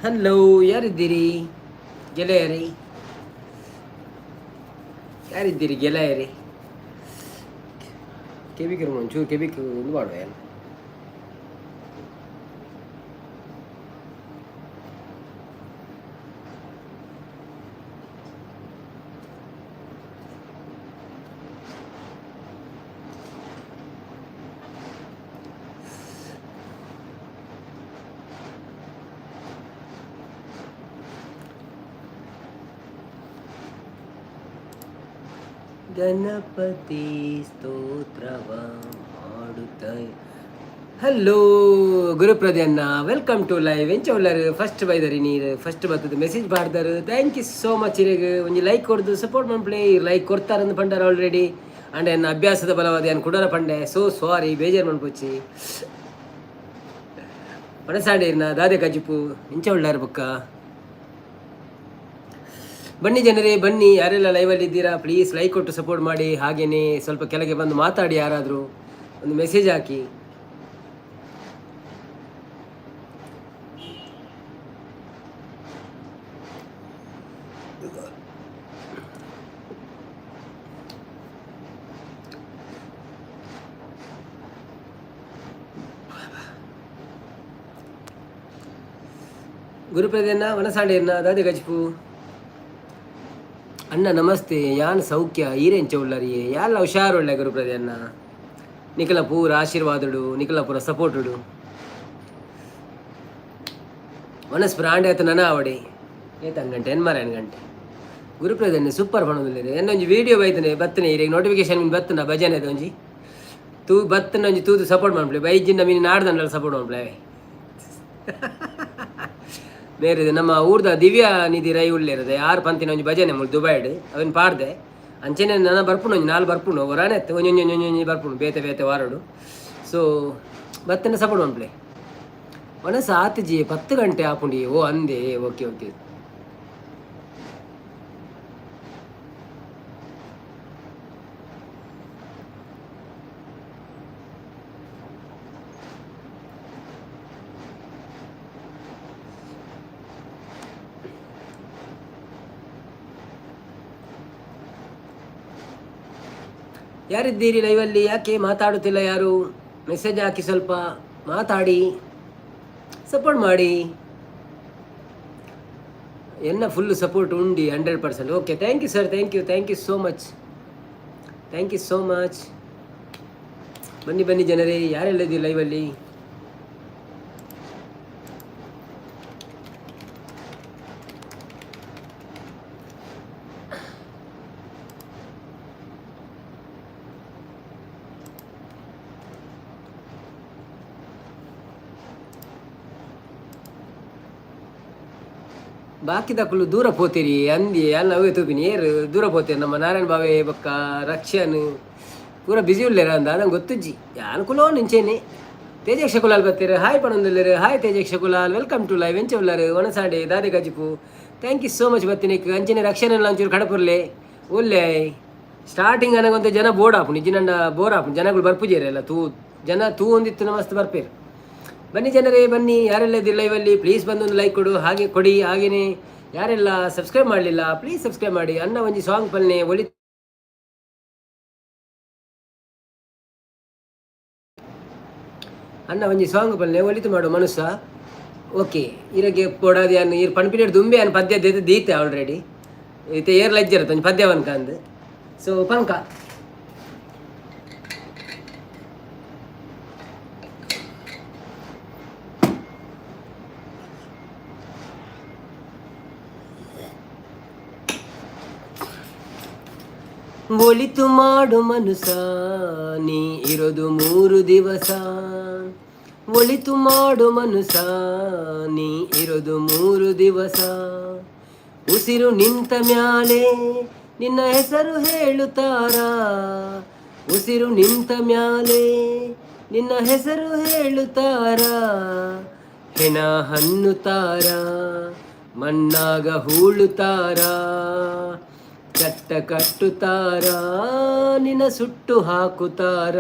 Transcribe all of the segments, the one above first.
Hello, ಯಾರಿದ್ದೀರಿ ಗೆಳೆಯರಿ? ಯಾರಿದ್ದೀರಿ ಗೆಳೆಯರಿ? ಕೆವಿಗೆ ಒಂಚೂರು ಕೆವಿಕ್ ಒಂದು ಮಾಡುವ ಏನು? ಗಣಪತಿ ಸ್ತೋತ್ರವ ಮಾಡುತ್ತ. ಹಲೋ ಗುರುಪ್ರದಣ್ಣ, welcome to live. ಎಂಚ ಉಲ್ಲರ್? ಫಸ್ಟ್ ಬೈದರಿ ನೀರು. ಫಸ್ಟ್ ಬರ್ತದೆ ಮೆಸೇಜ್ ಪಾಡ್ದಾರು. Thank you so much. ಇರೆಗ್ ಒಂಜಿ ಲೈಕ್ ಕೊಡ್ದು ಸಪೋರ್ಟ್ ಮನ್ಪುಲೆ. ಲೈಕ್ ಕೊಡ್ತಾರಂದು ಪಂಡಾರ ಆಲ್ರೆಡಿ. ಅಂಡ್ ಎನ್ನ ಅಭ್ಯಾಸದ ಬಲವಾದ ಏನು ಕುಡರ ಪಂಡೆ. ಸೋ ಸಾರಿ, ಬೇಜಾರು ಮನ್ಪೊಚ್ಚಿ. ಪಣಸಾಂಡೀರ್ನ ದಾದೆ ಕಜಿಪು? ಇಂಚ ಉಳ್ಳಾರ ಬುಕ್ಕ? ಬನ್ನಿ ಜನರೇ, ಬನ್ನಿ. ಯಾರೆಲ್ಲ ಲೈವಲ್ಲಿ ಇದ್ದೀರಾ, ಪ್ಲೀಸ್ ಲೈಕ್ ಕೊಟ್ಟು ಸಪೋರ್ಟ್ ಮಾಡಿ. ಹಾಗೆಯೇ ಸ್ವಲ್ಪ ಕೆಳಗೆ ಬಂದು ಮಾತಾಡಿ. ಯಾರಾದರೂ ಒಂದು ಮೆಸೇಜ್ ಹಾಕಿ. ಗುರುಪ್ರದಣ್ಣ, ವನಸಾಂಡೇರ್ನ ದಾದೆ ಗಜ್ಪು? ಅಣ್ಣ ನಮಸ್ತೆ, ಯಾನ್ ಸೌಖ್ಯ, ಈರೆಂಚ ಉಳ್ಳರಿಯೇ? ಯಾಲ್ಲ ಹುಷಾರುಳ್ಳೆ ಗುರುಪ್ರದೆ ಅಣ್ಣ. ನಿಖಲ ಪೂರ ಆಶೀರ್ವಾದಡು, ನಿಖಲ ಪೂರ ಸಪೋರ್ಟುಡು. ಮನಸ್ ಬ್ರಾಂಡ್ ಆಯ್ತು ನನ ಆವಡಿ. ಏತನ್ ಗಂಟೆ? ಎನ್ಮಾರ 8 ಗಂಟೆ. ಗುರುಪ್ರದನ್ನೆ ಸೂಪರ್ ಪಣೊಂದುಲ್ಲೆರ್. ಎನ್ನೊಂಜಿ ವೀಡಿಯೋ ಬೈತನೆ ಬತ್ತನೆ. ಇರೆಗ್ ನೋಟಿಫಿಕೇಶನ್ ಬತ್ತನ ಭಜನೆ ಒಂಜಿ ತೂ ಬತ್ತನ ಒಂಜಿ ತೂದು ಸಪೋರ್ಟ್ ಮನ್ಪುಲೆ. ಬೈಜಿಂಡ ಮಿನಿ ನಾಡ್ದಂಡಲ ಸಪೋರ್ಟ್ ಮನ್ಪುಲೆ. ಬೇರೆ ನಮ್ಮ ಊರ್ದ ದಿವ್ಯಾ ನಿಧಿ ರೈ ಉಳ್ಳೇರದ ಆರು ಪಂತಿನ ಒಂಜಿ ಭಜನೆ ಮುಲ್ ದುಬೈಡ್ ಅವೆನ್ ಪಾಡ್ದೆ. ಅಂಚೆನೆ ನನ ಬರ್ಪುಂಡು, ಒಂಜಿ ನಾಲ್ ಬರ್ಪುಂಡು. ಒರಾನೆ ಒಂಜಿ ಒಂಜಿ ಒಂಜಿ ಒಂಜಿ ಬರ್ಪುಂಡು ಬೇತೆ ಬೇತೆ ವಾರಡು. ಸೊ ಬತ್ತನೆ ಸಪೋರ್ಟ್ ಮನ್ಪುಲೆ. ಒಣಸ ಆತಿಜಿ, 10 ಗಂಟೆ ಆಪುಂಡಿ. ಓ ಅಂದೆ, ಓಕೆ ಓಕೆ. ಯಾರಿದ್ದೀರಿ ಲೈವಲ್ಲಿ? ಯಾಕೆ ಮಾತಾಡುತ್ತಿಲ್ಲ ಯಾರು? ಮೆಸೇಜ್ ಹಾಕಿ, ಸ್ವಲ್ಪ ಮಾತಾಡಿ, ಸಪೋರ್ಟ್ ಮಾಡಿ. ಎನ್ನ ಫುಲ್ ಸಪೋರ್ಟ್ ಉಂಡಿ 100%. Okay, thank you sir, thank you, thank you so much, thank you so much. ಬನ್ನಿ ಬನ್ನಿ ಜನರೇ, ಯಾರೆಲ್ಲ ಇದ್ದೀರಿ ಲೈವಲ್ಲಿ? ಬಾಕಿದಕುಲು ದೂರ ಪೋತೀರಿ ಅಂದಿ ಅಲ್ಲ. ಅವೇ ತೂಪಿನಿ, ಏರು ದೂರ ಪೋತೀರಿ? ನಮ್ಮ ನಾರಾಯಣ ಬಾವೆ ಬೊಕ್ಕ ರಕ್ಷನ್ ಪೂರ ಬಿಸಿ ಉಲ್ಲೇರ ಅಂದ. ನಂಗೆ ಗೊತ್ತುಜ್ಜಿ, ಅನುಕೂಲ ನಿಂಚೇನೆ. ತೇಜಕ್ಷ ಕುಲಾಲ್ ಬತ್ತೀರು, ಹಾಯ್ ಪಣೊಂದುಲ್ಲೆರ್. Hi Tejaksha Kulal, welcome to live. ಎಂಚ ಉಲ್ಲರು? ಒಣಸಾಂಡೆ ದಾದೆ ಗಜಿಪು? Thank you so much ಬತ್ತಿನಿಕ್. ಅಂಚನೆ ರಕ್ಷಣೆ ಒಂಚೂರು ಕಡಪುರ್ಲೆ ಒಲ್ಲೆ. ಸ್ಟಾರ್ಟಿಂಗ್ ಅನಗೊಂತೆ ಜನ ಬೋರ್ಡ್ ಆಪುಂಡು, ಇಜ್ಜಿನಂಡ ಬೋರ್ ಆಪುಂಡು. ಜನಗಳು ಬರ್ಪುಜೇರಲ್ಲ ತೂ ಜನ ತೂ ಒಂದಿತ್ತು ಮಸ್ತ್ ಬರ್ಪೇರು. ಬನ್ನಿ ಜನರೇ, ಬನ್ನಿ. ಯಾರೆಲ್ಲ ಇದ್ದಿಲ್ಲ ಲೈವಲ್ಲಿ, ಪ್ಲೀಸ್ ಬಂದು ಒಂದು ಲೈಕ್ ಕೊಡು, ಹಾಗೆ ಕೊಡಿ. ಹಾಗೇನೆ ಯಾರೆಲ್ಲ ಸಬ್ಸ್ಕ್ರೈಬ್ ಮಾಡಲಿಲ್ಲ, ಪ್ಲೀಸ್ ಸಬ್ಸ್ಕ್ರೈಬ್ ಮಾಡಿ. ಅನ್ನ ಒಂಜಿ ಸಾಂಗ್ ಪಲ್ನೆ ಒಲಿ. ಅನ್ನ ಒಂಜಿ ಸಾಂಗ್ ಪಲ್ನೆ ಒಲಿತು ಮಾಡು ಮನುಷ್ಯ. ಓಕೆ, ಇರಗೆ ಪೋಡಾದಿ ಅನ್ನ ಇರ್ ಪನ್ಪಿನೇಡ್ ದುಂಬೆ ಅನ್ ಪದ್ಯ ದೀತೆ ದೀತೆ ಆಲ್ರೆಡಿ. ಇತ್ತೆ ಏರ್ ಲಜ್ಜರ ಒಂಜಿ ಪದ್ಯ ಪನ್ಕ ಅಂದ್. ಸೊ ಪಂಕ. ಒಳಿತು ಮಾಡು ಮನುಸ, ನೀ ಇರೋದು 3 ದಿವಸ. ಒಳಿತು ಮಾಡು ಮನುಸ, ನೀ ಇರೋದು 3 ದಿವಸ. ಉಸಿರು ನಿಂತ ಮ್ಯಾಲೆ ನಿನ್ನ ಹೆಸರು ಹೇಳುತ್ತಾರ. ಉಸಿರು ನಿಂತ ಮ್ಯಾಲೆ ನಿನ್ನ ಹೆಸರು ಹೇಳುತ್ತಾರ. ಹೆಣ ಹನ್ನುತ್ತಾರ, ಮಣ್ಣಾಗ ಹೂಳುತ್ತಾರ, ಚಟ್ಟ ಕಟ್ಟುತ್ತಾರ, ನಿನ್ನ ಸುಟ್ಟು ಹಾಕುತ್ತಾರ.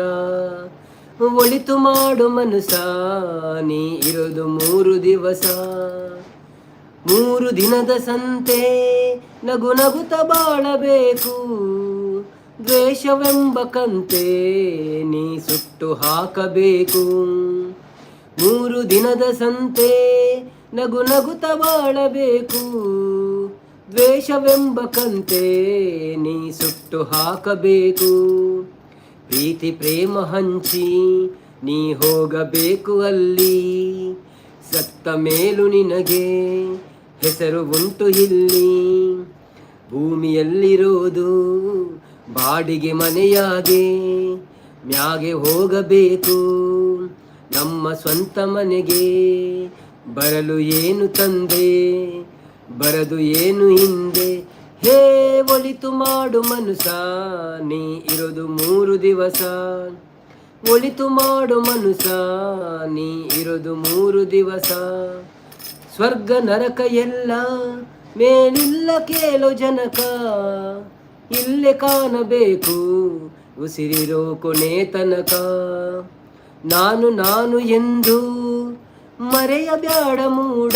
ಒಳಿತು ಮಾಡು ಮನುಸ, ನೀ ಇರೋದು 3 ದಿವಸ. 3 ದಿನದ ಸಂತೆ, ನಗು ನಗುತ ಬಾಳಬೇಕು. ದ್ವೇಷವೆಂಬ ಕಂತೆ ನೀ ಸುಟ್ಟು ಹಾಕಬೇಕು. 3 ದಿನದ ಸಂತೆ, ನಗು ನಗುತ ಬಾಳಬೇಕು. ದ್ವೇಷವೆಂಬ ಕಂತೆ ನೀ ಸುಟ್ಟು ಹಾಕಬೇಕು. ಪ್ರೀತಿ ಪ್ರೇಮ ಹಂಚಿ ನೀ ಹೋಗಬೇಕು ಅಲ್ಲಿ. ಸತ್ತ ಮೇಲೂ ನಿನಗೆ ಹೆಸರು ಉಂಟು ಇಲ್ಲಿ. ಭೂಮಿಯಲ್ಲಿರೋದು ಬಾಡಿಗೆ ಮನೆಯಾಗೆ, ಮ್ಯಾಗೆ ಹೋಗಬೇಕು ನಮ್ಮ ಸ್ವಂತ ಮನೆಗೆ. ಬರಲು ಏನು ತಂದೆ, ಬರದು ಏನು ಹಿಂದೆ? ಹೇ, ಒಳಿತು ಮಾಡು ಮನುಸ, ನೀ ಇರೋದು 3 ದಿವಸ. ಒಳಿತು ಮಾಡು ಮನುಸ, ನೀ ಇರೋದು 3 ದಿವಸ. ಸ್ವರ್ಗ ನರಕ ಎಲ್ಲ ಮೇಲಿಲ್ಲ ಕೇಳು ಜನಕ. ಇಲ್ಲೇ ಕಾಣಬೇಕು ಉಸಿರಿರೋ ಕೊನೆ ತನಕ. ನಾನು ನಾನು ಎಂದು ಮರೆಯಬ್ಯಾಡ ಮೂಡ.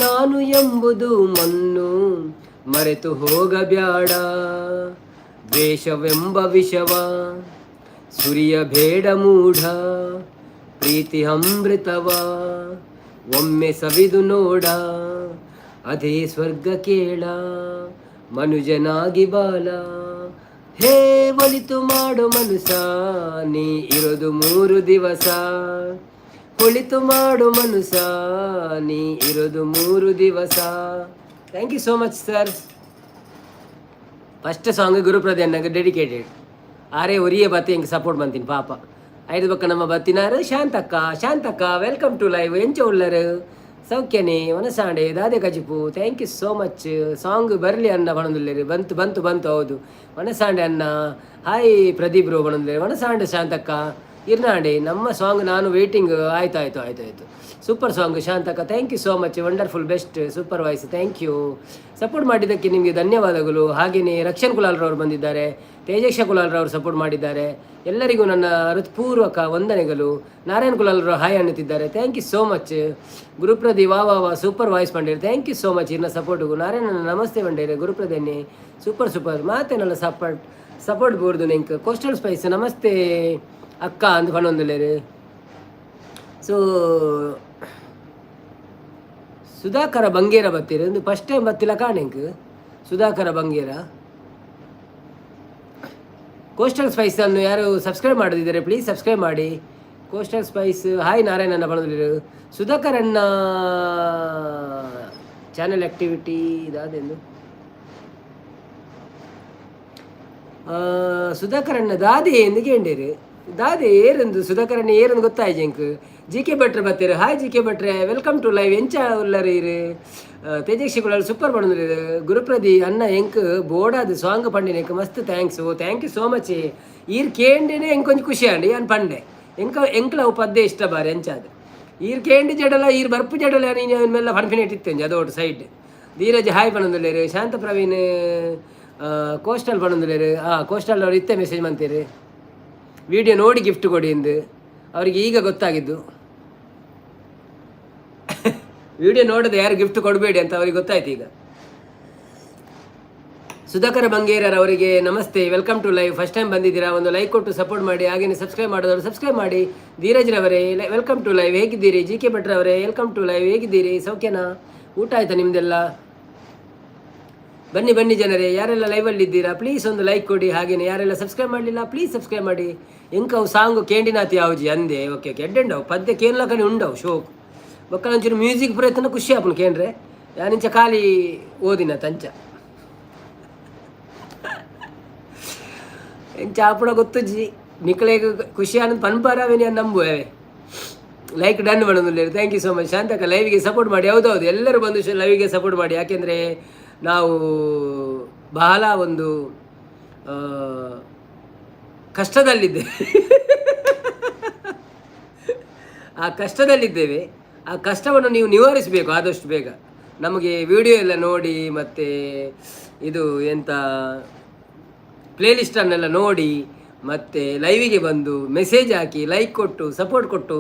ನಾನು ಎಂಬುದು ಮಣ್ಣು, ಮರೆತು ಹೋಗಬ್ಯಾಡ. ದ್ವೇಷವೆಂಬ ವಿಷವ ಸುರಿಯಬೇಡ ಮೂಢ. ಪ್ರೀತಿ ಅಮೃತವ ಒಮ್ಮೆ ಸವಿದು ನೋಡ, ಅದೇ ಸ್ವರ್ಗ ಕೇಳ, ಮನುಜನಾಗಿ ಬಾಳ. ಹೇ, ಒಳಿತು ಮಾಡು ಮನುಸ, ನೀ ಇರೋದು 3 ದಿವಸ. ಒಳಿತು ಮಾಡು ಮನುಸ, ನೀ ಇರೋದು 3 ದಿವಸ. Thank you so much sir. First song ಗುರುಪ್ರದೆ ಅಣ್ಣಗೆ ಡೆಡಿಕೇಟೆಡ್. ಆರೇ ಒರಿಯೇ ಬತ್ತಿ ಹೆಂಗೆ ಸಪೋರ್ಟ್ ಬಂತೀನಿ ಪಾಪ. ಐದು ಬಕ್ಕ ನಮ್ಮ ಬತ್ತಿನಾರು Shantakka. Shantakka, welcome to live. ಎಂಚ ಉಳ್ಳರು? ಸೌಖ್ಯನೇ? ವನಸಾಂಡೆ ದಾದೆ ಕಜಿಪು? Thank you so much. Song ಬರಲಿ ಅಣ್ಣ ಬಣದುಲ್ಲೇರಿ. ಬಂತು ಬಂತು ಬಂತು, ಹೌದು. ವನಸಾಂಡೆ ಅಣ್ಣ. ಹಾಯ್ ಪ್ರದೀಪ್ ಬ್ರೋ ಬಣದುಲ್ಲೇರಿ. ವನಸಾಂಡೆ ಶಾಂತಕ್ಕ ಇರ್ನಾಂಡೆ. ನಮ್ಮ ಸಾಂಗ್ ನಾನು ವೇಟಿಂಗ್. ಆಯ್ತು ಆಯ್ತು ಆಯ್ತು ಆಯ್ತು. ಸೂಪರ್ ಸಾಂಗ್ ಶಾಂತಕ್ಕ. Thank you so much. Wonderful, best, super voice. Thank you. Support ಮಾಡಿದ್ದಕ್ಕೆ ನಿಮಗೆ ಧನ್ಯವಾದಗಳು. ಹಾಗೆಯೇ ರಕ್ಷಣ್ ಕುಲಾಲ್ರವರು ಬಂದಿದ್ದಾರೆ. ತೇಜೇಶ ಕುಲಾಲ್ರವರು ಸಪೋರ್ಟ್ ಮಾಡಿದ್ದಾರೆ. ಎಲ್ಲರಿಗೂ ನನ್ನ ಹೃತ್ಪೂರ್ವಕ ವಂದನೆಗಳು. ನಾರಾಯಣ್ ಕುಲಾಲ್ರವರು ಹಾಯ್ ಅನ್ನುತ್ತಿದ್ದಾರೆ. Thank you so much. ಗುರುಪ್ರದಿ ವಾ ವಾ ವಾ, ಸೂಪರ್ ವಾಯ್ಸ್ ಪಂಡೇರು. Thank you so much ಇರ್ನ ಸಪೋರ್ಟ್ಗು. ನಾರಾಯಣ ನಮಸ್ತೆ ಪಂಡೇರು. ಗುರುಪ್ರದನ್ನೇ ಸೂಪರ್ ಸೂಪರ್ ಮಾತೇನಲ್ಲ ಸಪೋರ್ಟ್ ಸಪೋರ್ಟ್ ಬೋರ್ದು ನಿಂಕ್. ಕೋಸ್ಟಲ್ ಸ್ಪೈಸ್ ನಮಸ್ತೆ ಅಕ್ಕ ಅಂದ್ ಪನೊಂದುಲ್ಲೇರು. ಸೊ ಸುಧಾಕರ ಬಂಗೇರ ಬತ್ತೀರಿ. ಒಂದು ಫಸ್ಟ್ ಟೈಮ್ ಬತ್ತಿಲ್ಲ ಕಾಣೆಂಕ್ ಸುಧಾಕರ ಬಂಗೇರ. ಕೋಸ್ಟಲ್ ಸ್ಪೈಸ್ ಅನ್ನು ಯಾರು ಸಬ್ಸ್ಕ್ರೈಬ್ ಮಾಡದಿದ್ದರೆ ಪ್ಲೀಸ್ ಸಬ್ಸ್ಕ್ರೈಬ್ ಮಾಡಿ. ಕೋಸ್ಟಲ್ ಸ್ಪೈಸ್ ಹಾಯ್ ನಾರಾಯಣನ ಬಂದಿರು. ಸುಧಾಕರ್ ಅಣ್ಣ ಚಾನೆಲ್ ಆಕ್ಟಿವಿಟಿ ಇದಾದೆಂದು. ಸುಧಾಕರ್ ಅಣ್ಣ ದಾದೆ ಎಂದು ಕೇಂಡೇರು. ದಾದೆ ಏರಂದು ಸುಧಾಕರ್ ಅಣ್ಣ ಏರಂದು ಗೊತ್ತಾಯ್ತು ಎಂಕ್. ಜಿ ಕೆ ಭಟ್ರೆ ಬತ್ತೀರು. ಹಾಯ್ ಜಿ ಕೆ ಭಟ್ರೆ, welcome to live. ಎಂಚ ಉಲ್ಲರು ಇರು? ತೇಜಕ್ಷಿ ಕುಲಾಲ್ ಸೂಪರ್ ಬಂದ್ರಿ. ಗುರುಪ್ರದಿ ಅಣ್ಣ, ಎಂಕ್ ಬೋಡಾದ ಸಾಂಗ್ ಪಂಡಿನ ಎಂಕ್ ಮಸ್ತ್ thanks. Thank you so much. ಈರ್ ಕೇಂಡಿನೇ ಎಂಕ್ ಒಂಜಿ ಖುಷಿ ಅಂడి. ಯಾನ್ ಪಂಡೆ ಎಂಕ ಎಂಕ್ಲ ಅವು ಪದ್ದೆ ಇಷ್ಟ ಬಾರಿ. ಎಂಚಾದ ಈರ್ ಕೇಂಡಿ ಜಡಲ ಈರ್ ಬರ್ಪು ಜಡಲ ನೀನು ಮೆಲ್ಲ ಫನ್ಫಿನೇಟ್ ಇತ್ತೆಂಜಿ. ಅದೋಟು ಸೈಡ್ ಧೀರಜ್ ಹಾಯ್ ಪನೊಂದುಲ್ಲೇರು. ಶಾಂತ ಪ್ರವೀಣ್ ಕೋಸ್ಟಲ್ ಪನೊಂದುಲ್ಲೇರು. ಹಾಂ, ಕೋಸ್ಟಲ್ ಅವರು ಇತ್ತೆ ಮೆಸೇಜ್ ಮಂತೀರಿ, ವಿಡಿಯೋ ನೋಡಿ ಗಿಫ್ಟ್ ಕೊಡಿ ಎಂದು. ಅವರಿಗೆ ಈಗ ಗೊತ್ತಾಗಿದ್ದು, ವಿಡಿಯೋ ನೋಡದೆ ಯಾರು ಗಿಫ್ಟ್ ಕೊಡಬೇಡಿ ಅಂತ ಅವರಿಗೆ ಗೊತ್ತಾಯ್ತು ಈಗ. ಸುಧಾಕರ ಬಂಗೇರರ್ ಅವರಿಗೆ namaste. Welcome to live. First time ಬಂದಿದ್ದೀರಾ, ಒಂದು ಲೈಕ್ ಕೊಟ್ಟು ಸಪೋರ್ಟ್ ಮಾಡಿ. ಹಾಗೆಯೇ ಸಬ್ಸ್ಕ್ರೈಬ್ ಮಾಡೋದವರು ಸಬ್ಸ್ಕ್ರೈಬ್ ಮಾಡಿ. ಧೀರಜ್ರವರೇ, welcome to live. ಹೇಗಿದ್ದೀರಿ? ಜಿ ಕೆ ಭಟ್ರವರೇ, welcome to live. ಹೇಗಿದ್ದೀರಿ? ಸೌಖ್ಯನಾ? ಊಟ ಆಯ್ತಾ ನಿಮ್ಮದೆಲ್ಲ? ಬನ್ನಿ ಬನ್ನಿ ಜನರೇ. ಯಾರೆಲ್ಲ ಲೈವಲ್ಲಿ ಇದ್ದೀರಾ, ಪ್ಲೀಸ್ ಒಂದು ಲೈಕ್ ಕೊಡಿ. ಹಾಗೆಯೇ ಯಾರೆಲ್ಲ ಸಬ್ಸ್ಕ್ರೈಬ್ ಮಾಡಲಿಲ್ಲ, ಪ್ಲೀಸ್ ಸಬ್ಸ್ಕ್ರೈಬ್ ಮಾಡಿ. ಎಂಕವು ಸಾಂಗು ಕೇಂಡಿನಾತಿ ಯಾವ್ಜಿ ಅಂದೆ. ಓಕೆ ಓಕೆ, ಎಡ್ಡೆಂಡವು ಪದ್ಯ ಕೇನ್ಲಕನೆ ಉಂಡವು ಶೋಕ್. ಬೊಕ್ಕ ಒಂಚೂರು ಮ್ಯೂಸಿಕ್ ಪ್ರಯತ್ನ ಖುಷಿ ಆಪುಂಡು ಕೇಂಡ್ರೆ. ಯಾನಿಂಚ ಖಾಲಿ ಓದಿನ ತಂಚ ಎಂಚ ಆಪುಣ ಗೊತ್ತುಜ್ಜಿ. ನಿಕ್ಲೆಗ್ ಖುಷಿ ಆನಂದ್ ಪನ್ಪಾರವೇನಿ ನಂಬುವೆ. ಲೈಕ್ ಡನ್ ಮಾಡೋದಿಲ್ಲ. Thank you so much ಶಾಂತಕ. ಲೈವಿಗೆ ಸಪೋರ್ಟ್ ಮಾಡಿ. ಹೌದೌದು, ಎಲ್ಲರೂ ಬಂದು ಲೈವಿಗೆ ಸಪೋರ್ಟ್ ಮಾಡಿ. ಯಾಕೆಂದರೆ ನಾವು ಬಹಳ ಒಂದು ಕಷ್ಟದಲ್ಲಿದ್ದೇವೆ. ಆ ಕಷ್ಟದಲ್ಲಿದ್ದೇವೆ. ಆ ಕಷ್ಟವನ್ನು ನೀವು ನಿವಾರಿಸಬೇಕು ಆದಷ್ಟು ಬೇಗ. ನಮಗೆ ವಿಡಿಯೋ ಎಲ್ಲ ನೋಡಿ ಮತ್ತು ಇದು ಎಂಥ ಪ್ಲೇಲಿಸ್ಟನ್ನೆಲ್ಲ ನೋಡಿ ಮತ್ತು ಲೈವಿಗೆ ಬಂದು ಮೆಸೇಜ್ ಹಾಕಿ, ಲೈಕ್ ಕೊಟ್ಟು, ಸಪೋರ್ಟ್ ಕೊಟ್ಟು,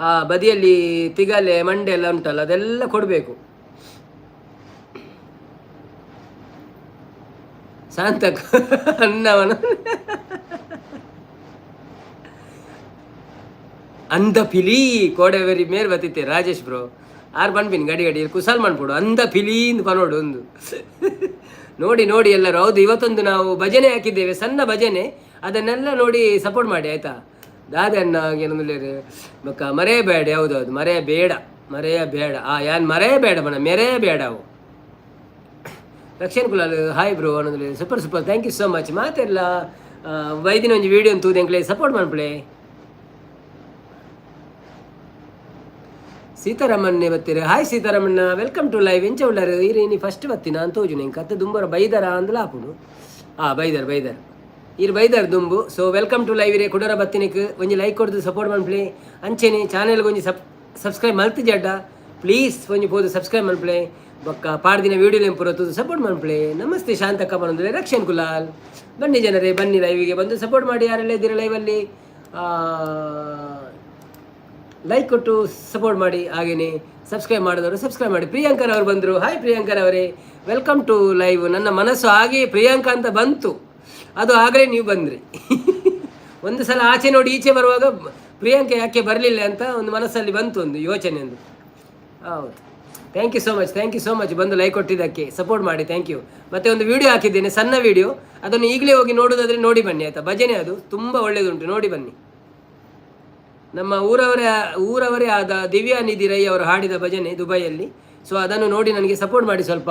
ಆ ಬದಿಯಲ್ಲಿ ತಿಗಲೆ ಮಂಡೆ ಎಲ್ಲ ಉಂಟಲ್ಲ, ಅದೆಲ್ಲ ಕೊಡಬೇಕು. ಶಾಂತಕ್ಕ ಅನ್ನವನ ಅಂದ ಪಿಲಿ ಕೋಡೆವೆರಿ ಮೇರ್ ಬತ್ತಿತ್ತೆ ರಾಜೇಶ್ ಬ್ರೋ ಆರ್ ಪನ್ಪಿನಿ ಗಡಿ ಗಡಿ ಕುಸಾಲ್ ಮನ್ಪೊಡು ಅಂದ ಪಿಲೀಂದ್ ಪನೋಡು ಒಂದು. ನೋಡಿ ನೋಡಿ ಎಲ್ಲರೂ. ಹೌದು, ಇವತ್ತೊಂದು ನಾವು ಭಜನೆ ಹಾಕಿದ್ದೇವೆ, ಸಣ್ಣ ಭಜನೆ. ಅದನ್ನೆಲ್ಲ ನೋಡಿ ಸಪೋರ್ಟ್ ಮಾಡಿ ಆಯ್ತಾ. ದಾದಣ್ಣ ಏನಂದ್ರೆ ಬೊಕ್ಕ ಮರೆಯಬೇಡ. ಹೌದೌದು, ಮರೆಯಬೇಡ, ಮರೆಯಬೇಡ. ಆ ಯಾನ್ ಮರೆಯಬೇಡ ಬಣ ಮೆರೆಯಬೇಡ ಅವು. ರಕ್ಷಣ್ ಕುಲಾಲ್ ಹಾಯ್ ಬ್ರೋ ಅನ್ನೋದು. Super super, thank you so much. ಮಾತೆಲ್ಲ ವೈದಿನ ಒಂಜಿ ವೀಡಿಯೋ ತೂದು ಎಂಕ್ಲೆ ಸಪೋರ್ಟ್ ಮನ್ಪುಲೆ. ಸೀತಾರಾಮನ್ನೇ ಬತ್ತೀರ. ಹಾಯ್ ಸೀತಾರಾಮಣ್ಣ, welcome to live. ಎಂಚ ಉಳ್ಳಾರು ಈರು? ನೀ ಫಸ್ಟ್ ಬತ್ತಿ ನಾನು ತೋಜುನ ಎಂಕ್ ಅತ್ತ ದುಂಬರ ಬೈದರ ಅಂದ್ಲ ಆಪುಂಡು. ಆ ಬೈದರ್ ಬೈದರ್ ಈರ್ ಬೈದರ್ ದುಂಬು. ಸೊ welcome to live. ಇರೇ ಕುಡರ ಬತ್ತಿನಿಕ್ ಒಂಜಿ ಲೈಕ್ ಕೊಡ್ದು ಸಪೋರ್ಟ್ ಮನ್ಪ್ಲೆ. ಅಂಚೆನೆ ಚಾನೆಲ್ಗೆ ಒಂಜಿ ಸಬ್ಸ್ಕ್ರೈಬ್ ಮಲ್ತಿಜಡ್ಡ ಪ್ಲೀಸ್ ಒಂಜಿ ಪೋದು ಸಬ್ಸ್ಕ್ರೈಬ್ ಮನ್ಪ್ಲೆ. ಬೊಕ್ಕ ಪಾಡ್ದಿನ ವೀಡಿಯೋ ಪೂರ ತೂದು ಸಪೋರ್ಟ್ ಮನ್ಪ್ಲೆ. ನಮಸ್ತೆ ಶಾಂತಕ್ಕ ಬಂದ್ರೆ ರಕ್ಷಣ್ ಕುಲಾಲ್. ಬನ್ನಿ ಜನರೇ, ಬನ್ನಿ ಲೈವಿಗೆ ಬಂದು ಸಪೋರ್ಟ್ ಮಾಡಿ. ಯಾರೆಲ್ಲ ಇದ್ದೀರಾ ಲೈವಲ್ಲಿ ಲೈಕ್ ಕೊಟ್ಟು ಸಪೋರ್ಟ್ ಮಾಡಿ. ಹಾಗೆಯೇ ಸಬ್ಸ್ಕ್ರೈಬ್ ಮಾಡಿದವರು ಸಬ್ಸ್ಕ್ರೈಬ್ ಮಾಡಿ. ಪ್ರಿಯಾಂಕರ್ ಅವರು ಬಂದರು. ಹಾಯ್ ಪ್ರಿಯಾಂಕರ್ ಅವರೇ, welcome to live. ನನ್ನ ಮನಸ್ಸು ಹಾಗೆ ಪ್ರಿಯಾಂಕಾ ಅಂತ ಬಂತು, ಅದು ಆಗಲೇ ನೀವು ಬಂದ್ರಿ. ಒಂದು ಸಲ ಆಚೆ ನೋಡಿ ಈಚೆ ಬರುವಾಗ ಪ್ರಿಯಾಂಕ ಯಾಕೆ ಬರಲಿಲ್ಲ ಅಂತ ಒಂದು ಮನಸ್ಸಲ್ಲಿ ಬಂತು ಒಂದು ಯೋಚನೆ ಒಂದು. ಹೌದು, thank you so much, thank you so much ಬಂದು ಲೈಕ್ ಕೊಟ್ಟಿದ್ದಕ್ಕೆ. ಸಪೋರ್ಟ್ ಮಾಡಿ, thank you. ಮತ್ತು ಒಂದು ವಿಡಿಯೋ ಹಾಕಿದ್ದೇನೆ, ಸಣ್ಣ ವಿಡಿಯೋ. ಅದನ್ನು ಈಗಲೇ ಹೋಗಿ ನೋಡೋದಾದರೆ ನೋಡಿ ಬನ್ನಿ ಆಯಿತಾ. ಭಜನೆ ಅದು ತುಂಬ ಒಳ್ಳೆಯದುಂಟು, ನೋಡಿ ಬನ್ನಿ. ನಮ್ಮ ಊರವರೇ ಊರವರೇ ಆದ ದಿವ್ಯಾ ನಿಧಿ ರೈ ಅವರು ಹಾಡಿದ ಭಜನೆ ದುಬೈಯಲ್ಲಿ. ಸೊ ಅದನ್ನು ನೋಡಿ ನನಗೆ ಸಪೋರ್ಟ್ ಮಾಡಿ ಸ್ವಲ್ಪ.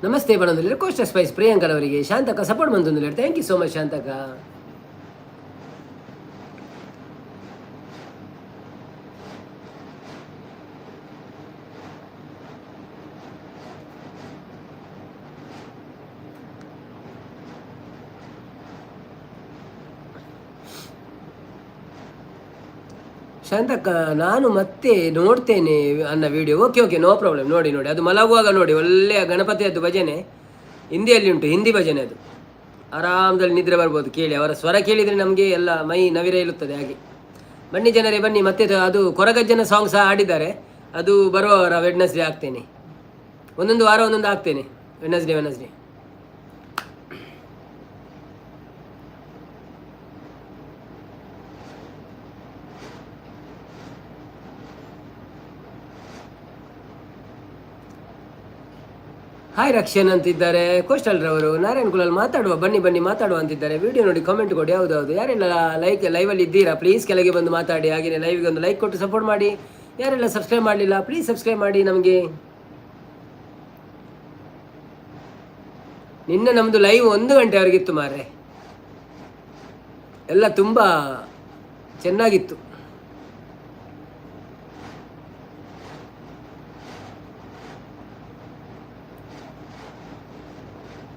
ನಮಸ್ತೆ ಬಣ್ಣದಲ್ಲಿ ಕೋಸ್ಟರ್ ಸ್ಪೈಸ್ ಪ್ರಿಯಾಂಕರ್ ಅವರಿಗೆ. ಶಾಂತಕ ಸಪೋರ್ಟ್ ಬಂತು, thank you so much ಶಾಂತಕ. Shantakka, ನಾನು ಮತ್ತೆ ನೋಡ್ತೇನೆ ಅನ್ನ video. Okay okay, no problem. ನೋಡಿ ನೋಡಿ, ಅದು ಮಲಗುವಾಗ ನೋಡಿ. ಒಳ್ಳೆಯ ಗಣಪತಿಯದ್ದು ಭಜನೆ ಹಿಂದಿಯಲ್ಲಿ ಉಂಟು, ಹಿಂದಿ ಭಜನೆ ಅದು. ಆರಾಮದಲ್ಲಿ ನಿದ್ರೆ ಬರ್ಬೋದು ಕೇಳಿ. ಅವರ ಸ್ವರ ಕೇಳಿದರೆ ನಮಗೆ ಎಲ್ಲ ಮೈ ನವಿರೇಳುತ್ತದೆ ಹಾಗೆ. ಬನ್ನಿ ಜನರೇ ಬನ್ನಿ. ಮತ್ತೆ ಅದು ಕೊರಗಜ್ಜನ ಸಾಂಗ್ ಸಹ ಹಾಡಿದ್ದಾರೆ. ಅದು ಬರುವವರ ವೆಡ್ನಸ್ಡೇ ಹಾಕ್ತೇನೆ. ಒಂದೊಂದು ವಾರ ಒಂದೊಂದು ಹಾಕ್ತೇನೆ, ವೆಡ್ನಸ್ಡೇ ವೆಡ್ನಸ್ಡೇ. ಹಾಯ್ ರಕ್ಷನ್ ಅಂತಿದ್ದಾರೆ ಕೋಸ್ಟಲ್ರವರು. ನಾರಾಯಣ್ ಕುಲಲ್ ಮಾತಾಡುವ ಬನ್ನಿ ಬನ್ನಿ ಮಾತಾಡುವ ಅಂತಿದ್ದಾರೆ. ವಿಡಿಯೋ ನೋಡಿ ಕಾಮೆಂಟ್ ಕೊಡಿ. ಹೌದೌದು, ಯಾರೆಲ್ಲ ಲೈಕ್ ಲೈವಲ್ಲಿ ಇದ್ದೀರಾ ಪ್ಲೀಸ್ ಕೆಳಗೆ ಬಂದು ಮಾತಾಡಿ. ಹಾಗೆಯೇ ಲೈವ್ಗೆ ಒಂದು ಲೈಕ್ ಕೊಟ್ಟು ಸಪೋರ್ಟ್ ಮಾಡಿ. ಯಾರೆಲ್ಲ ಸಬ್ಸ್ಕ್ರೈಬ್ ಮಾಡಲಿಲ್ಲ ಪ್ಲೀಸ್ ಸಬ್ಸ್ಕ್ರೈಬ್ ಮಾಡಿ ನಮಗೆ. ನಿನ್ನೆ ನಮ್ಮದು ಲೈವ್ 1 ಗಂಟೆವರೆಗಿತ್ತು ಮಾರ್ರೆ, ಎಲ್ಲ ತುಂಬ ಚೆನ್ನಾಗಿತ್ತು.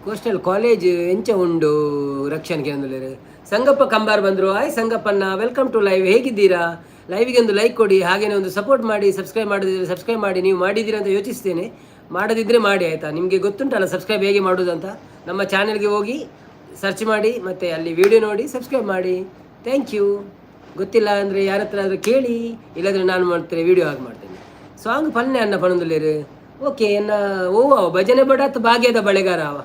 ಕೋಸ್ಟಲ್ ಕಾಲೇಜ್ ಎಂಚ ಉಂಡು ರಕ್ಷಣೆ ಕೇಂದ್ರ. ಸಂಗಪ್ಪ ಕಂಬಾರ್ ಬಂದರು. ಹಾಯ್ ಸಂಗಪ್ಪಣ್ಣ, welcome to live. ಹೇಗಿದ್ದೀರಾ? ಲೈವಿಗೆ ಒಂದು ಲೈಕ್ ಕೊಡಿ, ಹಾಗೆಯೇ ಒಂದು ಸಪೋರ್ಟ್ ಮಾಡಿ. ಸಬ್ಸ್ಕ್ರೈಬ್ ಮಾಡದಿದ್ದರೆ ಸಬ್ಸ್ಕ್ರೈಬ್ ಮಾಡಿ. ನೀವು ಮಾಡಿದ್ದೀರಾ ಅಂತ ಯೋಚಿಸ್ತೇನೆ, ಮಾಡದಿದ್ದರೆ ಮಾಡಿ ಆಯಿತಾ. ನಿಮಗೆ ಗೊತ್ತುಂಟಲ್ಲ ಸಬ್ಸ್ಕ್ರೈಬ್ ಹೇಗೆ ಮಾಡೋದಂತ. ನಮ್ಮ ಚಾನೆಲ್ಗೆ ಹೋಗಿ ಸರ್ಚ್ ಮಾಡಿ ಮತ್ತು ಅಲ್ಲಿ ವಿಡಿಯೋ ನೋಡಿ ಸಬ್ಸ್ಕ್ರೈಬ್ ಮಾಡಿ. Thank you. ಗೊತ್ತಿಲ್ಲ ಅಂದರೆ ಯಾರ ಹತ್ರ ಆದರೂ ಕೇಳಿ, ಇಲ್ಲಾಂದರೆ ನಾನು ಮಾಡ್ತೇನೆ ವೀಡಿಯೋ ಹಾಗೆ ಮಾಡ್ತೇನೆ. ಸಾಂಗ್ ಪನ್ನೆ ಅನ್ನ ಪಣಂದುಲೇರು. ಓಕೆ, ಎನ್ನ ಓ ಭಜನೆ ಬಡಾತ್ ಭಾಗ್ಯದ ಬಳೆಗಾರ ಅವ.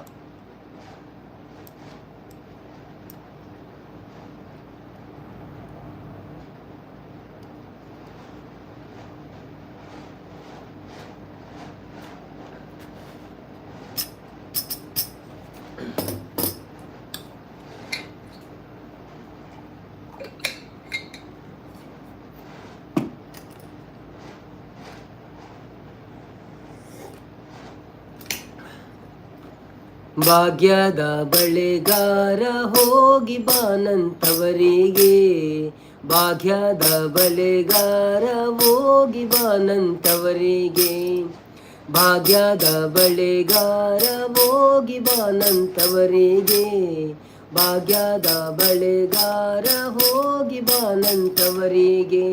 ಭಾಗ್ಯದ ಬಳೆಗಾರ ಹೋಗಿ ಬಾನಂತವರಿಗೆ, ಭಾಗ್ಯದ ಬಳೆಗಾರ ಹೋಗಿ ಬಾನಂತವರಿಗೆ, ಭಾಗ್ಯದ ಬಳೆಗಾರ ಹೋಗಿ ಬಾನಂತವರಿಗೆ, ಭಾಗ್ಯದ ಬಳೆಗಾರ ಹೋಗಿ ಬಾನಂತವರಿಗೆ.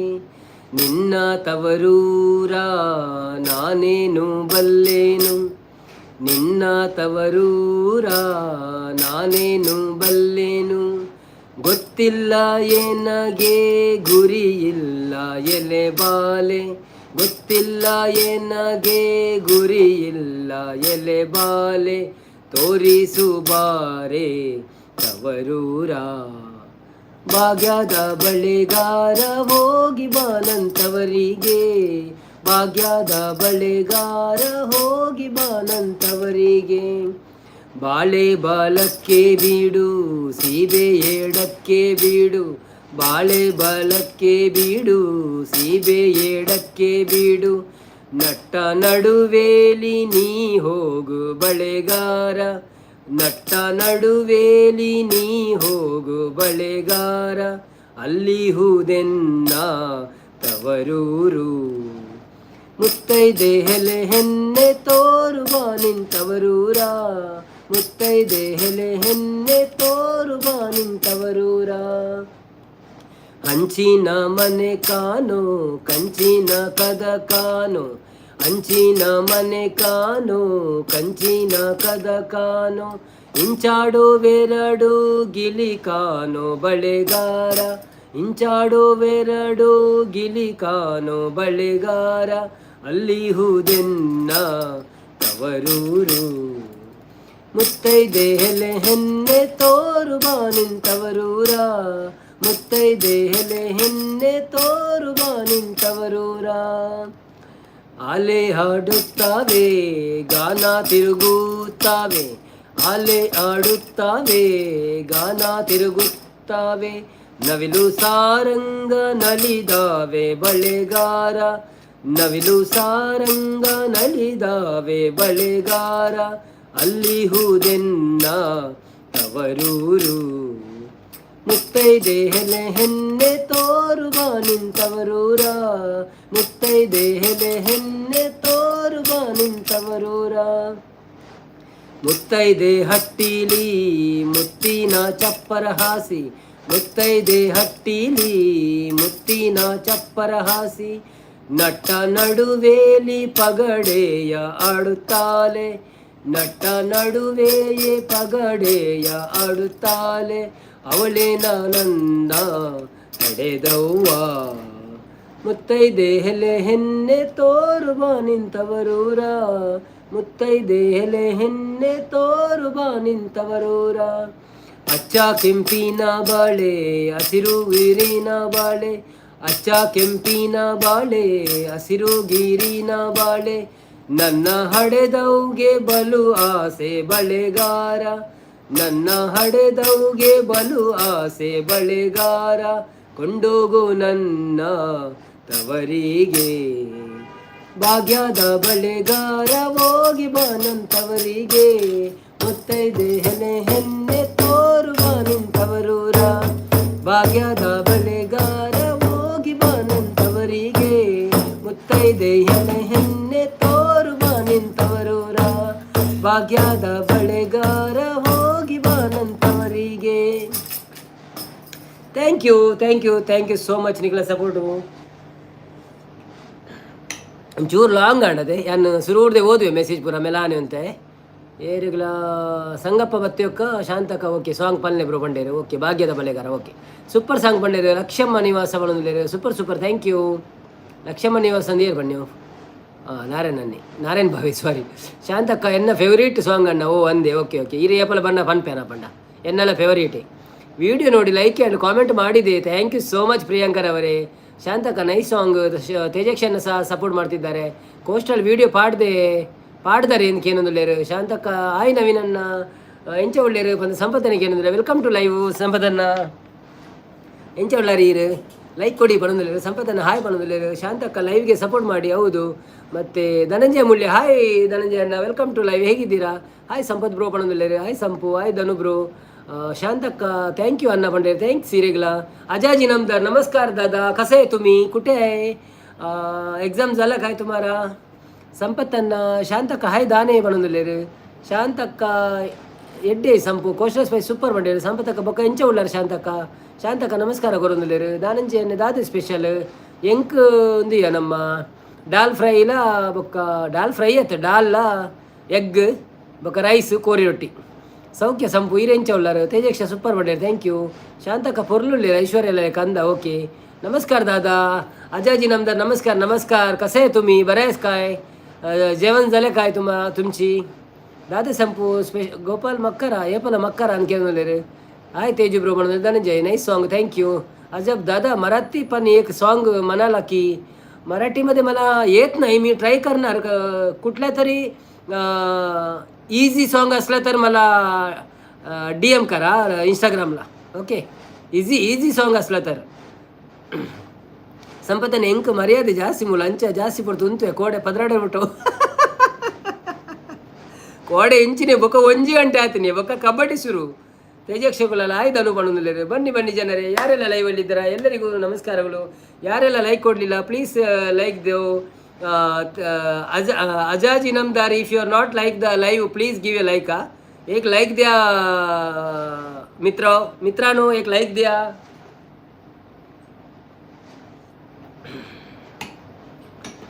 ನಿನ್ನ ತವರೂರ ನಾನೇನು ಬಲ್ಲೇನು, ನಿನ್ನ ತವರೂರ ನಾನೇನು ಬಲ್ಲೇನು, ಗೊತ್ತಿಲ್ಲದೆಂದು ಗೊತ್ತಿಲ್ಲ ಏನಗೆ ಗುರಿಯಿಲ್ಲ ಎಲೆ ಬಾಲೆ, ಗೊತ್ತಿಲ್ಲ ಏನಗೆ ಗುರಿಯಿಲ್ಲ ಎಲೆ ಬಾಲೆ, ತೋರಿಸು ಬಾರೆ ತವರೂರ. ಭಾಗ್ಯದ ಬಳೆಗಾರ ಹೋಗಿ ಬಾನಂತವರಿಗೆ, ಭಾಗ್ಯದ ಬಳೆಗಾರ ಹೋಗಿ ಬಾನಂತವರಿಗೆ. ಬಾಳೆ ಬಲಕ್ಕೆ ಬೀಡು, ಸೀಬೆ ಎಡಕ್ಕೆ ಬೀಡು, ಬಾಳೆ ಬಲಕ್ಕೆ ಬೀಡು, ಸೀಬೆ ಎಡಕ್ಕೆ ಬೀಡು, ನಟ್ಟ ನಡುವೇಲಿ ನೀ ಹೋಗು ಬಳೆಗಾರ, ನಟ್ಟ ನಡುವೇಲಿ ನೀ ಹೋಗು ಬಳೆಗಾರ, ಅಲ್ಲಿಹುದೆನ್ನ ತವರೂರು. ಮುತ್ತೈದೆ ಹೆಲೆ ಹೆನ್ನೆ ತೋರುವ ನಿಂತವರೂರ, ಮುತ್ತೈದೆ ಹೆಲೆ ಹೆನ್ನೆ ತೋರುವ ನಿಂತವರೂರ. ಹಂಚಿನ ಮನೆ ಕಾನು, ಕಂಚಿನ ಕದ ಕಾನು, ಹಂಚಿನ ಮನೆ ಕಾನು, ಕಂಚಿನ ಕದ ಕಾನು, ಇಂಚಾಡುವೆರಡು ಗಿಲಿ ಕಾನು ಬಳೆಗಾರ, ಇಂಚಾಡುವೆರಡು ಗಿಲಿ ಕಾನು ಬಳೆಗಾರ, ಅಲ್ಲಿಹುದೆನ್ನ ತವರೂರು. ಮುತ್ತೈದೆ ಹೆಲೆ ಹೆನ್ನೆ ತೋರುವ ನಿಂತವರೂರ, ಮುತ್ತೈದೆ ಹೆಲೆ ಹೆನ್ನೆ ತೋರುವ ನಿಂತವರೂರ. ಆಲೆ ಹಾಡುತ್ತಾವೆ, ಗಾನ ತಿರುಗುತ್ತಾವೆ, ಆಲೆ ಆಡುತ್ತಾವೆ, ಗಾನ ತಿರುಗುತ್ತಾವೆ, ನವಿಲು ಸಾರಂಗ ನಲಿದಾವೆ ಬಳೆಗಾರ, ನವಿಲು ಸಾರಂಗ ನಲಿದಾವೆ ಬಳೆಗಾರ, ಅಲ್ಲಿಹುದೆನ್ನ ತವರೂರು. ಮುತ್ತೈದೆ ಹೆಲೆ ಹೆನ್ನೆ ತೋರುವ ನಿಂತವರೂರ, ಮುತ್ತೈದೆ ಹೆಲೆ ಹೆನ್ನೆ ತೋರುವ ನಿಂತವರೂರ. ಮುತ್ತೈದೆ ಹಟ್ಟಿಲಿ ಮುತ್ತಿನ ಚಪ್ಪರ ಹಾಸಿ, ಮುತ್ತೈದೆ ಹಟ್ಟಿಲಿ ಮುತ್ತಿನ ಚಪ್ಪರ ಹಾಸಿ, ನಟ್ಟ ನಡುವೇಲಿ ಪಗಡೆಯ ಆಡುತ್ತಾಲೆ, ನಟ್ಟ ನಡುವೆಯೇ ಪಗಡೆಯ ಆಡುತ್ತಾಲೆ, ಅವಳೇ ನನ್ನ ಹಡೆದವ್ವ. ಮುತ್ತೈದೆ ಹೆಲೆ ಹೆನ್ನೆ ತೋರುವ ನಿಂತವರೂರ, ಮುತ್ತೈದೆ ಹೆಲೆ ಹೆನ್ನೆ ತೋರುವ ನಿಂತವರೂರ. ಅಚ್ಚ ಕೆಂಪಿನ ಬಾಳೆ, ಹಸಿರು ಗಿರಿನ ಬಾಳೆ, ಅಚ್ಚ ಕೆಂಪಿನ ಬಾಳೆ, ಹಸಿರು ಗಿರಿನ ಬಾಳೆ, ನನ್ನ ಹಡೆದವ್ಗೆ ಬಲು ಆಸೆ ಬಳೆಗಾರ, ನನ್ನ ಹಡೆದವ್ಗೆ ಬಲು ಆಸೆ ಬಳೆಗಾರ, ಕೊಂಡೋಗು ನನ್ನ ತವರಿಗೆ. ಭಾಗ್ಯದ ಬಳೆಗಾರ ಹೋಗಿ ಬಾನಂತವರಿಗೆ, ಮುತ್ತೈದೆ ಹೆಲೆ ಹೆನ್ನೆ ತೋರುವ ನಿಂತವರೂರ. ಭಾಗ್ಯದ ಬಳೆಗಾರ ಹೋಗಿ ಬಾನಂತವರಿಗೆ, ಮುತ್ತೈದೆ ಹೆಲೆ ಹೆನ್ನೆ ತೋರುವ ನಿಂತವರೂರ. ಭಾಗ್ಯದ ಬಳೆಗಾರ ಹೋಗಿ ಬಾನಂತವರಿಗೆ. Thank you, thank you, thank you so much ನಿಕ್ಲೆನ support. ಒಂಚೂರು ಲಾಂಗ್ ಆಂಡದೆ. ಯಾನ್ ಸುರೂರ್ದೆ ಓದುವೆ ಮೆಸೇಜ್ ಪೂರ ಮೆಲಾನೆ ಅಂತೆ. ಏರುಗ್ಲ ಸಂಗಪ್ಪ ಬತ್ತಿಯೊಕ್ಕ ಶಾಂತಕ ಓಕೆ ಸಾಂಗ್ ಪಲ್ನೆ ಬ್ರೋ ಬಂಡೇರು. ಓಕೆ, ಭಾಗ್ಯದ ಬಳೆಗಾರ, okay, super song ಬಂಡೇರು. ಲಕ್ಷ್ಮಮ್ಮ ನಿವಾಸ ಬಂದಿಲ್ಲೇರು. Super super, thank you. Lakshmamma ನಿವಾಸ ಅಂದೇರು ಬನ್ನಿ. ಹಾಂ, ನಾರಾಯಣ್ ಅನ್ನಿ, ನಾರಾಯಣ್ ಭಾವಿ, ಸಾರಿ. ಶಾಂತಕ್ಕ, ಎನ್ನ ಫೇವರೇಟ್ ಸಾಂಗ್ ಅಣ್ಣ. ಓ, ಅಂದೆ, ಓಕೆ ಓಕೆ. ಈ ಏಪಲ ಬಣ್ಣ ಪನ್ಪೇನ ಪಂಡ ಎನ್ನೆಲ್ಲ ಫೇವರೇಟ್. ವಿಡಿಯೋ ನೋಡಿ like and comment ಮಾಡಿದೆ. Thank you so much ಪ್ರಿಯಾಂಕರ್ ಅವರೇ. Shantakka, nice song. ತೇಜಕ್ಷನ ಸಹ ಸಪೋರ್ಟ್ ಮಾಡ್ತಿದ್ದಾರೆ. Coastal video ಪಾಡ್ದೆ, ಪಾಡ್ದಾರೆ ಏನೊಂದುಲ್ಲೇರು. ಶಾಂತಕ್ಕ, ಆಯ್ ನವೀನನ್ನ, ಎಂಚ ಉಳ್ಳೇರು ಬಂದು. ಸಂಪತ್ತನಿಗೆ ಏನಂದ್ರೆ welcome to live. ಸಂಪದನ್ನ, ಎಂಚ ಉಳ್ಳಾರಿ ಈರು? ಲೈಕ್ ಕೊಡಿ ಬರೋದಿಲ್ಲ. ಸಂಪತ್ತನ್ನ ಹಾಯ್ ಬರೋದಿಲ್ಲ. ಶಾಂತಕ್ಕ, ಲೈವ್ಗೆ ಸಪೋರ್ಟ್ ಮಾಡಿ. ಹೌದು. ಮತ್ತು ಧನಂಜಯ ಮುಳ್ಳಿ, ಹಾಯ್ ಧನಂಜಯ ಅಣ್ಣ, welcome to live. ಹೇಗಿದ್ದೀರಾ? ಹಾಯ್ ಸಂಪತ್ ಬ್ರೋ ಬರೋದಿಲ್ಲ. Hi Sampu, hi Dhanu bro. ಶಾಂತಕ್ಕ, thank you ಅನ್ನ ಬಂಡೆ, thanks ಸೀರೆಗಳ. अजाजी नमदार, नमस्कार दादा, कसे आहे तुम्ही? कुठे आहे? एक्झाम झाला काय तुम्हाला? ಸಂಪತ್ತನ್ನ, ಶಾಂತಕ್ಕ, ಹಾಯ್ ದಾನೆ ಬಣಂದುಲ್ಲೇರು. ಶಾಂತಕ್ಕ, ಎಡ್ಡೆ ಸಂಪು. Coastal spice super ಬಂಡೇರು. ಸಂಪತ್ತಕ್ಕ, ಬೊಕ್ಕ ಎಂಚ ಉಳ್ಳಾರ ಶಾಂತಕ್ಕ? ಶಾಂತಕ್ಕ ನಮಸ್ಕಾರ ಕೊರೊಂದುಲ್ಲೇರು. ದಾನಂಜಿ ದಾದೆ ಸ್ಪೆಷಲ್ ಎಂಕ್ ಉಂದಿಯ ನಮ್ಮ ಡಾಲ್ ಫ್ರೈಲ ಬೊಕ್ಕ ಡಾಲ್ ಫ್ರೈ ಆಯ್ತು, ಡಾಲ್ಲ ಎಗ್ ಬೊಕ್ಕ ರೈಸ್, ಕೋರಿ ರೊಟ್ಟಿ. ಸೌಖ್ಯ ಸಂಪು ಈರೆಂಚ ಉಳ್ಳಾರು. ತೇಜಕ್ಷ super birthday, thank you. Shantakka ಪೊರ್ಲುಳ್ಳೇರು ಐಶ್ವರ್ಯ ಕಂದ, ಓಕೆ. ನಮಸ್ಕಾರ दादा. अजाजी नामदार, नमस्कार नमस्कार. कसे आहे तुम्ही? बरे आहेस काय? जेवण झाले काय तुमची? दादा संपू स्पेश ಗೋಪಾಲ್ ಮಕ್ಕರ ಏಪಲ ಮಕ್ಕರ ಅನ್ಕೇನೋಲೇರು. हाय तेजू ब्रो म्हणून Dhananjay, nice song, thank you. अजब दादा, मराठी पण एक सॉन्ग म्हणाला की. मराठीमध्ये मला येत नाही, मी ट्राय करणार. कुठल्या तरी इझी सॉन्ग असलं तर मला डीएम करा इंस्टाग्रामला. ओके, इझी इझी सॉन्ग असलं तर. ಸಂಪತ್ತನ ಎಂಕ್ ಮರ್ಯಾದೆ ಜಾಸ್ತಿ ಮೂಲ ಅಂಚ ಜಾಸ್ತಿ ಪಡ್ತು ಉಂತುವೆ. ಕೋಡೆ ಪದ್ರಾಡೆ ಬಿಟ್ಟು ಕೋಡೆ ಇಂಚಿನೆ ಬೊಕ್ಕ ಒಂಜಿ ಗಂಟೆ ಆತೀನಿ, ಬೊಕ್ಕ ಕಬಡ್ಡಿ ಶುರು. ತೇಜಕ್ಷಕುಲಲ್ಲ ಆಯ್ತು ಅನು. ಬನ್ನಿ ಬನ್ನಿ ಜನರೇ, ಯಾರೆಲ್ಲ ಲೈವಲ್ಲಿದ್ದೀರಾ ಎಲ್ಲರಿಗೂ ನಮಸ್ಕಾರಗಳು. ಯಾರೆಲ್ಲ ಲೈಕ್ ಕೊಡಲಿಲ್ಲ, ಪ್ಲೀಸ್ ಲೈಕ್ ದೇವು. Ajaz Inamdar, if you are not like the live, please give a like. एक लाईक द्या मित्र मित्रांनो, एक लाईक द्या.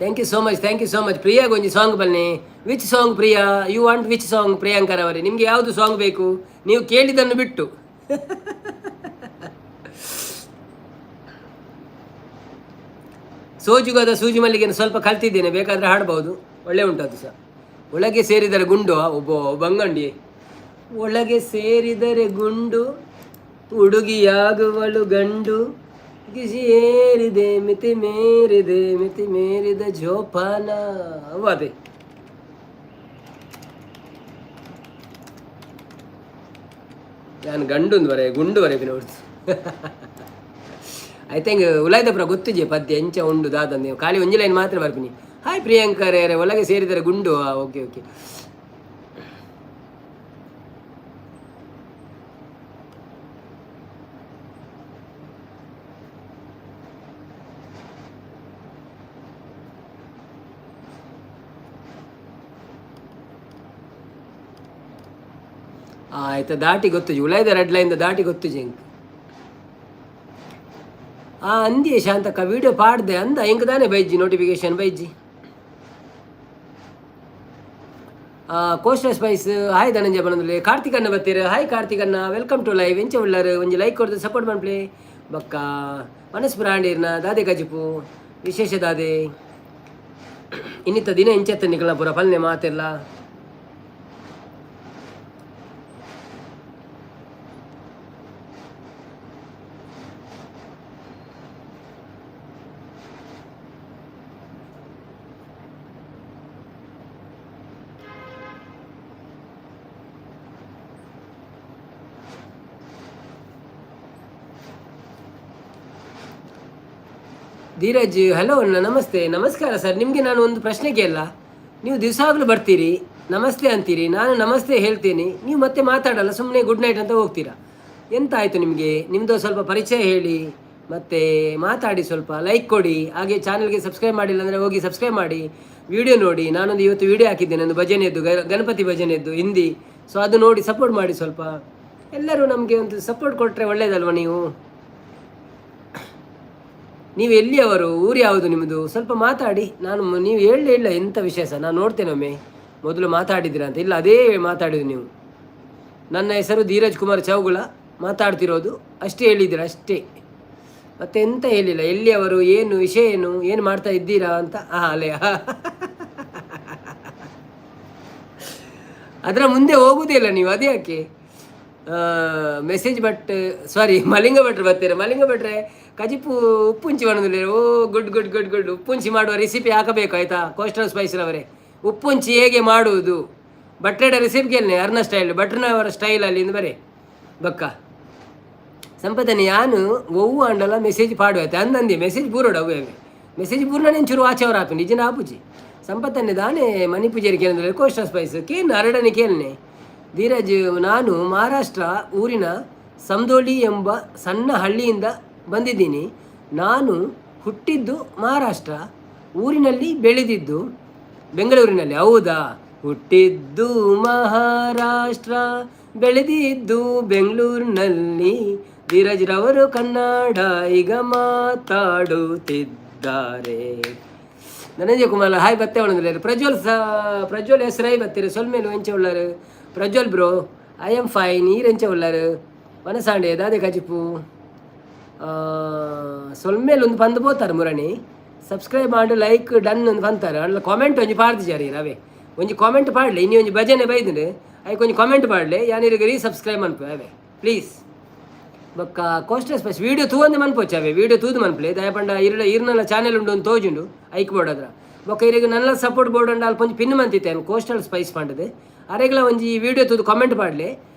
Thank you so much, thank you so much. Priya ಗೊಂಜಿ song ಬನ್ನಿ. Which song, Priya? You want which song? Priyankar ಅವರೇ, ನಿಮಗೆ ಯಾವುದು song ಬೇಕು, ನೀವು ಕೇಳಿದ್ದನ್ನು ಬಿಟ್ಟು? ಸೋಜುಗದ ಸೂಜಿ ಮಲ್ಲಿಗೆಯನ್ನು ಸ್ವಲ್ಪ ಕಲ್ತಿದ್ದೇನೆ, ಬೇಕಾದರೆ ಹಾಡ್ಬೋದು, ಒಳ್ಳೆ ಉಂಟು ಅದು ಸಹ. ಒಳಗೆ ಸೇರಿದರೆ ಗುಂಡು, ಒಬ್ಬ ಬಂಗಂಡಿ ಒಳಗೆ ಸೇರಿದರೆ ಗುಂಡು, ಹುಡುಗಿಯಾಗುವಳು ಗಂಡು, ಗಿಜಿ ಏರಿದೆ ಮಿತಿ ಮೇರಿದೆ ಮಿತಿ ಮೇರಿದ ಜೋಪಾನ. ಅವು ಅದೇ. ನಾನು ಗಂಡು ಬರೆ ಗುಂಡು ಬರೆ ನೋಡ್ತು. I think ಉಲಾಯ್ದಪುರ ಗೊತ್ತಿಜೆ ಪದ್ಯ ಎಂಚ ಉಂಡು ದಾದ. ನೀವು ಖಾಲಿ ಒಂಜಿ ಲೈನ್ ಮಾತ್ರ ಬರ್ಪಿನಿ. ಹಾಯ್ ಪ್ರಿಯಾಂಕರ್, ಒಳಗೆ ಸೇರಿದರೆ ಗುಂಡು. Okay okay. ಆಯ್ತಾ, ದಾಟಿ ಗೊತ್ತುಜಿ. ಉಲಾಯ್ದ ರೆಡ್ ಲೈನ್ ದಾಟಿ ಗೊತ್ತುಜಿ ಎಂಕ್. ಆ ಅಂದಿಯೇ ಶಾಂತಕ್ಕ, ವಿಡಿಯೋ ಪಾಡ್ದೆ ಅಂದ. ಎಂಕ್ ದಾನೆ ಬೈಜಿ ನೋಟಿಫಿಕೇಶನ್ ಬೈಜಿ. ಕೋಸ್ಟಲ್ ಸ್ಪೈಸ್, ಹಾಯ್ ಧನಂಜಯ ಬನಂದುಲೆ. ಕಾರ್ತಿಕ್ ಅಣ್ಣ ಬರ್ತೀರ. ಹಾಯ್ ಕಾರ್ತಿಕ್ ಅಣ್ಣ, welcome to live. ಎಂಚ ಉಳ್ಳಾರು? ಒಂಜಿ ಲೈಕ್ ಕೊಡ್ದು ಸಪೋರ್ಟ್ ಮನ್ಪ್ಲೆ. ಬಕ್ಕ ಮನಸ್ ಬ್ರಾಂಡಿರ್ನ ದಾದೆ ಕಜಿಪು ವಿಶೇಷ ದಾದೆ? ಇನ್ನಿತ್ತ ದಿನ ಎಂಚತ್ತ ನಿಕಲ್ನ ಪೂರ ಪಲ್ನೆ ಮಾತೆಲ್ಲ. ಧೀರಜ್, ಹಲೋ ಅಣ್ಣ, ನಮಸ್ತೆ. ನಮಸ್ಕಾರ ಸರ್. ನಿಮಗೆ ನಾನು ಒಂದು ಪ್ರಶ್ನೆ ಕೇಳಲ್ಲ? ನೀವು ದಿವಸಾಗಲೂ ಬರ್ತೀರಿ, ನಮಸ್ತೆ ಅಂತೀರಿ, ನಾನು ನಮಸ್ತೆ ಹೇಳ್ತೀನಿ, ನೀವು ಮತ್ತೆ ಮಾತಾಡಲ್ಲ, ಸುಮ್ಮನೆ ಗುಡ್ ನೈಟ್ ಅಂತ ಹೋಗ್ತೀರಾ. ಎಂತ ಆಯಿತು ನಿಮಗೆ? ನಿಮ್ಮದು ಸ್ವಲ್ಪ ಪರಿಚಯ ಹೇಳಿ, ಮತ್ತು ಮಾತಾಡಿ ಸ್ವಲ್ಪ, ಲೈಕ್ ಕೊಡಿ. ಹಾಗೆ ಚಾನಲ್ಗೆ ಸಬ್ಸ್ಕ್ರೈಬ್ ಮಾಡಿಲ್ಲ ಅಂದರೆ ಹೋಗಿ ಸಬ್ಸ್ಕ್ರೈಬ್ ಮಾಡಿ, ವಿಡಿಯೋ ನೋಡಿ. ನಾನೊಂದು ಇವತ್ತು ವಿಡಿಯೋ ಹಾಕಿದ್ದೇನೆ, ಒಂದು ಭಜನೆಯದ್ದು, ಗಣಪತಿ ಭಜನೆಯದ್ದು ಹಿಂದಿ. ಸೊ ಅದು ನೋಡಿ ಸಪೋರ್ಟ್ ಮಾಡಿ ಸ್ವಲ್ಪ. ಎಲ್ಲರೂ ನಮಗೆ ಒಂದು ಸಪೋರ್ಟ್ ಕೊಟ್ಟರೆ ಒಳ್ಳೆಯದಲ್ವ? ನೀವು ನೀವು ಎಲ್ಲಿಯವರು, ಊರು ಯಾವುದು ನಿಮ್ಮದು, ಸ್ವಲ್ಪ ಮಾತಾಡಿ. ನಾನು ನೀವು ಹೇಳಲೇ ಇಲ್ಲ, ಎಂಥ ವಿಷಯ ಸರ್. ನಾನು ನೋಡ್ತೇನೆ ಒಮ್ಮೆ, ಮೊದಲು ಮಾತಾಡಿದ್ದೀರಾ ಅಂತ. ಇಲ್ಲ, ಅದೇ ಮಾತಾಡಿದ್ದು ನೀವು. ನನ್ನ ಹೆಸರು ಧೀರಜ್ ಕುಮಾರ್ ಚೌಗುಳ ಮಾತಾಡ್ತಿರೋದು, ಅಷ್ಟೇ ಹೇಳಿದ್ದೀರ ಅಷ್ಟೇ, ಮತ್ತೆ ಎಂತ ಹೇಳಿಲ್ಲ. ಎಲ್ಲಿಯವರು, ಏನು ವಿಷಯ, ಏನು ಏನು ಮಾಡ್ತಾ ಇದ್ದೀರಾ ಅಂತ. ಹಾಂ, ಅಲ್ಲೇ ಅದರ ಮುಂದೆ ಹೋಗುವುದೇ ಇಲ್ಲ ನೀವು, ಅದೇ ಯಾಕೆ? ಮೆಸೇಜ್ ಬಟ್ ಸಾರಿ, ಮಲಿಂಗ ಭಟ್ರು ಬರ್ತೀರಾ? ಮಲಿಂಗ ಭಟ್ರೆ, ಕಜಿಪು ಉಪ್ಪುಂಚಿ ಮಾಡೋದಿಲ್ಲ. ಓ, ಗುಡ್ ಗುಡ್ ಗುಡ್ ಗುಡ್. ಉಪ್ಪುಂಚಿ ಮಾಡುವ ರೆಸಿಪಿ ಹಾಕಬೇಕು, ಆಯಿತಾ? ಕೋಸ್ಟಲ್ ಸ್ಪೈಸ್ರವರೇ, ಉಪ್ಪುಂಚಿ ಹೇಗೆ ಮಾಡುವುದು ಬಟ್ರೆಡ ರೆಸಿಪಿ ಕೇಳನೆ, ಅರ್ನ ಸ್ಟೈಲ್, ಭಟ್ರನವರ ಸ್ಟೈಲಲ್ಲಿ ಇಂದು ಬರೇ. ಬಕ್ಕ ಸಂಪದನೆ ಯಾನು ಒವ್ವು ಅಂಡಲ ಮೆಸೇಜ್ ಪಾಡು ಆಯ್ತು ಅಂದಂದಿ. ಮೆಸೇಜ್ ಬೂರೋಡು ಅವೇ ಮೆಸೇಜ್ ಪೂರ್ಣ ಚೂರು ಆಚೆವರ ಆಪಿ ನಿಜನ ಆಪುಜಿ. ಸಂಪತ್ತನ್ನೇ ದಾನೆ ಮಣಿ ಪೂಜಾರಿ ಕೇಳಿದ್ರೆ ಕೋಸ್ಟಲ್ ಸ್ಪೈಸ್ ಕೇನ್ ಅರಡನೆ ಕೇಳನೆ. ಧೀರಜ್, ನಾನು ಮಹಾರಾಷ್ಟ್ರ ಊರಿನ ಸಂದೋಳಿ ಎಂಬ ಸಣ್ಣ ಹಳ್ಳಿಯಿಂದ ಬಂದಿದ್ದೀನಿ. ನಾನು ಹುಟ್ಟಿದ್ದು ಮಹಾರಾಷ್ಟ್ರ ಊರಿನಲ್ಲಿ, ಬೆಳೆದಿದ್ದು ಬೆಂಗಳೂರಿನಲ್ಲಿ. ಹೌದಾ? ಹುಟ್ಟಿದ್ದು ಮಹಾರಾಷ್ಟ್ರ, ಬೆಳೆದಿದ್ದು ಬೆಂಗಳೂರಿನಲ್ಲಿ. ಧೀರಜ್ರವರು ಕನ್ನಡ ಈಗ ಮಾತಾಡುತ್ತಿದ್ದಾರೆ. ಧನಂಜಯ ಕುಮಾರ್, ಹಾಯ್ ಬತ್ತೆ. ಒಳಂದ್ರೆ ಪ್ರಜ್ವಲ್ ಸಹ, ಪ್ರಜ್ವಲ್ ಹೆಸರಾಯಿ ಬತ್ತೀರಿ. ಸೊಲ್ಮೇಲು ಎಂಚ ಉಳ್ಳಾರು Prajwal bro? I am fine. ಈರೆಂಚ ಉಳ್ಳಾರು ಮನಸಾಂಡೆ ದಾದೆ ಕಜಿಪು ಸೊಲ್ಮೇಲೆ ಒಂದು ಬಂದು ಪೋತಾರೆ ಮುರಣಿ. ಸಬ್ಸ್ಕ್ರೈಬ್ ಮಾಡಿ, ಲೈಕ್ ಡನ್ ಒಂದು ಬಂತಾರೆ. ಅಲ್ಲ, ಕಾಮೆಂಟ್ ಒಂಜಿ ಪಾಡ್ದಿಜಾರಿ ರವೆ. ಒಂಜಿ ಕಾಮೆಂಟ್ ಪಾಡ್ಲೆ. ಇನ್ನಿ ಒಂಜಿ ಭಜನೆ ಬೈದುಂಡು, ಐಕ್ ಒಂಜಿ ಕಾಮೆಂಟ್ ಪಾಡ್ಲೆ. ಯಾನಿರಿಗೆ ರೀ ಸಬ್ಸ್ಕ್ರೈಬ್ ಮನ್ಪು ಅವೇ, ಪ್ಲೀಸ್. ಬೊಕ್ಕ coastal spice video ತೂವಂದೆ ಮನ್ಪೊಚ್ಚಿ ಅವೇ. ವೀಡಿಯೋ ತೂದು ಮನ್ಪಲೆ. ದಯಪಂಡ ಇರ್ಲ ಇರ್ನಲ್ಲ ಚಾನೆಲ್ ಉಂಡು ಒಂದು ತೋಜುಂಡು ಐಕ್ ಬೋರ್ಡ್. ಬೊಕ್ಕ ಇರೆಗ್ ನನ್ನ ಸಪೋರ್ಟ್ ಬೋರ್ಡ್ ಅಂಡ ಅಲ್ಪ ಒಂಜಿ ಪಿನ್ ಮಂತಿತ್ತೆ ಕೋಸ್ಟಲ್ ಸ್ಪೈಸ್ ಪಂಡದು. ಅರೆಗ್ಲ ಒಂಜಿ ವೀಡಿಯೋ ತೂದು ಕಾಮೆಂಟ್ ಪಾಡ್ಲೆ.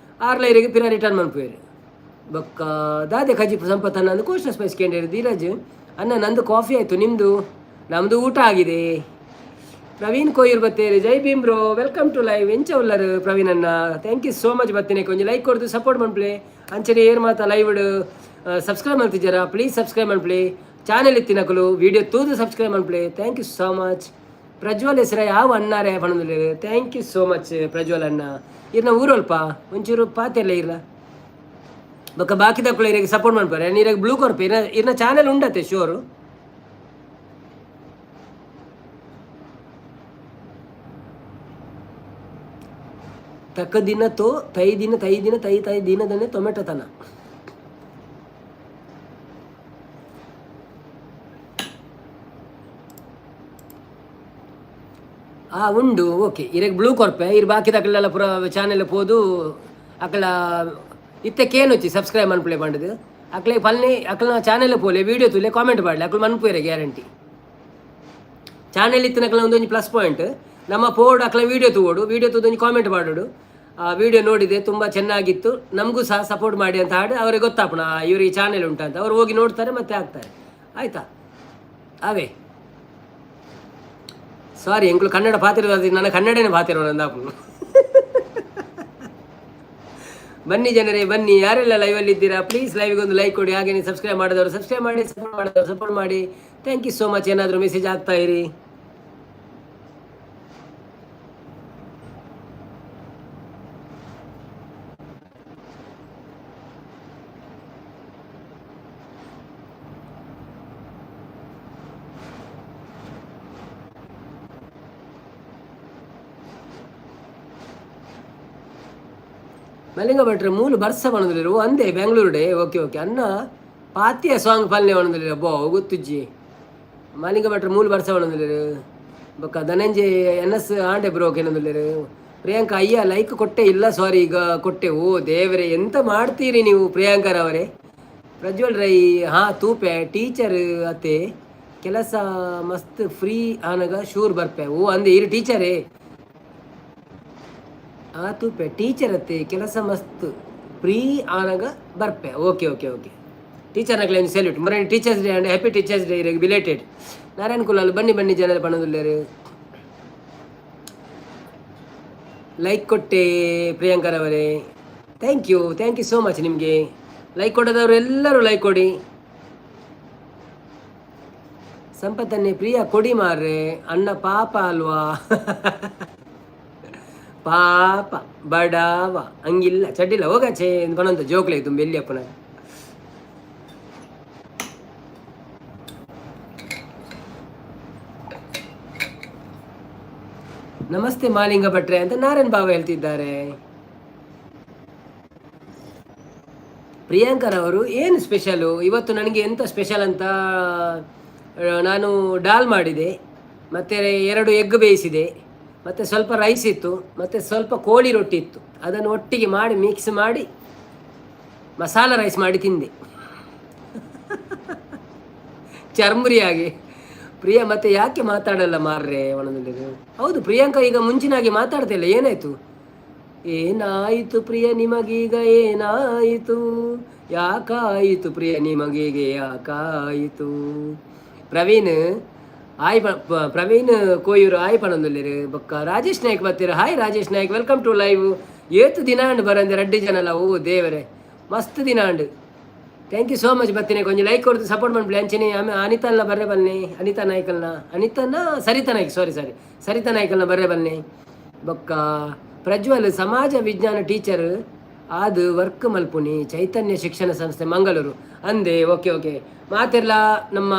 ಆರ್ಲ ಇರೆಗ್ ಪಿರ ರಿಟರ್ನ್ ಮನ್ಪುವೆರು. ಬೊಕ್ಕ ದಾದೆ ಕಜಿಪು ಸಂಪತ್ ಅನ್ನ? ಕೋಸ್ಟಲ್ ಸ್ಪೈಸ್ ಕೇಂದ್ರ. ಧೀರಜ್ ಅಣ್ಣ, ನಂದು ಕಾಫಿ ಆಯಿತು, ನಿಮ್ಮದು? ನಮ್ಮದು ಊಟ ಆಗಿದೆ. ಪ್ರವೀಣ್ ಕೊಯ್ಯೂರ್ ಬತ್ತೇರಿ. ಜೈ Bhim bro, welcome to live. ಎಂಚ ಉಲ್ಲರು ಪ್ರವೀಣ್ ಅಣ್ಣ? Thank you so much. ಬತ್ತೇನೆ. ಒಂಜಿ ಲೈಕ್ ಕೊಡ್ದು ಸಪೋರ್ಟ್ ಮನ್ಪ್ಲೆ. ಅಂಚನೆ ಏರ್ ಮಾತ ಲೈವ್ ಸಬ್ಸ್ಕ್ರೈಬ್ ಮಾಡ್ತಿದ್ದೀರಾ, ಪ್ಲೀಸ್ ಸಬ್ಸ್ಕ್ರೈಬ್ ಮನ್ಪ್ಲೆ. ಚಾನೆಲ್ ಇತ್ತಿನಕುಲು ವಿಡಿಯೋ ತೂದು subscribe ಮನ್ಪ್ಲೆ. Thank you so much. Prajwal ಹೆಸರ ಯಾವ ಅಣ್ಣಾರೇ ಪಣಂದುಲ್ಲೆರ್. Thank you so much Prajwal ಅಣ್ಣ. ಇರ್ನ ಊರಲ್ಪ ಒಂಚೂರು ಪಾತೆಲ್ಲ ಇರ್ಲ. ಬೊಕ್ಕ ಬಾಕಿದಕುಲು ಇರೆಗ್ ಸಪೋರ್ಟ್ ಮನ್ಪರೆ. ಇರೆಗ್ ಬ್ಲೂ ಕೊರ್ಪೆ. ಇರ್ನ ಇರ್ನ ಚಾನೆಲ್ ಉಂಡತೆ ಶೋರು. ತಕ್ಕ ದಿನ ತೋ ತೈ ದಿನ ತೈ ದಿನ ತೈ ತೈ ದಿನದನ್ನೇ ಟೊಮೆಟೊ ತನ. ಆ ಉಂಡು, ಓಕೆ. ಇರೆಗ್ ಬ್ಲೂ ಕೊರ್ಪೆ. ಇರ್ ಬಾಕಿದಕಲೆಲ್ಲ ಪೂರ ಚಾನೆಲ್ ಪೋದು ಅಕಲ ಇತ್ತೆ ಕೇನೊಚ್ಚಿ ಸಬ್ಸ್ಕ್ರೈಬ್ ಮನ್ಪುಲೆ ಪಂಡದು. ಅಕ್ಲೆ ಪಲ್ನೆ ಅಕ್ಲನ ಚಾನೆಲ್ ಪೋಲೆ, ವೀಡಿಯೋ ತೂಲೆ, ಕಾಮೆಂಟ್ ಪಾಡ್ಲೆ. ಅಕ್ಲು ಮನ್ಪುವೆರೆ ಗ್ಯಾರಂಟಿ. ಚಾನೆಲ್ ಇತ್ತಿನಕಲ ಒಂದೊಂಜಿ ಪ್ಲಸ್ ಪಾಯಿಂಟ್. ನಮ್ಮ ಪೋಡು ಅಕ್ಲ ವೀಡಿಯೋ ತೂವೋಡು, ವೀಡಿಯೋ ತೂದು ಒಂಜಿ ಕಾಮೆಂಟ್ ಮಾಡೋಡು. ಆ ವಿಡಿಯೋ ನೋಡಿದೆ, ತುಂಬ ಚೆನ್ನಾಗಿತ್ತು, ನಮಗೂ ಸಹ ಸಪೋರ್ಟ್ ಮಾಡಿ ಅಂತ ಹಾಡಿ ಅವರಿಗೆ ಗೊತ್ತಾಪಣ ಇವರಿಗೆ ಚಾನೆಲ್ ಉಂಟಂತ. ಅವರು ಹೋಗಿ ನೋಡ್ತಾರೆ ಮತ್ತೆ ಹಾಕ್ತಾರೆ. ಆಯ್ತಾ? ಅವೇ, ಸಾರಿ, ಎಂಕ್ಲು ಕನ್ನಡ ಪಾತಿರೋದು, ನನ್ನ ಕನ್ನಡನೇ ಪಾತಿರೋ ನಂದಾಪು. ಬನ್ನಿ ಜನರೇ, ಬನ್ನಿ. ಯಾರೆಲ್ಲ ಲೈವಲ್ಲಿ ಇದ್ದೀರಾ, ಪ್ಲೀಸ್ ಲೈವ್ಗೆ ಒಂದು ಲೈಕ್ ಕೊಡಿ. ಹಾಗೆ ಸಬ್ಸ್ಕ್ರೈಬ್ ಮಾಡಿದವರು ಸಬ್ಸ್ಕ್ರೈಬ್ ಮಾಡಿ, ಸಪೋರ್ಟ್ ಮಾಡಿದವರು ಸಪೋರ್ಟ್ ಮಾಡಿ. Thank you so much. ಏನಾದರೂ ಮೆಸೇಜ್ ಆಗ್ತಾ ಇರಿ. ಮಲ್ಲಿಂಗ ಭಟ್ರೆ ಮೂಲು ಬರ್ಸ ಪಣಂದುಲ್ಲೆರ್. ಓ ಅಂದೆ, ಬೆಂಗಳೂರುಡೆ. ಓಕೆ ಓಕೆ ಅನ್ನ ಪಾತಿಯ ಸಾಂಗ್ ಪಲ್ಲೆ ಪಣಂದುಲ್ಲೆರ್. ಬೋ ಗೊತ್ತುಜ್ಜಿ. ಮಲ್ಲಿಂಗ ಭಟ್ರೆ ಮೂಲು ಬರ್ಸ ಪಣಂದುಲ್ಲೆರ್. ಬೊಕ್ಕ ಧನಂಜಯ್ ಎನ್ ಎಸ್ ಆಂಡೆ ಬ್ರೋ ಕೇನೊಂದುಲ್ಲೆರ್. ಪ್ರಿಯಾಂಕಾ ಅಯ್ಯ, ಲೈಕ್ ಕೊಟ್ಟೆ ಇಲ್ಲ, ಸಾರಿ, ಈಗ ಕೊಟ್ಟೆ. ಓ ದೇವರೇ, ಎಂತ ಮಾಡ್ತೀರಿ ನೀವು ಪ್ರಿಯಾಂಕರವರೇ? ಪ್ರಜ್ವಲ್ ರೈ, ಹಾ ತೂಪೆ. ಟೀಚರ್ ಅತ್ತೆ, ಕೆಲಸ ಮಸ್ತ್, ಫ್ರೀ ಆನಗ ಶೂರ್ ಬರ್ಪೆ. ಓ ಅಂದೆ, ಇರು ಟೀಚರೇ. ಆ ತೂಪೆ, ಟೀಚರ್ ಅತ್ತೆ, ಕೆಲಸ ಮಸ್ತ್, ಫ್ರೀ ಆನಗ ಬರ್ಪೆ. Okay okay okay. Teacher ನಕ್ಲೆ salute. ಮರ Teachers Day and happy Teachers Day ಇರೆಗ್ belated. Narayan Kulal, ಬನ್ನಿ ಬನ್ನಿ ಜನರ ಪಣದುಲ್ಲೇರು. ಲೈಕ್ ಕೊಟ್ಟೆ ಪ್ರಿಯಾಂಕರವರೇ. Thank you, thank you so much. ನಿಮಗೆ ಲೈಕ್ ಕೊಡದವರು ಎಲ್ಲರೂ ಲೈಕ್ ಕೊಡಿ. ಸಂಪತ್ತನ್ನೇ ಪ್ರಿಯ ಕೊಡಿ ಮಾರ್ರೆ. ಅಣ್ಣ ಪಾಪ ಅಲ್ವಾ? ಪಾಪ ಬಡವ ಹಂಗಿಲ್ಲ, ಚಡ್ಡಿಲ್ಲ ಹೋಗಚೆ ಪಣಂತ ಜೋಕ್ಲೆ ತುಂಬ ಎಲ್ಲಿ ಅಪ್ಪನ. ನಮಸ್ತೆ ಮಾಲಿಂಗ ಭಟ್ರೆ ಅಂತ ನಾರಾಯಣ್ ಬಾಬಾ ಹೇಳ್ತಿದ್ದಾರೆ. ಪ್ರಿಯಾಂಕರ್ ಅವರು, ಏನು ಸ್ಪೆಷಲು ಇವತ್ತು? ನನಗೆ ಎಂತ ಸ್ಪೆಷಲ್ ಅಂತ, ನಾನು ಡಾಲ್ ಮಾಡಿದೆ, ಮತ್ತು ಎರಡು ಎಗ್ ಬೇಯಿಸಿದೆ, ಮತ್ತು ಸ್ವಲ್ಪ ರೈಸ್ ಇತ್ತು, ಮತ್ತು ಸ್ವಲ್ಪ ಕೋಳಿ ರೊಟ್ಟಿ ಇತ್ತು. ಅದನ್ನು ಒಟ್ಟಿಗೆ ಮಾಡಿ, ಮಿಕ್ಸ್ ಮಾಡಿ, ಮಸಾಲ ರೈಸ್ ಮಾಡಿ ತಿಂದೆ ಚರ್ಮುರಿಯಾಗಿ. ಪ್ರಿಯಾ ಮತ್ತೆ ಯಾಕೆ ಮಾತಾಡಲ್ಲ ಮಾರ್ರೆ ಒಣದಲ್ಲಿ? ಹೌದು, ಪ್ರಿಯಾಂಕಾ ಈಗ ಮುಂಚಿನಾಗೆ ಮಾತಾಡ್ತಿಲ್ಲ. ಏನಾಯ್ತು? ಏನಾಯಿತು ಪ್ರಿಯ ನಿಮಗೀಗ? ಏನಾಯಿತು? ಯಾಕಾಯಿತು ಪ್ರಿಯ ನಿಮಗೀಗ? ಯಾಕಾಯಿತು? ಪ್ರವೀಣ್ ಆಯ್ ಪ್ರವೀಣ್ ಕೋಯೂರು ಆಯ್ ಪಣಂದುಲ್ಲೆರ್. ಬೊಕ್ಕ Rajesh Naik ಬತ್ತೀರ. Hi Rajesh Naik, welcome to live. ಏತು ದಿನ ಅಂಡ್ ಬರಂದೆ ರಡ್ಡಿ ಜನಲ. ಓ ದೇವರೇ, ಮಸ್ತ್ ದಿನ and. Thank you so much. ಬತ್ತೀನಿ. ಕೊಂಚ ಲೈಕ್ ಕೊಡ್ದು ಸಪೋರ್ಟ್ ಮಾಡ್ಬಿಡಿ. ಅಂಚನೆ ಆಮೇಲೆ ಅನಿತಲ್ನ ಬರ್ರೆ ಬನ್ನಿ. ಅನಿತಾ ನಾಯ್ಕಲ್ನ, ಅನಿತನ, ಸರಿತಾ ನಾಯ್ಕ್, ಸಾರಿ ಸಾರಿ, ಸರಿತಾ ನಾಯ್ಕಲ್ನ ಬರ್ರೆ ಬನ್ನಿ. ಬೊಕ್ಕ ಪ್ರಜ್ವಲ್, ಸಮಾಜ ವಿಜ್ಞಾನ ಟೀಚರ್ ಆದ್ ವರ್ಕ್ ಮಲ್ಪುನಿ, ಚೈತನ್ಯ ಶಿಕ್ಷಣ ಸಂಸ್ಥೆ, ಮಂಗಳೂರು ಅಂದೆ. ಓಕೆ ಓಕೆ ಮಾತೆರ್ಲ ನಮ್ಮ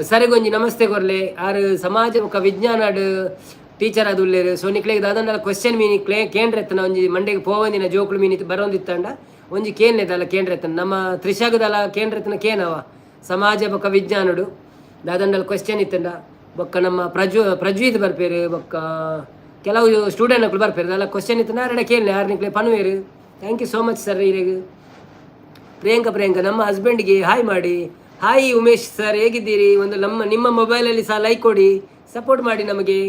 ಸರಿಗೊಂಜಿ ನಮಸ್ತೆ ಕೊರ್ಲೆ. ಆರು ಸಮಾಜ ಬೊಕ್ಕ ವಿಜ್ಞಾನಡ್ ಟೀಚರ್ ಅದು ಉಲ್ಲೇರು. ಸೊ ನಿಕ್ಲೆಗ್ ದಾದಂಡಲ ಕ್ವಶನ್ ಮೀನಿ ಕ್ಲೇ ಕೇಂದ್ರ ಎತ್ತನ, ಒಂಜಿ ಮಂಡೆಗೆ ಪೋವಂದಿನ ಜೋಕುಲು ಮೀನಿ ಬರೋಂದಿತ್ತಂಡ ಒಂಜಿ ಕೇನ್ಲೆದಲ್ಲ ಕೇಂದ್ರ ಎತ್ತನ. ನಮ್ಮ ತ್ರಿಶಾಗದಲ್ಲ ಕೇಂದ್ರ ಎತ್ತನ ಕೇನವ ಸಮಾಜ ಬೊಕ್ಕ ವಿಜ್ಞಾನಡು ದಾದಂಡಲ ಕ್ವಶನ್ ಇತ್ತಂಡ. ಬೊಕ್ಕ ನಮ್ಮ ಪ್ರಜ್ವೀತ್ ಬರ್ಪೇರು, ಬೊಕ್ಕ ಕೆಲವು ಸ್ಟೂಡೆಂಟ್ ಅಕ್ಲು ಬರ್ಪೇರು. ಅಲ್ಲ ಕ್ವಶನ್ ಇತ್ತಂಡ ಅರೆಡ ಕೇಳಲೆ, ಆರ್ ನಿಕ್ಲೆ ಪನುವೇರು. Thank you so much sir. ಇರೆಗ್ ಪ್ರಿಯಾಂಕ, ಪ್ರಿಯಾಂಕ, ನಮ್ಮ ಹಸ್ಬೆಂಡ್ಗೆ ಹಾಯ್ ಮಾಡಿ. ಹಾಯ್ ಉಮೇಶ್ ಸರ್, ಹೇಗಿದ್ದೀರಿ? ಒಂದು ನಮ್ಮ ನಿಮ್ಮ ಮೊಬೈಲಲ್ಲಿ ಸಹ ಲೈಕ್ ಕೊಡಿ, ಸಪೋರ್ಟ್ ಮಾಡಿ ನಮಗೆ.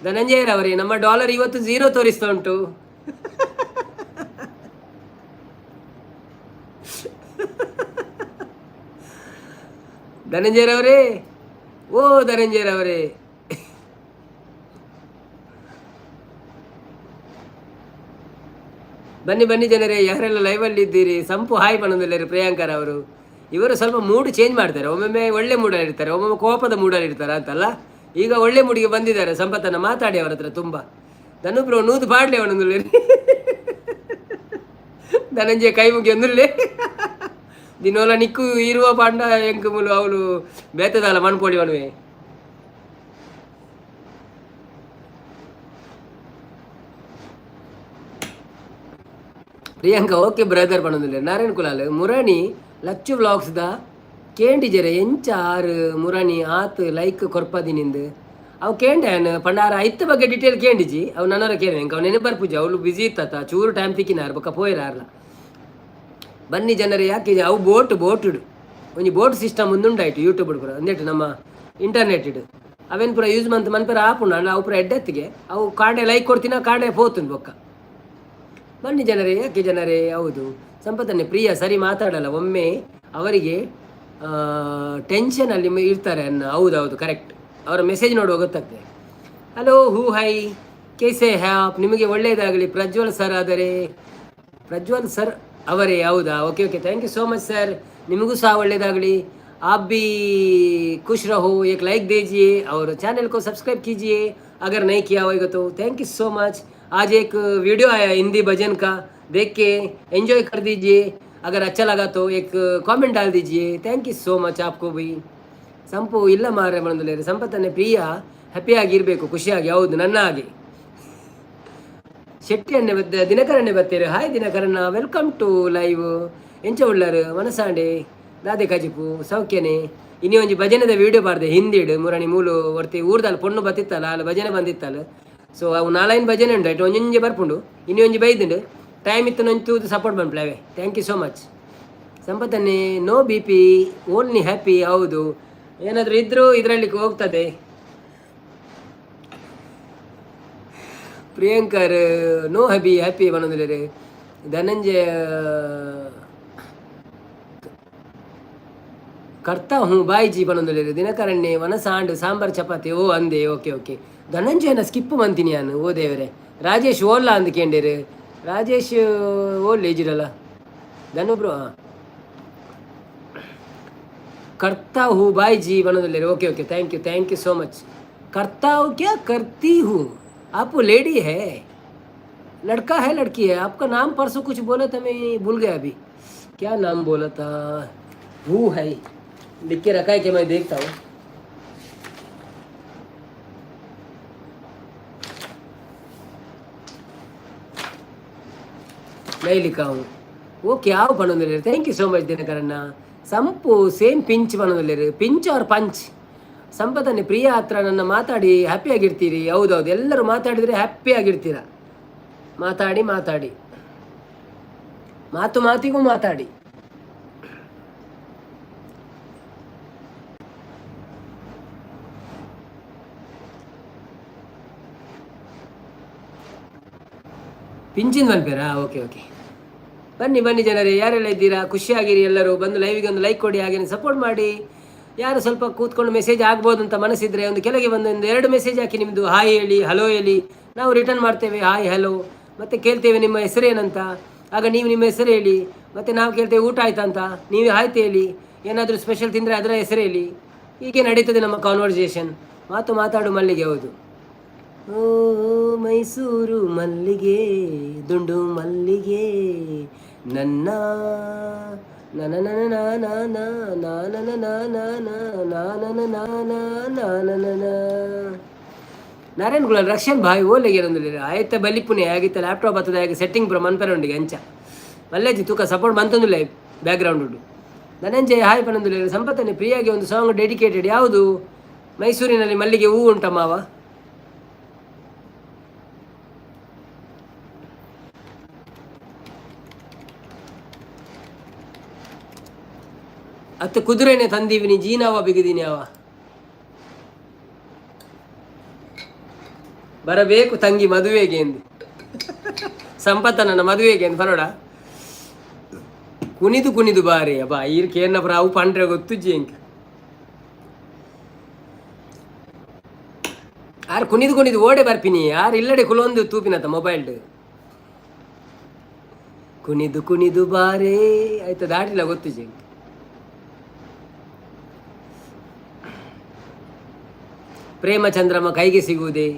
ಧನಂಜಯರವರೇ, ನಮ್ಮ ಡಾಲರ್ ಇವತ್ತು ಝೀರೋ ತೋರಿಸ್ತಾ ಉಂಟು. ಧನಂಜಯರವರೇ, ಓ ಧನಂಜಯರವರೇ. ಬನ್ನಿ ಬನ್ನಿ ಜನರೇ, ಯಾರೆಲ್ಲ ಲೈವಲ್ಲಿ ಇದ್ದೀರಿ. ಸಂಪು ಹಾಯ್ ಪನೊಂದುಲ್ಲೆರ್ ಪ್ರಿಯಾಂಕರ್ ಅವರು. ಇವರು ಸ್ವಲ್ಪ ಮೂಡ್ ಚೇಂಜ್ ಮಾಡ್ತಾರೆ. ಒಮ್ಮೊಮ್ಮೆ ಒಳ್ಳೆ ಮೂಡಲ್ಲಿ ಇರ್ತಾರೆ, ಒಮ್ಮೊಮ್ಮೆ ಕೋಪದ ಮೂಡಲ್ಲಿ ಇರ್ತಾರೆ ಅಂತಲ್ಲ. ಈಗ ಒಳ್ಳೆ ಮೂಡಿಗೆ ಬಂದಿದ್ದಾರೆ. ಸಂಪತ್ತನ್ನ ಮಾತಾಡಿ ಅವರ ಹತ್ರ ತುಂಬ. ಧನು ಬ್ರೋ, ನೂದು ಪಾಡ್ಲೆ ಅವನೊಂದುಲ್ಲೆರ್. ಧನಂಜಯ ಕೈ ಮುಗಿ ಒಂದುಲ್ಲೆ. ದಿನೋಲ ನಿಕ್ಕು ಇರುವ ಪಾಂಡ ಎಂಕ್ ಮುಲು ಅವಳು ಬೇತದಾಲ ಮಣ್ಪೊಡಿ ಮನುವೆ. ಪ್ರಿಯಾಂಕಾ ಓಕೆ ಬ್ರದರ್ ಪನೊಂದುಲ್ಲೆರ್. ನಾರಾಯಣ್ ಕುಲಾಲ್ ಮುರಣಿ ಲಚ್ಚು ವ್ಲಾಗ್ಸ್ ದ ಕೇಂಡಿಜೆರೆ ಎಂಚ ಆರು ಮುರಣಿ ಆತ್ ಲೈಕ್ ಕೊರ್ಪದಿನಿಂದು ಅವು ಕೇಂಡೆ ಪಂಡ ಆರ್ ಐತ ಬಗ್ಗೆ ಡೀಟೇಲ್ ಕೇಂಡಿಜಿ. ಅವು ನನರ ಕೇಂಡೆ, ಎಂಕ್ ಅವು ನೆನಪು ಬರ್ಪುಜಿ. ಅವಳು ಬಿಸಿ ಇತ್ತ, ಚೂರು ಟೈಮ್ ತಿಕ್ಕಿನಾರು, ಬೊಕ್ಕ ಪೋಯೆರ್. ಬನ್ನಿ ಜನರೇ, ಯಾಕೆ ಅವು ಬೋಟ್ ಬೋಟುಡು ಒಂಜಿ ಬೋಟ್ ಸಿಸ್ಟಮ್ ಒಂದುಂಡಾಯ್ತು ಯೂಟ್ಯೂಬ್ ಪೂರ ಅಂದೇಟು ನಮ್ಮ ಇಂಟರ್ನೆಟ್ ಇಡು. ಅವೇನು ಪೂರ ಯೂಸ್ ಮಂತ್ ಮನ್ಪೆರ ಆಪುಂಡು. ಅಣ್ಣ, ಅವು ಪೂರ ಎಡ್ಡೆತ್ತಿಗೆ ಅವು ಕಾಡೆ ಲೈಕ್ ಕೊಡ್ತೀನ, ಕಾಡೆ ಪೋತುಂಡು ಬೊಕ್ಕ. ಬನ್ನಿ ಜನರೇ, ಯಾಕೆ ಜನರೇ? ಹೌದು ಸಂಪತ್ತನ್ನೇ. ಪ್ರಿಯ ಸರಿ ಮಾತಾಡಲ್ಲ, ಒಮ್ಮೆ ಅವರಿಗೆ ಟೆನ್ಷನ್ ಅಲ್ಲಿ ಇರ್ತಾರೆ ಅನ್ನ. ಹೌದು ಹೌದು, ಕರೆಕ್ಟ್. ಅವರ ಮೆಸೇಜ್ ನೋಡುವ ಗೊತ್ತಾಗ್ತದೆ. ಹಲೋ, ಹೂ ಹೈ, कैसे हैं आप? ನಿಮಗೆ ಒಳ್ಳೆಯದಾಗಲಿ ಪ್ರಜ್ವಲ್ ಸರ್. ಆದರೆ ಪ್ರಜ್ವಲ್ ಸರ್ ಅವರೇ? ಹೌದಾ? Okay okay, thank you so much sir. ನಿಮಗೂ ಸಹ ಒಳ್ಳೆಯದಾಗಲಿ. आप भी खुश रहो. एक लाइक दीजिए और चैनल को सब्सक्राइब कीजिए अगर नहीं किया होगा तो. Thank you so much. आज एक वीडियो आया हिंदी भजन का, देख के एंजॉय कर दीजिए. अगर अच्छा लगा तो एक कमेंट डाल दीजिए. Thank you so much आपको भी. ಸಂಪು ಇಲ್ಲ ಮಾರ್ರೆ ಬಂದಲೇರಿ. ಸಂಪತ್ತನ್ನೇ ಪ್ರಿಯ ಹ್ಯಾಪಿಯಾಗಿರಬೇಕು, ಖುಷಿಯಾಗಿ. ಹೌದು, ನನ್ನ ಹಾಗೆ. ಶೆಟ್ಟಿ ಅಣ್ಣೆ ಬತ್ತ, ದಿನಕರಣ್ಣೆ ಬತ್ತೀರಿ. ಹಾಯ್ ದಿನಕರಣ್ಣ, welcome to live. ಎಂಚ ಉಳ್ಳರು ಮನಸಾಂಡೆ? ದಾದೆ ಕಜಿಪು ಸೌಖ್ಯನೆ? ಇನಿ ಒಂಜಿ ಭಜನೆದ ವೀಡಿಯೋ ಪಾಡ್ದೆ ಹಿಂದಿಡ್. ಮುರಣಿ ಮೂಲು ಒರ್ತಿ ಊರ್ದಲ್ ಪೊಣ್ಣು ಬತ್ತಿತ್ತಲ್ಲ, ಅಲ್ಲ ಭಜನೆ ಬಂದಿತ್ತಲ್ಲ. ಸೊ ಅವು ನಾಲೈನ್ ಭಜನೆ ಉಂಟು, ಐಟ್ ಒಂಜೊಂಜಿ ಬರ್ಪುಂಡು. ಇನಿ ಒಂಜಿ ಬೈದುಂಡು. ಟೈಮ್ ಇತ್ತು ಒಂಜಿ ತೂದು ಸಪೋರ್ಟ್ ಬಂದ್ಪ್ಲವೆ. Thank you so much ಸಂಪತ್ತನ್ನೇ. No BP, only happy. ಹೌದು, ಏನಾದರೂ ಇದ್ರೂ ಇದರಲ್ಲಿ ಹೋಗ್ತದೆ. ಪ್ರಿಯಾಂಕರ್ ನೋ ಹ್ಯಾಪಿ ಹ್ಯಾಪಿ ಪನೊಂದುಲ್ಲೆರ್. ಧನಂಜಯ करता हूँ ಬಾಯ್ ಜಿ ಪನೊಂದುಲ್ಲೆರ್. ದಿನಕರಣ್ಣೆ ವನಸಾಂಡ್ ಸಾಂಬಾರ್ ಚಪಾತಿ. ಓ ಅಂದೆ, ಓಕೆ ಓಕೆ. ಧನಂಜಯನ ಸ್ಕಿಪ್ ಮಂತೀನಿ ನಾನು. ಓ ದೇವರೇ. ರಾಜೇಶ್ ಓಲ್ಲ ಅಂದ್ ಕೇಂಡೇರು. ರಾಜೇಶ್ ಓಲ್ ಏಜಿರಲ್ಲ. ಧನು ಬ್ರೋ करता हूँ bye ji पनोंदुल्लेर. Okay okay, thank you, thank you so much. करता हूँ क्या करती हूँ? आप लेडी है, लड़का है, लड़की है? आपका नाम परसों कुछ बोला था, मैं भूल गया अभी, क्या नाम बोला था? वो है, लिख के रखा है कि मैं देखता हूँ. नहीं लिखा हूँ वो क्या पनोंदुल्लेर. Thank you so much ದಿನಕರಣ್ಣ. ಸಂಪು ಸೇಮ್ ಪಿಂಚ್ ಪನೊಂದುಲ್ಲೆರ್. Pinch R punch. ಸಂಪತ್ತನ್ನೇ ಪ್ರಿಯ ಹತ್ರ ನನ್ನ ಮಾತಾಡಿ ಹ್ಯಾಪಿಯಾಗಿರ್ತೀರಿ. ಹೌದೌದು, ಎಲ್ಲರೂ ಮಾತಾಡಿದರೆ ಹ್ಯಾಪಿ ಆಗಿರ್ತೀರ. ಮಾತಾಡಿ ಮಾತಾಡಿ, ಮಾತು ಮಾತಿಗೂ ಮಾತಾಡಿ. ಪಿಂಚಿನ ಪನ್ಪೇರಾ? Okay okay. ಬನ್ನಿ ಬನ್ನಿ ಜನರೇ, ಯಾರೆಲ್ಲ ಇದ್ದೀರಾ ಖುಷಿಯಾಗಿರಿ. ಎಲ್ಲರೂ ಬಂದು ಲೈವಿಗೆ ಒಂದು ಲೈಕ್ ಕೊಡಿ, ಹಾಗೇನೆ ಸಪೋರ್ಟ್ ಮಾಡಿ. ಯಾರು ಸ್ವಲ್ಪ ಕೂತ್ಕೊಂಡು ಮೆಸೇಜ್ ಆಗ್ಬೋದು ಅಂತ ಮನಸ್ಸಿದ್ರೆ ಒಂದು ಕೆಳಗೆ ಬಂದು ಒಂದು ಎರಡು ಮೆಸೇಜ್ ಹಾಕಿ. ನಿಮ್ಮದು ಹಾಯ್ ಹೇಳಿ, ಹಲೋ ಹೇಳಿ, ನಾವು ರಿಟರ್ನ್ ಮಾಡ್ತೇವೆ ಹಾಯ್ ಹಲೋ. ಮತ್ತೆ ಕೇಳ್ತೇವೆ ನಿಮ್ಮ ಹೆಸರೇನಂತ. ಆಗ ನೀವು ನಿಮ್ಮ ಹೆಸರು ಹೇಳಿ. ಮತ್ತು ನಾವು ಕೇಳ್ತೇವೆ ಊಟ ಆಯ್ತಾ ಅಂತ, ನೀವು ಆಯ್ತು ಹೇಳಿ. ಏನಾದರೂ ಸ್ಪೆಷಲ್ ತಿಂದರೆ ಅದರ ಹೆಸರು ಹೇಳಿ. ಹೀಗೆ ನಡೀತದೆ ನಮ್ಮ ಕಾನ್ವರ್ಸೇಷನ್. ಮಾತು ಮಾತಾಡು ಮಲ್ಲಿಗೆ. ಹೌದು. ಓ ಮೈಸೂರು ಮಲ್ಲಿಗೆ, ದುಂಡು ಮಲ್ಲಿಗೆ, ನನ್ನ ನನ ನನ ನನ ನನ ನನ ನನ ನನ ನನ ನನ. ನಾರಾಯಣ್ ಕುಲಾಲ್ ರಕ್ಷನ್ ಭಾಯ್ ಓಲೆಗೆ ಏನೊಂದು ಆಯ್ತ ಬಲಿಪುನೆ ಆಗಿತ್ತ ಲ್ಯಾಪ್ಟಾಪ್ ಹತ್ತದ ಆಗ ಸೆಟ್ಟಿಂಗ್ ಪೂರ ಮನ್ಪರೆ ಉಂಡಿಗೆ ಅಂಚ ಮಲ್ಲೇಜಿ ತೂಕ ಸಪೋರ್ಟ್ ಮಂತೊಂದುಲ್ಲ ಬ್ಯಾಕ್ಗ್ರೌಂಡ್ ಉಂಡು. ಧನಂಜಯ ಹಾಯ್ ಪನೊಂದುಲ್ಲೆರ್. ಸಂಪತ್ತನೆ ಪ್ರಿಯಾಗೆ ಒಂದು ಸಾಂಗ್ ಡೆಡಿಕೇಟೆಡ್. ಯಾವುದು? ಮೈಸೂರಿನಲ್ಲಿ ಮಲ್ಲಿಗೆ ಹೂವು ಉಂಟ ಮಾವ? ಅತ್ತ ಕುದುರೆನೆ ತಂದೀವಿನಿ ಜೀನಾವ ಬಿಗಿದೀನಿ ಅವ ಬರಬೇಕು ತಂಗಿ ಮದುವೆಗೆ ಎಂದು, ಸಂಪತ್ತ ನನ್ನ ಮದುವೆಗೆ ಎಂದು ಬರೋಡ. ಕುಣಿದು ಕುಣಿದು ಬಾರಿ ಅಬ್ಬಾ ಈರ್ ಕೇನ್ನಪ್ರ ಅವು ಪಂಡ್ರೆ ಗೊತ್ತುಜ್ಜಿ ಎಂಕ್. ಆರ್ ಕುಣಿದು ಕುಣಿದು ಓಡೆ ಬರ್ಪಿನಿ. ಯಾರು ಇಲ್ಲಡೆ ಕುಲೊಂದು ತೂಪಿನತ್ತ ಮೊಬೈಲ್. ಕುಣಿದು ಕುಣಿದು ಬಾರೇ ಆಯ್ತು ದಾಟಿಲ್ಲ ಗೊತ್ತುಜ್ಜಿ ಎಂಕ್. ಪ್ರೇಮಚಂದ್ರಮ ಕೈಗೆ ಸಿಗುವುದೇ?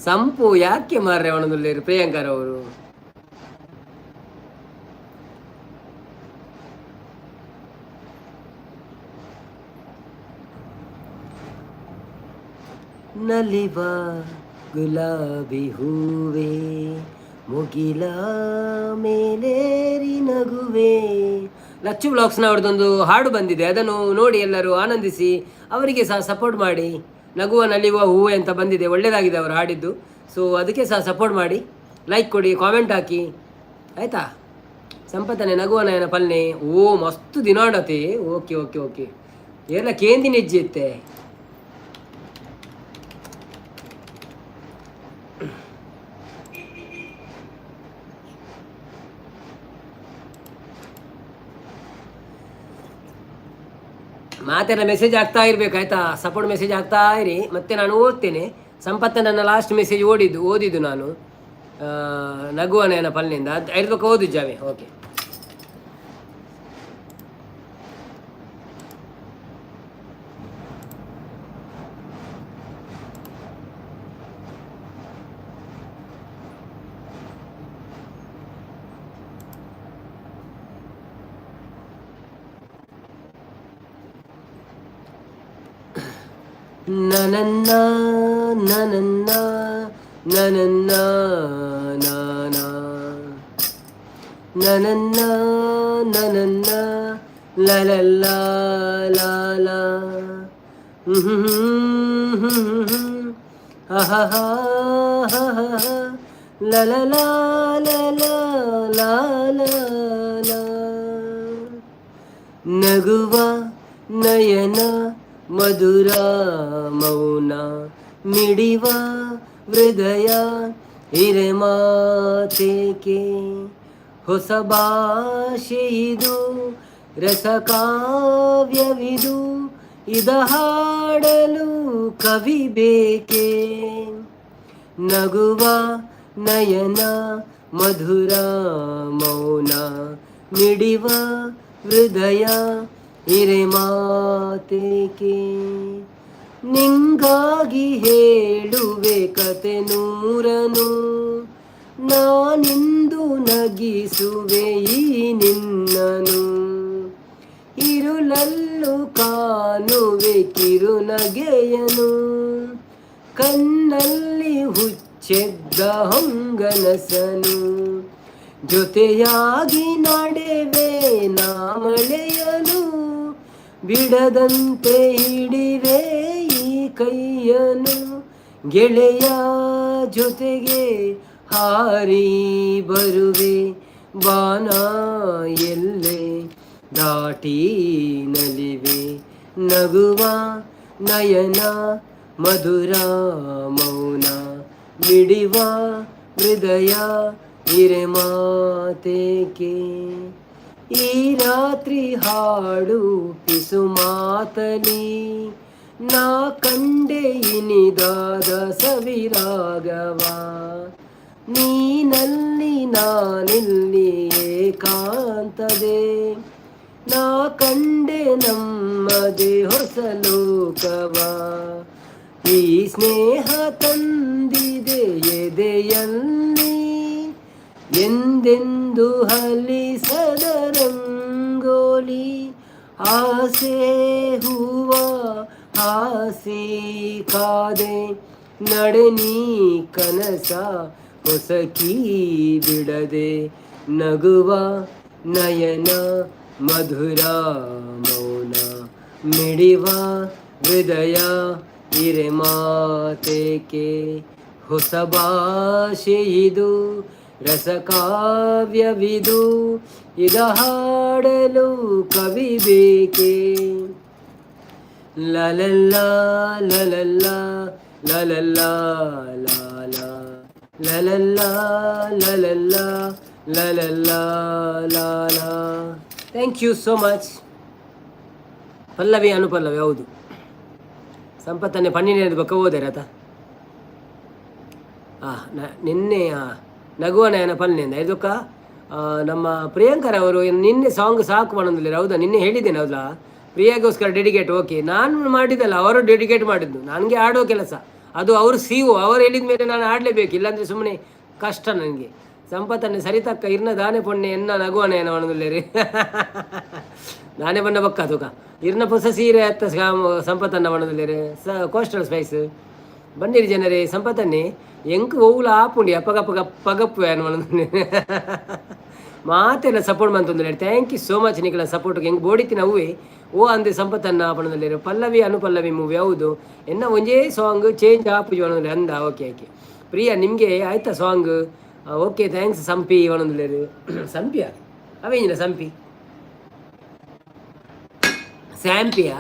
ಸಂಪು ಯಾಕೆ ಮಾರ್ರೆ ಅವನದುಲ್ಲೇರು ಪ್ರಿಯಾಂಕರ್ ಅವರು. ನಲಿವ ಗುಲಾಬಿ ಹೂವೆ, ಮುಗಿಲ ಮೇಲೇರಿ ನಗುವೆ. ಲಚ್ಚು ಬ್ಲಾಗ್ಸ್ನ ಅವ್ರದ್ದೊಂದು ಹಾಡು ಬಂದಿದೆ, ಅದನ್ನು ನೋಡಿ ಎಲ್ಲರೂ ಆನಂದಿಸಿ, ಅವರಿಗೆ ಸಹ ಸಪೋರ್ಟ್ ಮಾಡಿ. ನಗುವ ನಲಿಯುವ ಹೂವೆ ಅಂತ ಬಂದಿದೆ, ಒಳ್ಳೆಯದಾಗಿದೆ ಅವರು ಹಾಡಿದ್ದು. ಸೊ ಅದಕ್ಕೆ ಸಹ ಸಪೋರ್ಟ್ ಮಾಡಿ, ಲೈಕ್ ಕೊಡಿ, ಕಾಮೆಂಟ್ ಹಾಕಿ, ಆಯಿತಾ? ಸಂಪತ್ತನೆ ನಗುವ ನಯನ ಪಲ್ನೆ. ಓ ಮಸ್ತ್ ದಿನಾಡತೆ. ಓಕೆ ಓಕೆ ಓಕೆ, ಎಲ್ಲ ಕೇಂದಿನ ಹೆಜ್ಜೆ ಇತ್ತೆ. ಮಾತೆಲ್ಲ ಮೆಸೇಜ್ ಆಗ್ತಾ ಇರಬೇಕು, ಆಯಿತಾ? ಸಪೋರ್ಟ್ ಮೆಸೇಜ್ ಆಗ್ತಾ ಇರಿ, ಮತ್ತೆ ನಾನು ಓದ್ತೇನೆ. ಸಂಪತ್ತ ನನ್ನ ಲಾಸ್ಟ್ ಮೆಸೇಜ್ ಓದಿದ್ದು ನಾನು ನಗುವ ನಯನ ಪಲ್ನಿಂದ ಅದು ಐದು ಓದಿದ್ದಾವೆ. ಓಕೆ, ನನನ್ನ ನನನ್ನ ನನನ್ನ ನಾನ ನನನ್ನ ನನನ್ನ ಲಲಲ್ಲ ಲಾಲ ಲಲ ಲ. ನಗುವ ನಯನ ಮಧುರ ಮೌನ ಮಿಡಿವ ಹೃದಯ ಹಿರಮಾತೇಕೆ, ಹೊಸ ಭಾಷೆ ಇದು, ರಸಕಾವ್ಯವಿದು, ಇದ ಹಾಡಲು ಕವಿ ಬೇಕೆ? ನಗುವ ನಯನ ಮಧುರ ಮೌನ ಮಿಡಿವ ಹೃದಯ ಹಿರೇಮಾತೇಕೆ, ನಿಂಗಾಗಿ ಹೇಳುವೆ ಕತೆ ನೂರನು, ನಾನಿಂದು ನಗಿಸುವೆ ಈ ನಿನ್ನನು, ಇರುಳಲ್ಲೂ ಕಾಣುವೆ ಕಿರುನಗೆಯನು, ಕಣ್ಣಲ್ಲಿ ಹುಚ್ಚೆದ್ದ ಹೊಂಗನಸನು, ಜೊತೆಯಾಗಿ ನಡೆವೆ ನಾ ಮಳೆಯನು, ಬಿಡದಂತೆ ಹಿಡಿವೆ ಈ ಕೈಯನು, ಗೆಳೆಯ ಜೊತೆಗೆ ಹಾರಿ ಬರುವೆ, ಬಾನ ಎಲ್ಲೆ ದಾಟಿ ನಲಿವೆ. ನಗುವ ನಯನ ಮಧುರ ಮೌನ ಮಿಡಿವ ಹೃದಯ ಹಿರೆಮಾತೇಕೆ, ಈ ರಾತ್ರಿ ಹಾಡು ಪಿಸು ಮಾತಲಿ, ನಾ ಕಂಡೆ ಇನಿದಾದ ಸವಿರಾಗವ, ನೀನಲ್ಲಿ ನಾನಿಲ್ಲಿ ಏಕಾಂತದೆ, ನಾ ಕಂಡೆ ನಮ್ಮದೇ ಹೊಸ ಲೋಕವ, ಈ ಸ್ನೇಹ ತಂದಿದೆ ಎದೆಯಲ್ಲಿ ಎಂದೆಂದು ಹಲಿಸದ ರಂಗೋಲಿ, ಆಸೆ ಹೂವ ಹಾಸಿ ಕಾದೆ. ನಡೆ ನೀ ಕನಸ ಹೊಸಕಿ ಬಿಡದೆ, ನಗುವ ನಯನ ಮಧುರ ಮೌನ, ಮಿಡಿವ ಹೃದಯ ಇರೆ ಮಾತೇಕೆ, ಹೊಸ ಭಾಷೆ ಇದು, ರಸಕಾವ್ಯವಿದು, ಇದ ಹಾಡಲು ಕವಿ ಬೇಕೆ. ಲಲಲ್ಲ ಲಲಲ್ಲ ಲಲಲ್ಲ ಲಾಲ ಲಲಲ್ಲ ಲಲಲ್ಲ ಲಲಲ್ಲ ಲಾಲ. Thank you so much. Pallavi Anupallavi, ಹೌದು. ಸಂಪತ್ತನ್ನೇ ಪನ್ನಿನ ಬಕ್ಕ ಹೋದೆ ರಥ. ನಿನ್ನೆ ನಗುವ ನಯನ ಪಲ್ನಿಂದ ಇದಕ್ಕ ನಮ್ಮ ಪ್ರಿಯಾಂಕರ್ ಅವರು ನಿನ್ನೆ ಸಾಂಗ್ ಸಾಕು ಮಾಡೋದಿಲ್ಲ, ಹೌದಾ? ನಿನ್ನೆ ಹೇಳಿದ್ದೇನೆ, ಹೌದಾ? ಪ್ರಿಯಾಗೋಸ್ಕರ ಡೆಡಿಕೇಟ್. ಓಕೆ, ನಾನು ಮಾಡಿದ್ದಲ್ಲ, ಅವರು ಡೆಡಿಕೇಟ್ ಮಾಡಿದ್ದು. ನನಗೆ ಆಡೋ ಕೆಲಸ ಅದು. ಅವರು ಸಿಒ, ಅವರು ಹೇಳಿದ ಮೇಲೆ ನಾನು ಆಡಲೇಬೇಕು, ಇಲ್ಲಾಂದರೆ ಸುಮ್ಮನೆ ಕಷ್ಟ ನನಗೆ. ಸಂಪತ್ತನ್ನೇ ಸರಿತಕ್ಕ ಇರ್ನ ದಾನೆ ಪೊಣ್ಣೆ ಎನ್ನ ನಗುವ ನಯನ ರೀ. ದಾನೆ ಬಣ್ಣ ಬಕ್ಕ ತುಕ ಇರ್ನ ಹೊಸ ಸೀರೆ ಅತ್ತ ಸಂಪತ್ತನ್ನ ರೀ. ಸ ಕೋಸ್ಟಲ್ ಸ್ಪೈಸ್ ಬನ್ನಿರಿ ಜನರೇ. ಸಂಪತ್ತನ್ನೇ ಎಂಕ್ ಒವ್ಲ ಆಪುಂಡಿ ಅಪ್ಪಗಪ್ಪ ಪಗಪ್ಪು ಏನು ಮಾತೆಲ್ಲ ಸಪೋರ್ಟ್ ಮಂತೊಂದುಲ್ಲೆರ್. Thank you so much ನಿಕಲ ಸಪೋರ್ಟ್. ಎಂಕ್ ಬೋಡಿತ್ತಿನ ಅವ್ವೆ ಓ ಅಂದೆ ಸಂಪತ್ತನ್ನ ಪಣೊಂದುಲ್ಲೆರ್. ಪಲ್ಲವಿ ಅನುಪಲ್ಲವಿ ಮೂವಿ, ಹೌದು. ಎನ್ನ ಒಂಜೇ ಸಾಂಗ್ ಚೇಂಜ್ ಆಪುಜಿ ಪಣೊಂದುಲ್ಲೆರ್. ಅಂದ, ಓಕೆ ಓಕೆ. ಪ್ರಿಯಾ, ನಿಮಗೆ ಆಯ್ತಾ song? Okay, thanks Sampi ಪಣೊಂದುಲ್ಲೆರ್. ಸಂಪಿಯಾ? ಅವೇಂಜಿನ Sampi? ಸ್ಯಾಂಪಿಯಾ?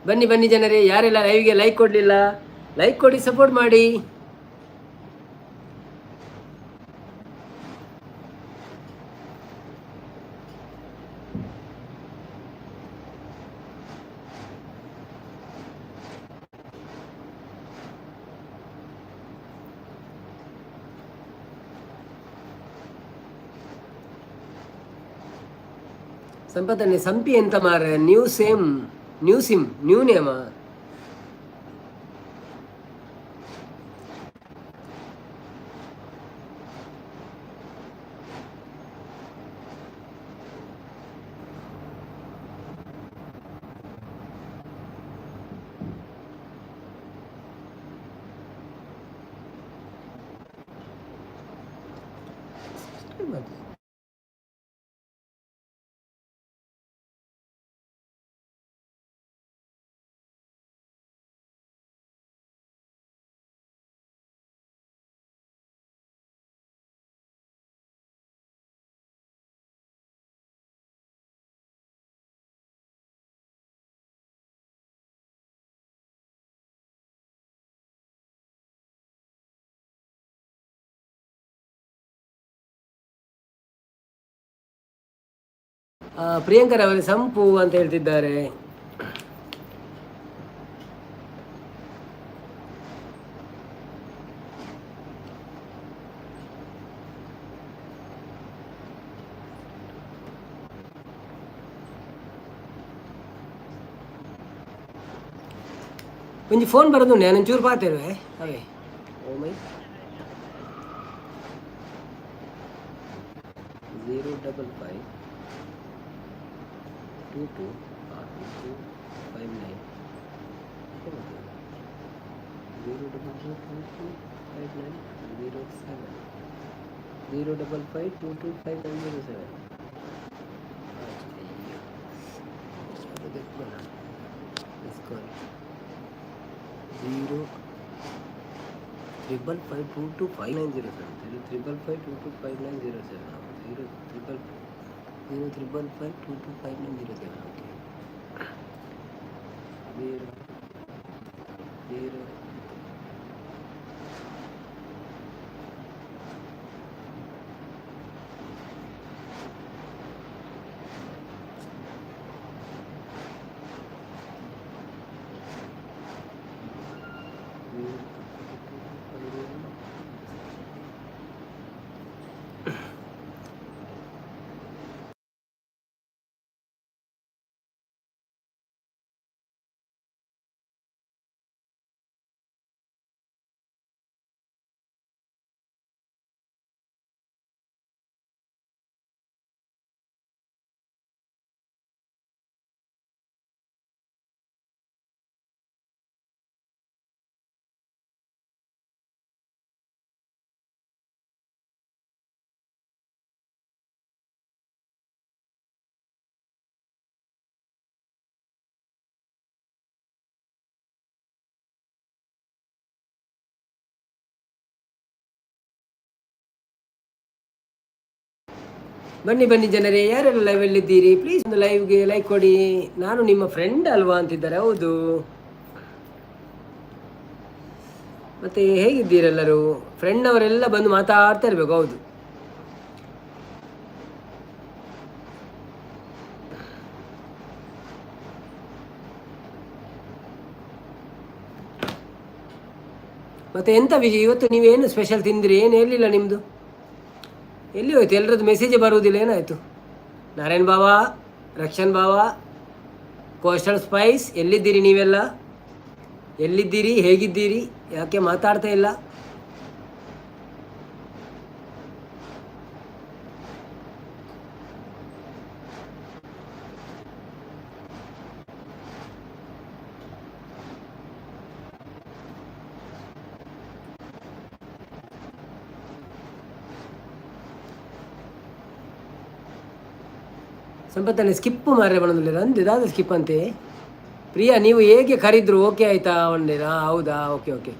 ಬನ್ನಿ ಬನ್ನಿ ಜನರೇ. ಯಾರೆಲ್ಲ ಲೈವ್ಗೆ ಲೈಕ್ ಕೊಡಲಿಲ್ಲ, ಲೈಕ್ ಕೊಡಿ, ಸಪೋರ್ಟ್ ಮಾಡಿ. ಸಂಪತ್ತನ್ನೇ ಸಂಪಿ ಎಂತ ಮಾರ್ರೆ? New same, new sim, new ನೇಮ. ಪ್ರಿಯಾಂಕರ್ ಅವರು ಸಂಪು ಅಂತ ಹೇಳ್ತಿದ್ದಾರೆ. ಒಂಜಿ ಫೋನ್ ಬರೋದು, ನಾನು ಒಂಚೂರು ಪಾತೆರುವೆ ಅವೇ. ಓ ಮೈ, 055 22 2 59 000 2259 07, 055 2259 07. 0555 2259 07, 0555 2259 07, 0555 2259 07. Okay, 0 0. ಬನ್ನಿ ಬನ್ನಿ ಜನರೇ, ಯಾರೆಲ್ಲ ಲೈವಲ್ಲಿದ್ದೀರಿ ಪ್ಲೀಸ್ ಒಂದು ಲೈವ್ಗೆ ಲೈಕ್ ಕೊಡಿ. ನಾನು ನಿಮ್ಮ ಫ್ರೆಂಡ್ ಅಲ್ವಾ ಅಂತಿದ್ದಾರೆ. ಹೌದು. ಮತ್ತೆ ಹೇಗಿದ್ದೀರೆಲ್ಲರೂ? ಫ್ರೆಂಡ್ ಅವರೆಲ್ಲ ಬಂದು ಮಾತಾಡ್ತಾ ಇರಬೇಕು. ಹೌದು. ಮತ್ತೆ ಎಂತ ವಿಜಯ್, ಇವತ್ತು ನೀವೇನು ಸ್ಪೆಷಲ್ ತಿಂದ್ರಿ? ಏನು ಹೇಳಲಿಲ್ಲ ನಿಮ್ಮದು. ಎಲ್ಲಿ ಹೋಯ್ತು ಎಲ್ಲರದ್ದು? ಮೆಸೇಜೇ ಬರುವುದಿಲ್ಲ, ಏನಾಯಿತು? ನಾರಾಯಣ್ ಬಾವಾ, ರಕ್ಷನ್ ಬಾವಾ, ಕೋಸ್ಟಲ್ ಸ್ಪೈಸ್, ಎಲ್ಲಿದ್ದೀರಿ ನೀವೆಲ್ಲ? ಎಲ್ಲಿದ್ದೀರಿ? ಹೇಗಿದ್ದೀರಿ? ಯಾಕೆ ಮಾತಾಡ್ತಾ ಇಲ್ಲ? ಸಂಪತ್ತಲ್ಲಿ ಸ್ಕಿಪ್ ಮಾರ್ರೆ ಬಣ್ಣದಲ್ಲಿ ಅಂದು ಇದಾದ ಸ್ಕಿಪ್ ಅಂತೆ. ಪ್ರಿಯಾ, ನೀವು ಹೇಗೆ ಕರೆದ್ರು ಓಕೆ ಆಯ್ತಾ ಒಂದೇನಾ? ಹೌದಾ? Okay okay.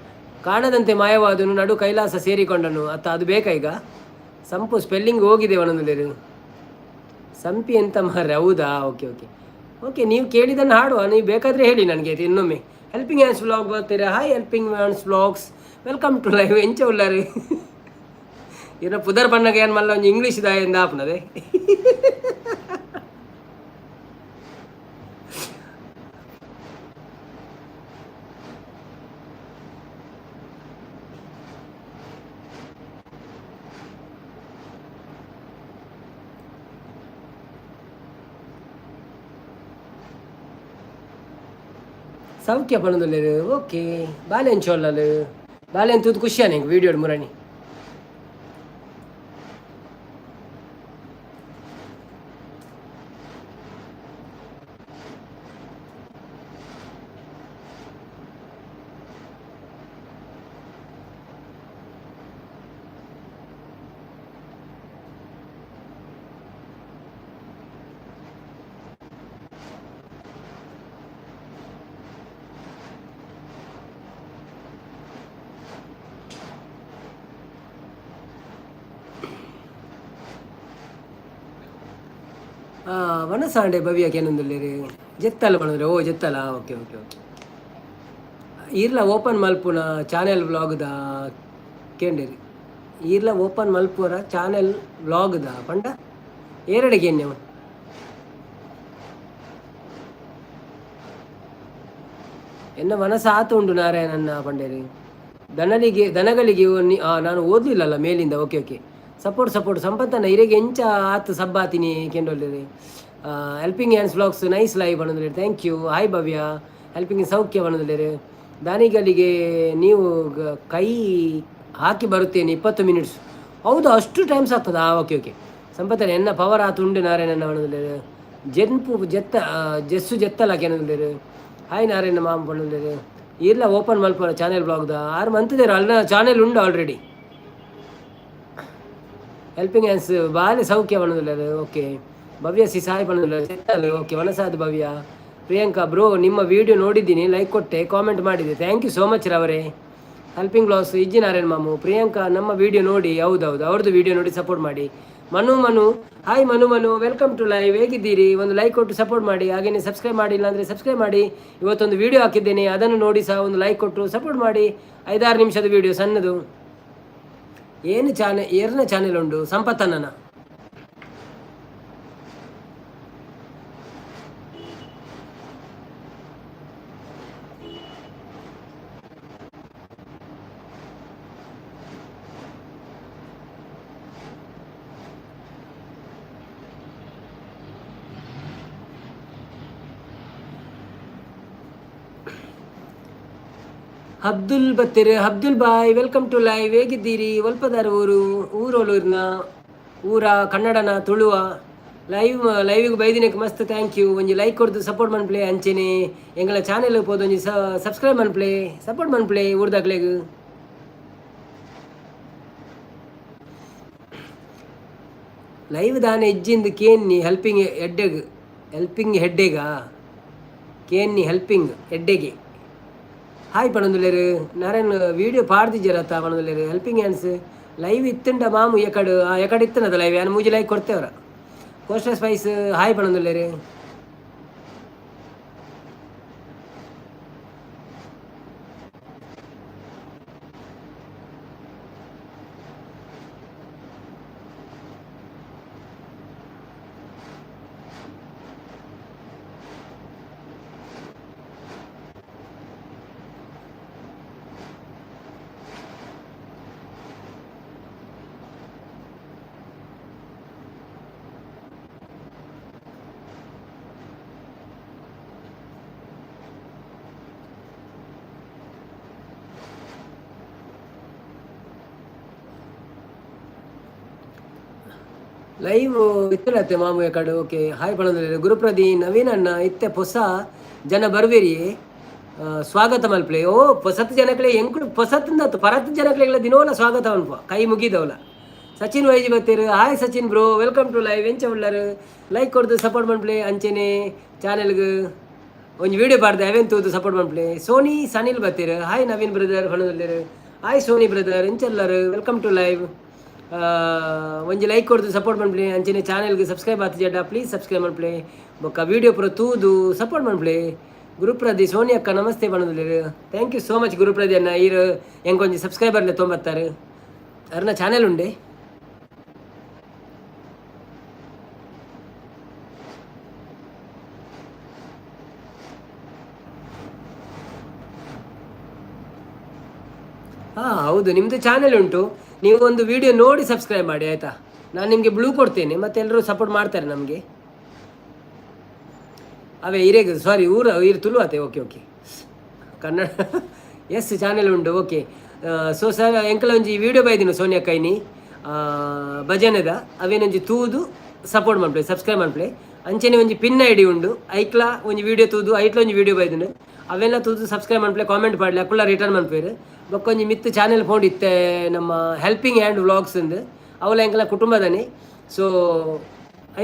ಕಾಣದಂತೆ ಮಾಯವಾದನು, ನಡು ಕೈಲಾಸ ಸೇರಿಕೊಂಡನು ಅತ್ತ. ಅದು ಬೇಕಾ ಈಗ? ಸಂಪು ಸ್ಪೆಲ್ಲಿಂಗ್ ಹೋಗಿದೆ ಒಂದೊಂದು ಸಂಪಿ ಎಂತ ಮಾರ್ರೆ. ಹೌದಾ? Okay okay okay. ನೀವು ಕೇಳಿದ್ದನ್ನು ಹಾಡುವ, ನೀವು ಬೇಕಾದರೆ ಹೇಳಿ ನನಗೆ ಆಯ್ತು ಇನ್ನೊಮ್ಮೆ. ಹೆಲ್ಪಿಂಗ್ ಹ್ಯಾಂಡ್ಸ್ ವ್ಲಾಗ್ ಬರ್ತೀರಾ? Hi helping hands vlogs, welcome to live. ಎಂಚ ಉಲ್ಲಾರಿ? ಏನೋ ಪುದರ್ ಬಣ್ಣಗೆ ಏನು ಮಲ್ಲ ಒಂಜಿ ಇಂಗ್ಲೀಷ್ ದಾಯಿಂದ ಆಪನದೆ. ಸೌಖ್ಯ ಪಣದಲ್ಲೇರು. ಓಕೆ, ಬಾಲೆನ್ ಚೋಲ್ಲಲು ಬಾಲೆನ್ ತೂದು ಖುಷಿಯಾನೆ ನಿಂಗೆ ವೀಡಿಯೋ ಮುರಣಿ. ವನಸಾಂಡೆ ಭವ್ಯ ಕೇನೊಂದುಲ್ಲೇರು ಜೆತ್ತಲ್ಲ ಪಣಂದ್ರೆ. ಓ ಜೆತ್ತಲ್ಲ, ಓಕೆ ಓಕೆ ಓಕೆ. ಈರ್ಲ ಓಪನ್ ಮಲ್ಪುನ ಚಾನೆಲ್ ವ್ಲಾಗ್ದ ಕೇಂಡೇರಿ. ಈರ್ಲ ಓಪನ್ ಮಲ್ಪುರ ಚಾನೆಲ್ ವ್ಲಾಗ್ದ ಪಂಡ ಏರಡೆ ಕೇನ್ಯವ. ಎನ್ನ ಮನಸ್ಸು ಆತ ಉಂಡು ನಾರಾಯಣನ್ನ ಪಂಡೇರಿ. ದನಲಿಗೆ ದನಗಳಿಗೆ ನಾನು ಓದಲಿಲ್ಲಲ್ಲ ಮೇಲಿಂದ. ಓಕೆ ಓಕೆ, ಸಪೋರ್ಟ್ ಸಪೋರ್ಟ್ ಸಂಪತ್ತನ್ನ ಇರೆಗೆ ಎಂಚ ಆತು ಸಬ್ಬಾತಿನಿ ಕೆಂಡೊಲ್ಲೇರಿ. Helping hands vlogs nice live ಬಣ್ಣದಲ್ಲಿ. Thank you. Hi Bhavya, helping ಸೌಖ್ಯ ಬಣ್ಣದಲ್ಲಿರಿ. ದಾನಿಗಳಿಗೆ ನೀವು ಕೈ ಹಾಕಿ ಬರುತ್ತೇನೆ 20 ಮಿನಿಟ್ಸ್. ಹೌದು, ಅಷ್ಟು ಟೈಮ್ಸ್ ಆಗ್ತದಾ? Okay okay. ಸಂಪತ್ತನ ಎನ್ನ ಪವರ್ ಆತು ಉಂಡು ನಾರಾಯಣನ ಬಣ್ಣದಲ್ಲಿರಿ. ಜೆನ್ಪು ಜೆತ್ತ ಜೆಸ್ಸು ಜೆತ್ತಲ್ಲ ಕೆನದಲ್ಲಿರಿ. ಹಾಯ್ ನಾರಾಯಣ ಮಾಮ ಬಣ್ಣದಲ್ಲಿರಿ. ಇಲ್ಲ ಓಪನ್ ಮಲ್ಪುರ ಚಾನೆಲ್ ಬ್ಲಾಗ್ದ ಆರು ಮಂತದೇರು ಅಲ್ಲ ಚಾನೆಲ್ ಉಂಡು ಆಲ್ರೆಡಿ. ಹೆಲ್ಪಿಂಗ್ ಹ್ಯಾಂಡ್ಸ್ ಬಾಲೆ ಸೌಖ್ಯ ಬಣ್ಣದಲ್ಲಿರಿ. ಓಕೆ, ಭವ್ಯ ಸಿ ಸಾಯಿ ಬಣ್ಣದಲ್ಲ. ಓಕೆ, ವನಸಾದ್ ಭವ್ಯ. ಪ್ರಿಯಾಂಕಾ ಬ್ರೋ, ನಿಮ್ಮ ವಿಡಿಯೋ ನೋಡಿದ್ದೀನಿ, ಲೈಕ್ ಕೊಟ್ಟೆ, ಕಾಮೆಂಟ್ ಮಾಡಿದೆ. Thank you so much ರವರೇ. ಹೆಲ್ಪಿಂಗ್ ಬ್ಲಾಗ್ಸ್ ಇಜ್ಜಿ ನಾರಾಯಣ ಮಾಮು. ಪ್ರಿಯಾಂಕಾ ನಮ್ಮ ವಿಡಿಯೋ ನೋಡಿ, ಹೌದೌದು, ಅವ್ರದ್ದು ವಿಡಿಯೋ ನೋಡಿ ಸಪೋರ್ಟ್ ಮಾಡಿ. Manu Manu, hi Manu Manu, welcome to live. ಹೇಗಿದ್ದೀರಿ? ಒಂದು ಲೈಕ್ ಕೊಟ್ಟು ಸಪೋರ್ಟ್ ಮಾಡಿ. ಹಾಗೆಯೇ ಸಬ್ಸ್ಕ್ರೈಬ್ ಮಾಡಿಲ್ಲ ಅಂದರೆ ಸಬ್ಸ್ಕ್ರೈಬ್ ಮಾಡಿ. ಇವತ್ತೊಂದು ವಿಡಿಯೋ ಹಾಕಿದ್ದೇನೆ, ಅದನ್ನು ನೋಡಿ ಸಹ ಒಂದು ಲೈಕ್ ಕೊಟ್ಟು ಸಪೋರ್ಟ್ ಮಾಡಿ. 5-6 ನಿಮಿಷದ ವಿಡಿಯೋ ಸಣ್ಣದು. ಏನು ಚಾನೆಲ್ ಏರ್ನ ಚಾನೆಲ್ ಉಂಟು ಸಂಪತ್ತಣ್ಣನ. ಅಬ್ದುಲ್ ಬತ್ತೀರಿ. ಅಬ್ದುಲ್ ಬಾಯ್, welcome to live. ಹೇಗಿದ್ದೀರಿ? ಒಲ್ಪದಾರ ಊರು ಊರೊಲೂರಿನ ಊರ ಕನ್ನಡನ ತುಳುವ ಲೈವ್ ಲೈವಿಗೆ ಬೈದಿನಕ್ಕೆ ಮಸ್ತ್ thank you. ಒಂಜಿ ಲೈಕ್ ಕೊಡ್ದು ಸಪೋರ್ಟ್ ಮನ್ಪ್ಲೆ. ಅಂಚೆನೆ ಎಂಗಳ ಚಾನೆಲ್ ಪೋದು ಒಂಜಿ ಸಬ್ಸ್ಕ್ರೈಬ್ ಮನ್ಪ್ಲೆ, ಸಪೋರ್ಟ್ ಮನ್ಪ್ಲೆ ಊರ್ದಾಕ್ಲೆಗ್. ಲೈವ್ ದಾನೆ ಇಜ್ಜಿಂದು ಕೇನ್ನಿ ಹೆಲ್ಪಿಂಗ್ ಎಡ್ಡೆಗ್ ಹೆಲ್ಪಿಂಗ್ ಹೆಡ್ಡೆಗಾ ಕೇನ್ನಿ ಹೆಲ್ಪಿಂಗ್ ಎಡ್ಡೆಗೆ. ಹಾಯ್ ಪಣಂದುಲೇರು ನಾರಾಯಣ್ ವೀಡಿಯೋ ಪಾಡ್ದಿಜ್ಜರತ್ತ ಪಣಂದುಲೇರು. ಹೆಲ್ಪಿಂಗ್ ಹ್ಯಾಂಡ್ಸ್ ಲೈವ್ ಇತ್ತುಂಡ ಮಾಮು ಎಕಡು ಎಕಡೆ ಇತ್ತನದ ಲೈವ್ ಯಾನ್ ಮೂಜಿ ಲೈಕ್ ಕೊಡ್ತೇವ್ರ. ಕೋಸ್ಟಲ್ ಸ್ಪೈಸ್ ಹಾಯ್ ಪಣೊಂದುಲ್ಲೆರ್. ಲೈವ್ ಇತ್ತಲತ್ತೆ ಮಾಮು ಕಡೆ. ಓಕೆ, ಹಾಯ್ ಪಣೊಂದುಲ್ಲೆರ್. ಗುರುಪ್ರದಿ ನವೀನ್ ಅಣ್ಣ, ಇತ್ತೆ ಪೊಸ ಜನ ಬರ್ವೇರಿ, ಸ್ವಾಗತ ಮಲ್ಪಲೆ. ಓ, ಪೊಸತ್ ಜನಕ್ಲೆ ಎಂಕುಲು ಪೊಸತ್ ಪರತ್ ಜನಕ್ಲೆಗ್ಲ ದಿನೋಲ ಸ್ವಾಗತ ಮನ್ಪುವ, ಕೈ ಮುಗಿದವಲ. ಸಚಿನ್ ವೈಜಿ ಬತ್ತೆರ್. Hi Sachin bro, welcome to live. ಎಂಚ ಉಲ್ಲರ್? ಲೈಕ್ ಕೊರ್ದು ಸಪೋರ್ಟ್ ಮನ್ಪಲೆ. ಅಂಚೆನೆ ಚಾನೆಲ್ಗ್ ಒಂಜಿ ವಿಡಿಯೋ ಪಾಡ್ದೆ, ಅವೇನ್ ತೂದು ಸಪೋರ್ಟ್ ಮನ್ಪಲೆ. ಸೋನಿ ಸನಿಲ್ ಬತ್ತೆರ್. ಹಾಯ್ ನವೀನ್ ಬ್ರದರ್ ಪಣೊಂದುಲ್ಲೆರ್. ಹಾಯ್ ಸೋನಿ ಬ್ರದರ್, ಎಂಚ ಉಲ್ಲರ್? Welcome to live. ಒಂಜಿ ಲೈಕ್ ಕೊರ್ದು ಸಪೋರ್ಟ್ ಮನ್ಪಲೆ. ಅಂಚೆನೆ ಚಾನೆಲ್ಗೆ ಸಬ್ಸ್ಕ್ರೈಬ್ ಆತಿಜಡ ಪ್ಲೀಸ್ ಸಬ್ಸ್ಕ್ರೈಬ್ ಮನ್ಪಲೆ. ಬೊಕ್ಕ ವೀಡಿಯೋ ಪೂರ ತೂದು ಸಪೋರ್ಟ್ ಮನ್ಪಲೆ. ಗುರುಪ್ರದಿ ಸೋನಿ ಅಕ್ಕ namaste ಪಣೊಂದುಲ್ಲೆರ್. Thank you so much ಗುರುಪ್ರದಿ ಅಣ್ಣ. ಈರ್ ಎಂಕೊಂಜಿ ಸಬ್ಸ್ಕ್ರೈಬರ್ಲೆ ತೊಂಬತ್ತಾರೆ. ಅರ್ನ ಚಾನೆಲ್ ಉಂಡೆ. ಹಾಂ, ಹೌದು, ನಿಮ್ಮದು ಚಾನೆಲ್ ಉಂಟು. ನೀವು ಒಂದು ವಿಡಿಯೋ ನೋಡಿ ಸಬ್ಸ್ಕ್ರೈಬ್ ಮಾಡಿ, ಆಯಿತಾ? ನಾನು ನಿಮಗೆ ಬ್ಲೂ ಕೊಡ್ತೇನೆ. ಮತ್ತೆ ಎಲ್ಲರೂ ಸಪೋರ್ಟ್ ಮಾಡ್ತಾರೆ ನಮಗೆ. ಅವೇ ಹಿರೇಗ್ ಸಾರಿ, ಊರ ಇರು ತುಳು ಆತೆ. ಓಕೆ ಓಕೆ, ಕನ್ನಡ ಎಸ್ ಚಾನೆಲ್ ಉಂಟು. ಓಕೆ, ಸೊ ಸರ್, ಎಂಕಲ ಒಂಜಿ ವಿಡಿಯೋ ಬೈದಿನ ಸೋನಿಯಾ ಕೈನಿ ಭಜನೆದ, ಅವೇನೊಂಜಿ ತೂದು ಸಪೋರ್ಟ್ ಮನ್ಪುಲೆ, ಸಬ್ಸ್ಕ್ರೈಬ್ ಮನ್ಪುಲೆ. ಅಂಚೆನೆ ಒಂಜಿ ಪಿನ್ ಐಡಿ ಉಂಡು, ಐಕ್ಲಾ ಒಂಜಿ ವಿಡಿಯೋ ತೂದು, ಐಟ್ಲ ಒಂಜಿ ವಿಡಿಯೋ ಬೈದಿನ, ಅವೆಲ್ಲ ತೂದು ಸಬ್ಸ್ಕ್ರೈಬ್ ಮನ್ಪುಲೆ, ಕಾಮೆಂಟ್ ಪಾಡ್ಲೆ, ಅಕುಲ ರಿಟರ್ನ್ ಮನ್ಪುವೆರ್. ಬೊಕ್ಕ ಒಂಜಿ ಮಿತ್ತು ಚಾನೆಲ್ ಫೋಂಡ್ ಇತ್ತೆ ನಮ್ಮ ಹೆಲ್ಪಿಂಗ್ ಹ್ಯಾಂಡ್ ವ್ಲಾಗ್ಸ್ ಉಂದು, ಅವಲ ಎಂಕಲ ಕುಟುಂಬದನೆ. ಸೊ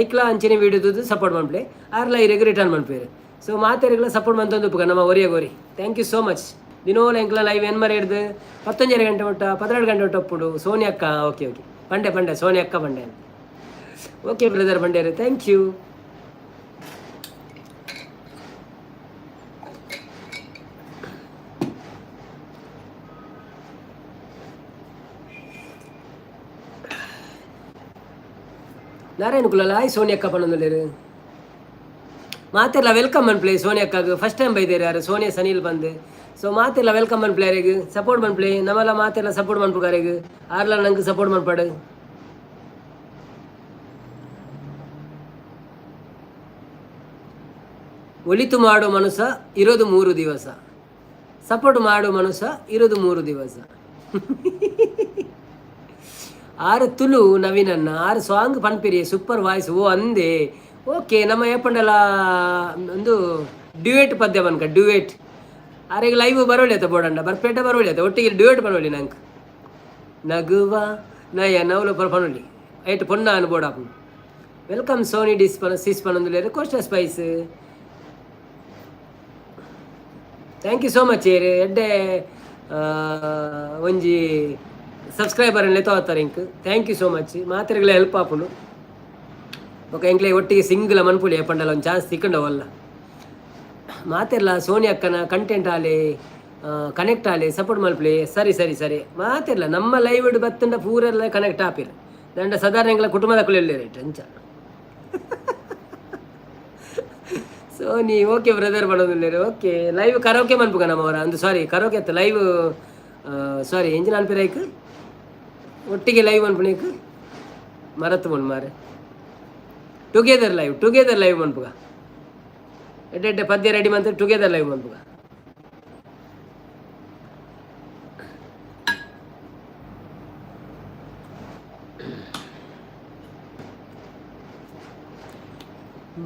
ಐಕ್ಲಾ ಅಂಚೆನೆ ವಿಡಿಯೋ ತೂದು ಸಪೋರ್ಟ್ ಮನ್ಪುಲೆ, ಆರ್ಲ ಇರೆಗ್ ರಿಟರ್ನ್ ಮನ್ಪುವೆರ್. ಸೊ ಮಾತೆರೆಗ್ಲ ಸಪೋರ್ಟ್ ಮಂತೊಂದು ಉಪ್ಪುಗ ನಮ್ಮ ಒರಿಯಗೋರಿ. Thank you so much. ದಿನೋಲ ಎಂಕ್ಲ ಲೈವ್ ಎನ್ಮರೆ ಹಿಡ್ದು 10:30 ಗಂಟೆ ಮುಟ್ಟ, 12 ಗಂಟೆ ಮುಟ್ಟ ಉಪ್ಪುಡು. ಸೋನಿ ಅಕ್ಕ, ಓಕೆ ಓಕೆ, ಪಂಡೆ ಪಂಡೆ, ಸೋನಿ ಅಕ್ಕ ಪಂಡೆ. ಓಕೆ ಬ್ರದರ್, ಪಂಡೇರು, thank you. Narayana Kulal hi Soni ಅಕ್ಕ ಪನ್ನೊಂದುಲ್ಲೆರ್. ಮಾತೆರ್ಲ welcome ಮನ್ಪ್ಲೆ. ಸೋನಿಯಾ ಅಕ್ಕಾಗ ಫಸ್ಟ್ ಟೈಮ್ ಬೈದೇರು ಯಾರು ಸೋನಿಯಾ ಸನಿಲ್ ಬಂದು. ಸೊ ಮಾತೆರ್ಲ welcome ಮನ್ಪ್ಲೆ, ಯಾರಿಗೆ ಸಪೋರ್ಟ್ ಮನ್ಪ್ಲೆ. ನಮ್ಮಲ್ಲ ಮಾತೆರ್ಲ ಸಪೋರ್ಟ್ ಮನ್ಪುಗಾರೆಗ್, ಆರ್ಲ ನಂಗೆ ಸಪೋರ್ಟ್ ಮನ್ಪಾಡು. ಒಳಿತು ಮಾಡೋ ಮನುಷ್ಯ ಇರೋದು 3 ದಿವಸ, ಸಪೋರ್ಟ್ ಮಾಡೋ ಮನುಷ್ಯ ಇರೋದು 3 ದಿವಸ. ಆರು ತುಳು ನವೀನನ್ನ ಆರು ಸಾಂಗ್ ಪನ್ಪಿರಿ, ಸೂಪರ್ ವಾಯ್ಸ್. ಓ ಅಂದೆ, ಓಕೆ. ನಮ್ಮ ಏಪಂಡಲ ಒಂದು ಡ್ಯೂಯೇಟ್ ಪದ್ಯ ಬನ್ಕ ಡ್ಯೂಯೇಟ್. ಆರೆಗ್ ಲೈವ್ ಬರೋಳಿ ಆತ, ಬೋಡಂಡ ಬರ್ಪೇಟ ಬರೋಳಿ ಆತ, ಒಟ್ಟಿಗೆ ಡ್ಯೂಯೇಟ್ ಬರೋಳಿ. ನಂಗೆ ನಗುವ ನಯ ನವಲು ಪನೊಲಿ ಐಟ್ ಪೊನ್ನ ಅನ್ ಬೋಡಾಪು. Welcome Sony ಡಿಸ್ ಪನ ಸಿಸ್ ಪನೊಂದುಲ್ಲೆರ್. Coastal spice, thank you so much. ಏರ್ ಎಡ್ಡೆ ಒಂಜಿ ಸಬ್ಸ್ಕ್ರೈಬರ್ ಲೆತ್ತೋತಾರೆ ಇಂಕ್. Thank you so much. ಮಾತೆರೆಗ್ಲ ಹೆಲ್ಪ್ ಆಪುಂಡು. ಬೊಕ ಎಂಕ್ಲೆ ಒಟ್ಟಿಗೆ ಸಿಂಗಲ್ ಮನ್ಪುಲಿ ಪಂಡಲ ಒಂದು ಚಾನ್ಸ್ ತಿಕ್ಕಂಡವಲ್ಲ. ಮಾತೆರ್ಲ ಸೋನಿ ಅಕ್ಕನ ಕಂಟೆಂಟ್ ಆಲೆ ಕನೆಕ್ಟ್ ಆಲೆ, ಸಪೋರ್ಟ್ ಮಲ್ಪಲೆ. ಸರಿ ಸರಿ ಸರಿ. ಮಾತೆರ್ಲ ನಮ್ಮ ಲೈವ್ ಬತ್ತಂಡ ಪೂರೆಲ್ಲ ಕನೆಕ್ಟ್ ಆಪಿರ್ ದಂಡ. ಸಾಧಾರಣ ಎಂಕ್ಲ ಕುಟುಂಬದ ರೇಟ್ ಅಂಚ. ಸೋನಿ ಓಕೆ ಬ್ರದರ್ ಪಡೋದಿಲ್ಲ. ಓಕೆ, ಲೈವ್ ಕರೋಕೆ ಮನ್ಪುಗ ನಮ್ಮವರ ಒಂದು. ಸಾರಿ, ಕರೋಕೆ ಅತ್ತ ಲೈವ್, ಸಾರಿ, ಎಂಜಿನ ಅನ್ಪಿರೈಕ್ ಒಟ್ಟಿಗೆ ಲೈವ್ ಮನ್ಪುನೇಕ್ ಮರತ್ತು ಮಣ್ ಮಾರೆ. ಟುಗೆದರ್ ಲೈವ್, ಟುಗೆದರ್ ಲೈವ್ ಮನ್ಪುಗ. ಎಡ್ಡೆ ಎಡ್ಡೆ ಪದ್ಯ ರೆಡಿ ಮಂತ್ ಟುಗೆದರ್ ಲೈವ್ ಮನ್ಪುಗ.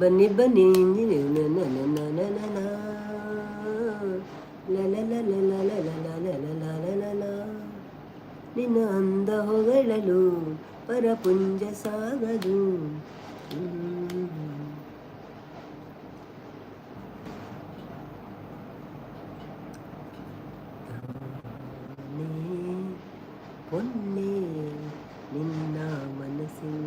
ಬನ್ನಿ ಬನ್ನಿ. ನಿನ್ನ ಅಂದ ಹೊಗಳಲು ಪರಪುಂಜ ಸಾಗದು. ಪೊನ್ನೆ ನಿನ್ನ ಮನಸ್ಸಿನ.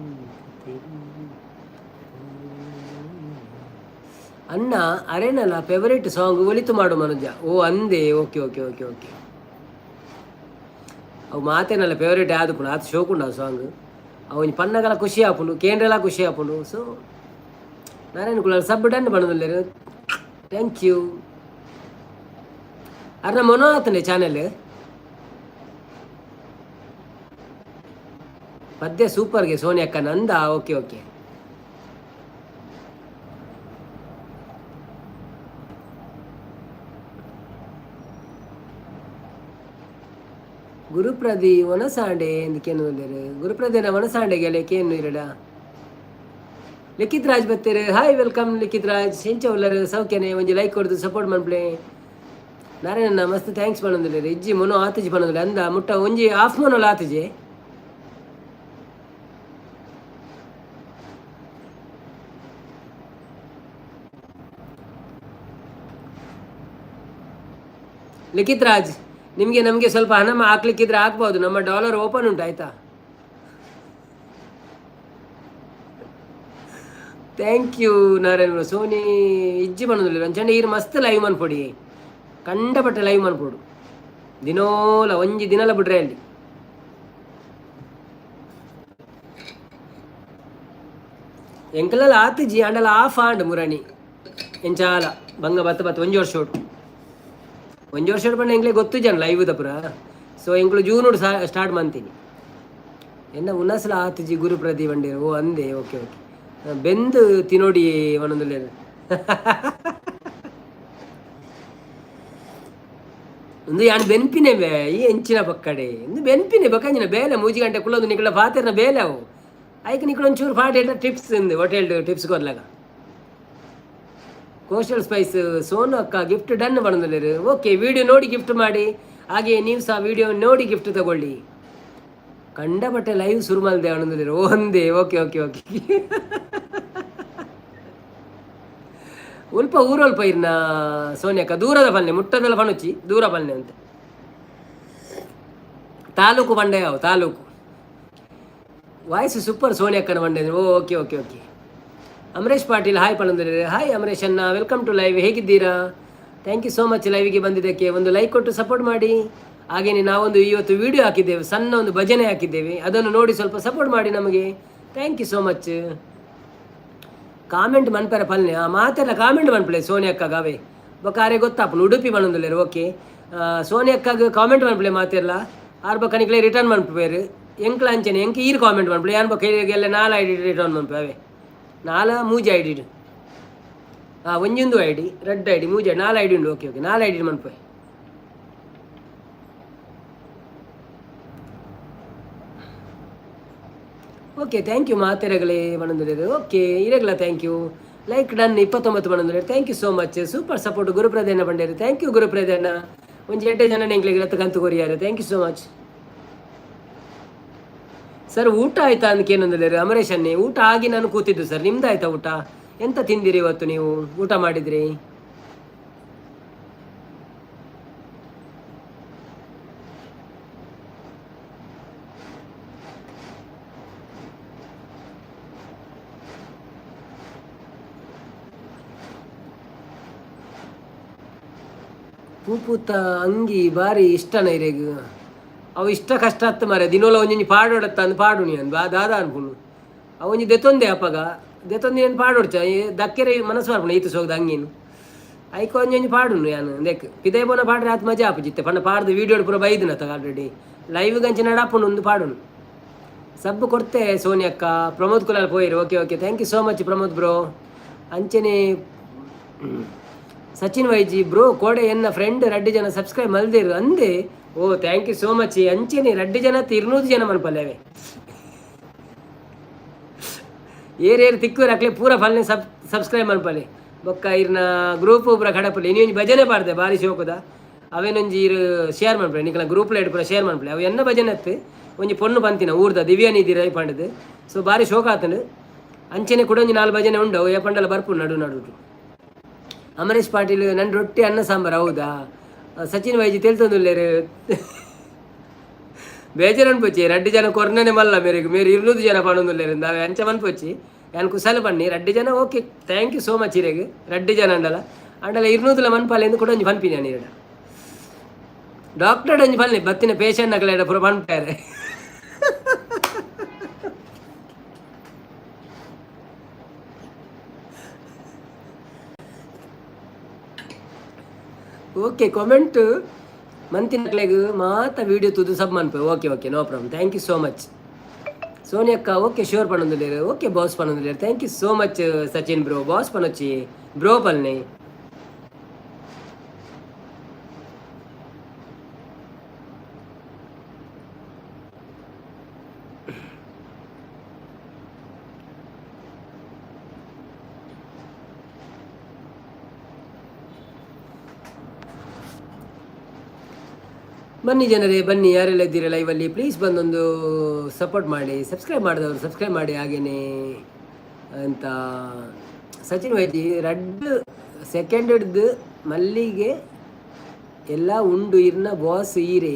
ಅಣ್ಣ, ಅರೆನಲ ಫೇವರೇಟ್ ಸಾಂಗ್ ಒಲಿತು ಮಾಡು ಮನುಜ. ಓ ಅಂದೆ, okay okay okay okay. ಅವು ಮಾತೇನಲ್ಲ ಫೇವರೇಟ್ ಆದುಪುಂಡು, ಆತು ಶೋಕುಂಡು ಆ ಸಾಂಗ್. ಅವು ಒಂಜಿ ಪನ್ನಗಲ ಖುಷಿ ಆಪುಂಡು, ಕೇಂದ್ರಲ ಖುಷಿ ಆಪುಂಡು. So Narayana Kulal sub done ಪನೊಂದುಲ್ಲೆರ್, thank you. ಅರ್ನ ಮೊನೋ ಆತನೆ ಚಾನೆಲ್. ಪದ್ಯ ಸೂಪರ್ಗೆ ಸೋನಿಯಕ್ಕ ನಂದ. Okay okay. ಗುರುಪ್ರದಿ ವನಸಾಂಡೆ ಎಂದು ಕೇನು ಗುರುಪ್ರದಿನ ವನಸಾಂಡೆ ಗೆಲೆ ಕೇನು ಇರಡ. ಲಿಖಿತ್ ರಾಜ್ ಬತ್ತೀರು, ಹಾಯ್, welcome ಲಿಖಿತ್ ರಾಜ್. ಎಂಚ ಉಲ್ಲರು? ಸೌಖ್ಯನೆ? ಒಂಜಿ ಲೈಕ್ ಕೊಡ್ದು ಸಪೋರ್ಟ್ ಮನ್ಪ್ಲೆ. ನಾರಾಯಣ ಮಸ್ತ್ thanks ಪನೊಂದುಲ್ಲೆರ್. ಇಜ್ಜಿ, ಮೊನೋ ಆತುಜಿ ಪನೊಂದುಲ್ಲೆ. ಅಂದ, ಮುಟ್ಟ ಒಂಜಿ ಹಾಫ್ ಮೊನೋಲ ಆತುಜಿ. ಲಿಖಿತ್ ರಾಜ್, ನಿಮಗೆ ನಮಗೆ ಸ್ವಲ್ಪ ಹಣ ಹಾಕ್ಲಿಕ್ಕಿದ್ರೆ ಹಾಕ್ಬೋದು. ನಮ್ಮ ಡಾಲರ್ ಓಪನ್ ಉಂಟು, ಆಯ್ತಾ? Thank you Narayana. Sony ಇಜ್ಜಿ ಪನೊಂದುಲ್ಲೆರ್. ಅಂಚನೆ ಈರ್ ಮಸ್ತ್ ಲೈವ್ ಮನ್ಪೊಡಿ, ಕಂಡಪಟ್ಟೆ ಲೈವ್ ಮನ್ಪೊಡು. ದಿನೋಲ, ಒಂಜಿ ದಿನಲ ಬಿಡ್ರೆ ಅಲ್ಲಿ. ಎಂಕಲಲ್ಲ ಆತುಜಿ, ಆಂಡಲ ಆಫ್ ಆಂಡ್ ಮುರಣಿ ಎಂಚಾಲ ಬಂಗ ಬತ್ತ ಬತ್ತ ಒಂಜಿ ವರ್ಷ ಉಂಟು. ಒಂಜಿ ವರ್ಷ ಪಂಡ ಎಂಕ್ಲೆ ಗೊತ್ತು ಜನ ಲೈವ್ ದಪುರ. ಸೊ ಎಂಕ್ಲು ಜೂನ್ ಸ್ಟಾರ್ಟ್ ಮಂತೀನಿ. ಎನ್ನ ಉನಸ್ಲ ಆತುಜಿ ಗುರು ಪ್ರದಿ ಬಂಡೇರು. ಓ ಅಂದೆ, ಓಕೆ ಓಕೆ. ಬೆಂದು ತಿನೋಡಿ ಪನೊಂದುಲ್ಲೆರ್. ಉಂದು ಯಾನ್ ಬೆನ್ಪಿನೆ ಬೇ, ಈ ಎಂಚಿನ ಪಕ್ಕಡೆ ಇಂದು ಬೆನ್ಪಿನೆ ಬೊಕಂಜಿನ ಬೇಲೆ. 3 ಗಂಟೆ ಕುಲ್ಲೊಂದು ನಿಕಲ ಪಾತೆರ್ನ ಬೇಲೆ ಅವು. ಐಕ್ ನಿಕುಲು ಒಂಚೂರು ಪಾಠ ಟಿಪ್ಸ್ ಇಂದು ಹೋಟೆಲ್ ಟಿಪ್ಸ್ ಕೊರ್ಲಾಗ. ಕೋಸ್ಟಲ್ ಸ್ಪೈಸ್ ಸೋನು ಅಕ್ಕ ಗಿಫ್ಟ್ ಡನ್ ಪನೊಂದುಲ್ಲೆರ್. ಓಕೆ, ವಿಡಿಯೋ ನೋಡಿ ಗಿಫ್ಟ್ ಮಾಡಿ. ಹಾಗೆ ನೀವು ಸಹ ವಿಡಿಯೋ ನೋಡಿ ಗಿಫ್ಟ್ ತಗೊಳ್ಳಿ. ಕಂಡಪಟ್ಟೆ ಲೈವ್ ಶುರು ಮಲ್ದೆ ಪನೊಂದುಲ್ಲೆರ್. ಓ ಒಂದೇ, okay okay okay. ಒಲ್ಪ ಊರೊಲ್ಪ ಇರ್ನ ಸೋನಿಯಕ್ಕ? ದೂರದ ಪನ್ನೆ, ಮುಟ್ಟದಲ್ಲ ಪಣುಚಿ, ದೂರ ಪನ್ನೆ ಅಂತ. ತಾಲೂಕು ಬಂಡೆ ಯಾವ ತಾಲೂಕು? ವಾಯ್ಸ್ ಸೂಪರ್ ಸೋನಿಯಕ್ಕನ ಬಂಡೆ. ಓ okay okay okay. Amaresh Patil hi ಪನೊಂದುಲ್ಲೆರ್. Hi Amaresh ಅಣ್ಣ, welcome to live. ಹೇಗಿದ್ದೀರಾ? Thank you so much ಲೈವ್ಗೆ ಬಂದಿದ್ದಕ್ಕೆ. ಒಂದು ಲೈಕ್ ಕೊಟ್ಟು ಸಪೋರ್ಟ್ ಮಾಡಿ. ಹಾಗೆಯೇ ನಾವೊಂದು ಇವತ್ತು ವಿಡಿಯೋ ಹಾಕಿದ್ದೇವೆ, ಸಣ್ಣ ಒಂದು ಭಜನೆ ಹಾಕಿದ್ದೇವೆ. ಅದನ್ನು ನೋಡಿ ಸ್ವಲ್ಪ ಸಪೋರ್ಟ್ ಮಾಡಿ ನಮಗೆ. Thank you so much. Comment ಮನ್ಪೆರ ಪಲ್ನೆ ಆ ಮಾತೆಲ್ಲ ಕಾಮೆಂಟ್ ಮನ್ಪಲೆ ಸೋನಿಯಕ್ಕಗ ಅವೇ. ಬೊಕ ಆರೆ ಗೊತ್ತಾಪುಂಡು. ಉಡುಪಿ ಪನೊಂದುಲ್ಲೆರ್. ಓಕೆ, ಸೋನಿಯಕ್ಕಗ ಕಾಮೆಂಟ್ ಮನ್ಪಲೆ ಮಾತೆರ್ಲ. ಆರ್ ಬೊಕ ನಿಕ್ಲೆ ರಿಟರ್ನ್ ಮನ್ಪುವೆರ್. ಎಂಕ್ಲ ಅಂಚನೆ, ಎಂಕ್ ಈರ್ ಕಾಮೆಂಟ್ ಮನ್ಪಲೆ, ಯಾನ್ ಬೊಕ ಎಲ್ಲ ನಾಲ್ ಐಡಿ ರಿಟರ್ನ್ ಮನ್ಪೆ ಅವೇ. ನಾಲ ಮೂಜಿ ಐಡಿ, ಹಾಂ, ಒಂಜೊಂದು ಐಡಿ, ರಡ್ಡ್ ಐಡಿ, ಮೂಜಿ, ನಾಲ್ ಐಡಿ ಉಂಡು. ಓಕೆ ಓಕೆ, ನಾಲ್ ಐಡಿ ಮನ್ಪೆ. Okay, thank you ಮಾತೆರಗಲೇ ಪನೊಂದುಲ್ಲೆರ್. Okay, ಇರೆಗ್ಲ thank you. Like done 29 ಪನೊಂದುಲ್ಲೆರ್. Thank you so much. Super support ಗುರುಪ್ರದೇನ ಬಂಡೇರು. Thank you ಗುರುಪ್ರದೇನ. ಒಂಜಿ ಎಡ್ಡೆ ಜನ ಎಂಕ್ಲೆಗ್ ರತ್ತ ಕಂತು ಕೊರಿಯಾರೆ. Thank you so much sir. ಊಟ ಆಯ್ತಾ ಅಂತ ಕೇನೊಂದುಲ್ಲೆರ್ ಅಮರೇಶ್ ಅನ್ನೆ. ಊಟ ಆಗಿ ನಾನು ಕೂತಿದ್ದು ಸರ್. ನಿಮ್ದು ಆಯ್ತಾ ಊಟ? ಎಂತ ತಿಂದಿರಿ ಇವತ್ತು ನೀವು? ಊಟ ಮಾಡಿದ್ರಿ? ಪೂಪೂತ ಅಂಗಿ ಬಾರಿ ಇಷ್ಟನ ಇರೆಗ್? ಅವು ಇಷ್ಟ ಕಷ್ಟ ಅತ್ತ ಮಾರೆ. ದಿನೋಲ ಒಂಜೊಂಜಿ ಪಾಡೊಡತ್ತ ಅಂದ್ ಪಾಡುನಿ ಅಂದ್ ಬಾ ದಾದ ಅನ್ಪುಂಡು. ಅವು ಒಂಜಿ ದೆತ್ತೊಂದೆ, ಅಪಗ ದೆತ್ತೊಂದು ಏನು ಪಾಡೊಡ್ಚ ದಕ್ಕೆರೆ ಮನಸ್ಸು ಬರ್ಪುಂಡು. ಈತು ಸೋಗ್ದ ಅಂಗಿನು ಐಕ್ ಒಂಜೊಂಜಿ ಪಾಡುನು ಯಾನ್. ಅಂದೆಕ್ ಪಿದೈ ಪೋನ ಪಾಡ್ರೆ ಆತ್ ಮಜಾ ಆಪುಜಿತ್ತೆ ಪಂಡ ಪಾಡ್ದು ವೀಡಿಯೋ ಪೂರ ಬೈದಿನ ಆಲ್ರೆಡಿ. ಲೈವ್ ಗಂಚಿ ನಡಾಪುಂಡು ಒಂದು ಪಾಡುನು. ಸಬ್ಬು ಕೊಡ್ತೆ ಸೋನಿಯಕ್ಕ. Pramod Kulal ಪೋಯಿರು. Okay okay, thank you so much Pramod bro. ಅಂಚನೆ ಸಚಿನ್ ವೈಜಿ ಬ್ರೋ ಕೋಡೆ ಎನ್ನ ಫ್ರೆಂಡ್ ರಡ್ಡಿ ಜನ ಸಬ್ಸ್ಕ್ರೈಬ್ ಮಲ್ದಿರು ಅಂದೆ. ಓ, thank you so much. ಅಂಚೆನೆ ರಡ್ಡಿ ಜನ 200 ಜನ ಮನ್ಪಲ್ಲೇವೆ. ಏರ್ ಏರ್ ತಿಕ್ಕೂರು ಅಕ್ಲೆ ಪೂರ ಫಲ್ನೆ ಸಬ್ಸ್ಕ್ರೈಬ್ ಮನ್ಪಲೆ. ಬೊಕ್ಕ ಇರ್ನ ಗ್ರೂಪ್ ಪೂರ ಕಡಪಲೆ. ಇನಿ ಭಜನೆ ಪಾಡ್ದೆ ಬಾರಿ ಶೋಕುದ. ಅವೇನೊಂಜಿ ಇರು ಶೇರ್ ಮನ್ಪಲೆ, ನಿಕಲ ಗ್ರೂಪ್ ಲೈಟ್ ಪೂರ ಶೇರ್ ಮನ್ಪಲೆ. ಅವು ಎನ್ನ ಭಜನೆ ಅತ್ತು, ಒಂಜಿ ಪೊಣ್ಣು ಪಂತಿನ ಊರ್ದ ದಿವ್ಯ ನಿಧಿ ರೈ ಪಂಡದು. ಸೊ ಬಾರಿ ಶೋಕ ಆತಂಡು. ಅಂಚೆನೆ ಕೂಡ ಒಂಜಿ ನಾಲ್ ಭಜನೆ ಉಂಡು, ಅವು ಏಪಂಡಲ ಬರ್ಪು ನಡು ನಡು. ಅಮರೇಶ್ ಪಾಟೀಲ್, ನನ್ನ ರೊಟ್ಟಿ ಅನ್ನ ಸಾಂಬಾರು. ಹೌದಾ? ಸಚಿನ್ ವೈಜಿ ತೆಲ್ತೊಂದುಲ್ಲೇರು. ಬೇಜಾರು ಅನ್ಪೊಚ್ಚಿ. ರಡ್ಡು ಜನ ಕೊರ್ನನೆ ಮಲ್ಲ ಮೇರೆಗ್ ಮೇರು 200 ಜನ ಪನೊಂದುಲ್ಲೆರ್. ನಾವೇ ಅಂಚ ಮನ್ಪೊಚ್ಚಿ. ಯಾನ್ ಕುಸಲ್ ಪನ್ನಿ ರಡ್ಡ್ ಜನ. Okay, thank you so much ಇರೆಗ್. ರಡ್ಡ್ ಜನ ಅಂಡಲ ಅಂಡಲ ಇರ್ನೂದುಲ ಮನ್ಪಾಲೆ ಎಂದು ಕೂಡ ಒಂಜಿ ಪನ್ಪಿನಿ ಯಾನ್ ಇರೆಡ. ಡಾಕ್ಟರ್ ಒಂಜಿ ಪನ್ನಿ, ಬತ್ತಿನ ಪೇಷಂಟ್ ನಕಲೆಡ ಪೂರ ಪನ್ಪಾರೆ. ಓಕೆ, ಕಾಮೆಂಟ್ ಮಂತಿನಕ್ಲೆಗ್ ಮಾತ ವಿಡಿಯೋ ತೂದು ಸಬ್ ಮನ್ಪೆ. Okay okay, no problem, thank you so much. ಸೋನಿಯಕ್ಕ okay sure ಪನ್ನೊಂದುಲ್ಲೆರ್. Okay boss ಪನ್ನೊಂದುಲ್ಲೆರ್. Thank you so much Sachin bro. Boss ಪನೊಚ್ಚಿ, ಬ್ರೋ ಪಲ್ನೆ. ಬನ್ನಿ ಜನರೇ, ಬನ್ನಿ. ಯಾರೆಲ್ಲ ಇದ್ದೀರಾ ಲೈವಲ್ಲಿ, ಪ್ಲೀಸ್ ಬಂದೊಂದು ಸಪೋರ್ಟ್ ಮಾಡಿ. ಸಬ್ಸ್ಕ್ರೈಬ್ ಮಾಡಿದವರು ಸಬ್ಸ್ಕ್ರೈಬ್ ಮಾಡಿ. ಹಾಗೇನೆ ಅಂತ ಸಚಿನ್ ವೈದ್ಯ, ರಡ್ಡ್ ಸೆಕೆಂಡ್ ಹಿಡ್ದು ಮಲ್ಲಿಗೆ ಎಲ್ಲ ಉಂಡು, ಇರ್ನ ಬಾಸ್ ಈರೇ.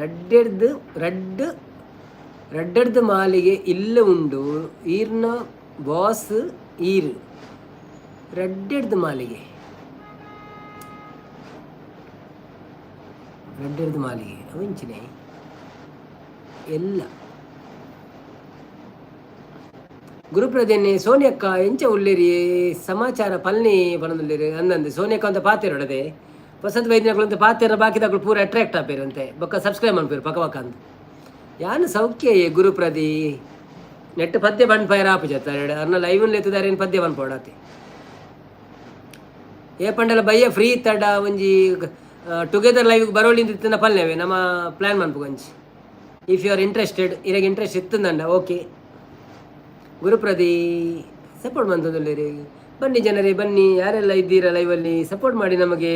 ರಡ್ಡೆಡ್ದು ರಡ್ಡ್ ರಡ್ಡೆಡ್ದು ಮಾಲಿಗೆ ಇಲ್ಲ ಉಂಡು, ಈರ್ನ ಬಾಸ್ ಈರ್. ರಡ್ಡೆಡ್ದು ಮಾಲಿಗೆ, ರಡ್ಡೆಡ್ದು ಮಾಲಿಗೆ ಅವಿಂಚಿನೆ ಎಲ್ಲ. ಗುರುಪ್ರದೇನೆ ಸೋನಿಯಕ್ಕ ಎಂಚ ಉಲ್ಲೇರಿ, ಸಮಾಚಾರ ಪಲ್ನಿ ಪನೊಂದುಲ್ಲೇರು. ಅಂದಂದು ಸೋನಿಯಕ್ಕ ಅಂತ ಪಾತೆರೊಡದೆ ವಸಂತ ವೈದ್ಯನಕುಲು ಅಂತ ಪಾತೆರ, ಬಾಕಿದಕುಲು ಪೂರ ಅಟ್ರಾಕ್ಟ್ ಆಪೇರಂತೆ, ಬೊಕ್ಕ ಸಬ್ಸ್ಕ್ರೈಬ್ ಮನ್ಪೇರು ಪಕ್ಕ ಪಕ್ಕ ಅಂದ್. ಯಾನ್ ಸೌಖ್ಯ ಗುರುಪ್ರದಿ. ನೆಟ್ ಪದ್ಯ ಪನ್ಪೈರ ಆಪುಜತ್ತ, ಅರ್ನ ಲೈವ್ ಲೆತ್ತುದಾರೇನು ಪದ್ಯ ಪನ್ಪೋಡಾತೆ. ಏ ಪಂಡಲ ಬಯ್ಯ ಫ್ರೀ ಇತ್ತಡ ಒಂಜಿ ಟುಗೆದರ್ ಲೈವ್ ಬರೋಳಿಂದ ಇತ್ತಿನ ಪಲ್ಲೆವೆ ನಮ್ಮ ಪ್ಲ್ಯಾನ್ ಮನ್ಪುಗ ಒಂಜಿ. If you are interested, ಇರೆಗ್ ಇಂಟ್ರೆಸ್ಟ್ ಇತ್ತಂದಂಡ. ಓಕೆ, ಗುರುಪ್ರದಿ ಸಪೋರ್ಟ್ ಮಂತೊಂದುಲ್ಲೆರ್. ಬನ್ನಿ ಜನರೇ, ಬನ್ನಿ. ಯಾರೆಲ್ಲ ಇದ್ದೀರಾ ಲೈವಲ್ಲಿ, ಸಪೋರ್ಟ್ ಮಾಡಿ ನಮಗೆ.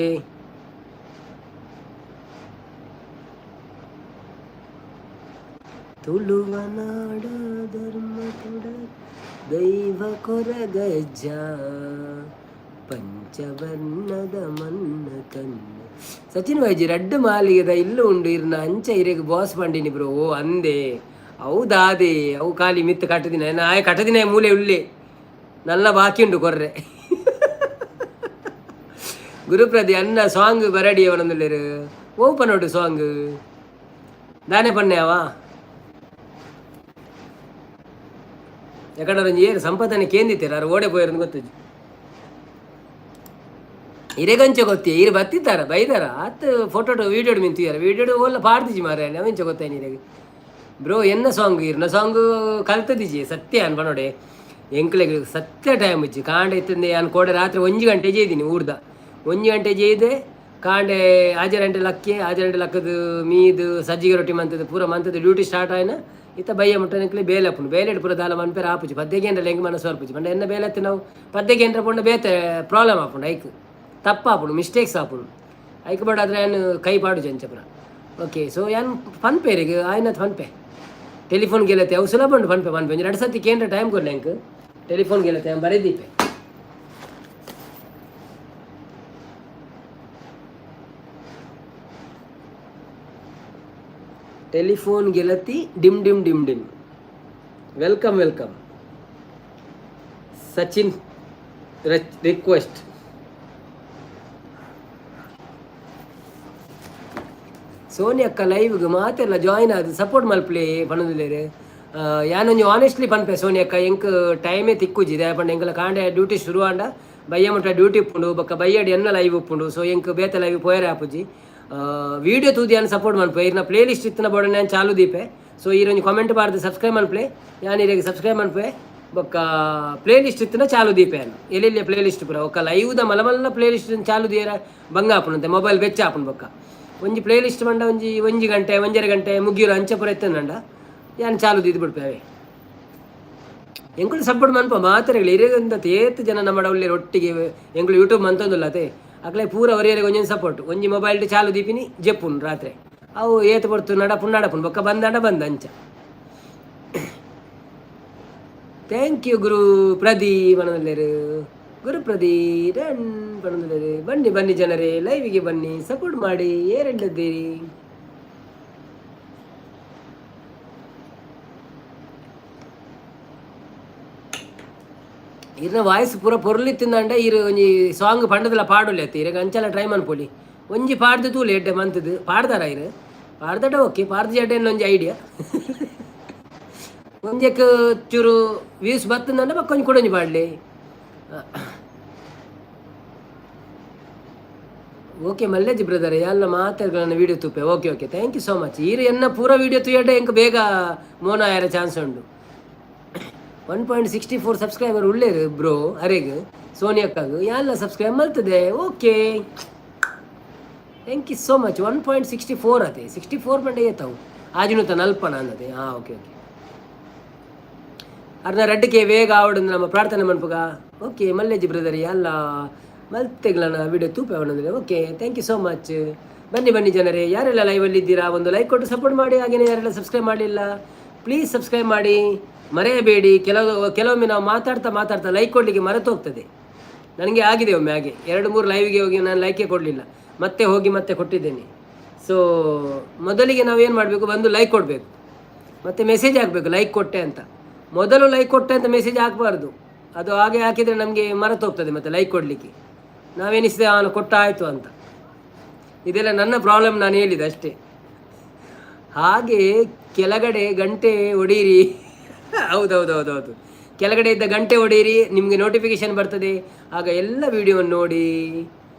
ತುಳುವ ನಾಡ ಧರ್ಮ ತುಡ ದೈವ ಕೊರಗಜ್ಜ, ಪಂಚವರ್ಣದ ಮನ್ನ ಕಣ್ಣು. ಸಚಿನ್ ವೈಜಿ, ರಡ್ಡು ಮಾಲಿಗೆದ ಇಲ್ಲು ಉಂಡು ಇರ್ನ, ಅಂಚ ಇರೆಗ್ ಬಾಸ್ ಪಂಡಿನಿ ಬ್ರೋ. ಓ ಅಂದೆ, ಹೌದಾದೆ. ಅವು ಖಾಲಿ ಮಿತ್ತು ಕಟ್ಟದಿನ ಆಯ್ ಕಟ್ಟದಿನ ಮೂಲೆ ಉಳ್ಳೆ ನನ್ನ ಬಾಕಿ ಉಂಡು ಕೊರ್ರೆ. ಗುರುಪ್ರದಿ ಅನ್ನ ಸಾಂಗ್ ಬರಡಿ ಅವನೊಂದುಲ್ಲೆರ್. ಓ ಪನೋಡು ಸಾಂಗ್ ದಾನೆ ಪನ್ನೆ ಅವ. ಎಕಡೆ ಒಂಜಿ ಏರು ಸಂಪದನೆ ಕೇಂದಿತ್ತೀರ, ಅರು ಓಡೆ ಪೋಯಿರಂದು ಗೊತ್ತುಜಿ. ಇರೆಗಂಚ ಗೊತ್ತಿ ಇರು ಬತ್ತಿತ್ತಾರ ಬೈದಾರ ಆತ್ ಫೋಟೋ ವೀಡಿಯೋಡ್ ಮಿಂತಿಯಾರ ವೀಡಿಯೋಡ್ ಓಲ್ಲ ಪಾಡ್ದಿಜಿ ಮಾರ್ರೆ. ಅವೆಂಚ ಗೊತ್ತಾಯ್ನಿ ಇರೆಗ್ ಬ್ರೋ ಎನ್ನ ಸಾಂಗ್? ಇರ್ನ ಸಾಂಗ್ ಕಲ್ತದಿಜಿ ಸತ್ಯ ಅನ್ ಪನೋಡೆ. ಎಂಕ್ಲೆಗ್ ಸತ್ಯ ಟೈಮ್ ಇಜ್ಜಿ. ಕಾಂಡೆ ಇತ್ತಂದೆ ಯಾನ್ ಕೋಡೆ ರಾತ್ರಿ 1 ಗಂಟೆ ಜೇದಿನಿ ಊರ್ದ. 1 ಗಂಟೆ ಜೇದೆ ಕಾಂಡೆ 6 ಗಂಟೆ ಲಕ್ಕೆ, 6 ಗಂಟೆ ಲಕ್ಕದು ಮೀದು ಸಜ್ಜಿಗೆ ರೊಟ್ಟಿ ಮಂತದ್ದು ಪೂರ ಮಂತದ್ದು ಡ್ಯೂಟಿ ಸ್ಟಾರ್ಟ್ ಆಯ್ನ. ಇತ್ತ ಬಯ್ಯ ಮುಟ್ಟ ಎಂಕ್ಲೆ ಬೇಲೆ ಆಪುಂಡು. ಬೇಲೆಡ್ ಪೂರ ದಾಲ ಮನ್ಪೆರ ಆಪುಜಿ. ಪದ್ದೆಗೆ ಏನ್ರ ಎಂಕ್ ಮನಸ್ಸು ಬರ್ಪುಜಿ ಪಂಡ ಎನ್ನ ಬೇಲೆ ನಾವು ಪದ್ದೆಗೆ ಏನ್ರ ಪೋಂಡ ಬೇತೆ ಪ್ರಾಬ್ಲಮ್ ಆಪುಂಡು, ಐಕ್ ತಪ್ಪಾಪುಂಡು, ಮಿಸ್ಟೇಕ್ಸ್ ಆಪುಂಡು. ಐಕ್ ಬೋಡಾದ್ರೆ ಯಾನ್ ಕೈ ಪಾಡುಜಿ ಅಂಚ ಪೂರ. ಓಕೆ, ಸೊ ಯಾನ್ ಪನ್ಪೇರಿಗೆ ಆಯ್ನತ್ ಪನ್ಪೆ. ಟೆಲಿಫೋನ್ ಗೆಲತೆ ಅವು ಸುಲಭ ಉಂಟು. ಪನ್ಪೆ ಪನ್ಪೆ ಒಂಜಿ 2 ಸತಿ ಕೇಂದ್ರ ಟೈಮ್ ಕೊರ್ಲೆ ಎಂಕ್. ಟೆಲಿಫೋನ್ ಗೆಲತೆ ಬರೆದೀಪೆ. ಟೆಲಿಫೋನ್ ಗೆಲತಿ ಡಿಮ್ ಡಿಮ್ ಡಿಮ್ ಡಿಮ್. Welcome welcome Sachin request. ಸೋನಿಯಕ್ಕ ಲೈವ್ಗೆ ಮಾತೆಲ್ಲ ಜಾಯಿನ್ ಆದ್ ಸಪೋರ್ಟ್ ಮಲ್ಪಲೆ ಪನೊಂದುಲ್ಲೆರ್. ಯಾನೊಂಜಿ ಆನೆಸ್ಟ್ಲಿ ಪನ್ಪೆ ಸೋನಿಯಕ್ಕ, ಎಂಕ್ ಟೈಮೇ ತಿಕ್ಕುಜಿ. ದಾಯೆ ಪಂಡ ಎಂಕಲ ಕಾಂಡೆ ಡ್ಯೂಟಿ ಶುರು ಆಂಡ ಬಯ್ಯ ಮುಟ್ಟ ಡ್ಯೂಟಿ ಉಪ್ಪುಂಡು. ಬೊಕ್ಕ ಬಯ್ಯಡ್ ಎನ್ನ ಲೈವ್ ಉಪ್ಪುಂಡು. ಸೊ ಎಂಕ್ ಬೇತೆ ಲೈವ್ ಪೋಯರೆ ಆಪುಜಿ. ವೀಡಿಯೋ ತೂದು ಯಾನ್ ಸಪೋರ್ಟ್ ಮಲ್ಪೆ. ಇರ್ನ ಪ್ಲೇ ಲಿಸ್ಟ್ ಇತ್ತಿನ ಬೋಡನೆ ಯಾನ್ ಚಾಲು ದೀಪೆ. ಸೊ ಈರೊಂಜಿ ಕಾಮೆಂಟ್ ಪಾಡ್ದು ಸಬ್ಸ್ಕ್ರೈಬ್ ಮಲ್ಪಲೆ, ಯಾನ್ ಇರೆಗ್ ಸಬ್ಸ್ಕ್ರೈಬ್ ಮಲ್ಪೆ. ಬೊಕ್ಕ ಪ್ಲೇ ಲಿಸ್ಟ್ ಇತ್ತಿನ ಚಾಲು ದೀಪೆ ಯಾನ್, ಎಲ್ಲೆಲ್ಲಿ ಪ್ಲೇ ಲಿಸ್ಟ್ ಪೂರ. ಬೊಕ್ಕ ಲೈವ್ದ ಮಲ್ಲ ಮಲ್ಲ ಪ್ಲೇ ಲಿಸ್ಟ್ ಚಾಲು ದೀಯರ ಬಂಗ ಆಪುಂಡು, ಮೊಬೈಲ್ ಬೆಚ್ಚ ಆಪುಂಡು. ಬೊಕ್ಕ ಒಂಜಿ ಪ್ಲೇ ಲಿಸ್ಟ್ ಪಂಡ ಒಂಜಿ 1 ಗಂಟೆ 1.5 ಗಂಟೆ ಮುಗಿಯರು ಅಂಚ ಪೂರ ಇತ್ತಂಡ ಯಾನ್ ಚಾಲು ದೀದ್ ಬಿಡ್ಪೆ ಅವೇ. ಎಂಕುಲು ಸಪೋರ್ಟ್ ಮನ್ಪ ಮಾತೆರೆಗ್ಲ. ಇರೆಗಂತ ಏತ್ ಜನ ನಮ್ಮ ಉಲ್ಲೆರ್ ಒಟ್ಟಿಗೆ ಎಂಕುಲು ಯೂಟ್ಯೂಬ್ ಮಂತೊಂದುಲ್ಲ ಅತೆ, ಅಕ್ಲೆ ಪೂರ ಒರಿಯರಿಗೆ ಒಂಜೊಂಜಿ ಸಪೋರ್ಟ್. ಒಂಜಿ ಮೊಬೈಲ್ ಚಾಲು ದೀಪಿನಿ, ಜೆಪ್ಪುನು ರಾತ್ರೆ. ಅವು ಏತ್ ಪೊರ್ತು ನಡಪುಂಡು ನಡಪುಂಡು, ಬೊಕ್ಕ ಬಂದಾಂಡ ಬಂದ ಅಂಚ. Thank you ಗುರು ಪ್ರದಿ ಪನೊಂದುಲ್ಲೆರ್. ಗುರು ಪ್ರದಿ ಡನ್ ಪನೊಂದುಲ್ಲೆರ್. ಬನ್ನಿ ಬನ್ನಿ ಜನರೇ, ಲೈವಿಗೆ ಬನ್ನಿ, ಸಪೋರ್ಟ್ ಮಾಡಿ. ಏರೆಡ್ಡಿದ್ದೀರಿ? ಇರ್ನ ವಾಯ್ಸ್ ಪೂರ ಪೊರ್ಲಿತ್ತಿಂದಂಡ ಇರು ಒಂಜಿ ಸಾಂಗ್ ಪಂಡದಲ ಪಾಡೊಲಿ ಅತ್ತ. ಇರೆಗ್ ಅಂಚಲ ಟ್ರೈ ಮನ್ಪೊಲಿ. ಒಂಜಿ ಪಾಡ್ದು ತೂಲೆ, ಎಡ್ಡೆ ಮಂತದು ಪಾಡ್ದಾರ ಇರು. ಪಾಡ್ದಟ ಓಕೆ, ಪಾಡ್ದು ಎಡ್ಡೆ ಒಂಜಿ ಐಡಿಯಾ. ಒಂಜೆಕ್ ಚೂರು ವ್ಯೂಸ್ ಬತ್ತಂದಂಡ ಬೊಕ್ಕ ಒಂಜಿ ಕುಡೊಂಜಿ ಪಾಡ್ಲಿ. ಓಕೆ ಮಲ್ಲೇಜಿ ಬ್ರದರ್, ಎಲ್ಲ ಮಾತಾಡ್ಗಳನ್ನ ವೀಡಿಯೋ ತೂಪೆ. Okay okay, thank you so much. ಈರು ಎನ್ನ ಪೂರ ವೀಡಿಯೋ ತೂಯಡ ಎಂಕ್ ಬೇಗ ಮೋನ ಆಯರ ಚಾನ್ಸ್ ಉಂಡು. 1.64 ಸಬ್ಸ್ಕ್ರೈಬರ್ ಉಳ್ಳೇರು ಬ್ರೋ. ಅರೆಗ್ ಸೋನಿಯಕ್ಕಾಗ ಯಾಲ್ಲ ಸಬ್ಸ್ಕ್ರೈಬ್ ಮಲ್ತದೆ. Okay, thank you so much. 1.64 ಅದೇ, 64 ಪಂಡ ಏತಾವು ಆಜಿನುತ ನಲ್ಪನ ಅಂದದೆ. ಹಾಂ, ಓಕೆ ಓಕೆ. ಅರ್ನ ರಡ್ಡಿಕೆ ಬೇಗ ಆವಡು ನಮ್ಮ ಪ್ರಾರ್ಥನೆ ಮನ್ಪುಗ. ಓಕೆ ಮಲ್ಲೇಜಿ ಬ್ರದರ್, ಎಲ್ಲ ಮಲ್ತೆಗ್ಲನ video ತೂಪೆ ಅವನಂದ್ರೆ. Okay, thank you so much. ಬನ್ನಿ ಬನ್ನಿ ಜನರೇ, ಯಾರೆಲ್ಲ ಲೈವಲ್ಲಿ ಇದ್ದೀರಾ ಒಂದು ಲೈಕ್ ಕೊಟ್ಟು ಸಪೋರ್ಟ್ ಮಾಡಿ. ಹಾಗೆಯೇ ಯಾರೆಲ್ಲ ಸಬ್ಸ್ಕ್ರೈಬ್ ಮಾಡಲಿಲ್ಲ ಪ್ಲೀಸ್ ಸಬ್ಸ್ಕ್ರೈಬ್ ಮಾಡಿ, ಮರೆಯಬೇಡಿ. ಕೆಲವೊಮ್ಮೆ ನಾವು ಮಾತಾಡ್ತಾ ಮಾತಾಡ್ತಾ ಲೈಕ್ ಕೊಡಲಿಕ್ಕೆ ಮರೆತು ಹೋಗ್ತದೆ. ನನಗೆ ಆಗಿದೆ ಒಮ್ಮೆ ಹಾಗೆ. 2-3 ಲೈವ್ಗೆ ಹೋಗಿ ನಾನು ಲೈಕೇ ಕೊಡಲಿಲ್ಲ, ಮತ್ತೆ ಹೋಗಿ ಮತ್ತೆ ಕೊಟ್ಟಿದ್ದೇನೆ. ಸೊ ಮೊದಲಿಗೆ ನಾವೇನು ಮಾಡಬೇಕು, ಬಂದು ಲೈಕ್ ಕೊಡಬೇಕು, ಮತ್ತು ಮೆಸೇಜ್ ಹಾಕಬೇಕು ಲೈಕ್ ಕೊಟ್ಟೆ ಅಂತ. ಮೊದಲು ಲೈಕ್ ಕೊಟ್ಟೆ ಅಂತ ಮೆಸೇಜ್ ಹಾಕಬಾರ್ದು. ಅದು ಹಾಗೆ ಹಾಕಿದರೆ ನಮಗೆ ಮರೆತು ಹೋಗ್ತದೆ ಮತ್ತೆ ಲೈಕ್ ಕೊಡಲಿಕ್ಕೆ. ನಾವೇನಿಸಿದೆ ಅವನು ಕೊಟ್ಟ ಆಯಿತು ಅಂತ. ಇದೆಲ್ಲ ನನ್ನ ಪ್ರಾಬ್ಲಮ್, ನಾನು ಹೇಳಿದೆ ಅಷ್ಟೇ. ಹಾಗೆ ಕೆಳಗಡೆ ಗಂಟೆ ಹೊಡೀರಿ. ಹೌದೌದೌದೌದು, ಕೆಳಗಡೆ ಇದ್ದ ಗಂಟೆ ಹೊಡೀರಿ, ನಿಮಗೆ ನೋಟಿಫಿಕೇಶನ್ ಬರ್ತದೆ. ಆಗ ಎಲ್ಲ ವಿಡಿಯೋವನ್ನು ನೋಡಿ.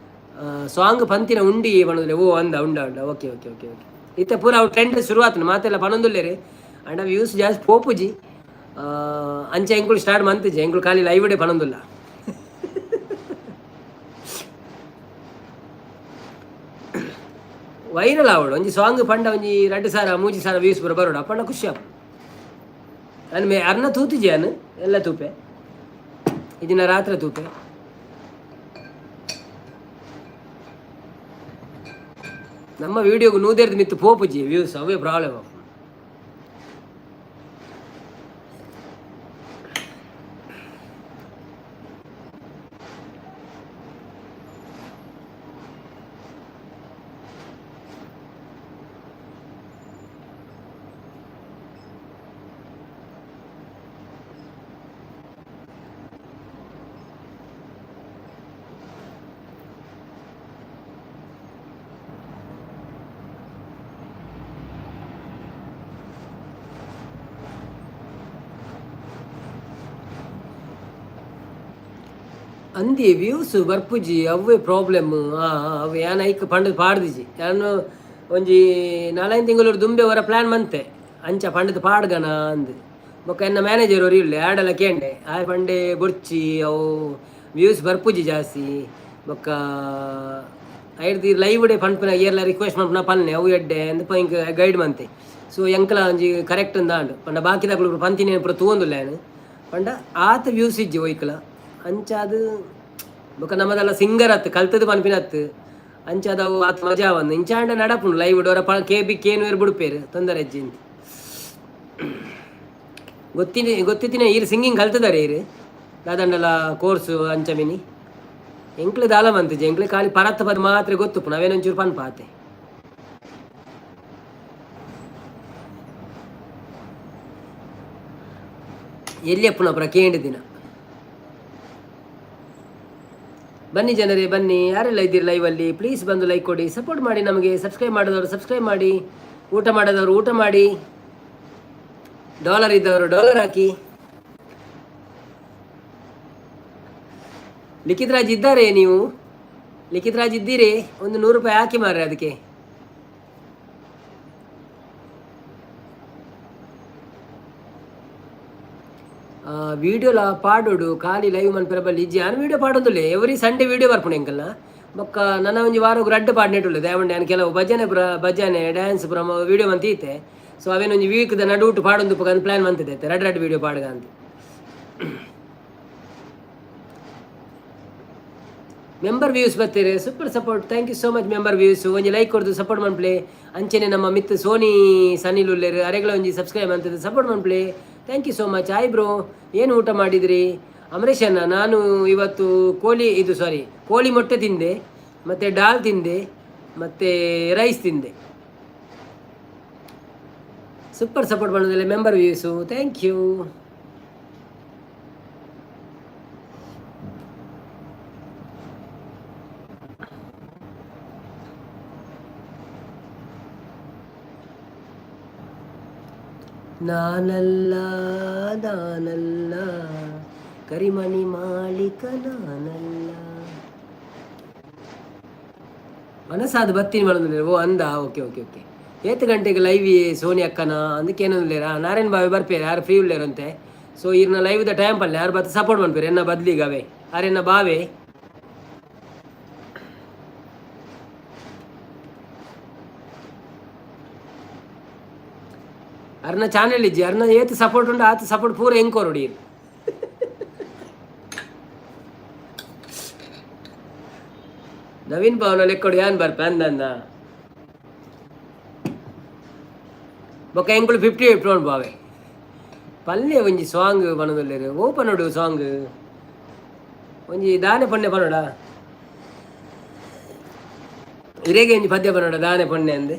ಸಾಂಗ್ ಪಂತಿನ ಉಂಡಿ ಪಣೋದಿಲ್ಲ. ಓ ಅಂದ ಉಂಡ ಉಂಡ. Okay okay okay okay. ಇತ್ತ ಪೂರ ಅವು ಟ್ರೆಂಡ್ ಶುರುವಾತನ ಮಾತೆಲ್ಲ ಪನೊಂದುಲ್ಲೇರಿ. ಅಂಡ ವ್ಯೂಸ್ ಜಾಸ್ತಿ ಪೋಪುಜಿ. ಅಂಚೆ ಎಂಕುಲು ಸ್ಟಾರ್ಟ್ ಮಂತಿಜಿ. ಎಂಕುಲು ಖಾಲಿ ಲೈವ್ ಡೇ ಪನೊಂದುಲ್ಲ. ವೈರಲ್ ಆವಡು ಒಂಜಿ ಸಾಂಗ್ ಪಂಡ ಒಂಜಿ 2000 3000 ವ್ಯೂಸ್ ಪೂರ ಬರೋಡು ಅಪ್ಪಣ್ಣ ಖುಷಿ ಆಪು. ಅನ್ ಮೇ ಅರ್ನ ತೂತಿಜಿ ಅನ್ ಎಲ್ಲ ತೂಪೆ. ಈ ದಿನ ರಾತ್ರಿ ತೂಪೆ. ನಮ್ಮ ವಿಡಿಯೋಗೆ ನೂದೇರ್ದು ಮಿತ್ತು ಪೋಪುಜಿ ವ್ಯೂಸ್, ಅವೇ ಪ್ರಾಬ್ಲಮ್. ಅಂದಿ ವ್ಯೂಸ್ ಬರ್ಪುಜಿ, ಅವೇ ಪ್ರಾಬ್ಲಮ್. ಅವು ಯಾನ್ ಐಕ್ ಪಂಡದ್ ಪಾಡ್ದಿಜಿ. ಯಾನು ಒಂಜಿ 4-5 ತಿಂಗಳು ದುಂಬೆ ಹೊರ ಪ್ಲ್ಯಾನ್ ಮಂತೆ ಅಂಚ ಪಂಡದ್ ಪಾಡ್ಗನ ಅಂದ್. ಬೊಕ್ಕ ಎನ್ನ ಮ್ಯಾನೇಜರ್ ಅವರು ಇಲ್ಲ ಆಡಲ ಕೇಂಡೆ ಆಯ್ ಪಂಡೆ ಬೊರ್ಚಿ, ಅವು ವ್ಯೂಸ್ ಬರ್ಪುಜಿ ಜಾಸ್ತಿ. ಬೊಕ್ಕ ಐಡ್ದಿ ಲೈವ್ ಡೇ ಪನ್ಪಿನ ಏರ್ಲ ರಿಕ್ವೆಸ್ಟ್ ಮನ್ಪುನ ಪನ್ನೆ, ಅವು ಎಡ್ಡೆ ಅಂದ್ ಇಂಕ್ ಗೈಡ್ ಮಂತೆ. ಸೊ ಎಂಕಲ ಒಂಜಿ ಕರೆಕ್ಟ್ ಅಂದಾಂಡ್ ಪಂಡ ಬಾಕಿದಕ್ಲು ಪಂತಿನ ಪೂರ ತೂವೊಂದುಲ್ಲ ಯಾನ್. ಪಂಡ ಆತ ವ್ಯೂಸ್ ಇಜ್ಜಿ ಒಯ್ಕಲ ಅಂಚಾದ್. ಬೊಕ ನಮ್ಮದೆಲ್ಲ ಸಿಂಗರ್ ಅತ್ತು ಕಲ್ತದ್ದು ಪನ್ಪಿನತ್ತು ಅಂಚಾದ ಅವು ಆತ್ ಮಜಾ ಬಂದು ಇಂಚಾಂಡ ನಡಪುಂಡು. ಲೈವ್ ಡೋರ ಪ ಕೆ ಬಿ ಕೇನು ಬುಡ್ಪೇರು, ತೊಂದರೆ ಅಜ್ಜಿ ಗೊತ್ತಿನಿ ಗೊತ್ತಿತ್ತಿನ. ಈರ್ ಸಿಂಗಿಂಗ್ ಕಲ್ತದಾರೆ ಈರ್ ದಾದಂಡಲ ಕೋರ್ಸು ಅಂಚ ಮಿನಿ. ಎಂಕ್ಲೆ ದಾಲ ಮಂತಿಜಿ, ಎಂಕ್ಲೆ ಖಾಲಿ ಪರತ್ತ ಪದ ಮಾತ್ರ ಗೊತ್ತುಪ್ಪು, ನಾವೇನೊಂಚೂರು ಪನ್ಪ ಆತೆ. ಎಲ್ಲಿ ಅಪ್ಪನ ಕೇಂದ್ರ ದಿನ. ಬನ್ನಿ ಜನರೇ ಬನ್ನಿ, ಯಾರೆಲ್ಲ ಇದ್ದೀರಿ ಲೈವಲ್ಲಿ ಪ್ಲೀಸ್ ಬಂದು ಲೈಕ್ ಕೊಡಿ, ಸಪೋರ್ಟ್ ಮಾಡಿ ನಮಗೆ. ಸಬ್ಸ್ಕ್ರೈಬ್ ಮಾಡಿದವರು ಸಬ್ಸ್ಕ್ರೈಬ್ ಮಾಡಿ, ಊಟ ಮಾಡದವರು ಊಟ ಮಾಡಿ, ಡಾಲರ್ ಇದ್ದವರು ಡಾಲರ್ ಹಾಕಿ. ಲಿಖಿತ್ ರಾಜ್ ಇದ್ದಾರೆ? ನೀವು ಲಿಖಿತ್ ರಾಜ್ ಇದ್ದೀರಿ? ಒಂದು 100 ರೂಪಾಯಿ ಹಾಕಿ ಮಾರ್ರೆ ಅದಕ್ಕೆ. ವೀಡಿಯೋಲ ಪಾಡೋಡು ಖಾಲಿ ಲೈವ್ ಮನ್ಪೆರ ಬಲ್ಲಿ ಇಜ್ಜಿ. ಯಾನ್ ವೀಡಿಯೋ ಪಾಡೊಂದುಲ್ಲೆ, ಎವ್ರಿ ಸಂಡೇ ವೀಡಿಯೋ ಬರ್ಪುಂಡು ಎಂಕಲ್ನ. ಬೊಕ್ಕ ನನ್ನ ಒಂಜಿ ವಾರಗ್ ರಡ್ಡ್ ಪಾಡ್ನೆಟುಲ್ಲೆ. ದೇವಂಡೆ ಯಾನ್ ಕೆಲವು ಭಜನೆ ಪುರ ಭಜನೆ ಡ್ಯಾನ್ಸ್ ಪುರ ವೀಡಿಯೋ ಮಂತ್ ಇತ್ತೆ. ಸೊ ಅವೇನೊಂಜಿ ಒಂಜಿ ವೀಕ್ದ ನಡುಟು ಪಾಡೊಂದು ಪ್ಲಾನ್ ಮಂತಿದೆ, ರಡ್ಡ್ ರಡ್ಡ್ ವೀಡಿಯೋ ಪಾಡ್ಗ ಅಂತ. ಮೆಂಬರ್ ವ್ಯೂಸ್ ಬರ್ತೀರಿ, super support, thank you so much. Member views ಒಂಜಿ ಲೈಕ್ ಕೊಡ್ದು ಸಪೋರ್ಟ್ ಮನ್ಪ್ಲೆ. ಅಂಚೆನೆ ನಮ್ಮ ಮಿತ್ ಸೋನಿ ಸನಿಲ್ ಉಲ್ಲೇರು, ಅರೆಗಳ ಒಂಜಿ ಸಬ್ಸ್ಕ್ರೈಬ್ ಅಂತದ್ದು support ಮನ್ಪ್ಲೆ. Thank you so much. Hi bro, ಏನು ಊಟ ಮಾಡಿದ್ರಿ? ಅಮರೇಶ್ ಅಣ್ಣ, ನಾನು ಇವತ್ತು ಕೋಳಿ ಇದು ಸಾರಿ ಕೋಳಿ ಮೊಟ್ಟೆ ತಿಂದೆ, ಮತ್ತು ಡಾಲ್ ತಿಂದೆ, ಮತ್ತು ರೈಸ್ ತಿಂದೆ. ಸೂಪರ್ ಸಪೋರ್ಟ್ ಮಾಡೋದಿಲ್ಲ ಮೆಂಬರ್ ವ್ಯೂಸು, thank you. ನಾನಲ್ಲ, ನಾನಲ್ಲ, ಕರಿಮಣಿ ಮಾಲಿಕ ನಾನಲ್ಲ. ಮನಸ್ಸಾದ ಬತ್ತೀನಿ ಮಾಡೋದಿಲ್ಲ. ಓ ಅಂದ, ಓಕೆ ಓಕೆ ಓಕೆ. ಏತ್ ಗಂಟೆಗೆ ಲೈವ್ ಸೋನಿ ಅಕ್ಕನ ಅಂದಕ್ಕೆ ಏನಂದಿಲ್ಲೇರಾ? ನಾರಾಯಣ್ ಬಾವಿ ಬರ್ಪೇರು, ಯಾರು ಫ್ರೀ ಉಳ್ಳೇರಂತೆ. ಸೊ ಇರ್ನ ಲೈವ್ the time ಪಲ್ಲೆ ಯಾರು ಬತ್ತ ಸಪೋರ್ಟ್ ಮಾಡ್ಪೇರು ಎನ್ನ ಬದ್ಲಿಗವೆ ಆರೆನ್ನ ಬಾವೆ. ಅರ್ನ ಚಾನೆಲ್ ಇಜ್ಜಿ, ಅರ್ನ ಏತ್ ಸಪೋರ್ಟ್ ಉಂಡು ಆತ ಸಪೋರ್ಟ್ ಪೂರ ಎಂಕೋರುಡಿ. ನವೀನ್ ಭವನ ಲೆಕ್ಕೊಡು ಯಾನ್ ಬರ್ಪೆ ಅಂದನ್ನ. ಬೊಕ್ಕ ಎಂಕುಲು 58 ಉಂಡು ಬಾವೆ. ಪಲ್ಯ ಒಂಜಿ ಸಾಂಗ್ ಪನೊಂದುಲ್ಲೆರ್. ಓ ಪನೊಡು ಸಾಂಗ್ ಒಂಜಿ ದಾನೆ ಪೊನ್ನೆ ಪನೊಡ ಇರೆಗೆ, ಒಂಜಿ ಪದ್ಯ ಪನೊಡ ದಾನೆ ಪೊನ್ನೆ ಅಂದ್.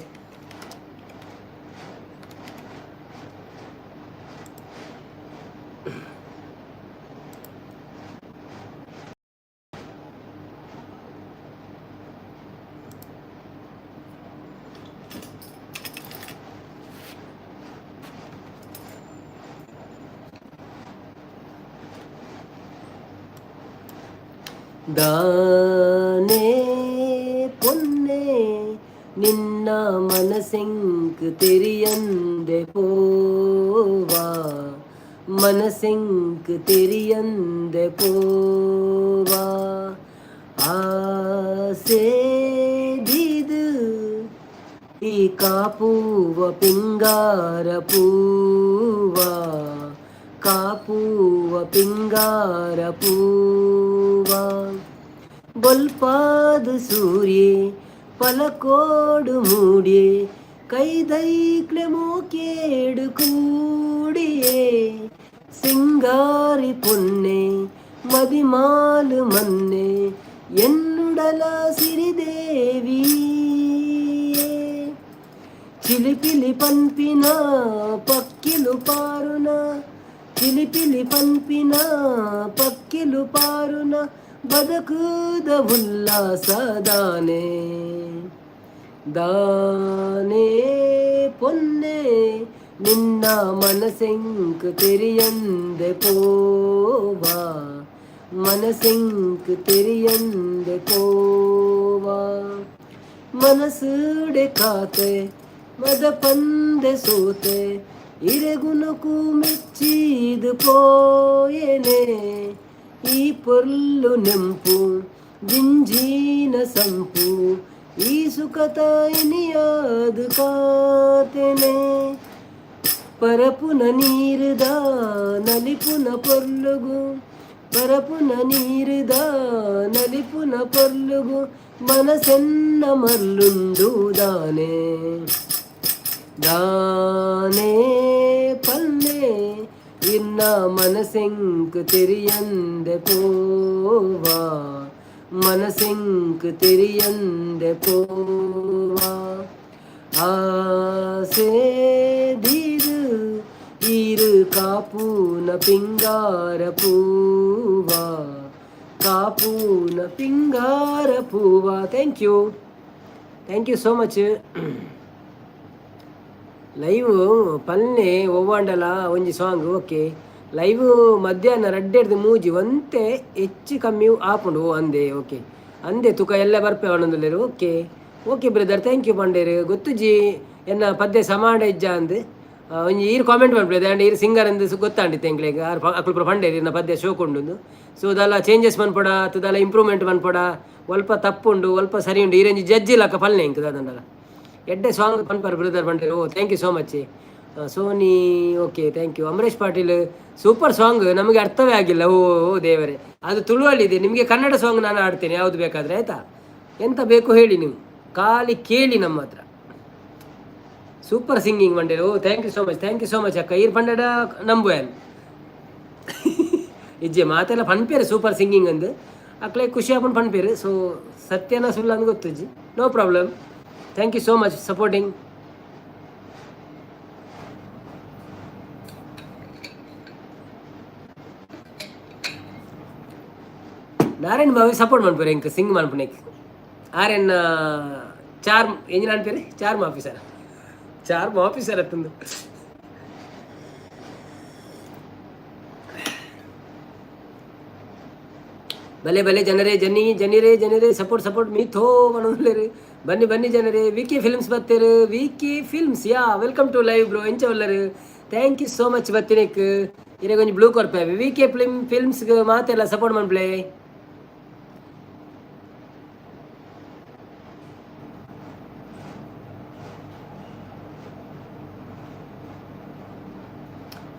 ದಾನೆ ಪೊನ್ನೆ ನಿನ್ನ ಮನಸೆಂಕ್ ತೆರಿಯಂದೆ ಪೋವಾ, ಮನಸೆಂಕ್ ತೆರಿಯಂದೆ ಪೋವಾ. ಆಸೆ ದೀದ್ ಈ ಕಾಪುವ ಪಿಂಗಾರ ಪೂವ, ಕಾಪುವ ಪಿಂಗಾರ ಪೂವ. ಬೊಲ್ಪಾದ ಸೂರ್ಯೆ ಪಲಕೋಡು ಮೂಡ್ಯೆ, ಕೈದೈಕ್ಲೆ ಮೋಕೇಡು ಕೂಡಿಯೇ. ಸಿಂಗಾರಿ ಪೊನ್ನೆ ಮದಿಮಾಲು ಮನ್ನೆ ಎನ್ನುಡಲ ಸಿರಿದೇವಿ. ಚಿಲಿಪಿಲಿ ಪನ್ಪಿನ ಪಕ್ಕಿಲು ಪಾರುನ, ಚಿಲಿಪಿಲಿ ಪನ್ಪಿನ ಪಕ್ಕಿಲು ಪಾರುನ, ಬದುಕುದ ಉಲ್ಲಾಸದಾನೆ. ದಾನೆ ಪೊನ್ನೆ ನಿನ್ನ ಮನಸೆಂಕ್ ತೆರಿಯಂದೆ ಪೋವಾ, ಮನಸೆಂಕ್ ತೆರಿಯಂದೆ ಪೋವಾ. ಮನಸ್ಸುಡೆ ಕಾತೆ ಮದ ಪಂದೆ ಸೋತೆ, ಇರೆಗುಣಕು ಮೆಚ್ಚಿದು ಪೋಯೆನೆ. ಈ ಪೊರ್ಲು ನೆಂಪು ಜಿಂಜೀನ ಸಂಪು, ಈ ಸುಖತ ಇನಿಯಾದ ಕಾತೆನೆ. ಪರಪುನ ನೀರುದ ನಲಿಪುನ ಪೊರ್ಲುಗು, ಪರಪುನ ನೀರುದ ನಲಿಪುನ ಪೊರ್ಲುಗು, ಮನಸೆನ್ನ ಮರ್ಲುಂಡು ದಾನೆ. ದಾನೆ ಪಲ್ಲೆ ಇನ್ನ ಮನಸೆಂಕ್ ತೆರಿಯಂದೆ ಪೋವಾ, ಮನಸೆಂಕ್ ತೆರಿಯಂದೆ ಪೋವಾ. ಆಸೆ ದೀರು ಈರು ಕಾಪೂನ ಪಿಂಗಾರ ಪೂವ, ಕಾಪೂನ ಪಿಂಗಾರ ಪೂವ. Thank you, thank you so much. Live ಪಲ್ನೆ ಒವ್ವಾಂಡಲ ಒಂಜಿ ಸಾಂಗ್ ಓಕೆ. ಲೈವ್ ಮಧ್ಯಾಹ್ನ ರಡ್ಡೆಡ್ದು ಮೂಜಿ ಒಂತೆ ಹೆಚ್ಚು ಕಮ್ಮಿ ಆಪುಂಡು. ಓ ಅಂದೆ, ಓಕೆ ಅಂದೆ. ತುಕ ಎಲ್ಲ ಬರ್ಪೆ ಪನೊಂದುಲ್ಲೆರ್. Okay okay brother, thank you ಪಂಡೇರು. ಗೊತ್ತುಜಿ ಎನ್ನ ಪದ್ಯ ಸಮಾಂಡ ಇಜ್ಜ ಅಂದ್. ಒಂಜಿ ಈರ್ ಕಾಮೆಂಟ್ ಮನ್ಪುಲೆ ಆಂಡ ಈರ್ ಸಿಂಗರ್ ಅಂದ್ ಗೊತ್ತಾಂಡಿತ್ತು ಎಂಕ್ಲೆಗ್. ಆರ್ ಅಕುಲು ಪೂರ ಪಂಡೇರು ಇರ್ನ ಪದ್ಯ ಶೋಕ್ ಉಂಡು. ಸೊ ದಾಲ ಚೇಂಜಸ್ ಮನ್ಪೊಡ ಅತ್ತು ದಾಲ ಇಂಪ್ರೂವ್ಮೆಂಟ್ ಮನ್ಪೊಡ, ಒಲ್ಪ ತಪ್ಪುಂಡು ಒಲ್ಪ ಸರಿ ಉಂಡು, ಈರೆಂಜಿ ಜಡ್ಜಿ ಲಕ್ಕ ಪಲ್ನೆ ಎಂಕ್ ದಾದಂಡಲ. ಎಡ್ಡೆ ಸಾಂಗ್ ಪನ್ಪರ್ ಬ್ರದರ್ ಪಂಡೇರು. ಓ thank you so much Sony. Okay, thank you. Amaresh Patil, super song, ನಮಗೆ ಅರ್ಥವೇ ಆಗಿಲ್ಲ. ಓ ಓ ದೇವರೇ, ಅದು ತುಳುವಲ್ಲಿದೆ. ನಿಮಗೆ ಕನ್ನಡ ಸಾಂಗ್ ನಾನು ಹಾಡ್ತೇನೆ ಯಾವುದು ಬೇಕಾದರೆ, ಆಯಿತಾ? ಎಂತ ಬೇಕು ಹೇಳಿ ನೀವು, ಖಾಲಿ ಕೇಳಿ ನಮ್ಮ ಹತ್ರ. ಸೂಪರ್ ಸಿಂಗಿಂಗ್ ಪಂಡೇರು. ಓ thank you so much, thank you so much ಅಕ್ಕ. ಈರ್ ಪಂಡಡ ನಂಬುವೇನ್ ಇಜ್ಜೆ ಮಾತೆಲ್ಲ ಪನ್ಪೇರು ಸೂಪರ್ ಸಿಂಗಿಂಗ್ ಅಂದು. ಅಕ್ಲೆ ಖುಷಿ ಆಪುಂಡು ಪನ್ಪೇರು. ಸೊ ಸತ್ಯನ ಸುಳ್ಳು ಅಂದ್ ಗೊತ್ತುಜ್ಜಿ. No problem, thank you so much supporting. Narayan Babu support ಮನ್ಪುರೆ ಎಂಕ್ ಸಿಂಗ್ ಮನ್ಪುನೆಕ್. ಆರೆನ್ನ ಚಾರ್ಮ್ ಎಂಜಿನ ಅನ್ಪೇರು, ಚಾರ್ಮ್ ಆಫೀಸರ್, ಚಾರ್ಮ್ ಆಫೀಸರ್ ಅತ್ತಂದು. ಬಲೆ ಬಲೆ ಜನರೇ, ಜನಿ ಜನಿರೇ ಜನರೇ, ಸಪೋರ್ಟ್ ಸಪೋರ್ಟ್ ಮೀಥೋ ಪನೊಂದುಲ್ಲೆರ್. ಬನ್ನಿ ಬನ್ನಿ ಜನರೇ. ವಿ ಕೆ ಫಿಲ್ಮ್ಸ್ ಬತ್ತೆರ್. V K films, yeah, welcome to live bro. ಎಂಚ ಉಲ್ಲರ್? Thank you so much ಬತ್ತಿನೆಕ್. ಇರೆಗ್ ಒಂಜಿ ಬ್ಲೂ ಕೊರ್ಪೆ. ವಿ ಕೆ ಫಿಲ್ಮ್ಸ್ ಮಾತೆಲ್ಲ ಸಪೋರ್ಟ್ ಮನ್ಪುಲೆ.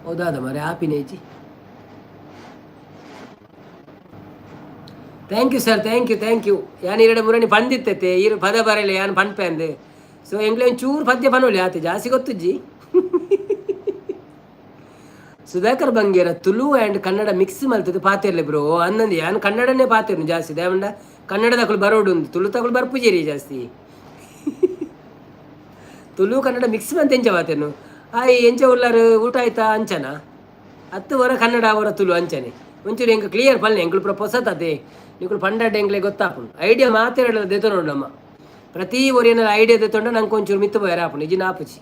ಹೌದಾದ ಮಾರೆ ಆಪಿನೇಜಿ. Thank you sir, thank you, thank you. ಯಾನ್ ಇರಡೆ ಮುರಣಿ ಪಂದಿತ್ತತೆ, ಈರು ಪದ ಬರಲೆ, ಯಾನ್ ಪನ್ಪೆ ಅಂದ್. ಸೊ ಎಂಕ್ಲೆ ಒಂಚೂರು ಪದ್ಯ ಪನೊಲಿ ಆತೆ, ಜಾಸ್ತಿ ಗೊತ್ತುಜ್ಜಿ. ಸುಧಾಕರ್ ಬಂಗೇರ ತುಳು ಆ್ಯಂಡ್ ಕನ್ನಡ ಮಿಕ್ಸ್ ಮಲ್ತದ್ದು ಪಾತೆರ್ಲೆ ಬ್ರೋ ಅನ್ನಂದು. ಯಾನ್ ಕನ್ನಡನೇ ಪಾತೆರ್ನು ಜಾಸ್ತಿ, ದೇವಂಡ ಕನ್ನಡದಕುಲು ಬರೋಡು, ತುಳು ತಕುಲು ಬರ್ಪುಜೇರಿ ಜಾಸ್ತಿ. ತುಳು ಕನ್ನಡ ಮಿಕ್ಸ್ ಮಂತ್ ಎಂಚ ಪಾತೆರ್ನು? ಆಯ್, ಎಂಚ ಉಲ್ಲರು, ಊಟ ಆಯ್ತಾ ಅಂಚನ ಹತ್ತು ವರ ಕನ್ನಡ ಅವರ ತುಳು ಅಂಚನೆ. ಒಂಚೂರು ಎಂಕ್ ಕ್ಲಿಯರ್ ಪಲ್ಲೆ, ಎಂಕ್ಲು ಪೂರ ಪೊಸತದೆ. ನಿಕುಲು ಪಂಡಾಡ ಎಂಕ್ಲೆ ಗೊತ್ತಾಪುಂಡು. ಐಡಿಯಾ ಮಾತೆರಡ ದೆತೊನೊಡು ನಮ್ಮ. ಪ್ರತಿ ಒರಿಯನ ಐಡಿಯಾ ದೆತೊಂಡ ನಂಗೆ ಒಂಚೂರು ಮಿತ್ತು ಪೋಯೆರೆ ಆಪುಂಡು, ಇಜಿನ ಆಪುಜಿ.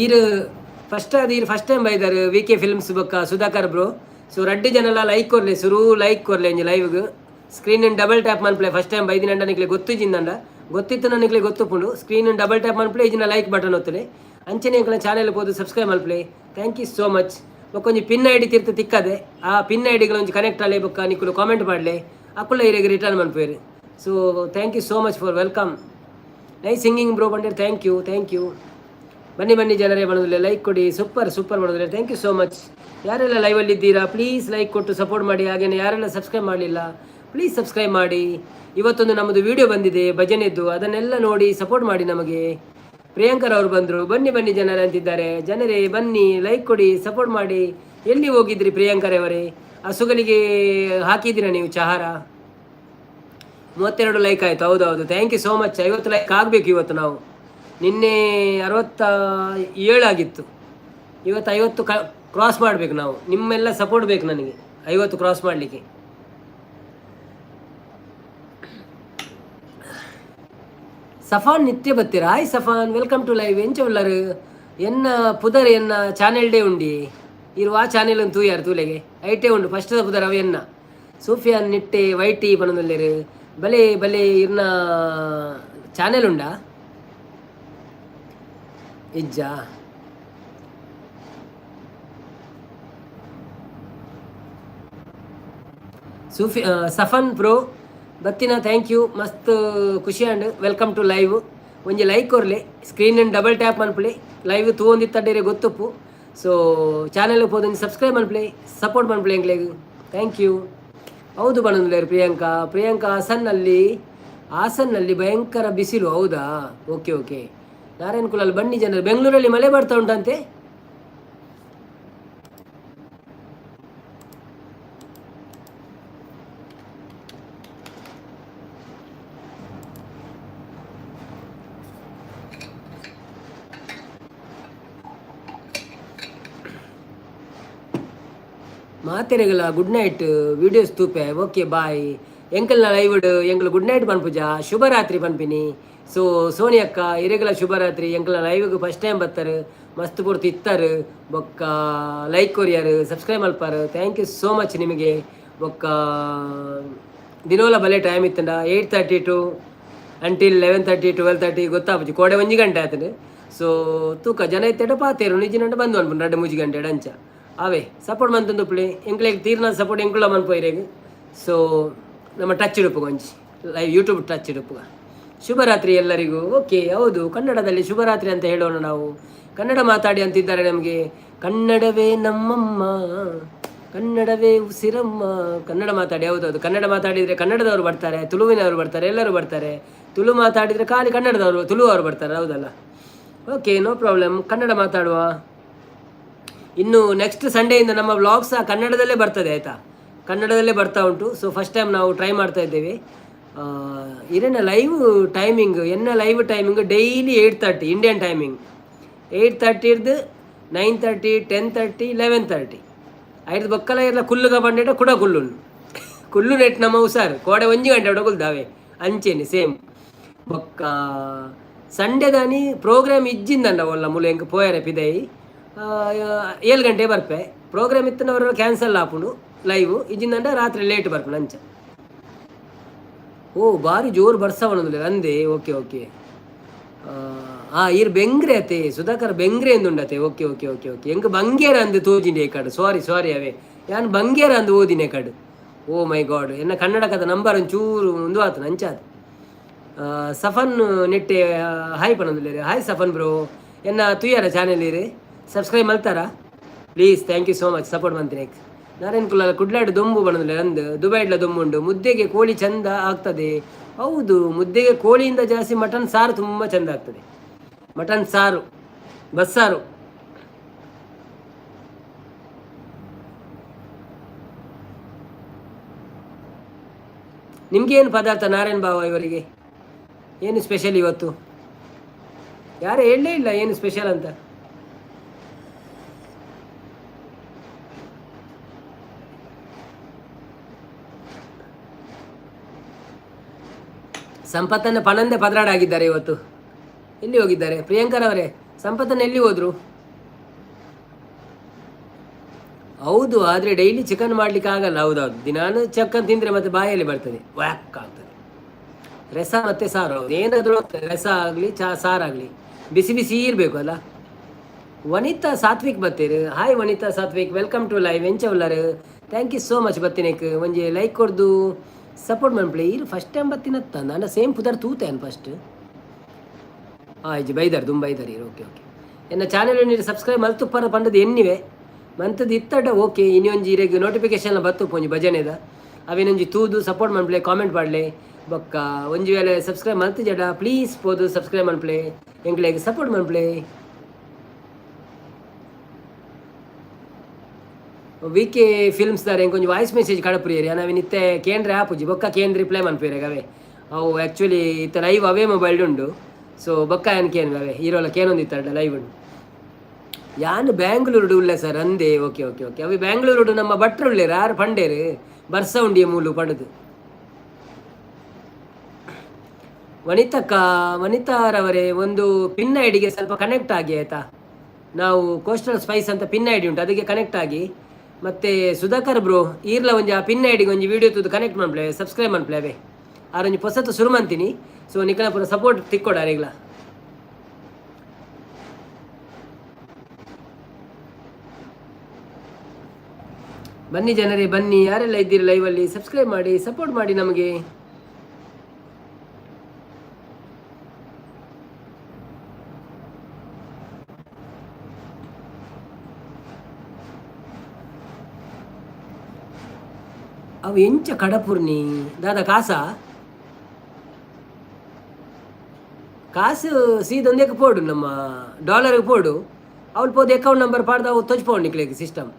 ಈರ್ ಫಸ್ಟ್ ಅದು ಈರ್ ಫಸ್ಟ್ ಟೈಮ್ ಬೈದಾರ್ ವಿ ಕೆ ಫಿಲ್ಮ್ಸ್ ಬೊಕ್ಕ ಸುಧಾಕರ್ ಬ್ರೋ. ಸೊ ರಡ್ಡಿ ಜನಲ ಲೈಕ್ ಕೊರ್ಲೆ, ಸುರು ಲೈಕ್ ಕೊರ್ಲೆ ಇಂಜಿ ಲೈವ್ಗ್. ಸ್ಕ್ರೀನ್ ಡಬಲ್ ಟ್ಯಾಪ್ ಮನ್ಪ್ಲೆ. ಫಸ್ಟ್ ಟೈಮ್ ಬೈದಿನಂಡ ನಿಕ್ಲೆ ಗೊತ್ತಿಜಿಂದಂಡ, ಗೊತ್ತಿತ್ತು ನಿಕ್ಲೆ ಗೊತ್ತುಪುಂಡು. ಸ್ಕ್ರೀನ್ ಡಬಲ್ ಟ್ಯಾಪ್ ಮನ್ಪ್ಲೆ, ಇಜಿನ ಲೈಕ್ ಬಟನ್ ಒತ್ತಲೆ. ಅಂಚನೆ ಎಂಕ್ಲ ಚಾನೆಲ್ ಪೋದು ಸಬ್ಸ್ಕ್ರೈಬ್ ಮಲ್ಪ್ಲೆ. Thank you so much. ಬೊಕ್ಕ ಒಂಜಿ ಪಿನ್ ಐಡಿ ತಿರ್ತು ತಿಕ್ಕದೆ, ಆ ಪಿನ್ ಐಡಿಗಳು ಒಂಜಿ ಕನೆಕ್ಟ್ ಆಲೆ. ಬೊಕ್ಕ ನಿಕುಲು ಕಾಮೆಂಟ್ ಮಾಡಲೆ, ಅಕುಲ ಇರೆಗ್ ರಿಟರ್ನ್ ಮನ್ಪುವೆರ್. So thank you so much for welcome. Nice singing bro ಬಂದಿರ್. Thank you, thank you. ಬನ್ನಿ ಬನ್ನಿ ಜನರೇ ಬರೋದಿಲ್ಲ. ಲೈಕ್ ಕೊಡಿ. ಸೂಪರ್ ಸೂಪರ್ ಮಾಡೋದಿಲ್ಲ. Thank you so much. ಯಾರೆಲ್ಲ ಲೈವಲ್ಲಿ ಇದ್ದೀರಾ, ಪ್ಲೀಸ್ ಲೈಕ್ ಕೊಟ್ಟು ಸಪೋರ್ಟ್ ಮಾಡಿ. ಹಾಗೇನೆ ಯಾರೆಲ್ಲ ಸಬ್ಸ್ಕ್ರೈಬ್ ಮಾಡಲಿಲ್ಲ, ಪ್ಲೀಸ್ ಸಬ್ಸ್ಕ್ರೈಬ್ ಮಾಡಿ. ಇವತ್ತೊಂದು ನಮ್ಮದು ವಿಡಿಯೋ ಬಂದಿದೆ ಭಜನೆದ್ದು, ಅದನ್ನೆಲ್ಲ ನೋಡಿ ಸಪೋರ್ಟ್ ಮಾಡಿ ನಮಗೆ. ಪ್ರಿಯಾಂಕರ್ ಅವರು ಬಂದರು. ಬನ್ನಿ ಬನ್ನಿ ಜನರೇ ಅಂತಿದ್ದಾರೆ. ಜನರೇ ಬನ್ನಿ, ಲೈಕ್ ಕೊಡಿ, ಸಪೋರ್ಟ್ ಮಾಡಿ. ಎಲ್ಲಿ ಹೋಗಿದ್ರಿ ಪ್ರಿಯಾಂಕರ್ ಅವರೇ? ಹಸುಗಳಿಗೆ ಹಾಕಿದ್ದೀರಾ ನೀವು ಚಹಾರ? 32 ಲೈಕ್ ಆಯಿತು. ಹೌದೌದು, thank you so much. 50 like ಆಗಬೇಕು ಇವತ್ತು ನಾವು. ನಿನ್ನೆ 67 ಆಗಿತ್ತು, ಇವತ್ತು 50 ಕ್ರಾಸ್ ಮಾಡಬೇಕು ನಾವು. ನಿಮ್ಮೆಲ್ಲ ಸಪೋರ್ಟ್ ಬೇಕು ನನಗೆ 50 ಕ್ರಾಸ್ ಮಾಡಲಿಕ್ಕೆ. ಸಫಾನ್ ನಿತ್ಯ ಬತ್ತೀರ. Hi Safan, welcome to live. ಎಂಚ ಉಲ್ಲರು? ಎನ್ನ ಪುದರ್ ಎನ್ನ ಚಾನೆಲ್ ಡೇ ಉಂಡಿ. ಇರು ಆ ಚಾನೆಲ್ ತೂಯಾರು ತೂಲೆಗೆ ಐಟೇ ಉಂಡು. ಫಸ್ಟ್ ಪುದರ್ ಅವ ಎನ್ನ. ಸೂಫಿಯಾನ್ ನಿಟ್ಟೆ ವೈಟಿ ಪನೊಂದುಲ್ಲೆರ್. ಬಲೆ ಬಲೆ, ಇರ್ನ ಚಾನೆಲ್ ಉಂಡಾ ಇಜ್ಜಾ? ಸೂಫಿ ಸಫನ್ ಬ್ರೋ ಬತ್ತಿನ thank you, ಮಸ್ತ್ ಖುಷಿ and welcome to live. ಒಂಜಿ ಲೈಕ್ ಕೊರ್ಲೆ, ಸ್ಕ್ರೀನ್ ಡಬಲ್ ಟ್ಯಾಪ್ ಮನ್ಪುಲೆ. ಲೈವ್ ತೂವೊಂದಿತ್ತಡ್ಡೇರೆ ಗೊತ್ತುಪ್ಪು. ಸೊ ಚಾನೆಲ್ ಪೋದೊಂಜಿ ಸಬ್ಸ್ಕ್ರೈಬ್ ಮನ್ಪುಲೆ, ಸಪೋರ್ಟ್ ಮನ್ಪುಲೆ ಎಂಕ್ಲೆಗ್. Thank you. ಹೌದು ಬಣ್ಣಂದುಲ್ಲೇರು ಪ್ರಿಯಾಂಕಾ. ಪ್ರಿಯಾಂಕಾ, ಹಾಸನ್ನಲ್ಲಿ ಹಾಸನ್ನಲ್ಲಿ ಭಯಂಕರ ಬಿಸಿಲು, ಹೌದಾ? Okay okay. ನಾರಾಯಣ್ ಕುಲಾಲ್ ಬನ್ನಿ ಜನರು. ಬೆಂಗಳೂರಲ್ಲಿ ಮಳೆ ಬರ್ತಾ ಉಂಟಂತೆ. ಮಾತೆರೆಗಲ ಗುಡ್ ನೈಟ್. ವೀಡಿಯೋಸ್ ತೂಪೆ. Okay bye. ಎಂಕಲ್ನ ಲೈವ್ಡ್ ಎಂಕಲ್ ಗುಡ್ ನೈಟ್ ಪನ್ಪುಜ, ಶುಭರಾತ್ರಿ ಪನ್ಪಿನಿ. ಸೊ ಸೋನಿ ಅಕ್ಕ, ಇರೆಗಲ ಶುಭರಾತ್ರಿ. ಎಂಕಲ್ನ ಲೈವ್ಗೆ ಫಸ್ಟ್ ಟೈಮ್ ಬರ್ತಾರೆ, ಮಸ್ತ್ ಪೂರ್ತಿ ಇತ್ತಾರೆ. ಬೊಕ್ಕ ಲೈಕ್ ಕೊರಿಯರ್, ಸಬ್ಸ್ಕ್ರೈಬ್ ಮಲ್ಪಾರು. Thank you so much ನಿಮಗೆ. ಬೊಕ್ಕ ದಿನೋಲ ಬಲೆ ಟೈಮ್ ಇತ್ತಂಡ 8:30 to until 11:30, 12:30 ಗೊತ್ತಾಪುಜಿ. ಕೋಡೆ ಒಂಜಿ ಗಂಟೆ ಆತಂಡು. ಸೊ ತೂಕ ಜನ ಇತ್ತೆಡ ಪಾತೇರು, ನಿಜಿನಂಡ ಬಂದು ಅನ್ಪುಂಡು ರಡ್ಡ್ ಮೂಜಿ ಗಂಟೆ ಅಂಚ. ಅವೇ ಸಪೋರ್ಟ್ ಮಂತೊಂದು ಎಂಕ್ಲೆಗ್ ತೀರ್ನ ಸಪೋರ್ಟ್ ಎಂಕುಲ ಮನ್ಪೋಯ್ರೆಗ್. ಸೊ ನಮ್ಮ ಟಚ್ ಇಡುಪುಗ ಒಂಜಿ ಲೈವ್ ಯೂಟ್ಯೂಬ್ ಟಚ್ ಇಡುಪುಗ. ಶುಭರಾತ್ರಿ ಎಲ್ಲರಿಗೂ. ಓಕೆ, ಹೌದು, ಕನ್ನಡದಲ್ಲಿ ಶುಭರಾತ್ರಿ ಅಂತ ಹೇಳೋಣ ನಾವು. ಕನ್ನಡ ಮಾತಾಡಿ ಅಂತಿದ್ದಾರೆ ನಮಗೆ. ಕನ್ನಡವೇ ನಮ್ಮಮ್ಮ, ಕನ್ನಡವೇ ಉಸಿರಮ್ಮ. ಕನ್ನಡ ಮಾತಾಡಿ, ಹೌದೌದು. ಕನ್ನಡ ಮಾತಾಡಿದರೆ ಕನ್ನಡದವರು ಬರ್ತಾರೆ, ತುಳುವಿನವರು ಬರ್ತಾರೆ, ಎಲ್ಲರೂ ಬರ್ತಾರೆ. ತುಳು ಮಾತಾಡಿದರೆ ಖಾಲಿ ಕನ್ನಡದವರು, ತುಳುವರು ಬರ್ತಾರೆ, ಹೌದಲ್ಲ? ಓಕೆ, ನೋ ಪ್ರಾಬ್ಲಮ್, ಕನ್ನಡ ಮಾತಾಡುವ. ಇನ್ನು ನೆಕ್ಸ್ಟ್ ಸಂಡೇಯಿಂದ ನಮ್ಮ ವ್ಲಾಗ್ ಸಹ ಕನ್ನಡದಲ್ಲೇ ಬರ್ತದೆ, ಆಯಿತಾ? ಕನ್ನಡದಲ್ಲೇ ಬರ್ತಾ ಉಂಟು. ಸೊ ಫಸ್ಟ್ ಟೈಮ್ ನಾವು ಟ್ರೈ ಮಾಡ್ತಾ ಇದ್ದೇವೆ. ಇರೇನ ಲೈವ್ ಟೈಮಿಂಗ್? ಎನ್ನ live timing daily 8:30 Indian timing. 8:30 ಇರ್ದು 9:30, 10:30, 11:30 ಐದು ಬೊಕ್ಕಲ ಇರ್ಲ. ಕುಲ್ಲುಗ ಬಂಡೇಟ ಕುಡ ಕುಲ್ಲುಂಡು. ಕುಲ್ಲು ನೆಟ್ ನಮ್ಮ ಹುಷಾರು. ಕೋಡೆ ಒಂಜಿ ಗಂಟೆ ಕುಲ್ದಾವೆ ಅಂಚೇನೆ ಸೇಮ್. ಬೊಕ್ಕ ಸಂಡೆದಾನಿ ಪ್ರೋಗ್ರಾಮ್ ಇಜ್ಜಿಂದಂಡ ಒಲ್ಲ ಮುಲು ಎಂಕ್ ಪೋಯರೆ ಪಿದೈ. 7 ಗಂಟೆ ಬರ್ಪೆ. ಪ್ರೋಗ್ರಾಮ್ ಇತ್ತಿನವರು ಕ್ಯಾನ್ಸಲ್ ಆಪುಂಡು ಲೈವ್. ಇಜ್ಜಿಂದಂಡ ರಾತ್ರಿ ಲೇಟ್ ಬರ್ಪುಂಡು ಅಂಚ. ಓ, ಬಾರಿ ಜೋರು ಬರ್ಸ ಅಂದೆ. ಓಕೆ ಓಕೆ, ಆ ಈರ್ ಬೆಂಗ್ರೆ ಅತೆ? ಸುಧಾಕರ್ ಬೆಂಗ್ರೆ ಎಂದುಂಡತೆ? Okay okay okay okay. ಎಂಕ್ ಬಂಗೇರ ಅಂದು ತೋಜಿಂಡೆ ಕಡು. ಸಾರಿ ಸಾರಿ, ಅವೇ ಯಾನ್ ಬಂಗೇರ ಅಂದು ಓದಿನೆ ಕಡು. ಓ ಮೈ ಗಾಡ್, ಎನ್ನ ಕನ್ನಡಕದ ನಂಬರ್ ಒಂಚೂರು ಒಂದು ಆತನ ಅಂಚಾದ. ಸಫನ್ ನೆಟ್ಟೆ ಹಾಯ್ ಪನೊಂದುಲ್ಲೆರ್. Hi Safan bro. ಎನ್ನ ತುಯ್ಯಾರ ಚಾನೆಲ್ ಇರು ಸಬ್ಸ್ಕ್ರೈಬ್ ಮಲ್ತಾರಾ please. Thank you so much support ಮಂತಿನ. ನಾರಾಯಣ್ ಕುಲಾಲ್ ಕುಡ್ಲಾಡು ದೊಂಬು ಬಣದಿಲ್ಲ ಅಂದ್, ದುಬೈಡ್ಲ ದೊಂಬುಂಡು. ಮುದ್ದೆಗೆ ಕೋಳಿ ಚಂದ ಆಗ್ತದೆ. ಹೌದು, ಮುದ್ದೆಗೆ ಕೋಳಿಯಿಂದ ಜಾಸ್ತಿ ಮಟನ್ ಸಾರು ತುಂಬ ಚಂದ ಆಗ್ತದೆ. ಮಟನ್ ಸಾರು, ಬಸ್ಸಾರು. ನಿಮ್ಗೆ ಏನು ಪದಾರ್ಥ ನಾರಾಯಣ್ ಬಾವ ಇವರಿಗೆ? ಏನು ಸ್ಪೆಷಲ್ ಇವತ್ತು? ಯಾರು ಹೇಳಲೇ ಇಲ್ಲ ಏನು ಸ್ಪೆಷಲ್ ಅಂತ. ಸಂಪತ್ತನ್ನು ಪಣಂದೆ ಪದರಾಡಾಗಿದ್ದಾರೆ ಇವತ್ತು. ಎಲ್ಲಿ ಹೋಗಿದ್ದಾರೆ ಪ್ರಿಯಾಂಕರ್ ಅವರೇ? ಸಂಪತ್ತನ್ನು ಎಲ್ಲಿ ಹೋದ್ರು? ಹೌದು, ಆದರೆ ಡೈಲಿ ಚಿಕನ್ ಮಾಡ್ಲಿಕ್ಕೆ ಆಗಲ್ಲ. ಹೌದೌದು, ದಿನಾನು ಚಿಕನ್ ತಿಂದರೆ ಮತ್ತೆ ಬಾಯಲ್ಲಿ ಬರ್ತದೆ, ವ್ಯಾಕ್ ಆಗ್ತದೆ. ರಸ ಮತ್ತು ಸಾರು, ಹೌದು, ಏನಾದರೂ ರಸ ಆಗಲಿ ಚಾ ಸಾರಾಗಲಿ ಬಿಸಿ ಬಿಸಿ ಇರಬೇಕು ಅಲ್ಲ. ವನಿತಾ ಸಾತ್ವಿಕ್ ಬತ್ತೀರಿ. Hi Vanitha Sathvik, welcome to live. ಎಂಚ ಉಲ್ಲರು? Thank you so much ಬತ್ತಿನೇಕ್. ಒಂಜಿ ಲೈಕ್ ಕೊಡ್ದು ಸಪೋರ್ಟ್ ಮನ್ಪ್ಲೆ. ಇರು ಫಸ್ಟ್ ಟೈಮ್ ಬತ್ತಿನತ್ತ ನಾನು ಸೇಮ್ ಪುದರ್ ತೂತೇನು ಫಸ್ಟ್. ಹಾಂ, ಇಜ್ಜಿ, ಬೈದಾರ್ ದುಂಬ ಬೈದಾರ್ ಇರು. ಓಕೆ ಓಕೆ, ಎನ್ನ ಚಾನೆಲ್ ನೀರು ಸಬ್ಸ್ಕ್ರೈಬ್ ಮಲ್ತುಪ್ಪರ ಪಂಡದು ಎನ್ನಿವೆ ಮಂತದ್ದು ಇತ್ತಡ. ಓಕೆ, ಇನ್ನೊಂಜಿ ಇರೆಗ್ ನೋಟಿಫಿಕೇಶನ್ ಬತ್ತು ಒಂಜಿ ಭಜನೆದ ಅವೇನೊಂಜಿ ತೂದು ಸಪೋರ್ಟ್ ಮನ್ಪ್ಲೆ, ಕಾಮೆಂಟ್ ಮಾಡಲೆ. ಬೊಕ್ಕ ಒಂಜಿ ವೇಳೆ ಸಬ್ಸ್ಕ್ರೈಬ್ ಮಲ್ತು ಜಡ ಪ್ಲೀಸ್ ಪೋದು ಸಬ್ಸ್ಕ್ರೈಬ್ ಮನ್ಪ್ಲೆ, ಎಂಕ್ಲೆಗ್ ಸಪೋರ್ಟ್ ಮನ್ಪ್ಲೆ. ವಿ ಕೆ ಫಿಲ್ಮ್ಸ್ ದಾರೆ ಎಂಕೊಂಜಿ ವಾಯ್ಸ್ ಮೆಸೇಜ್ ಕಡಪುರಿಯರಿ. ನಾವಿನ್ ಇತ್ತೆ ಕೇಂದ್ರ ಆಪುಜಿ, ಬೊಕ್ಕ ಕೇಂದ್ರ ರಿಪ್ಲೈ ಮನ್ಪುವೆರ್ ಅವೇ. ಅವು ಆ್ಯಕ್ಚುಲಿ ಇತ್ತೆ ಲೈವ್ ಅವೇ ಮೊಬೈಲ್ ಉಂಡು. ಸೊ ಬೊಕ್ಕ ಏನ್ ಕೇನ್ ಅವೇ ಹೀರೋಲ ಕೇನೊಂದಿತ್ತಡ ಲೈವ್ ಉಂಡು. ಯಾನ್ ಬ್ಯಾಂಗ್ಳೂರುಡು ಉಲ್ಲೆ ಸರ್ ಅಂದೆ. ಓಕೆ ಓಕೆ ಓಕೆ, ಅವಿ ಬ್ಯಾಂಗ್ಳೂರುಡು ನಮ್ಮ ಭಟ್ರು ಉಲ್ಲೇರು, ಆರು ಪಂಡೇರು ಬರ್ಸ ಉಂಡಿಯ ಮೂಲು ಪಂಡದು. ವನಿತಕ್ಕ, ವನಿತಾರವರೇ, ಒಂದು ಪಿನ್ ಐಡಿಗೆ ಸ್ವಲ್ಪ ಕನೆಕ್ಟ್ ಆಗಿ ಆಯ್ತಾ? ನಾವು ಕೋಸ್ಟಲ್ ಸ್ಪೈಸ್ ಅಂತ ಪಿನ್ ಐಡಿ ಉಂಟು, ಅದಕ್ಕೆ ಕನೆಕ್ಟ್ ಆಗಿ. ಮತ್ತೆ ಸುಧಾಕರ್ ಬ್ರೋ, ಈರ್ಲ ಒಂಜಿ ಆ ಪಿನ್ ಐಡಿಗೆ ಒಂಜಿ ವಿಡಿಯೋ ತೂದು ಕನೆಕ್ಟ್ ಮನ್ಪ್ಲೆ, ಸಬ್ಸ್ಕ್ರೈಬ್ ಮನ್ಪ್ಲೆ. ಅವೇ ಆರೊಂಜಿ ಪೊಸತ್ತು ಶುರು ಮಂತೀನಿ. ಸೊ ನಿಕಲ ಪೂರ ಸಪೋರ್ಟ್ ತಿಕ್ಕೊಡ ಅರೆಗ್ಲ. ಬನ್ನಿ ಜನರೇ, ಬನ್ನಿ. ಯಾರೆಲ್ಲ ಇದ್ದೀರಿ ಲೈವಲ್ಲಿ, ಸಬ್ಸ್ಕ್ರೈಬ್ ಮಾಡಿ, ಸಪೋರ್ಟ್ ಮಾಡಿ ನಮಗೆ. ಅವು ಎಂಚ ಕಡಪುರ್ನಿ ದಾದ ಕಾಸ ಕಾಸು ಸೀದೊಂದೇಕ ಪೋಡು, ನಮ್ಮ ಡಾಲರ್ಗೆ ಪೋಡು. ಅವಳು ಪೋದು ಅಕೌಂಟ್ ನಂಬರ್ ಪಾಡ್ದ ಅವು ತೊಜ್ಪೋಡು ನಿಕ್ಲೆಗ್ ಸಿಸ್ಟಮ್.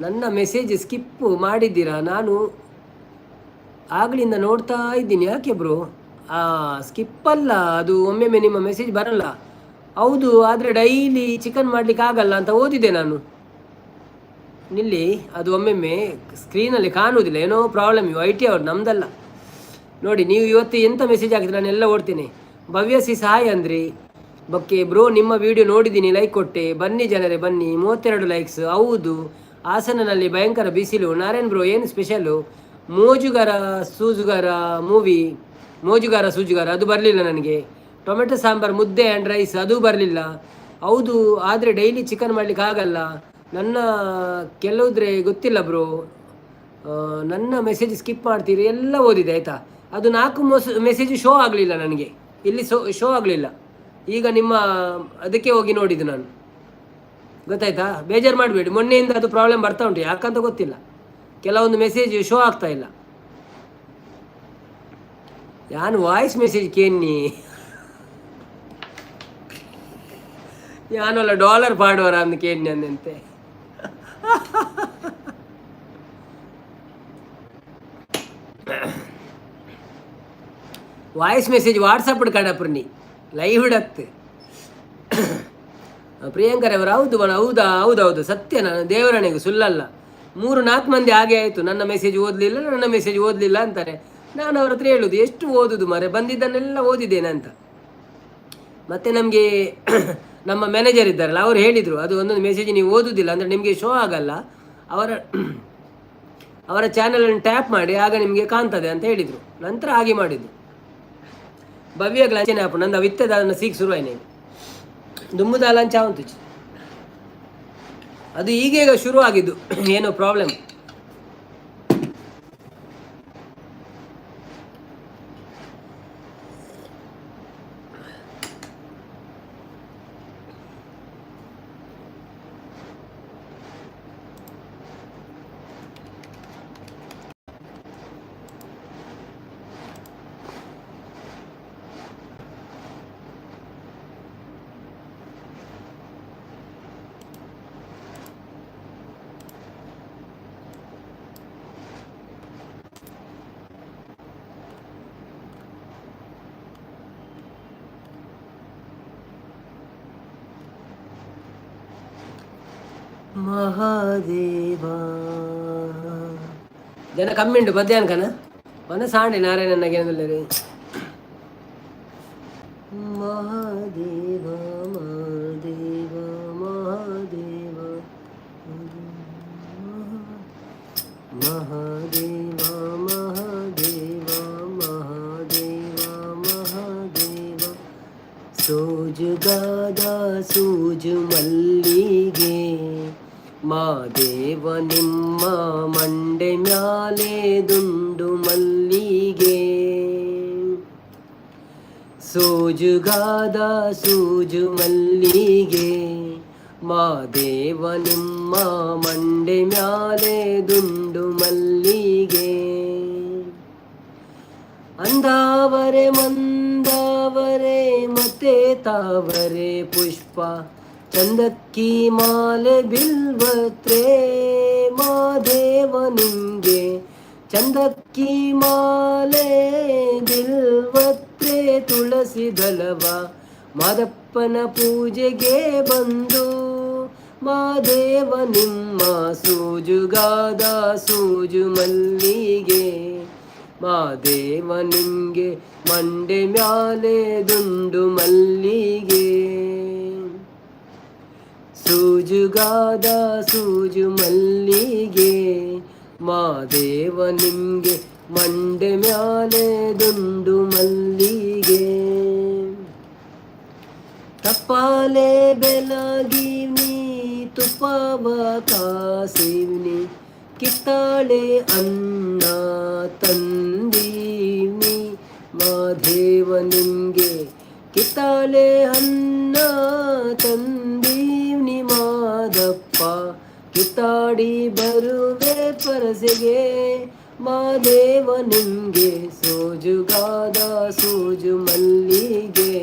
ನನ್ನ ಮೆಸೇಜ್ ಸ್ಕಿಪ್ ಮಾಡಿದ್ದೀರಾ? ನಾನು ಆಗಲಿಂದ ನೋಡ್ತಾ ಇದ್ದೀನಿ, ಯಾಕೆ ಬ್ರೋ? ಸ್ಕಿಪ್ ಅಲ್ಲ ಅದು, ಒಮ್ಮೆಮ್ಮೆ ನಿಮ್ಮ ಮೆಸೇಜ್ ಬರಲ್ಲ. ಹೌದು, ಆದರೆ ಡೈಲಿ ಚಿಕನ್ ಮಾಡ್ಲಿಕ್ಕೆ ಆಗಲ್ಲ ಅಂತ ಓದಿದೆ ನಾನು. ನಿಲ್ಲಿ, ಅದು ಒಮ್ಮೆಮ್ಮೆ ಸ್ಕ್ರೀನಲ್ಲಿ ಕಾಣುವುದಿಲ್ಲ, ಏನೋ ಪ್ರಾಬ್ಲಮ್. ಇವು IT ಅವ್ರು, ನಮ್ಮದಲ್ಲ. ನೋಡಿ, ನೀವು ಇವತ್ತು ಎಂಥ ಮೆಸೇಜ್ ಹಾಕಿದ್ರೆ ನಾನೆಲ್ಲ ಓಡ್ತೀನಿ. ಭವ್ಯ ಸಿ ಸಹಾಯ ಅಂದ್ರಿ. ಬಕ್ಕೆ ಬ್ರೋ, ನಿಮ್ಮ ವಿಡಿಯೋ ನೋಡಿದ್ದೀನಿ, ಲೈಕ್ ಕೊಟ್ಟೆ. ಬನ್ನಿ ಜನರೇ ಬನ್ನಿ. 32 ಲೈಕ್ಸ್. ಹೌದು, ಹಾಸನನಲ್ಲಿ ಭಯಂಕರ ಬಿಸಿಲು. ನಾರಾಯಣ್ ಬ್ರೋ, ಏನು ಸ್ಪೆಷಲು? ಮೋಜುಗಾರ ಸೂಜುಗಾರ ಮೂವಿ, ಮೋಜುಗಾರ ಸೂಜುಗಾರ, ಅದು ಬರಲಿಲ್ಲ ನನಗೆ. ಟೊಮೆಟೊ ಸಾಂಬಾರು, ಮುದ್ದೆ ಆ್ಯಂಡ್ ರೈಸ್, ಅದು ಬರಲಿಲ್ಲ. ಹೌದು, ಆದರೆ ಡೈಲಿ ಚಿಕನ್ ಮಾಡಲಿಕ್ಕೆ ಆಗಲ್ಲ. ನನ್ನ ಕೆಲವುದ್ರೆ ಗೊತ್ತಿಲ್ಲ ಬ್ರೋ. ನನ್ನ ಮೆಸೇಜ್ ಸ್ಕಿಪ್ ಮಾಡ್ತೀರಿ, ಎಲ್ಲ ಓದಿದೆ ಆಯಿತಾ. ಅದು ನಾಲ್ಕು ಮೆಸೇಜ್ ಶೋ ಆಗಲಿಲ್ಲ ನನಗೆ ಇಲ್ಲಿ, ಶೋ ಆಗಲಿಲ್ಲ. ಈಗ ನಿಮ್ಮ ಅದಕ್ಕೆ ಹೋಗಿ ನೋಡಿದ್ದು ನಾನು, ಗೊತ್ತಾಯ್ತಾ? ಬೇಜಾರು ಮಾಡಬೇಡಿ. ಮೊನ್ನೆಯಿಂದ ಅದು ಪ್ರಾಬ್ಲಮ್ ಬರ್ತಾ ಉಂಟು, ಯಾಕಂತ ಗೊತ್ತಿಲ್ಲ. ಕೆಲವೊಂದು ಮೆಸೇಜ್ ಶೋ ಆಗ್ತಾ ಇಲ್ಲ. ಯಾನು ವಾಯ್ಸ್ ಮೆಸೇಜ್ ಕೇನ್ನಿ, ಯಾನಲ್ಲ ಡಾಲರ್ ಪಾಡುವರ ಅಂದ್ ಕೇನ್ನಿ ಅಂದಂತೆ. ವಾಯ್ಸ್ ಮೆಸೇಜ್ ವಾಟ್ಸಪ್ ಕಡಪ್ರನಿ, ಲೈವ್ ಇಡತ್ತೆ. ಪ್ರಿಯಾಂಕರ್ ಅವರು ಹೌದು ಬಣ, ಹೌದಾ? ಹೌದೌದು, ಸತ್ಯ, ನಾನು ದೇವರಣೆಗೂ ಸುಳ್ಳಲ್ಲ. ಮೂರು ನಾಲ್ಕು ಮಂದಿ ಹಾಗೆ ಆಯಿತು. ನನ್ನ ಮೆಸೇಜ್ ಓದಲಿಲ್ಲ, ನನ್ನ ಮೆಸೇಜ್ ಓದಲಿಲ್ಲ ಅಂತಾರೆ. ನಾನು ಅವ್ರ ಹತ್ರ ಹೇಳುದು, ಎಷ್ಟು ಓದುದು ಮರೆ, ಬಂದಿದ್ದನ್ನೆಲ್ಲ ಓದಿದ್ದೇನೆ ಅಂತ. ಮತ್ತು ನಮಗೆ ನಮ್ಮ ಮ್ಯಾನೇಜರ್ ಇದ್ದಾರಲ್ಲ, ಅವರು ಹೇಳಿದರು, ಅದು ಒಂದೊಂದು ಮೆಸೇಜ್ ನೀವು ಓದುವುದಿಲ್ಲ ಅಂದರೆ ನಿಮಗೆ ಶೋ ಆಗಲ್ಲ, ಅವರ ಅವರ ಚಾನಲನ್ನು ಟ್ಯಾಪ್ ಮಾಡಿ, ಆಗ ನಿಮಗೆ ಕಾಣ್ತದೆ ಅಂತ ಹೇಳಿದರು. ನಂತರ ಹಾಗೆ ಮಾಡಿದ್ದು. ಭವ್ಯ ಗ್ಲಾಂಚನೆ ಆಪು ನಂದು ಅವಿತ್ತದ ಅದನ್ನು ಸೀಕ್ ಶುರುವಾಯ್ನೆ ದುಮ್ಮುದ ಲಂಚ ಅವಂತುಚಿ. ಅದು ಈಗೀಗ ಶುರು ಆಗಿದ್ದು, ಏನೋ ಪ್ರಾಬ್ಲಮ್. ಮಹಾದೇವ. ಜನ ಕಮ್ಮಿ ಉಂಟು ಮಧ್ಯಾಹ್ನ ಕನ ಮನ ಸಾಂಡೆ ನಾರಾಯಣನಾಗೆ. ಮಹಾದೇವ ಮಹಾದೇವ ಮಹಾದೇವ ಮಹಾದೇವ ಮಹಾದೇವ ಮಹಾದೇವ ಮಹಾದೇವ. ಸೋಜುಗಾದ ಸೂಜು ಮಲ್ಲಿಗೆ, ಮಾದೇವ ನಿಮ್ಮ ಮಂಡೆ ಮ್ಯಾಲೆ ದುಂಡು ಮಲ್ಲಿಗೆ. ಸೋಜುಗಾದ ಸೂಜು ಮಲ್ಲಿಗೆ, ಮಾದೇವ ನಿಮ್ಮ ಮಂಡೆ ಮ್ಯಾಲೆ ದುಂಡು ಮಲ್ಲಿಗೆ. ಅಂದಾವರೆ ಮಂದಾವರೆ ಮತ್ತೆ ತಾವರೆ ಪುಷ್ಪ, ಚಂದಕ್ಕಿ ಮಾಲೆ ಬಿಲ್ವತ್ರೆ, ಮಾದೇವ ನಿಂಗೆ ಚಂದಕ್ಕಿ ಮಾಲೆ ಬಿಲ್ವತ್ರೆ. ತುಳಸಿ ದಳವ ಮಾದಪ್ಪನ ಪೂಜೆಗೆ ಬಂದು, ಮಾದೇವ ನಿಮ್ಮ ಸೂಜುಗಾದ ಸೂಜು ಮಲ್ಲಿಗೆ, ಮಾದೇವ ನಿಂಗೆ ಮಂಡೆ ಮ್ಯಾಲೆ ದುಂಡು ಮಲ್ಲಿಗೆ. ಸೂಜುಗಾದ ಸೂಜು ಮಲ್ಲಿಗೆ, ಮಾದೇವ ನಿಂಗೆ ಮಂಡೆ ಮ್ಯಾಲೆ ದುಂಡು ಮಲ್ಲಿಗೆ. ತಪ್ಪಾಲೆ ಬೆಲಗಿನಿ ತುಪ್ಪವ ಕಾಸಿವ್ನಿ, ಕಿತ್ತಾಳೆ ಅನ್ನ ತಂದೀವ್ನಿ, ಮಾದೇವ ನಿಂಗೆ ಕಿತ್ತಾಳೆ ಅನ್ನ ತಂದೀವ್ನಿ. ಮಾದಪ್ಪ ಕಿತ್ತಾಡಿ ಬರುವೆ ಪರಸೆಗೆ, ಮಾದೇವ ನಿಂಗೆ ಸೋಜುಗಾದ ಸೂಜು ಮಲ್ಲಿಗೆ,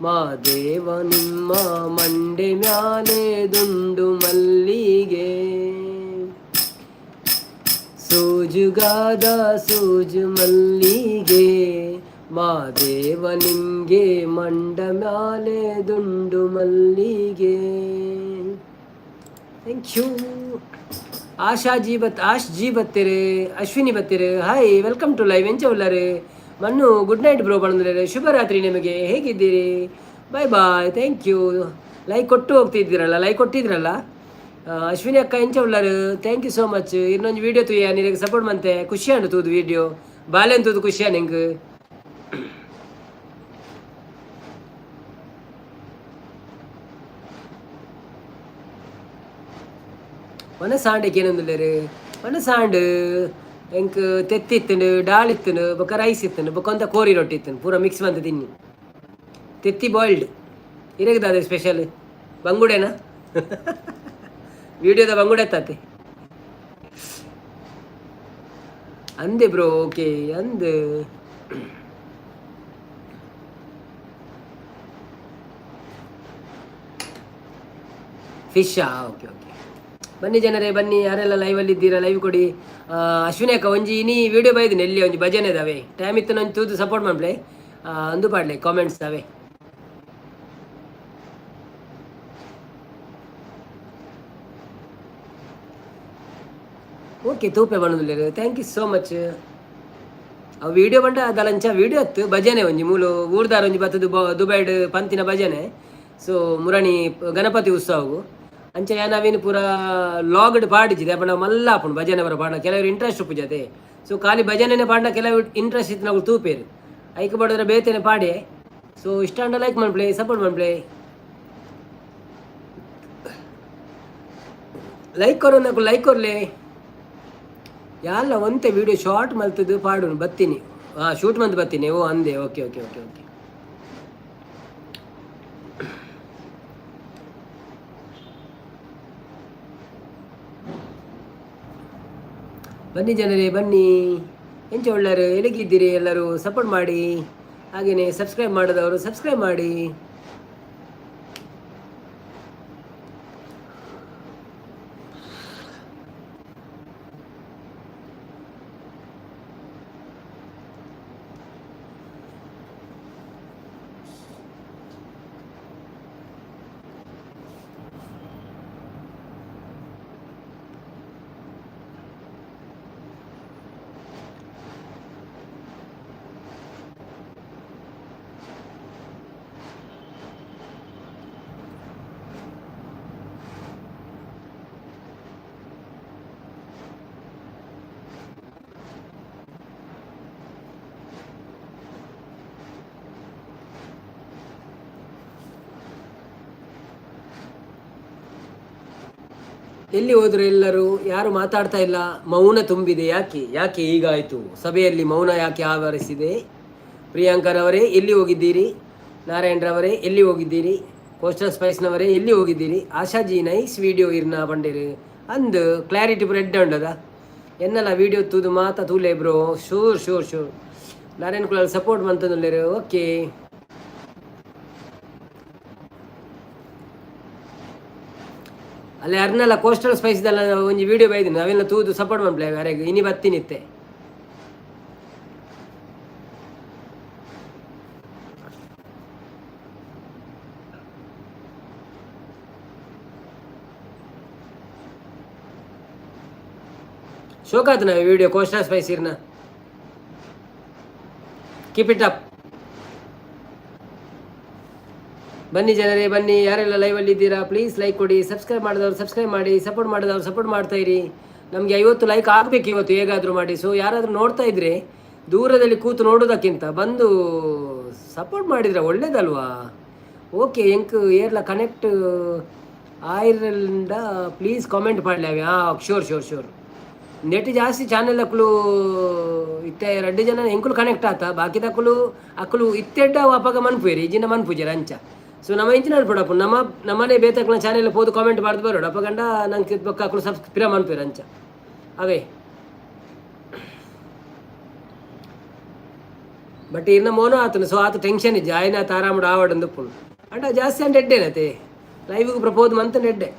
ಮಾದೇವ ನಿಮ್ಮ ಮಂಡೆ ಮ್ಯಾಲೆ ದುಂಡು ಮಲ್ಲಿಗೆ. ಸೂಜುಗಾದ ಸೂಜು ಮಲ್ಲಿಗೆ, ಮಾದೇವ ನಿಂಗೆ ಮಂಡ ಮ್ಯಾಲೆ ದುಂಡು ಮಲ್ಲಿಗೆ. Thank you. Asha G ಬತ್ ಆಶ್ ಜಿ ಬತ್ತೀರಿ, ಅಶ್ವಿನಿ ಬತ್ತೀರಿ. Hi, welcome to live. ಎಂಚ ಉಲ್ಲಾರೆ ಮಣ್ಣು? Good night bro ಬಂದ್ರೆ. ಶುಭರಾತ್ರಿ ನಿಮಗೆ. ಹೇಗಿದ್ದೀರಿ? Bye bye, thank you. Like ಕೊಟ್ಟು ಹೋಗ್ತಿದ್ದೀರಲ್ಲ, ಲೈಕ್ ಕೊಟ್ಟಿದ್ರಲ್ಲ. ಅಶ್ವಿನಿ ಅಕ್ಕ, ಎಂಚ ಉಲ್ಲಾರು? Thank you so much. ಇನ್ನೊಂದು ವೀಡಿಯೋ ತುಯ್ಯ, ನಿನಗೆ ಸಪೋರ್ಟ್ ಮಂತೆ ಖುಷಿ ಅಂಡು ತೂದು. ವೀಡಿಯೋ ಬಾಲೆನ್ ತೂದು ಖುಷಿಯ ನಿಂಗೆ. ಒನ ಸಾಂಡೆಗೆ ಏನೊಂದುಲ್ಲೇರು? ಒನ ಸಾಂಡ್ ಎಂಕ್ ತೆತ್ತಿ ಇತ್ತುಂಡು, ಡಾಲ್ ಇತ್ತುಂಡು, ಬೊಕ್ಕ ರೈಸ್ ಇತ್ತುಂಡು, ಬೊಕ್ಕ ಒಂತ ಕೋರಿ ರೊಟ್ಟಿ ಇತ್ತುಂಡು. ಪೂರ ಮಿಕ್ಸ್ ಮಂತ್ ತಿನ್ನಿ. ತೆತ್ತಿ ಬಾಯ್ಲ್ಡ್. ಇರಗದ ಸ್ಪೆಷಲ್ ಬಂಗುಡೆನಾ? ವಿಡಿಯೋದ ಬಂಗುಡೆ ತಾತೆ ಅಂದೆ ಬ್ರೋ. ಓಕೆ ಅಂದ್. ಫಿಶಾ? Okay okay. ಬನ್ನಿ ಜನರೇ, ಬನ್ನಿ. ಯಾರೆಲ್ಲ ಲೈವಲ್ಲಿ ಇದ್ದೀರಾ, ಲೈವ್ ಕೊಡಿ. ಅಶ್ವಿನಿ ಅಕ್ಕ, ಒಂಜಿ ಇನಿ ವಿಡಿಯೋ ಬೈದಿನಿ, ಎಲ್ಲಿ ಒಂಜಿ ಭಜನೆ ಇದಾವೆ. ಟೈಮ್ ಇತ್ತು ನಂಗೆ ತೂದು ಸಪೋರ್ಟ್ ಮಾಡ್ಲೆ, ಅಂದು ಪಾಡ್ಲೆ ಕಾಮೆಂಟ್ಸ್ ತಾವೆ. ಓಕೆ, ತೂಪೆ ಬಣ್ಣದಿಲ್ಲ. Thank you so much. ಅವು ವಿಡಿಯೋ ಬಂಡ ದಲಂಚ ವಿಡಿಯೋ ಅತ್ತು ಭಜನೆ ಒಂಜಿ ಮೂಲು ಊರ್ದಾರ ಒಂಜಿ ಬತ್ತದು ದುಬೈಡ್ ಪಂತಿನ ಭಜನೆ. ಸೊ ಮುರಣಿ ಗಣಪತಿ ಉತ್ಸವಗು ಅಂಚ ಯಾನ್ ಪೂರ ಲಾಗ್ಡ್ ಪಾಡಿಜಿದೆ. ಅಪ್ಪಣ ಮಲ್ಲ ಆಪುಂಡು ಭಜನೆ ಬರ ಪಾಡ. ಕೆಲವರು ಇಂಟ್ರೆಸ್ಟ್ ಉಪ್ಪುಜತೆ. ಸೊ ಖಾಲಿ ಭಜನೆನೆ ಪಾಡ್ನ ಕೆಲವು ಇಂಟ್ರೆಸ್ಟ್ ಇತ್ತು ತೂಪೇರು. ಐಕ್ ಬಡಿದ್ರೆ ಬೇತೇನೆ ಪಾಡೆ. ಸೊ ಇಷ್ಟ ಅಂಡ ಲೈಕ್ ಮನ್ಪ್ಲೆ, ಸಪೋರ್ಟ್ ಮನ್ಪ್ಲೆ. ಲೈಕ್ ಕೊರೋ నాకు ಲೈಕ್ ಕೊರ್ಲೆ. ಯಾಲ್ಲ ಒಂತೆ ವಿಡಿಯೋ ಶಾರ್ಟ್ ಮಲ್ತದ್ದು ಪಾಡು ಬತ್ತೀನಿ. ಹಾಂ, ಶೂಟ್ ಮಂತ್ ಬತ್ತೀನಿ. ಓ ಅಂದೆ. Okay okay okay okay. ಬನ್ನಿ ಜನರೇ, ಬನ್ನಿ. ಎಂಚ ಒಳ್ಳೆಯರು? ಎಲ್ಲಿಗಿದ್ದೀರಿ ಎಲ್ಲರೂ? ಸಪೋರ್ಟ್ ಮಾಡಿ. ಹಾಗೆಯೇ ಸಬ್ಸ್ಕ್ರೈಬ್ ಮಾಡಿದವರು ಸಬ್ಸ್ಕ್ರೈಬ್ ಮಾಡಿ. ಎಲ್ಲಿ ಹೋದ್ರು ಎಲ್ಲರೂ? ಯಾರು ಮಾತಾಡ್ತಾ ಇಲ್ಲ. ಮೌನ ತುಂಬಿದೆ. ಯಾಕೆ ಯಾಕೆ ಹೀಗಾಯಿತು? ಸಭೆಯಲ್ಲಿ ಮೌನ ಯಾಕೆ ಆವರಿಸಿದೆ? ಪ್ರಿಯಾಂಕರವರೇ, ಎಲ್ಲಿ ಹೋಗಿದ್ದೀರಿ? ನಾರಾಯಣರವರೇ, ಎಲ್ಲಿ ಹೋಗಿದ್ದೀರಿ? ಕೋಸ್ಟಲ್ ಸ್ಪೈಸ್ನವರೇ, ಎಲ್ಲಿ ಹೋಗಿದ್ದೀರಿ? ಆಶಾಜಿ, ನೈಸ್ ವಿಡಿಯೋ ಇರ್ನ ಪಂಡೇರು ಅಂದು. ಕ್ಲಾರಿಟಿ ಪೂರ ಎಡ್ಡೆ ಉಂಡದ. ಎನ್ನಲ ವಿಡಿಯೋ ತೂದು ಮಾತ ತೂಲೆ bro. Sure sure sure. Narayan Kulal support ಮಂತಂದುಲ್ಲೇರು. Okay. ಅಲ್ಲಿ ಅರ್ನಲ್ಲ ಕೋಸ್ಟಲ್ ಸ್ಪೈಸ್ದಲ್ಲ ಒಂಜಿ ವಿಡಿಯೋ ಬೈದಿನಿ. ಅವೆಲ್ಲ ತೂದು ಸಪೋರ್ಟ್ ಮನ್ಪ್ಲೆ ಅರೆಗ್. ಇನಿ ಬತ್ತಿನಿತ್ತೆ. ಶೋಕಾತನ video coastal spice ಇರ್ನ. Keep it up. ಬನ್ನಿ ಜನರೇ, ಬನ್ನಿ. ಯಾರೆಲ್ಲ ಲೈವಲ್ಲಿ ಇದ್ದೀರಾ, ಪ್ಲೀಸ್ ಲೈಕ್ ಕೊಡಿ. ಸಬ್ಸ್ಕ್ರೈಬ್ ಮಾಡಿದವರು ಸಬ್ಸ್ಕ್ರೈಬ್ ಮಾಡಿ. ಸಪೋರ್ಟ್ ಮಾಡಿದವರು ಸಪೋರ್ಟ್ ಮಾಡ್ತಾ ಇರಿ. ನಮಗೆ 50 ಲೈಕ್ ಆಗಬೇಕು ಇವತ್ತು ಹೇಗಾದರೂ ಮಾಡಿ. ಸೊ ಯಾರಾದರೂ ನೋಡ್ತಾ ಇದ್ದರೆ, ದೂರದಲ್ಲಿ ಕೂತು ನೋಡೋದಕ್ಕಿಂತ ಬಂದು ಸಪೋರ್ಟ್ ಮಾಡಿದರೆ ಒಳ್ಳೇದಲ್ವಾ? ಓಕೆ, ಎಂಕ್ ಏರ್ಲ ಕನೆಕ್ಟ್ ಆಯಿರಂಡ ಪ್ಲೀಸ್ ಕಾಮೆಂಟ್ ಮಾಡಲಿ ಅವೆ. ಹಾಂ, sure sure sure. Net ಜಾಸ್ತಿ ಚಾನೆಲ್ ಅಕ್ಲು ಇತ್ತೆ ರಡ್ಡು ಜನ ಎಂಕುಲು ಕನೆಕ್ಟ್ ಆತ. ಬಾಕಿದಕುಲು ಅಕುಲು ಇತ್ತೆಡ್ಡ ಅಪಗ ಮನ್ಪುವೇರಿ, ಇಜಿನ ಮನ್ಪುಜೆರ್ ಅಂಚ. ಸೊ ನಮ್ಮ ಇಂಚಿನ ಅನ್ಪಡಪ್ಪು ನಮ್ಮ ನಮ್ಮನೆ ಬೇತಕ್ಲ ಚಾನೆಲ್ ಪೋದು ಕಾಮೆಂಟ್ ಮಾಡ್ದು ಬರೋಡು. ಅಪಗಂಡ ನಂಗೆ ಬೊಕ್ಕ ಅಕುಲು ಸಬ್ಸ್ ಪಿರ ಮನ್ಪುವೇರು ಅಂಚ ಅವೇ. ಬಟ್ ಇನ್ನ ಮೋನೋ ಆತನು. ಸೊ ಆತ ಟೆನ್ಷನ್ ಇಜ್ಜಿ. ಆಯ್ನ ಆರಾಮಡು ಆವಡಂದು ಉಪ್ಪುಂಡು. ಅಂಡ ಜಾಸ್ತಿ ಅಂಡ ಎಡ್ಡೇನತೆ. ಲೈವ್ಗೆ ಪ್ರಪೋಸ್ ಮಂತನ ಎಡ್ಡೆ.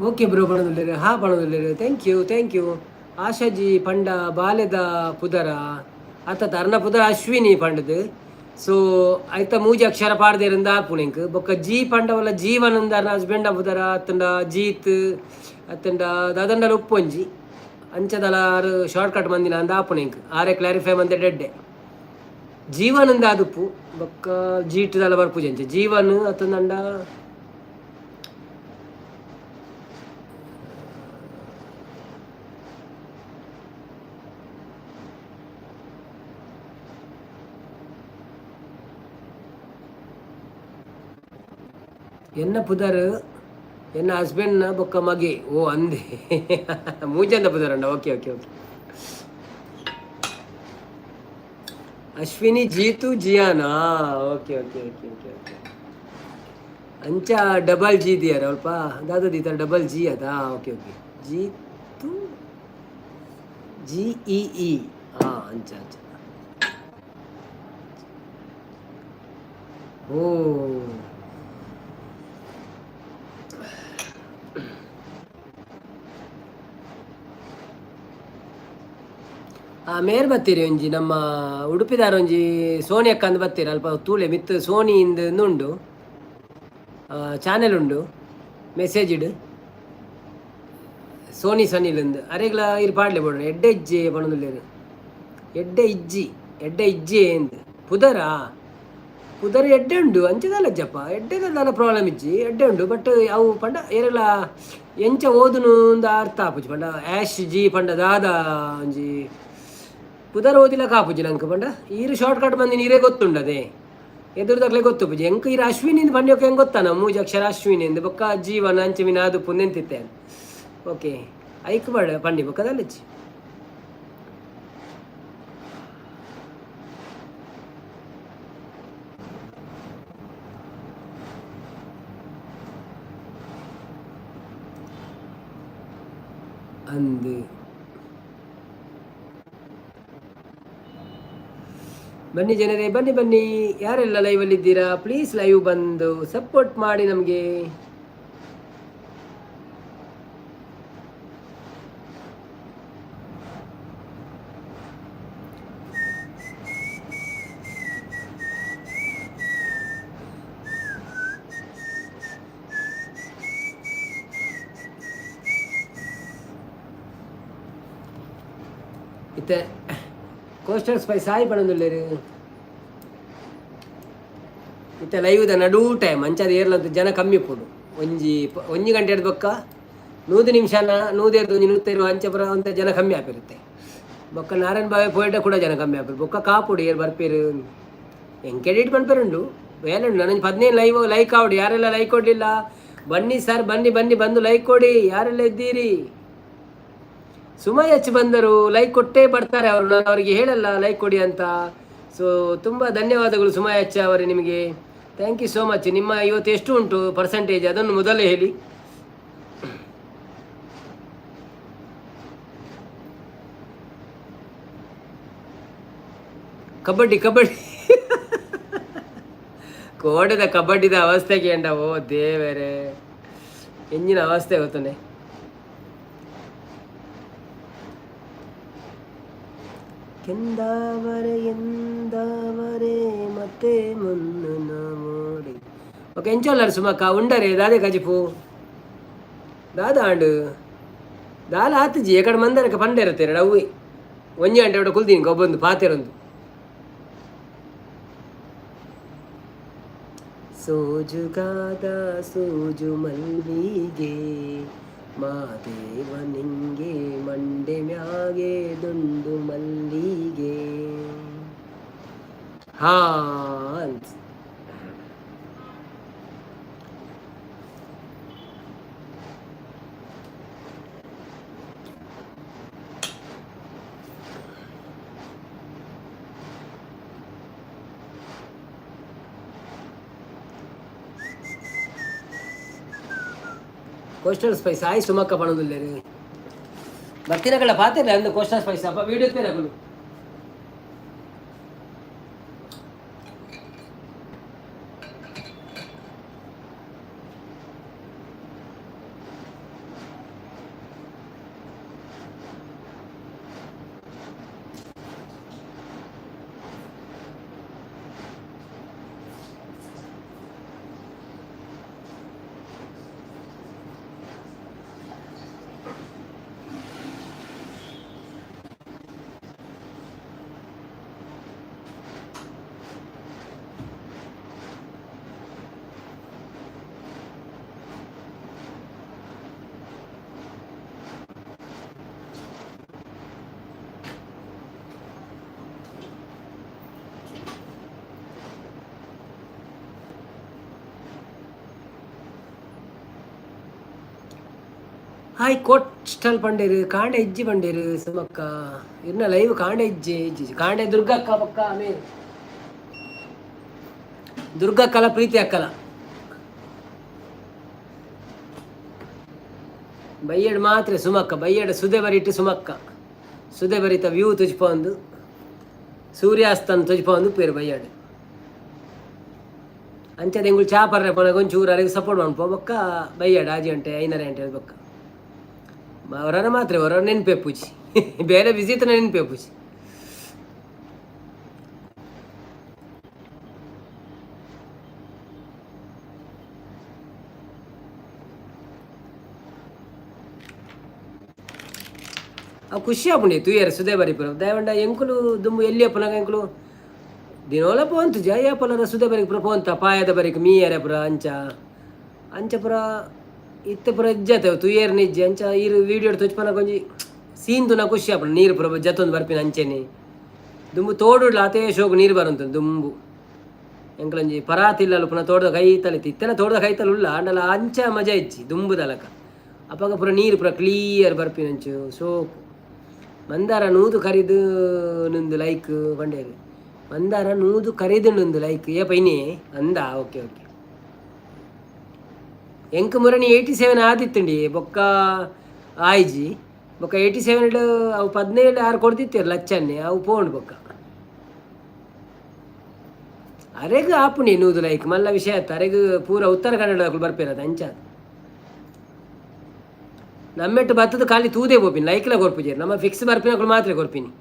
ಓಕೆ ಬ್ರೋ ಪಣದುಲ್ಲೇರು. ಹಾ ಪಣದುಲ್ಲೇರು. Thank you, thank you. Ashaji ಪಂಡ ಬಾಲೆದ ಪುದರ ಅತ್ತ ಅರ್ನ ಪುದರ ಅಶ್ವಿನಿ ಪಂಡದು. ಸೊ ಐತ ಮೂಜಿ ಅಕ್ಷರ ಪಾಡ್ದೇರಿಂದ ಆಪುಣೆಂಕ್. ಬೊಕ್ಕ ಜಿ ಪಂಡವಲ್ಲ ಜೀವನಂದ ಅರ್ನ ಹಸ್ಬೆಂಡ ಪುದರ ಅತ್ತಂಡ ಜೀತ್ ಅತ್ತಂಡ ದಾದಂಡಲ ಉಪ್ಪೊಂಜಿ ಅಂಚದಲ ಆರು ಶಾರ್ಟ್ ಕಟ್ ಮಂದಿನ ಅಂದ ಆಪುಣೆಂಕ್. ಆರೆ ಕ್ಲಾರಿಫೈ ಮಂದೆ ಡೆಡ್ಡೆ. ಜೀವನಂದ ಆದುಪ್ಪು ಬೊಕ್ಕ ಜೀಟದಲ್ಲ ಬರ್ಪುಜಿ ಅಂಚ ಜೀವನ್ ಅತ್ತಂದಂಡ. ಎನ್ನ ಪುದರ್ ಎನ್ನ ಹಸ್ಬೆಂಡ್ನ ಬೊಕ್ಕ ಮಗೆ. ಓ ಅಂದೆ, ಮೂಜಂದ ಪುದರಂಡ. Okay okay okay. Ashwini, Jeetu, ಜಿಯಾನಾ? Okay okay okay okay okay. ಅಂಚ ಡಬಲ್ ಜಿ ದಿಯಾರ ಅಲ್ಪ ದಾದ ದೀತಾರ ಡಬಲ್ ಜಿ ಅದಾ? Okay okay. Jeetu G E E. ಹಾಂ, ಅಂಚ ಅಂಚ. ಓ, ಮೇರ್ ಬತ್ತೀರಿ ಒಂಜಿ ನಮ್ಮ ಉಡುಪಿದಾರ ಒಂಜಿ ಸೋನಿ ಅಕ್ಕ ಅಂದ್ ಬತ್ತೀರಿ. ಅಲ್ಪ ತೂಲೆ ಮಿತ್ತು ಸೋನಿ ಇಂದ್ ಉಂಡು, ಚಾನೆಲ್ ಉಂಡು. ಮೆಸೇಜ್ ಇಡು ಸೋನಿ ಸನಿಲ್ ಅರೆಗ್ಲ ಇರ್ ಪಾಡ್ಲೆ ಬೋಡ. ಎಡ್ಡೆ ಇಜ್ಜೆ ಪಣೊಂದುಲ್ಲೆರ್. ಎಡ್ಡೆ ಇಜ್ಜಿ, ಎಡ್ಡೆ ಇಜ್ಜೆ ಎಂದ್ ಪುದರಾ? ಪುದರ್ ಎಡ್ಡೆ ಉಂಡು, ಅಂಚದಲ್ಲ ಅಜ್ಜಪ್ಪ. ಎಡ್ಡೆದ ದಾಲ ಪ್ರಾಬ್ಲಮ್ ಇಜ್ಜಿ, ಎಡ್ಡೆ ಉಂಡು. ಬಟ್ ಅವು ಪಂಡ ಏರೆಗ್ಲ ಎಂಚ ಓದುನು ಅಂದ್ ಅರ್ಥ ಆಪುಜಿ. ಪಂಡ ಆ್ಯಶ್ ಜಿ ಪಂಡ ದಾದ ಒಂಜಿ ಪುದರ್ ಓದಿಲ ಕಾಪುಜಿ ನಂಕ್. ಪಂಡ ಈರ್ ಶಾರ್ಟ್ ಕಟ್ ಬಂದಿನ ಈರೇ ಗೊತ್ತುಂಡದೆ, ಎದುರುದಕ್ಲೆ ಗೊತ್ತುಪುಜಿ. ಎಂಕ್ ಈರ್ ಅಶ್ವಿನಿ ಪಂಡ್ಯೊಕ ಹೆಂಗೆ ಗೊತ್ತಾನ, ಮೂಜಿ ಅಕ್ಷರ ಅಶ್ವಿನಿ ಅಂದ್ ಬೊಕ್ಕ ಜೀವನ ಅಂಚ ಮಿನ ಅದು ನೆಂತಿತ್ತೆ. ಓಕೆ, ಐಕ್ ಬೇಡ ಪಂಡಿ ಬೊಕ್ಕ ದಾಲಜ್ಜಿ. ಅಂದ್ ಬನ್ನಿ ಜನರೇ, ಬನ್ನಿ ಬನ್ನಿ. ಯಾರೆಲ್ಲ ಲೈವಲ್ಲಿದ್ದೀರಾ, ಪ್ಲೀಸ್ ಲೈವ್ ಬಂದು ಸಪೋರ್ಟ್ ಮಾಡಿ ನಮಗೆ. ಇತ್ತೆ ಕೋಸ್ಟಲ್ ಸ್ಪೈಸ್ ಆಯ್ ಪಣೊಂದುಲ್ಲೆರ್. ಇತ್ತೆ ಲೈವ್ದ ನಡು ಟೈಮ್ ಅಂಚಾದ್ ಏರ್ಲಂತ ಜನ ಕಮ್ಮಿ ಉಪ್ಪುಂಡು. ಒಂಜಿ ಒಂಜಿ ಗಂಟೆ ಬೊಕ್ಕ 100 ನಿಮಿಷನ ನೂದೆರ್ದು ಒಂಜಿ 120 ಅಂಚ ಪುರ ಒಂತೆ ಜನ ಕಮ್ಮಿ ಆಪಿರುತ್ತೆ. ಬೊಕ್ಕ ನಾರಾಯಣ ಬಾವೆ ಪೋಯಿಟ ಕೂಡ ಜನ ಕಮ್ಮಿ ಆಪಿರು. ಬೊಕ್ಕ ಕಾಪುಡು ಏರ್ ಬರ್ಪೇರು. ಎಂಕ್ ಎಡಿಟ್ ಪನ್ಪೆರುಂಡು, ಬೇಲೆ ಉಂಡು. ನನಗೆ 15 ಲೈವ್ ಲೈಕ್ ಆವಡು. ಯಾರೆಲ್ಲ ಲೈಕ್ ಕೊಡಲಿಲ್ಲ, ಬನ್ನಿ ಸರ್, ಬನ್ನಿ ಬನ್ನಿ, ಬಂದು ಲೈಕ್ ಕೊಡಿ. ಯಾರೆಲ್ಲ ಇದ್ದೀರಿ? ಸುಮಾ ಹೆಚ್ಚು ಬಂದರು ಲೈಕ್ ಕೊಟ್ಟೇ ಬರ್ತಾರೆ ಅವರು. ನಾನು ಅವರಿಗೆ ಹೇಳಲ್ಲ ಲೈಕ್ ಕೊಡಿ ಅಂತ. ಸೊ ತುಂಬ ಧನ್ಯವಾದಗಳು ಸುಮಾ ಹೆಚ್ಚ ಅವರೇ ನಿಮಗೆ. Thank you so much. ನಿಮ್ಮ ಇವತ್ತು ಎಷ್ಟು ಉಂಟು ಪರ್ಸೆಂಟೇಜ್, ಅದನ್ನು ಮೊದಲೇ ಹೇಳಿ. ಕಬಡ್ಡಿ ಕಬಡ್ಡಿ ಕೋಡೆದ ಕಬಡ್ಡಿದ ಅವಸ್ಥೆಗೆ ಎಂಡ. ಓ ದೇವರೇ, ಎಂಜಿನ ಅವಸ್ಥೆ ಗೊತ್ತನೆ. ಕೆಂದಾವರೆ ಎಂದಾವರೆ ಮತ್ತೆ ಮುನ್ನು ಮೋಡಿ. ಓಕೆ, ಎಂಚೊಲ್ಲರ್ ಸುಮಕ್ಕ? ಉಂಡರೆ ದಾದೆ ಕಜಿಪು ದಾದ ಆಂಡು? ದಾಲ ಆತುಜಿ. ಎಕಡೆ ಮಂದರಕ ಪಂಡೆರತ್ತೇರೆ ಅವು ಒಂಜಿ ಗಂಟೆ ಬಿಡ ಕುಲ್ದೀನಿ ಗೊಬ್ಬೊಂದು ಪಾತೆರೊಂದು. ಸೋಜುಗಾದ ಸೋಜು ಮಲ್ಲಿಗೆ ಮಾದೇವ ನಿಂಗೆ ಮಂಡೆ ಮ್ಯಾಗೆ ದುಂಡು ಮಲ್ಲಿಗೆ. ಹಾ ಅಂತ ಕೋಸ್ಟಲ್ ಸ್ಪೈಸ್ ಆಯ್ ಸುಮಕ್ಕ ಪಣೊಂದುಲ್ಲೆರ್. ಬತ್ತಿನಕಲ್ಲ ಪಾತೆರ್ಲೆ ಅಂದು ಕೋಸ್ಟಲ್ ಸ್ಪೈಸ್ ಅಪ್ಪ ವೀಡಿಯೋ ತೇನಕುಲು. ಹಾಯ್ ಕೋಸ್ಟಲ್ ಪಂಡೇರು, ಕಾಂಡೆ ಇಜ್ಜಿ ಪಂಡೇರು ಸುಮಕ್ಕ. ಇರ್ನ ಲೈವ್ ಕಾಂಡೆ ಇಜ್ಜಿ ಇಜ್ಜಿ ಕಾಂಡೆ ದುರ್ಗಕ್ಕ ಬೊಕ್ಕ ಆಮೇಲೆ ದುರ್ಗಕ್ಕಲ ಪ್ರೀತಿ ಅಕ್ಕಲ. ಬೈಯಡ್ ಮಾತ್ರ ಸುಮಕ್ಕ, ಬೈಯಡ್ ಸುದೆ ಬರಿಟ್ಟು ಸುಮಕ್ಕ. ಸುದೆ ಬರಿತ ವ್ಯೂ ತುಜ್ಪೊಂದು, ಸೂರ್ಯಾಸ್ತನ್ ತುಜ್ಪೊಂದು ಪೇರು ಬೈಯಡ್. ಅಂಚದ ಎಂಗುಲು ಚಾ ಪರ್ರೆ ಪೋನಗ ಒಂಚೂರು ಅರೆಗ್ ಸಪೋರ್ಟ್ ಮನ್ಪುವ. ಬೊಕ್ಕ ಬೈಯಡ್ 6 ಗಂಟೆ 5:30 ಗಂಟೆ ಬೊಕ್ಕ ಅವರನ್ನ ಮಾತ್ರ ಅವರ ನೆನಪೆಪ್ಪುಜಿ, ಬೇರೆ ಬಿಸಿ ಇತ್ತನ ನೆನಪೆಪ್ಪುಜಿ. ಅವು ಖುಷಿ ಆಪುಂಡು ತೂಯರೆ ಸುದೆ ಬರಿಪುರ. ದಾಯೆಪಂಡ ಎಂಕುಲು ದುಂಬು ಎಲ್ಲಿ ಅಪ್ಪುನಗ ಎಂಕುಲು ದಿನೋಲ ಪೋಂತುಜ ಏಪಲರ ಸುದೆ ಬರಿಕ್ ಪೂರ ಪೋಂತ, ಪಾಯದ ಬರಿಕ್ ಮೀಯರೆ ಪೂರ. ಅಂಚ ಅಂಚ ಪೂರ ಇತ್ತೆ ಪೂರ ಇಜ್ಜತೆ, ತೂಯೆರ್ನ ಇಜ್ಜಿ. ಅಂಚ ಈರ್ ವೀಡಿಯೋ ತೋಜ್ಪನಗ ಒಂಜಿ ಸೀನ್ ತೂನ ಖುಷಿ ಆಪುಂಡು, ನೀರು ಪೂರ ಜತ್ತೊಂದು ಬರ್ಪಿನ ಅಂಚೆನೆ. ದುಂಬು ತೋಡುಡ್ಲ ಆತೇ ಶೋಕು ನೀರು ಬರುಂತು ದುಂಬು. ಎಂಕಲೊಂಜಿ ಪರಾತಿಲ್ಲಲು ಪುನಃ ತೋಟದ ಕೈತಲ್ ಇತ್ತು. ಇತ್ತೆಲ ತೋಟದ ಕೈತಲ್ ಉಲ್ಲ, ಆಂಡಲ ಅಂಚ ಮಜಾ ಇಜ್ಜಿ ದುಂಬುದಲಕ. ಅಪಗ ಪೂರ ನೀರು ಪೂರ ಕ್ಲಿಯರ್ ಬರ್ಪಿನಂಚು ಶೋಕು. ಮಂದಾರ ನೂದು ಕರಿದು ನಂದು ಲೈಕ್ ಪಂಡೇರು. ಮಂದಾರ ನೂದು ಕರಿದು ನಂದು ಲೈಕ್ ಏ ಪೈನಿ ಅಂದ. ಓಕೆ ಓಕೆ, ಎಂಕ್ ಮುರಣಿ 87 ಆದಿತ್ತುಂಡಿ, ಬೊಕ್ಕ ಆಯ್ಜಿ. ಬೊಕ್ಕ 87 ಅವು 17 ಆರು ಕೊಡ್ದಿತ್ತೇರು ಲಚ್ಚನ್ನೆ, ಅವು ಪೋಂಡು. ಬೊಕ್ಕ ಅರೆಗ್ ಆಪುಣಿ ನೂದು ಲೈಕ್ ಮಲ್ಲ ವಿಷಯ ಆಯ್ತು. ಅರೆಗ್ ಪೂರ ಉತ್ತರ ಕನ್ನಡದಕುಲು ಬರ್ಪೇರದು ಅಂಚ. ನಮ್ಮೆಟ್ಟು ಬತ್ತದ ಖಾಲಿ ತೂದೇ ಪೋಪಿನಿ, ಲೈಕ್ಲ ಕೊರ್ಪುಜೆರ್. ನಮ್ಮ ಫಿಕ್ಸ್ ಬರ್ಪಿನಕುಲು ಮಾತ್ರ ಕೊರ್ಪಿನಿ.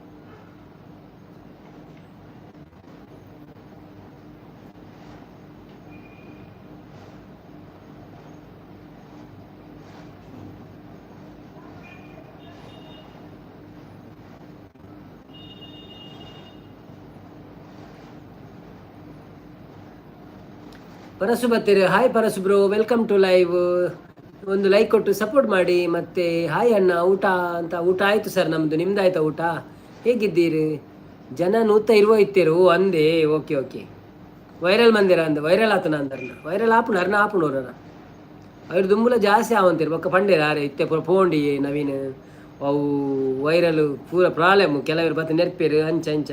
ಪರಸು ಬತ್ತೀರಿ. Hi Parasu bro, welcome to live. ಒಂದು ಲೈಕ್ ಕೊಟ್ಟು ಸಪೋರ್ಟ್ ಮಾಡಿ. ಮತ್ತೆ ಹಾಯ್ ಅಣ್ಣ, ಊಟ ಅಂತ. ಊಟ ಆಯಿತು ಸರ್ ನಮ್ಮದು, ನಿಮ್ದು ಆಯ್ತಾ ಊಟ? ಹೇಗಿದ್ದೀರಿ? ಜನ ನೂತ ಇರುವ ಇತ್ತೀರು ಅಂದೆ. ಓಕೆ ಓಕೆ, ವೈರಲ್ ಮಂದಿರ ಅಂದ, ವೈರಲ್ ಆತನ ಅಂದರ್ನ. ವೈರಲ್ ಆಪುಣ ಅರ್ನ ಆಪುಣೋರನ ಅವ್ರು ದುಂಬುಲ ಜಾಸ್ತಿ ಆವಂತೀರು. ಬೊಕ್ಕ ಪಂಡೇರು ಆರೆ ಇತ್ತೆ ಪೂರ ಪೋಂಡಿ ನವೀನ್, ಅವು ವೈರಲ್ ಪೂರ ಪ್ರಾಬ್ಲಮ್, ಕೆಲವರು ಬತ್ತ ನೆರ್ಪೇರು ಅಂಚ ಅಂಚ.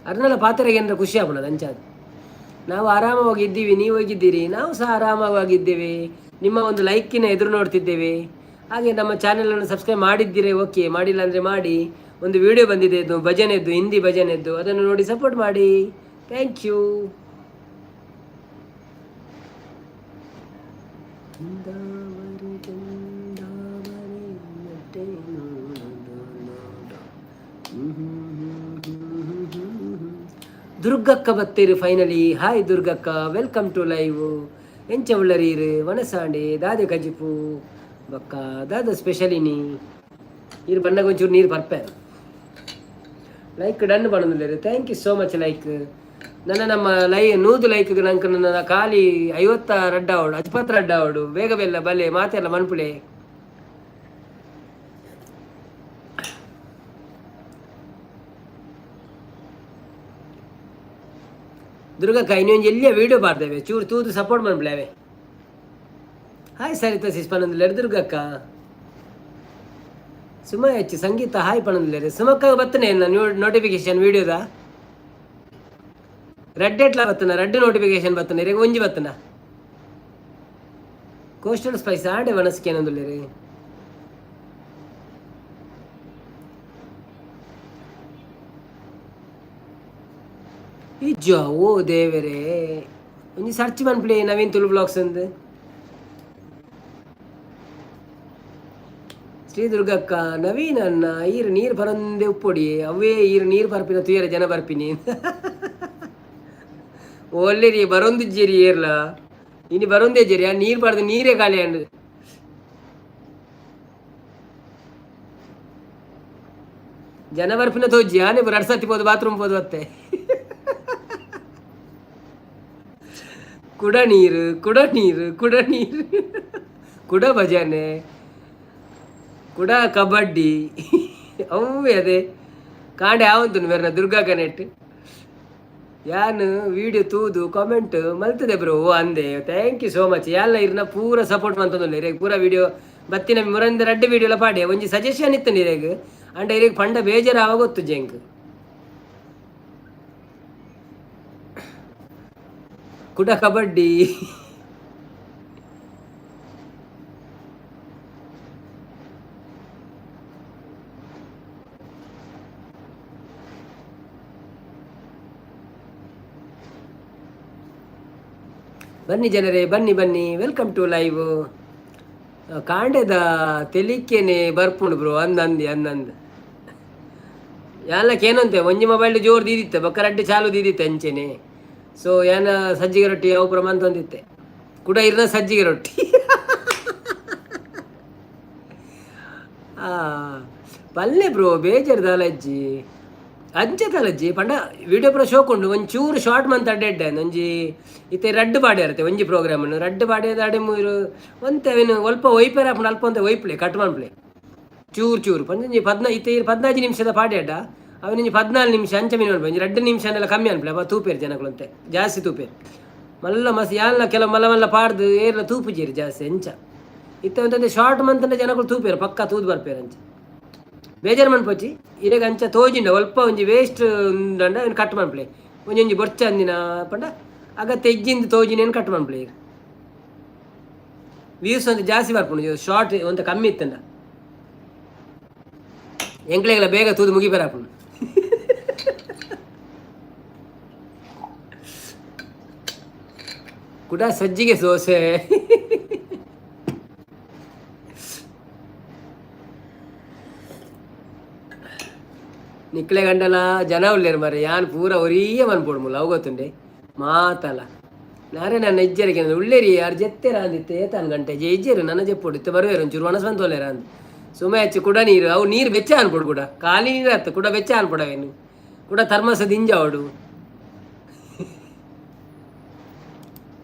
ಅರ್ನಲ ಪಾತ್ರೆಗೆ ಏನಾರ ಖುಷಿ ಆಪುಣದ ಅಂಚ. ನಾವು ಆರಾಮವಾಗಿ ಇದ್ದೀವಿ, ನೀವು ಹೇಗಿದ್ದೀರಿ? ನಾವು ಸಹ ಆರಾಮವಾಗಿದ್ದೇವೆ. ನಿಮ್ಮ ಒಂದು ಲೈಕಿನ ಎದುರು ನೋಡ್ತಿದ್ದೇವೆ. ಹಾಗೆ ನಮ್ಮ ಚಾನಲನ್ನು ಸಬ್ಸ್ಕ್ರೈಬ್ ಮಾಡಿದ್ದೀರಿ ಓಕೆ, ಮಾಡಿಲ್ಲ ಅಂದರೆ ಮಾಡಿ. ಒಂದು ವಿಡಿಯೋ ಬಂದಿದೆ, ಇದು ಭಜನೆದ್ದು, ಹಿಂದಿ ಭಜನೆದ್ದು, ಅದನ್ನು ನೋಡಿ ಸಪೋರ್ಟ್ ಮಾಡಿ. Thank you. ದುರ್ಗಕ್ಕ ಬತ್ತೀರಿ ಫೈನಲಿ. ಹಾಯ್ ದುರ್ಗಕ್ಕ, welcome to live. ಎಂಚ ಉಳ್ಳರೀರು? ವನಸಾಂಡೆ ದಾದೆ ಕಜಿಪು ಬಕ್ಕ ದಾದ ಸ್ಪೆಷಲಿನಿ? ನೀರು ಬಣ್ಣಗ ಒಂಚೂರು ನೀರು ಬರ್ಪೆ. ಲೈಕ್ ಡನ್ ಪನ್ನೊಂದುಲ್ಲೆರ್, thank you so much. Like ನನ್ನ ನಮ್ಮ ಲೈ ನೂದು ಲೈಕ್ ನಂಗೆ ನನ್ನ ಖಾಲಿ 50 ರಡ್ಡ ಅವಡು, 50 ರಡ್ಡ ಅವಡು. ಬೇಗ ಬೆಲ್ಲ ಬಲೆ ಮಾತೆಲ್ಲ ಮನ್ಪುಲೆ. ದುರ್ಗಕ್ಕ ಇನ್ನೊಂದು ಎಲ್ಲಿಯ ವೀಡಿಯೋ ಬಾರ್ದೇವೆ, ಚೂರು ತೂದು ಸಪೋರ್ಟ್ ಮನ್ಪುಲೆ. ಹಾಯ್ ಸರಿತಾ ಸಿಸ್ ಪನ್ನೊಂದುಲ್ಲೆರ್ ದುರ್ಗಕ್ಕ. ಸುಮ ಹೆಚ್ಚು ಸಂಗೀತ ಹಾಯ್ ಪನ್ನೊಂದುಲ್ಲೆರ್. ಸುಮಕ್ಕ ಬತ್ತನೆ ನೋಟಿಫಿಕೇಶನ್ ವೀಡಿಯೋದ? ರೆಡ್ ಎಟ್ಲ ಬತ್ತನ? ರೆಡ್ ನೋಟಿಫಿಕೇಶನ್ ಬತ್ತನ ಇರೆಗ್ ಒಂಜಿ ಬತ್ತನ? Coastal Spice ಆಡೆ ವನಸ್ಕೇನೊಂದುಲ್ಲೆರ್. ಇಜ್ಜ? ಓ ದೇವರೇ, ಒಂಜಿ ಸರ್ಚ್ ಮನ್ಪುಲೆ ನವೀನ್ ತುಳು ಬ್ಲಾಗ್ಸ್ ಅಂದ್. ಶ್ರೀ ದುರ್ಗಕ್ಕ, ನವೀನ್ ಅಣ್ಣ ಈರು ನೀರು ಬರಂದೆ ಉಪ್ಪೊಡಿ ಅವೇ ಈರು ನೀರು ಬರ್ಪಿನ ತುಯರ ಜನ ಬರ್ಪಿನಿ ಒಲ್ಲೆರಿ ಬರೊಂದಿಜ್ಜೇರಿ ಏರ್ಲ ಇನಿ ಬರೊಂದೇ ಜೇರಿ. ಆ ನೀರು ಬಾರ್ದು ನೀರೇ ಖಾಲಿ ಅಂಡ್. ಜನ ಬರ್ಪಿನ ತೋಜಿ ಆನೆ ರಡ್ ಸತಿ ಪೋದು ಬಾತ್ರೂಮ್ ಪೋದು ಅತ್ತೆ. ಕುಡ ನೀರು, ಕುಡ ನೀರು, ಕುಡ ನೀರು, ಕುಡ ಭಜನೆ, ಕುಡ ಕಬಡ್ಡಿ ಅವೇ. ಅದೇ ಕಾಂಡೆ ಆವಂತುನು ಬೇರೆ ದುರ್ಗಾ ಕನೆಕ್ಟ್. ಯಾನ್ ವೀಡಿಯೋ ತೂದು ಕಾಮೆಂಟ್ ಮಲ್ತದೆ ಬ್ರೋ ಅಂದೆ. Thank you so much. ಯಾಲ್ಲ ಇರ್ನ ಪೂರ ಸಪೋರ್ಟ್ ಮಂತೊಂದುಲ್ಲೆ. ಇರೆಗ್ ಪೂರ ವೀಡಿಯೋ ಬತ್ತಿನ ಮುರಂದ ರಡ್ಡ್ ವೀಡಿಯೋಲ ಪಾಡ್ಯ. ಒಂಜಿ ಸಜೆಷನ್ ಇತ್ತುಂಡು ಇರೆಗ್, ಅಂಡ ಇರೆಗ್ ಪಂಡ ಬೇಜಾರಾವ ಗೊತ್ತುಜ್ಜಿ ಎಂಕ್. ಕುಡ ಕಬಡ್ಡಿ. ಬನ್ನಿ ಜನರೇ, ಬನ್ನಿ ಬನ್ನಿ, welcome to live. ಕಾಂಡೆದ ತೆಲಿಕೆನೆ ಬರ್ಪುಂಡು ಬ್ರೋ ಅಂದಂದಿ ಅಂದಂದು. ಯಾನ್ಲಕ್ಕೆ ಏನಂತೆ, ಒಂಜಿ ಮೊಬೈಲ್ ಜೋರು ದೀದಿತ್ತೆ, ಬೊಕ್ಕ ರಡ್ಡ್ ಚಾಲು ದೀದಿತ್ತೆ ಅಂಚೆನೆ. ಸೊ ಯಾನ ಸಜ್ಜಿಗೆ ರೊಟ್ಟಿ ಅವು ಪೂರ ಮಂತೊಂದಿತ್ತೆ. ಕುಡ ಇರ್ನ ಸಜ್ಜಿಗೆ ರೊಟ್ಟಿ. ಪಲ್ಲೆ ಬ್ರೋ, ಬೇಜಾರ್ ದಾಲಜ್ಜಿ, ಅಂಚೆ ದಾಲಜ್ಜಿ ಪಂಡ ವಿಡಿಯೋ ಪೂರ ಶೋಕುಂಡು. ಒಂಚೂರು ಶಾರ್ಟ್ ಮಂತ್ ಅಡ್ಡೆ ಎಡ್ಡೆ ಒಂಜಿ ಇತ್ತೆ ರಡ್ಡ್ ಪಾಡ್ಯಾರತ್ತೆ ಒಂಜಿ ಪ್ರೋಗ್ರಾಮ್ ರಡ್ಡ್ ಪಾಡ್ಯದ ಅಡೆ ಮೂರು ಒಂತೆ ಅವೇನು ಒಲ್ಪ ಒಯ್ಪೆರ ಆಪುಂಡು, ಅಲ್ಪ ಒಂತೆ ಒಯ್ಪ್ಲೆ ಕಟ್ ಮನ್ಪ್ಲೆ ಚೂರು ಚೂರು. ಪಂಡ ಒಂಜಿ ಇತ್ತೆ 15 ನಿಮಿಷದ ಪಾಡ್ಯಾಡ ಅವನಿಂಜಿ 14 ನಿಮಿಷ ಅಂಚ ಮೀನು ಅನ್ಪೆ. ಒಂಜಿ 2 ನಿಮಿಷ ಅನ್ನೆಲ್ಲ ಕಮ್ಮಿ ಅನ್ಪ್ಲೆ. ಅಪ್ಪ ತೂಪೇರು ಜನಕುಲಂತೆ ಜಾಸ್ತಿ ತೂಪೇರು. ಮಲ್ಲ ಮಸ್ ಯಾನ್ಲ ಕೆಲವು ಮಲ್ಲ ಮಲ್ಲ ಪಾಡ್ದು ಏರ್ಲ ತೂಪುಜೀರು ಜಾಸ್ತಿ ಅಂಚ. ಇತ್ತೆ ಒಂತೊಂದು ಶಾರ್ಟ್ ಮಂತಂಡ ಜನಕುಲು ತೂಪೇರು, ಪಕ್ಕ ತೂದು ಬರ್ಪೇರು ಅಂಚ. ಬೇಜಾರು ಮನ್ಪೊಚ್ಚಿ ಇರೆಗ್ ಅಂಚ ತೋಜಿಂಡ ಒಲ್ಪ ಒಂಜಿ ವೇಸ್ಟ್ ಉಂಡಂಡ ಅವೆನ್ ಕಟ್ ಮನ್ಪುಲೆ. ಒಂಜೊಂಜಿ ಬೊರ್ಚ ಅಂದಿನ ಪಂಡ ಅಗತ್ಯ ಇಜ್ಜಿಂದ್ ತೋಜಿನೇನು ಕಟ್ ಮನ್ಪುಲೆ. ವ್ಯೂಸ್ ಒಂತೆ ಜಾಸ್ತಿ ಬರ್ಪುಂಡು ಶಾರ್ಟ್ ಒಂತೆ ಕಮ್ಮಿ ಇತ್ತಂಡ. ಎಂಕ್ಲೆಗ್ಲ ಬೇಗ ತೂದು ಮುಗಿಪೆರ ಆಪುಂಡು. ಕುಡ ಸಜ್ಜಿಗೆ ದೋಸೆ. ನಿಕ್ಲೆ ಗಂಡಲ ಜನ ಉಲ್ಲೇರು ಮಾರ್ರೆ, ಯಾನ್ ಪೂರ ಒರಿಯೇ ಮನ್ಪೊಡು ಮುಲ್ಲ, ಅವು ಗೊತ್ತುಂಡೆ ಮಾತಲ. ನಾನೇ ನನ್ನ ಇಜ್ಜರಿಗೆ ಉಳ್ಳೇರಿ ಯಾರು ಜೆತ್ತೆರ ಅಂದಿತ್ತೆ ಏತಾನ್ ಗಂಟೆ ಜೆ ಇಜ್ಜೆರು ನನ್ನ ಜೆಪ್ಪೊಡು. ಇತ್ತೆ ಬರುವೆರು, ಒಂಚೂರು ಒಣಸ್ ಬಂತೊಲ್ಲೇರ ಅಂದ್. ಸುಮೆ ಹಚ್ಚಿ ಕುಡ ನೀರು, ಅವು ನೀರು ಬೆಚ್ಚ ಅನ್ಪೊಡು, ಕೂಡ ಖಾಲಿ ನೀರು ಅತ್ತು, ಕುಡ ಬೆಚ್ಚ ಅನ್ಪೊಡು ಅವೇನು. ಕುಡ ಥರ್ಮಸ್ ದಿಂಜಾವಡು.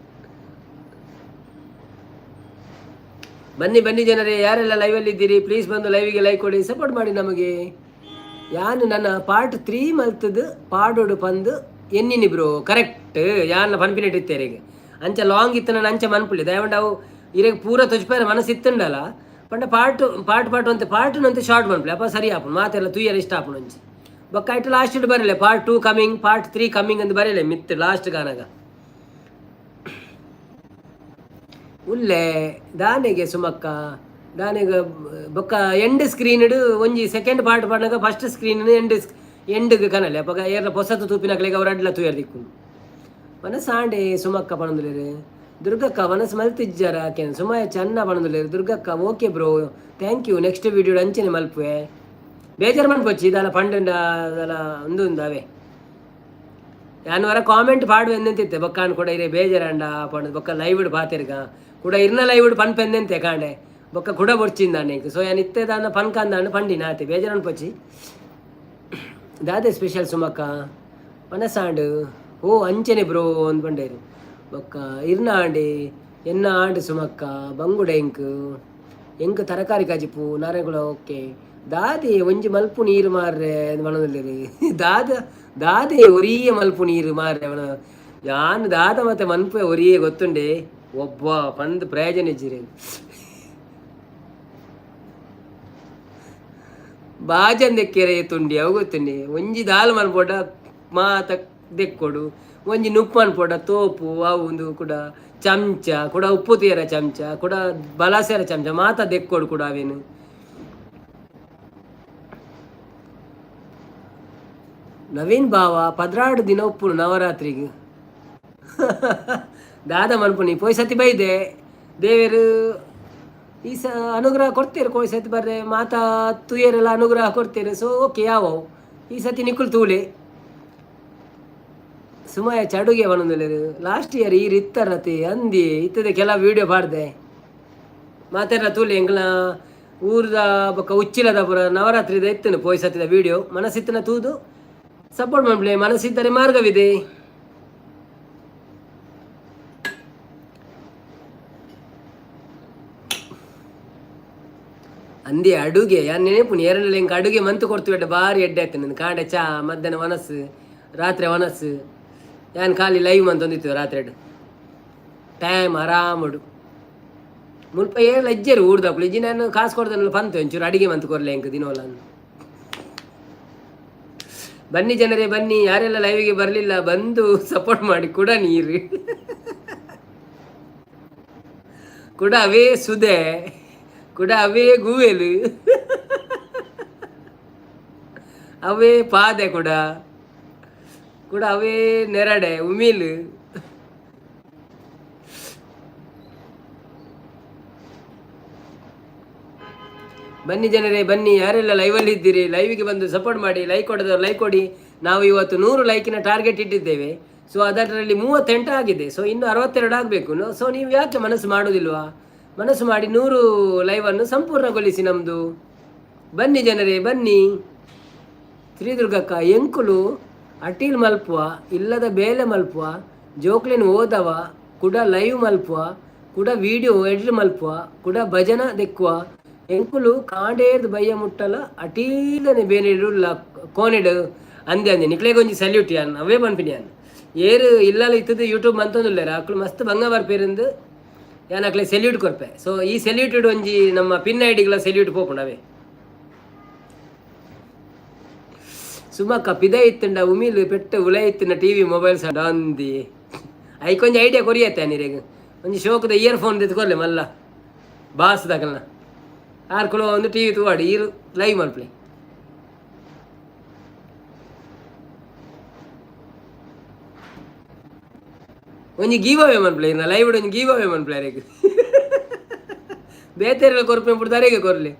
ಬನ್ನಿ ಬನ್ನಿ ಜನರೇ, ಯಾರೆಲ್ಲ ಲೈವಲ್ಲಿ ಇದ್ದೀರಿ ಪ್ಲೀಸ್ ಬಂದು ಲೈವಿಗೆ ಲೈಕ್ ಕೊಡಿ, ಸಪೋರ್ಟ್ ಮಾಡಿ ನಮಗೆ. ಯಾನು ನನ್ನ ಪಾರ್ಟ್ 3 ಮಲ್ತದ್ದು ಪಾಡೋಡು ಪಂದು ಎನ್ನಿನಿ ಬ್ರೋ, ಕರೆಕ್ಟ್. ಯಾನ್ ಪನ್ಪಿನೆಟ್ ಇತ್ತೇರಿಗೆ ಅಂಚ ಲಾಂಗ್ ಇತ್ತು ನಾನು ಅಂಚ ಮನ್ಪುಳಿ. ದಯವಂಡ ಅವು ಇರೆಗ್ ಪೂರ ತೊಜ್ಪಾರ ಮನಸ್ಸು ಇತ್ತುಂಡಲ್ಲ. ಪಂಡ ಪಾರ್ಟ್ ಪಾರ್ಟ್ ಪಾರ್ಟ್ ಒಂತೆ ಪಾರ್ಟ್ ಒಂತೆ ಶಾರ್ಟ್ ಮನ್ಪುಳಿ, ಅಪ್ಪ ಸರಿ ಆಪುಂಡು, ಮಾತೆಲ್ಲ ತೂಯರ ಇಷ್ಟ ಆಪುಂಡು ಒಂಜಿ. ಬೊಕ್ಕ ಐಟ್ ಲಾಸ್ಟ್ ಬರಲೆ ಪಾರ್ಟ್ 2 ಕಮಿಂಗ್, ಪಾರ್ಟ್ 3 ಕಮಿಂಗ್ ಅಂತ ಬರಲೆ ಮಿತ್ ಲಾಸ್ಟ್ ಗಾನಾಗ. ಉಲ್ಲೆ ದಾನೆಗೆ ಸುಮಕ್ಕ ದಾನೆಗ. ಬೊಕ್ಕ ಎಂಡ್ ಸ್ಕ್ರೀನ್ ಒಂಜಿ ಸೆಕೆಂಡ್ ಪಾರ್ಟ್ ಪಾಡ್ನಾಗ ಫಸ್ಟ್ ಸ್ಕ್ರೀನ್ ಎಂಡ್ ಎಂಡ್ಗ್ ಕನಲೆ. ಅಪಗ ಏರ್ಲ ಪೊಸತು ತೂಪಿನಕ್ಲೆಗ್ ಅವ್ರು ಅಡ್ಲ ತೂಯರ್ ದಿಕ್ಕುಂಡು. ಮನಸ್ಸಾಂಡೆ ಸುಮಕ್ಕ ಪಣೊಂದುಲ್ಲೆರ್. ದುರ್ಗಕ್ಕ ಮನಸ್ಸು ಮಲ್ತಿಜ್ಜಾರ ಕೆನ್ ಸುಮಯ ಚನ್ನ ಪಣೊಂದುಲ್ಲೆರ್. ದುರ್ಗಕ್ಕ okay bro, thank you. Next video ಅಂಚನೆ ಮಲ್ಪುವೆ. ಬೇಜಾರು ಮನ್ಪೊಚ್ಚಿ ದಾಲ ಪಂಡಂಡ ದಾಲ ಉಂದು ಉಂದು ಅವೇ. ಯಾನ್ ವರ ಕಾಮೆಂಟ್ ಪಾಡುವೆ ಎಂದೆಂತಿತ್ತೆ, ಬೊಕ್ಕ ಕೂಡ ಇರೆ ಬೇಜಾರಂಡ ಪಂಡ. ಬೊಕ್ಕ ಲೈವ್ ಪಾತೆರ್ಗ ಕೂಡ ಇರ್ನ ಲೈವ್ ಪನ್ಪೆಂದೆಂತೆ ಕಾಂಡೆ. ಬೊಕ್ಕ ಕುಡ ಬೊರ್ಚಿಂದಾಂಡ ಎಂಕ್. ಸೊ ಯಾನ್ ಇತ್ತೆ ದಾನ ಪನ್ಕಂದಾಂಡ ಪಂಡಿನ ಆತೆ, ಬೇಜಾರು ಅನ್ಪೊಚ್ಚಿ. ದಾದೆ ಸ್ಪೆಷಲ್ ಸುಮಕ್ಕ ಮನಸಾಂಡ್? ಓ ಅಂಚನೆ ಬ್ರೋ ಅಂದ್ ಪಂಡೇರು. ಬೊಕ್ಕ ಇರ್ನ ಆಂಡೆ ಎನ್ನ ಆಂಡ್ ಸುಮಕ್ಕ ಬಂಗುಡೆ ಎಂಕ್ ಎಂಕ್ ತರಕಾರಿ ಕಜಿಪು ನಾರೆಗುಳ ಓಕೆ. ದಾದೆ ಒಂಜಿ ಮಲ್ಪು ನೀರು ಮಾರ್ರೆ ಮನದಲ್ಲಿರಿ. ದಾದ ದಾದೆ ಒರಿಯೇ ಮಲ್ಪು ನೀರು ಮಾರ್ರೆ ಅವನ. ಯಾನ್ ದಾದ ಮತ್ತೆ ಮನ್ಪೆ ಒರಿಯೇ ಗೊತ್ತುಂಡೆ. ಒಬ್ಬ ಪಂದ್ ಪ್ರಯೋಜನ ಇಜ್ಜಿರಿ. ಬಾಜನ್ ದೆಕ್ಕೆರೆ ತುಂಡಿ ಅವು ಗೊತ್ತುಂಡೆ. ಒಂಜಿ ದಾಲ್ ಮನ್ಪೊಡ ಮಾತ ದೆಕ್ಕೊಡು, ಒಂಜಿ ನುಪ್ಪು ಮನ್ಪೊಡ ತೋಪು ಅವು ಒಂದು ಕೂಡ ಚಮಚ ಕೂಡ ಉಪ್ಪು ತೀರ ಚಮಚ ಕೂಡ ಬಲಾಸೆರ ಚಮಚ ಮಾತ ದೆಕ್ಕೊಡು ಕೂಡ ಅವೇನು. ನವೀನ್ ಬಾವ 12 ದಿನ ಉಪ್ಪುನು ನವರಾತ್ರಿಗೆ. ದಾದ ಮನ್ಪುನಿ ಪೋಯ್ ಸತಿ ಬೈದೆ ದೇವೆರು ಈ ಸ ಅನುಗ್ರಹ ಕೊಡ್ತೀರು. ಕೋಯ್ ಸತಿ ಬರ್ರೆ ಮಾತಾ ತುಯರೆಲ್ಲ ಅನುಗ್ರಹ ಕೊಡ್ತೀರು. ಸೊ ಓಕೆ, ಯಾವವು ಈ ಸತಿ ನಿಕ್ಕುಲ್ ತೂಲೆ. ಸುಮಯ ಚಡುಗೆ ಬನೊಂದುಲ್ಲೆರ್. ಲಾಸ್ಟ್ ಇಯರ್ ಈರ್ ಇತ್ತರತಿ ಅಂದಿ ಇತ್ತದೆ ಕೆಲವು ವೀಡಿಯೋ ಪಾಡ್ದೆ. ಮಾತೆರ್ಲ ತೂಲೆ, ಎಂಕ್ಲ ಊರ್ದ ಬೊಕ್ಕ ಉಚ್ಚಿಲದ ಪುರ ನವರಾತ್ರಿದ ಇತ್ತನು ಪೋಯ್ ಸತಿದ ವೀಡಿಯೋ. ಮನಸ್ಸಿತ್ತನ ತೂದು ಸಪೋರ್ಟ್ ಮನ್ಪುಲೆ. ಮನಸ್ಸಿದ್ದರೆ ಮಾರ್ಗವಿದೆ. ಅಂದಿ ಅಡುಗೆ ಯಾನ್ ನೆನಪುನಿ ಎರಡಲ್ಲಿ ಎಂಕ್ ಅಡುಗೆ ಮಂತು ಕೊಡ್ತು ಬಾರಿ ಎಡ್ಡೆ ಆಯ್ತು. ಕಾಂಡೆ ಚಾ, ಮಧ್ಯಾಹ್ನ ವನಸ್ಸು, ರಾತ್ರಿ ವನಸ್ಸು. ಯಾನ್ ಖಾಲಿ ಲೈವ್ ಮಂತೊಂದಿತ್ತು ರಾತ್ರಿ ಟೈಮ್ ಆರಾಮಡು. ಮುಲ್ಪ ಏರ್ಲ ಇಜ್ಜೆರು ಊರ್ದಕ್ಲು ಇಜ್ಜಿ. ನಾನು ಕಾಸು ಕೊಡ್ದಲ್ಲ ಪಂತೆ ಒಂಚೂರು ಅಡಿಗೆ ಮಂತ್ ಕೊರ್ಲೆ ಎಂಕ್ ದಿನೋಲ. ಬನ್ನಿ ಜನರೇ, ಬನ್ನಿ. ಯಾರೆಲ್ಲ ಲೈವ್ಗೆ ಬರಲಿಲ್ಲ, ಬಂದು ಸಪೋರ್ಟ್ ಮಾಡಿ. ಕೂಡ ನೀರು ಕೂಡ ಅವೇ ಸುದೆ, ಕೂಡ ಅವೇ ಗೂವೆಲು, ಅವೇ ಪಾದೆ, ಕೂಡ ಕೂಡ ಅವೇ ನೆರಡೆ ಉಮಿಲ್. ಬನ್ನಿ ಜನರೇ, ಬನ್ನಿ. ಯಾರೆಲ್ಲ ಲೈವಲ್ಲಿ ಇದ್ದೀರಿ, ಲೈವಿಗೆ ಬಂದು ಸಪೋರ್ಟ್ ಮಾಡಿ. ಲೈಕ್ ಕೊಡದವರು ಲೈಕ್ ಕೊಡಿ. ನಾವು ಇವತ್ತು 100 ಲೈಕಿನ ಟಾರ್ಗೆಟ್ ಇಟ್ಟಿದ್ದೇವೆ. ಸೊ ಅದರಲ್ಲಿ 38 ಆಗಿದೆ. ಸೊ ಇನ್ನು 62 ಆಗಬೇಕು. ಸೊ ನೀವು ಯಾಕೆ ಮನಸ್ಸು ಮಾಡೋದಿಲ್ವಾ? ಮನಸ್ಸು ಮಾಡಿ 100 ಲೈವನ್ನು ಸಂಪೂರ್ಣಗೊಳಿಸಿ ನಮ್ಮದು. ಬನ್ನಿ ಜನರೇ, ಬನ್ನಿ. ಶ್ರೀದುರ್ಗಕ್ಕ, ಎಂಕುಲು ಅಟೀಲ್ ಮಲ್ಪುವ, ಇಲ್ಲದ ಬೇಲೆ ಮಲ್ಪುವ, ಜೋಕ್ಲೆನ್ ಓದವ, ಕುಡ ಲೈವ್ ಮಲ್ಪುವ, ಕುಡ ವಿಡಿಯೋ ಎಡಿಟ್ ಮಲ್ಪುವ, ಕುಡ ಭಜನ ದೆಕ್ಕುವ. ಎಂಕುಲು ಕಾಂಡೇರ್ದ್ ಬಯ್ಯ ಮುಟ್ಟಲ ಅಟೀಲನೆ ಬೇನೆಡುಲ್ಲ ಕೋನೆಡು ಅಂದೆ ಅಂದೆ. ನಿಕ್ಲೆಗ್ ಒಂಜಿ ಸಲ್ಯೂಟ್ ಯಾನ್ ಅವೇ ಪನ್ಪಿನಿ. ಯಾನ್ ಏರು ಇಲ್ಲಲ ಇತ್ತದು ಯೂಟ್ಯೂಬ್ ಮಂತೊಂದುಲ್ಲೆರ್, ಅಕ್ಲು ಮಸ್ತ್ ಬಂಗ ಬರ್ಪೇರಿಂದು ಯಾನ್ ಅಕ್ಲೆ ಸೆಲ್ಯೂಟ್ ಕೊರ್ಪೆ. ಸೊ ಈ ಸೆಲ್ಯೂಟೆಡ್ ಒಂಜಿ ನಮ್ಮ ಪಿನ್ ಐಡಿಗ್ಲ ಸೆಲ್ಯೂಟ್ ಪೋಪುಂಡು ಅವೇ. ಸುಮಕ್ಕ, ಪಿದ ಇತ್ತುಂಡ ಉಮಿಲ್ ಪೆಟ್ಟ ಉಲ ಇತ್ತಿನ ಟಿವಿ ಮೊಬೈಲ್ ಸಡ ಅಂದಿ. ಐಕೊಂಜಿ ಐಡಿಯಾ ಕೊರಿಯತ್ತೆ ನೀರೆಗ್. ಒಂಜಿ ಶೋಕದ ಇಯರ್ ಫೋನ್ ದೆತ್ಕೊರ್ಲೆ ಮಲ್ಲ ಬಾಸ್ ದಕಲ್ನ. ಆರ್ ಕುಲ ಒಂದು ಟಿವಿ ತೂವಾಡಿ, ಈರು ಲೈವ್ ಮಲ್ಪಲೆ. ಒಂಜಿ ಗೀವ್ ಅವೇ ಮನ್ಪ್ಲೆ ಇನ್ನ ಲೈವ್, ಒಂಜಿ ಗೀವ್ ಅವೇ ಮನ್ಪ್ಲೆ. ಅರೆಗ್ ಬೇತೆರೆಲ್ಲ ಕೊರ್ಪೆ ಬಿಡ್ದಾರೆಗೆ ಕೊರ್ಲೆ.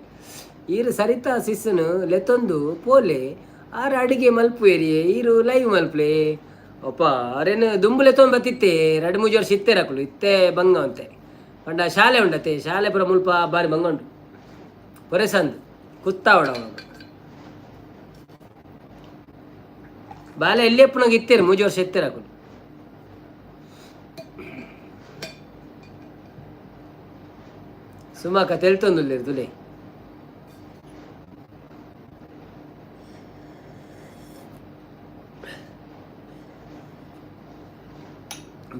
ಈರು ಸರಿತಾ ಸಿಸ್ಸನು ಲೆತ್ತೊಂದು ಪೋಲೆ, ಆರ್ ಅಡಿಗೆ ಮಲ್ಪುವೇರಿಯೇ, ಈರು ಲೈವ್ ಮಲ್ಪ್ಲೆ. ಒಪ್ಪ ಅರೇನು ದುಂಬು ಲೆತ್ತೊಂದು ಬತ್ತಿತ್ತೆ. 2-3 ವರ್ಷ ಇತ್ತೇ ರಕುಲು ಇತ್ತೆ ಬಂಗ ಅಂತೆ. ಪಂಡ ಶಾಲೆ ಉಂಡತೆ, ಶಾಲೆ ಪುರ ಮುಲ್ಪ ಬಾರಿ ಬಂಗ ಉಂಟು. ಪೊರೆಸಂದ್ ಕುತ್ತಾವಡ ಬಾಲೆ ಎಲ್ಲಿ ಎಪ್ಪುನಾಗ ಇತ್ತೇರು, 3 ವರ್ಷ ಇತ್ತೇರು ಅಕುಲು. ಸುಮಾಕ ತೆಲ್ತೊಂದುಲ್ಲೆರ್ ತುಲೆ.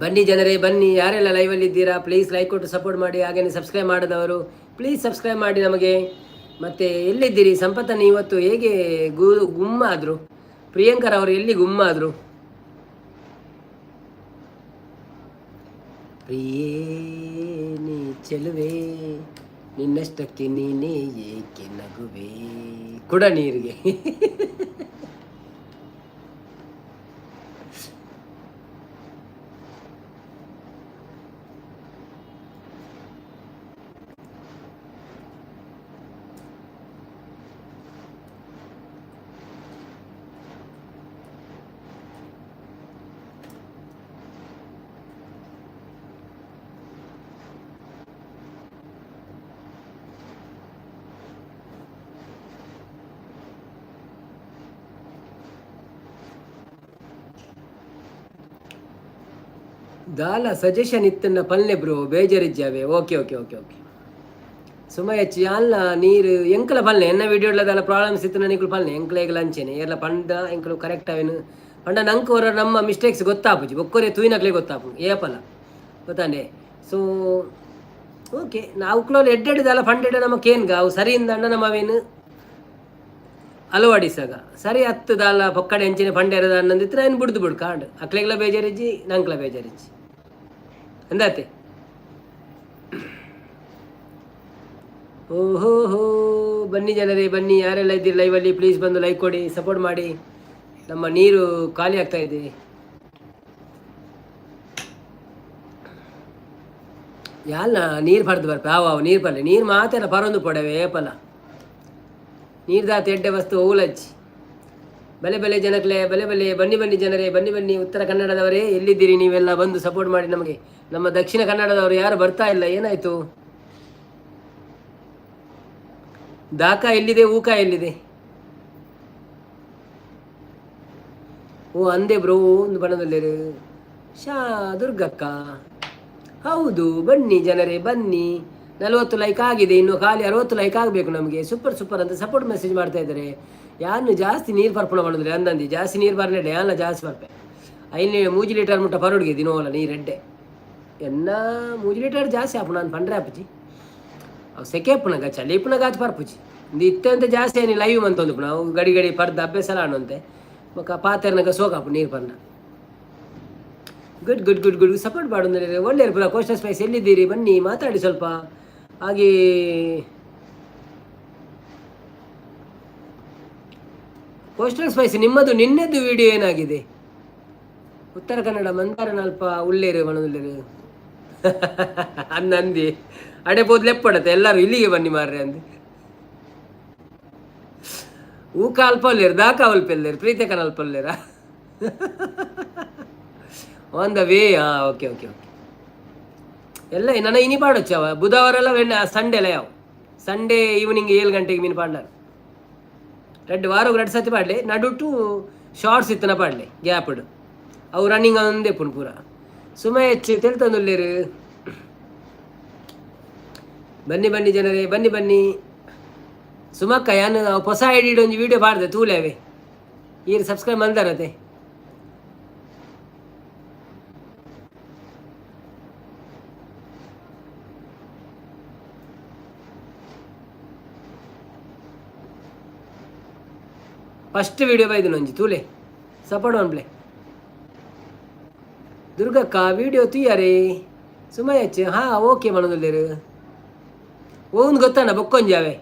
ಬನ್ನಿ ಜನರೇ, ಬನ್ನಿ. ಯಾರೆಲ್ಲ ಲೈವಲ್ಲಿ ಇದ್ದೀರಾ, ಪ್ಲೀಸ್ ಲೈಕ್ ಕೊಟ್ಟು ಸಪೋರ್ಟ್ ಮಾಡಿ. ಹಾಗೆಯೇ ಸಬ್ಸ್ಕ್ರೈಬ್ ಮಾಡಿದವರು ಪ್ಲೀಸ್ ಸಬ್ಸ್ಕ್ರೈಬ್ ಮಾಡಿ ನಮಗೆ. ಮತ್ತು ಎಲ್ಲಿದ್ದೀರಿ? ಸಂಪತ್ತನ್ನು ಇವತ್ತು ಹೇಗೆ ಗುಮ್ಮ ಆದರು? ಪ್ರಿಯಾಂಕರ್ ಅವರು ಎಲ್ಲಿ ಗುಮ್ಮ ಆದರು? ಪ್ರಿಯೇ ನೀ ಚೆಲುವೆ, ನಿನ್ನಷ್ಟಕ್ಕೆ ನೀನೇ ಏಕೆ ನಗುವೆ? ಕುಡ ನೀರಿಗೆ. ದಾಲ ಸಜೆಷನ್ ಇತ್ತನ್ನ ಪಲ್ಲೆ ಬ್ರೋ, ಬೇಜಾರಿಜ್ಜಾವೆ. ಓಕೆ ಓಕೆ ಓಕೆ ಓಕೆ ಸುಮಯಚ್ಚಿ ಅಲ್ಲ ನೀರು ಎಂಕಲ ಪಲ್ಲೆ. ಎನ್ನ ವಿಡಿಯೋ ದಾಲ ಪ್ರಾಬ್ಲಮ್ಸ್ ಇತ್ತು ನಿಕುಲು ಪಲ್ಲೆ. ಎಂಕಲ ಅಂಚೆನೆ ಏರ್ಲ ಪಂಡ ಎಂಕಲು ಕರೆಕ್ಟ್ ಅವೇನು ಪಂಡ ನಂಕ್ ಹೊರ ನಮ್ಮ ಮಿಸ್ಟೇಕ್ಸ್ ಗೊತ್ತಾಪುಜಿ. ಒಕ್ಕೊರೆ ತೂಯಿನಕ್ಲೆ ಗೊತ್ತಾಪು ಏಪಲ ಗೊತ್ತಾಂಡೆ. ಸೊ ಓಕೆ, ನಾವು ಕ್ಲೋಲ್ ಎಡ್ಡೆಡ್ ದಾಲ ಪಂಡೆಡ್ ನಮ್ಮ ಕೇನ್ಗ ಅವು ಸರಿ ಇಂದಂಡ ನಮ್ಮವೇನು ಅಲವಾಡಿಸಾಗ ಸರಿ ಹತ್ತು ದಾಲ ಪೊಕ್ಕಡೆ ಅಂಚಿನ ಪಂಡೆರದ ಅನ್ನಂದಿತ್ತು. ನಾನು ಬಿಡ್ದು ಬಿಡು ಕಾಂಡ್ ಅಕ್ಲೆಗ್ಲ ಬೇಜಾರಿಜ್ಜಿ, ನಂಕ್ಲ ಬೇಜಾರಿಜ್ಜಿ ಅಂದಾತೆ. ಓಹೋ ಹೋ, ಬನ್ನಿ ಜನರೇ, ಬನ್ನಿ. ಯಾರೆಲ್ಲ ಇದ್ದೀರಿ ಲೈವಲ್ಲಿ, ಪ್ಲೀಸ್ ಬಂದು ಲೈಕ್ ಕೊಡಿ, ಸಪೋರ್ಟ್ ಮಾಡಿ. ನಮ್ಮ ನೀರು ಖಾಲಿ ಆಗ್ತಾ ಇದೆ. ಯಾಲ್ಲ ನೀರು ಪಡೆದು ಬರ್ಪ ಯಾವ ನೀರು ಪಲ್ಲೆ ನೀರು ಮಾತೆಲ್ಲ ಪರೊಂದು ಪಡವೆ ಏಪಲ ನೀರ್ದಾತ ಎಡ್ಡೆ ವಸ್ತು ಓಲಜ್ಜಿ. ಬಲೆ ಬಲೆ ಜನಕ್ಲೆ, ಬಲೆ ಬಲೆ. ಬನ್ನಿ ಬನ್ನಿ ಜನರೇ, ಬನ್ನಿ ಬನ್ನಿ. ಉತ್ತರ ಕನ್ನಡದವರೇ, ಎಲ್ಲಿದ್ದೀರಿ ನೀವೆಲ್ಲ? ಬಂದು ಸಪೋರ್ಟ್ ಮಾಡಿ ನಮಗೆ. ನಮ್ಮ ದಕ್ಷಿಣ ಕನ್ನಡದವರು ಯಾರು ಬರ್ತಾ ಇಲ್ಲ, ಏನಾಯ್ತು? ದಾಕ ಎಲ್ಲಿದೆ? ಊಕ ಎಲ್ಲಿದೆ? ಓ ಅಂದೆ ಬ್ರೋ ಒಂದು ಬಣ್ಣದಲ್ಲಿರು. ಶಾ ದುರ್ಗಕ್ಕ, ಹೌದು. ಬನ್ನಿ ಜನರೇ, ಬನ್ನಿ. 40 ಲೈಕ್ ಆಗಿದೆ, ಇನ್ನು ಖಾಲಿ 60 ಲೈಕ್ ಆಗಬೇಕು ನಮಗೆ. ಸೂಪರ್ ಸೂಪರ್ ಅಂತ ಸಪೋರ್ಟ್ ಮೆಸೇಜ್ ಮಾಡ್ತಾ ಇದ್ದಾರೆ. ಯಾರು ಜಾಸ್ತಿ ನೀರು ಪರ್ಪಣ ಮಾಡೋದಿಲ್ಲ ಅಂದಂದಿ. ಜಾಸ್ತಿ ನೀರು ಬರಲಿಲ್ಲ ಯಾನ ಜಾಸ್ತಿ ಬರ್ಪೆ. ಐನ್ 3 ಲೀಟರ್ ಮುಟ್ಟ ಪರೊಡ್ಗೆ ದಿನೋಲ ನೀರು ಎಡ್ಡೆ. ಎನ್ನ 3 ಲೀಟರ್ ಜಾಸ್ತಿ ಆಪುಂಡು. ನಾನು ಪಂಡ್ರೆ ಆಪುಜಿ. ಅವು ಸೆಕೆ ಇಪ್ಪುನಗ, ಚಳಿ ಇಪ್ಪುನಗ ಆತ್ ಪರ್ಪುಜಿ. ಇಂದು ಇತ್ತೆ ಅಂತ ಜಾಸ್ತಿ ಏನಿ ಲೈವ್ ಮಂತೊಂದು ಅವು ಗಡಿ ಗಡಿ ಪರ್ದ ಅಭ್ಯಾಸ ಆಣಂತೆ. ಬೊಕ್ಕ ಪಾತೆರ್ನಗ ಸೋಕಾಪು ನೀರು ಪರ್ನ. Good good good good. Support ಮಾಡೋದು ಒಳ್ಳೆ ಪುರ. ಕೋಸ್ಟಲ್ ಸ್ಪೈಸ್, ಎಲ್ಲಿದ್ದೀರಿ? ಬನ್ನಿ, ಮಾತಾಡಿ ಸ್ವಲ್ಪ. ಹಾಗೆ ಕೋಸ್ಟಲ್ ಸ್ಪೈಸ್, ನಿಮ್ಮದು ನಿನ್ನೆದ್ದು ವಿಡಿಯೋ ಏನಾಗಿದೆ? ಉತ್ತರ ಕನ್ನಡ ಮಂದಾರನಲ್ಪ ಉಳ್ಳೇರು ಮಣದುಳ್ಳೇರು ಅಂದ ಅಂದಿ. ಅಡೆ ಪೋದ್ ಲೆಪ್ಪಡತ್ತೆ, ಎಲ್ಲರೂ ಇಲ್ಲಿಗೆ ಬನ್ನಿ ಮಾರ್ರೆ ಅಂದು. ಊಕ ಅಲ್ಪ ಉಲ್ಲೇರು, ದಾಕ ಅಲ್ಪ ಎಲ್ಲೇರು, ಪ್ರೀತಕನ ಅಲ್ಪ ಉಲ್ಲೇರಾ? ಆನ್ the way. ಹಾಂ, ಓಕೆ ಓಕೆ ಓಕೆ. ಎಲ್ಲ ನನ್ನ ಇನಿ ಪಾಡೊಚ್ಚವ. ಬುಧವಾರ ಎಲ್ಲ ವೆಣ್ಣ, ಸಂಡೇ ಎಲ್ಲ ಯಾವ ಸಂಡೇ ಈವ್ನಿಂಗ್ 7 ಗಂಟೆಗೆ ಮೀನು ಪಾಡ್ಲಾರ. ರಡ್ಡು ವಾರಗ್ ರಡ್ಡು ಸತಿ ಪಾಡ್ಲೆ. ನಡುಟು ಶಾರ್ಟ್ಸ್ ಇತ್ತನ ಪಾಡ್ಲೆ ಗ್ಯಾಪ್ಡ್. ಅವು ರನ್ನಿಂಗ್ ಒಂದೇ ಪುಣ್ ಪೂರ. ಸುಮ ಹೆಚ್ಚು ತೆಲ್ತಂದುಲ್ಲೇರು. ಬನ್ನಿ ಬನ್ನಿ ಜನರೇ, ಬನ್ನಿ ಬನ್ನಿ. ಸುಮಕ್ಕ, ಯಾನ್ ಹೊಸ ಐಡಿ ಒಂಜಿ ವಿಡಿಯೋ ಪಾಡ್ದೆ, ತೂಲೆ. ಈರ್ ಸಬ್ಸ್ಕ್ರೈಬ್ ಮಲ್ದಾರತೆ? ಫಸ್ಟ್ ವಿಡಿಯೋ ಬೈದನ ಒಂಜಿ ತೂಲೆ, ಸಪೋರ್ಟ್ ಮನ್ಪ್ಲೆ. ದುರ್ಗಕ್ಕ, ವಿಡಿಯೋ ತೂಯರೇ? ಸುಮಯಚ್ಚ, ಹಾ ಓಕೆ ಮನದುಲ್ಲೇರು. ಓಂದು ಗೊತ್ತಾನ ಬೊಕ್ಕೊಂಜಾವೆ.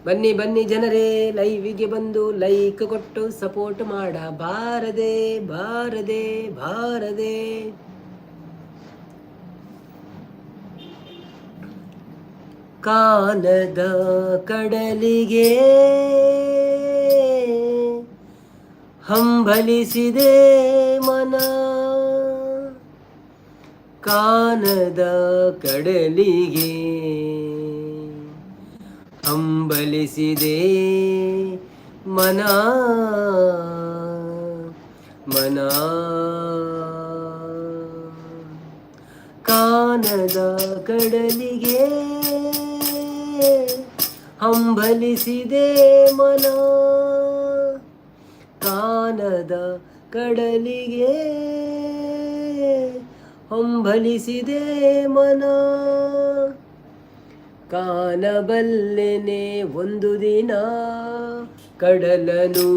ಬನ್ನಿ ಬನ್ನಿ ಜನರೇ, ಲೈವಿಗೆ ಬಂದು ಲೈಕ್ ಕೊಟ್ಟು ಸಪೋರ್ಟ್ ಮಾಡ ಬಾರದೆ ಬಾರದೆ ಬಾರದೆ. ಕಾನದ ಕಡಲಿಗೆ ಹಂಬಲಿಸಿದೆ ಮನ, ಕಾನದ ಕಡಲಿಗೆ ಹಂಬಲಿಸಿದೆ ಮನ, ಮನ. ಕಾನದ ಕಡಲಿಗೆ ಹಂಬಲಿಸಿದೆ ಮನ, ಕಾನದ ಕಡಲಿಗೆ ಹಂಬಲಿಸಿದೆ ಮನ. ಕಾಣಬಲ್ಲೆನೆ ಒಂದು ದಿನ ಕಡಲನು,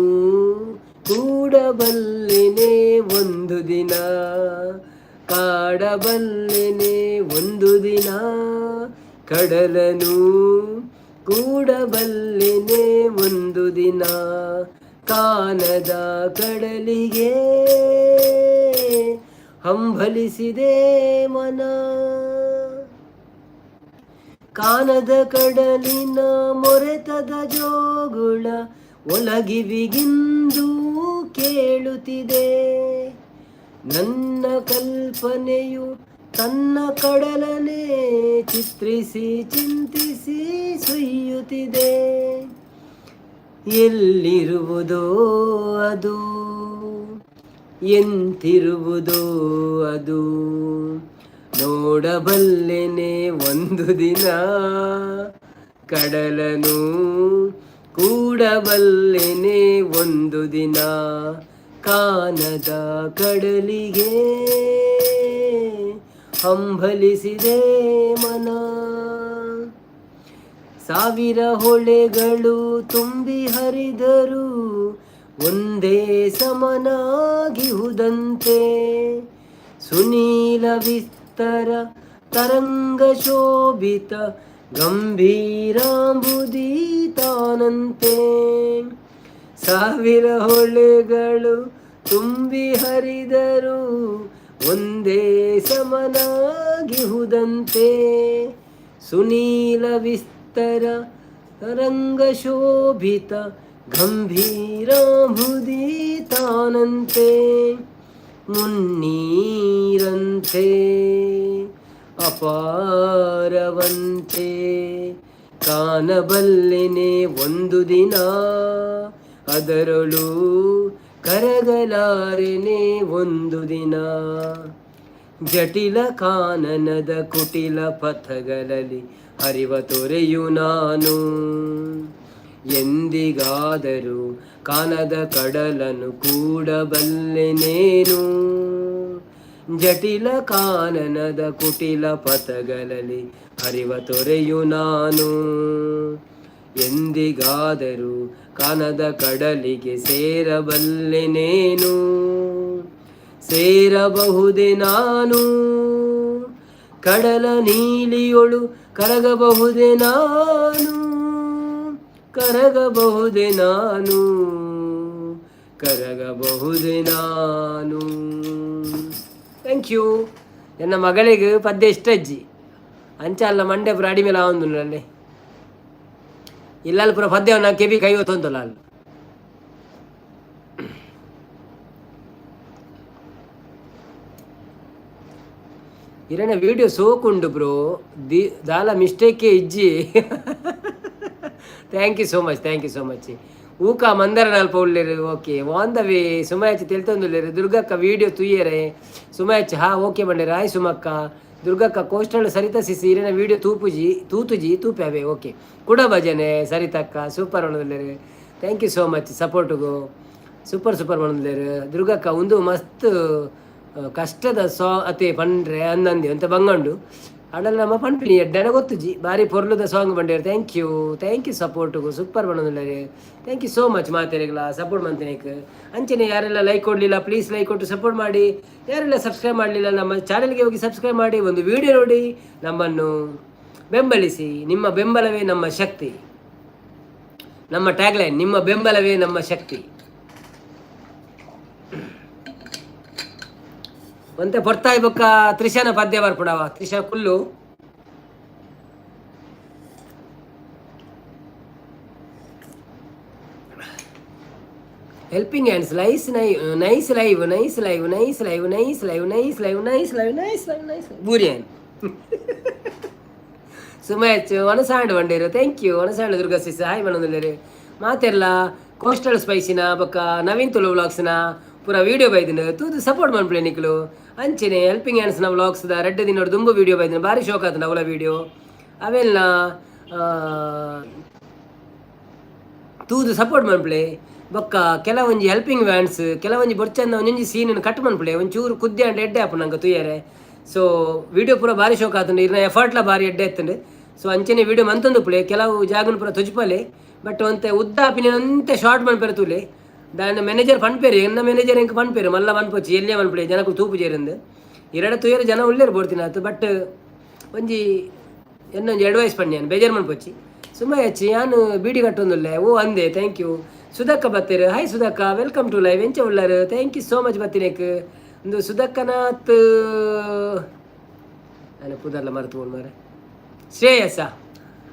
ಕೂಡಬಲ್ಲೆನೆ ಒಂದು ದಿನ, ಕಾಡಬಲ್ಲೆನೆ ಒಂದು ದಿನ ಕಡಲನು, ಕೂಡಬಲ್ಲೆನೆ ಒಂದು ದಿನ. ಕಾನದ ಕಡಲಿಗೆ ಹಂಬಲಿಸಿದೆ ಮನ. ಕಾನದ ಕಡಲಿನ ಮೊರೆತದ ಜೋಗುಳ ಒಲಗಿವಿಗಿಂದು ಕೇಳುತ್ತಿದೆ. ನನ್ನ ಕಲ್ಪನೆಯು ತನ್ನ ಕಡಲನೆ ಚಿತ್ರಿಸಿ ಚಿಂತಿಸಿ ಸುಯ್ಯುತ್ತಿದೆ. ಎಲ್ಲಿರುವುದೋ ಅದು, ಎಂತಿರುವುದೋ ಅದು, ನೋಡಬಲ್ಲೆನೆ ಒಂದು ದಿನ ಕಡಲನು, ಕೂಡಬಲ್ಲೆನೆ ಒಂದು ದಿನ. ಕಾನದ ಕಡಲಿಗೆ ಹಂಬಲಿಸಿದೆ ಮನ. ಸಾವಿರ ಹೊಳೆಗಳು ತುಂಬಿ ಹರಿದರು ಒಂದೇ ಸಮನಾಗಿಹುದಂತೆ. ಸುನೀಲ ವಿಸ್ತರ ತರಂಗ ಶೋಭಿತ ಗಂಭೀರಾಂಬುದೀತಾನಂತೆ. ಸಾವಿರ ಹೊಳೆಗಳು ತುಂಬಿ ಹರಿದರು ಒಂದೇ ಸಮನಾಗಿಹುದಂತೆ. ಸುನೀಲ ವಿಸ್ತರ ತರಂಗ ಶೋಭಿತ ಗಂಭೀರಾಂಬುದೀತಾನಂತೆ, ಮುನ್ನೀರಂತೆ ಅಪಾರವಂತೆ. ಕಾಣಬಲ್ಲೆನೆ ಒಂದು ದಿನ ಅದರೊಳು ಕರಗಲಾರೆನೆ ಒಂದು ದಿನ. ಜಟಿಲ ಕಾನನದ ಕುಟಿಲ ಪಥಗಳಲ್ಲಿ ಹರಿವ ತೊರೆಯು ನಾನು, ಎಂದಿಗಾದರೂ ಕಾನದ ಕಡಲನು ಕೂಡಬಲ್ಲೆನೇನು. ಜಟಿಲ ಕಾನನದ ಕುಟಿಲ ಪಥಗಳಲ್ಲಿ ಹರಿವ ತೊರೆಯು ನಾನು, ಎಂದಿಗಾದರೂ ಕಾನದ ಕಡಲಿಗೆ ಸೇರಬಲ್ಲೆನೇನು. ಸೇರಬಹುದೇ ನಾನು ಕಡಲ ನೀಲಿಯೊಳು, ಕರಗಬಹುದೇ ನಾನು, ಕರಗಬಹುದೇ ನಾನು, ಕರಗಬಹುದೇ ನಾನು. Thank you. ಎನ್ನ ಮಗಳಿಗೆ ಪದ್ಯ ಇಷ್ಟ ಅಜ್ಜಿ. ಅಂಚ ಅಲ್ಲ, ಮಂಡೆ ಪುರ ಅಡಿ ಮೇಲೆ ಆವೊಂದುಂಡು. ಇಲ್ಲಲ್ಲಿ ಪುರ ಪದ್ಯವನ್ನು ಕೆವಿ ಕೈ ಹೊತ್ತೊಂತಲ್ಲ ಅಲ್ಲಿ. ಇರನ ವಿಡಿಯೋ ಸೋಕುಂಡು ಬ್ರೋ, the ದಾಲ ಮಿಸ್ಟೇಕೇ ಇಜ್ಜಿ. Thank you so much, thank you so much. ಊಕ ಮಂದರ ನಲ್ಪ ಉಳ್ಳೇರು. Okay, on the way. ಸುಮಾಯಚ್ ತೆಲ್ತೊಂದುಲ್ಲೇರು. ದುರ್ಗಕ್ಕ ವಿಡಿಯೋ ತುಯ್ಯರೆ. ಸುಮಾಯಚ್ ಹಾ ಓಕೆ ಬಂಡೇರು. ಹಾಯ್ ಸುಮಕ್ಕ. ದುರ್ಗಕ್ಕ ಕೋಸ್ಟಲ್ ಸರಿತಾ ಸಿಸಿ ಇರೇನ ವಿಡಿಯೋ ತೂಪುಜಿ, ತೂತುಜಿ ತೂಪೆ. ಓಕೆ, ಕುಡ ಭಜನೆ. ಸರಿತಕ್ಕ ಸೂಪರ್ ಒಣದುಲ್ಲೇರು. Thank you so much ಸಪೋರ್ಟ್ಗು. Super super ಒಣದುಲ್ಲೇರು. ದುರ್ಗಕ್ಕ ಒಂದು ಮಸ್ತ್ ಕಷ್ಟದ ಸಾ ಅತೆ ಪಂಡ್ರೆ ಅಂದಂದಿ ಅಂತ ಬಂಗಂಡು ಅಡಲ್ ನಮ್ಮ ಪನ್ಪಿನಿ ಎಡ್ಡನ ಗೊತ್ತುಜಿ. ಬಾರಿ ಪೊರ್ಲುದ ಸಾಂಗ್ ಬಂಡೇರು. Thank you, thank you ಸಪೋರ್ಟ್ಗು. Super ಬಂದುಲ್ಲಾರೆ. Thank you so much ಮಾತೆರೆಗ್ಲ support ಮಂತನೇಕ್. ಅಂಚನೆ ಯಾರೆಲ್ಲ ಲೈಕ್ ಕೊಡಲಿಲ್ಲ, ಪ್ಲೀಸ್ ಲೈಕ್ ಕೊಟ್ಟು ಸಪೋರ್ಟ್ ಮಾಡಿ. ಯಾರೆಲ್ಲ ಸಬ್ಸ್ಕ್ರೈಬ್ ಮಾಡಲಿಲ್ಲ, ನಮ್ಮ ಚಾನಲ್ಗೆ ಹೋಗಿ ಸಬ್ಸ್ಕ್ರೈಬ್ ಮಾಡಿ, ಒಂದು ವಿಡಿಯೋ ನೋಡಿ, ನಮ್ಮನ್ನು ಬೆಂಬಲಿಸಿ. ನಿಮ್ಮ ಬೆಂಬಲವೇ ನಮ್ಮ ಶಕ್ತಿ. ನಮ್ಮ ಟ್ಯಾಗ್ಲೈನ್ ನಿಮ್ಮ ಬೆಂಬಲವೇ ನಮ್ಮ ಶಕ್ತಿ. ಒಂತೆ ಪೊರ್ತಾಯಿ ಬೊಕ್ಕ ತ್ರಿಶಾನ ಪದ್ಯ ಬರ್ಪುಡವ. Trisha Kullu. Helping hands lies nice live, nice live, nice live, nice live, nice live, nice live, nice live, nice ಬೂರಿಯನ್ ಸುಮಯಚ್ ಒನಸಾಂಡ್ ವಂಡೇರು. Thank you. ಒನಸಾಂಡ್ Durga sis hi ಮನೊಂದುಲ್ಲೇರು. ಮಾತೆರ್ಲ coastal ಸ್ಪೈಸಿನ ಬೊಕ್ಕ ನವೀನ್ ತುಳು ವ್ಲಾಗ್ಸ್ನ ಪೂರ ವಿಡಿಯೋ ಬೈದಿನ ತೂದು ಸಪೋರ್ಟ್ ಮನ್ಪುಲೆ ನಿಕ್ಲು. ಅಂಚನೆ ಹೆಲ್ಪಿಂಗ್ ಹ್ಯಾಂಡ್ಸ್ನ ವ್ಲಾಗ್ಸ್ದ ರಡ್ಡ್ ದಿನೊಡು ದುಂಬು ವಿಡಿಯೋ ಬೈದಿನ, ಬಾರಿ ಶೋಕ್ ಆತುಂಡು ಅವಲ ವಿಡಿಯೋ. ಅವೆಲ್ಲ ತೂದು ಸಪೋರ್ಟ್ ಮನ್ಪುಲೆ. ಬೊಕ್ಕ ಕೆಲವೊಂಜಿ ಹೆಲ್ಪಿಂಗ್ ಹ್ಯಾಂಡ್ಸ್ ಕೆಲವೊಂಜಿ ಬೊರ್ಚಂದ ಒಂಜೊಂಜಿ ಸೀನ್ ಕಟ್ ಮನ್ಪುಲೆ. ಒಂಚೂರು ಕುದ್ದೆ ಅಂಡ ಎಡ್ಡೆ ಆಪುಂಡು ನಂಗೆ ತೂಯರೆ. ಸೊ ವಿಡಿಯೋ ಪೂರ ಬಾರಿ ಶೋಕ್ ಆತುಂಡು. ಇರ್ನ ಎಫರ್ಟ್ಲ ಬಾರಿ ಎಡ್ಡೆ ಇತ್ತುಂಡು. ಸೊ ಅಂಚನೆ ವಿಡಿಯೋ ಮಂತೊಂದುಪ್ಪುಲೆ. ಕೆಲವು ಜಾಗನ್ ಪೂರ ತೊಜಿಪಲೆ, ಬಟ್ ಒಂತೆ ಉದ್ದ ಆಪಿನ ಒಂತೆ ಶಾರ್ಟ್ ಮನ್ಪೆರೆ ತೂಲೆ. ದಾನ ಮ್ಯಾನೇಜರ್ ಪನ್ಪೇರು, ಎನ್ನ ಮ್ಯಾನೇಜರ್ ಎಂಕ್ ಪನ್ಪೇರು, ಮಲ್ಲ ಮನ್ಪೊಚ್ಚಿ ಎಲ್ಲಿಯ ಮನ್ಪುಲೆ, ಜನಕ್ಕುಲು ತೂಪುಜೆರಿಂದ್. ಇರಡ ತೂಯರೆ ಜನ ಉಲ್ಲೆರ್ ಬೋಡ್ತಿನಾತ್. ಬಟ್ ಒಂಜಿ ಎನ್ನೊಂಜಿ ಅಡ್ವೈಸ್ ಪನ್ನಿ, ಯಾನ್ ಬೇಜಾರ್ ಮನ್ಪೊಚ್ಚಿ. ಸುಮ್ಮನೆ ಯಾನ್ ಬೀಡಿ ಕಟ್ಟೊಂದುಲ್ಲೆ. ಓ ಅಂದೆ. Thank you. ಸುಧಕ್ಕ ಬತ್ತೆರ್. Hi ಸುಧಕ್ಕ, welcome to live. ಎಂಚ ಉಲ್ಲರ್? Thank you so much ಬತ್ತಿನೇಕ್. ಒಂದು ಸುಧಕ್ಕನಾಥ್ ನಾನು ಪುದರ್ಲ ಮರೆತು ಮಾರೆ. ಶ್ರೇಯಸ,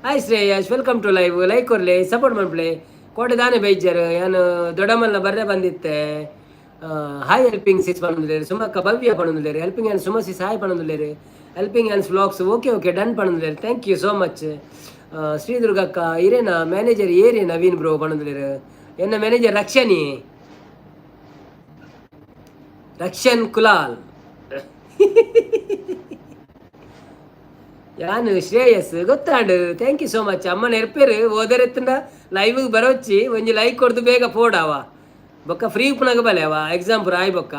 hi Shreyas, welcome to live. Like ಕೊರ್ಲೆ, support ಮನ್ಪುಲೆ. ಕೋಟೆ ದಾನೆ ಬೈಜರ್ ಯಾನ್ ದೊಡ್ಡಮಲ್ಲ ಬರ್ರೆ ಬಂದಿತ್ತೆ. Hi helping sis ಪನೊಂದುಲ್ಲೆರ್. ಸುಮಕ್ಕ Bhavya ಪನೊಂದುಲ್ಲೆರ್. Helping hand Suma sis hi ಪನೊಂದುಲ್ಲೆರ್. Helping hands vlogs okay okay done ಪನೊಂದುಲ್ಲೆರ್. Thank you so much. Shri ದುರ್ಗಕ್ಕ ಇರೇನ manager ಏರಿ Naveen bro ಪನೊಂದುಲ್ಲೆರ್. ಎನ್ನ manager ರಕ್ಷಣಿ, Rakshan Kulal. ಯಾನು Shreyas ಗೊತ್ತಾಂಡು. Thank you so much. ಅಮ್ಮನ ಎರ್ಪೇರು ಓದರೆತ್ತಂಡ live ಬರೋಚ್ಚಿ. ಒಂಜಿ like ಕೊಡ್ದು ಬೇಗ ಪೋಡಾವ. ಬೊಕ್ಕ ಫ್ರೀ ಉಪ್ಪುನಾಗ ಬಲೆ ಅವ ಎಕ್ಸಾಮ್ ಪೂರ ಆಯ್ ಬೊಕ್ಕ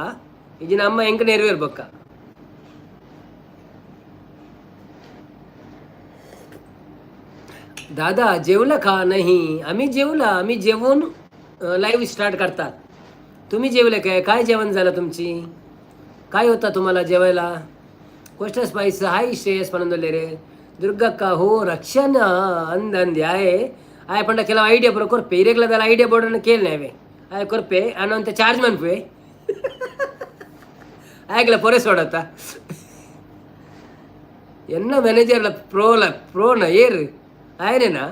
ಇಜಿನ ಅಮ್ಮ ಎಂಕ ನೆರವೇರ್ ಬೊಕ್ಕ. दादा जेवला का नाही? आम्ही जेवला. आम्ही जेवून लाईव्ह स्टार्ट करतात. तुम्ही जेवले काय? काय जेवण झालं तुमची? काय होता तुम्हाला जेवायला? ಕೋಸ್ಟಲ್ ಸ್ಪೈಸ್ ಹಾಯ್ ಶ್ರೇಯಸ್ ಪನೊಂದುಲ್ಲೆರ್. ದುರ್ಗಕ್ಕ ಹೋ ರಕ್ಷಣ ಅಂದ್ ಆಯೆ ಆಯೆ ಪಂಡ ಕೆಲವು ಐಡಿಯಾ ಪೂರ ಕೊರ್ಪೆ. ಇರೆಗ್ಲದಲ್ಲ ಐಡಿಯಾ ಬೋರ್ಡನ್ನು ಕೇಳನೆ ಅವೆ ಆಯೆ ಕೊರ್ಪೆ ಅನ್ನೋಂತ ಚಾರ್ಜ್ ಮನ್ಪುವೆ. ಆಯ್ಕಲ ಪೊರೆಸ್ ಹೊಡತ್ತ. ಎನ್ನ ಮ್ಯಾನೇಜರ್ಲ ಪ್ರೋಲ ಪ್ರೋನ ಏರು ಆಯನೇನಾ?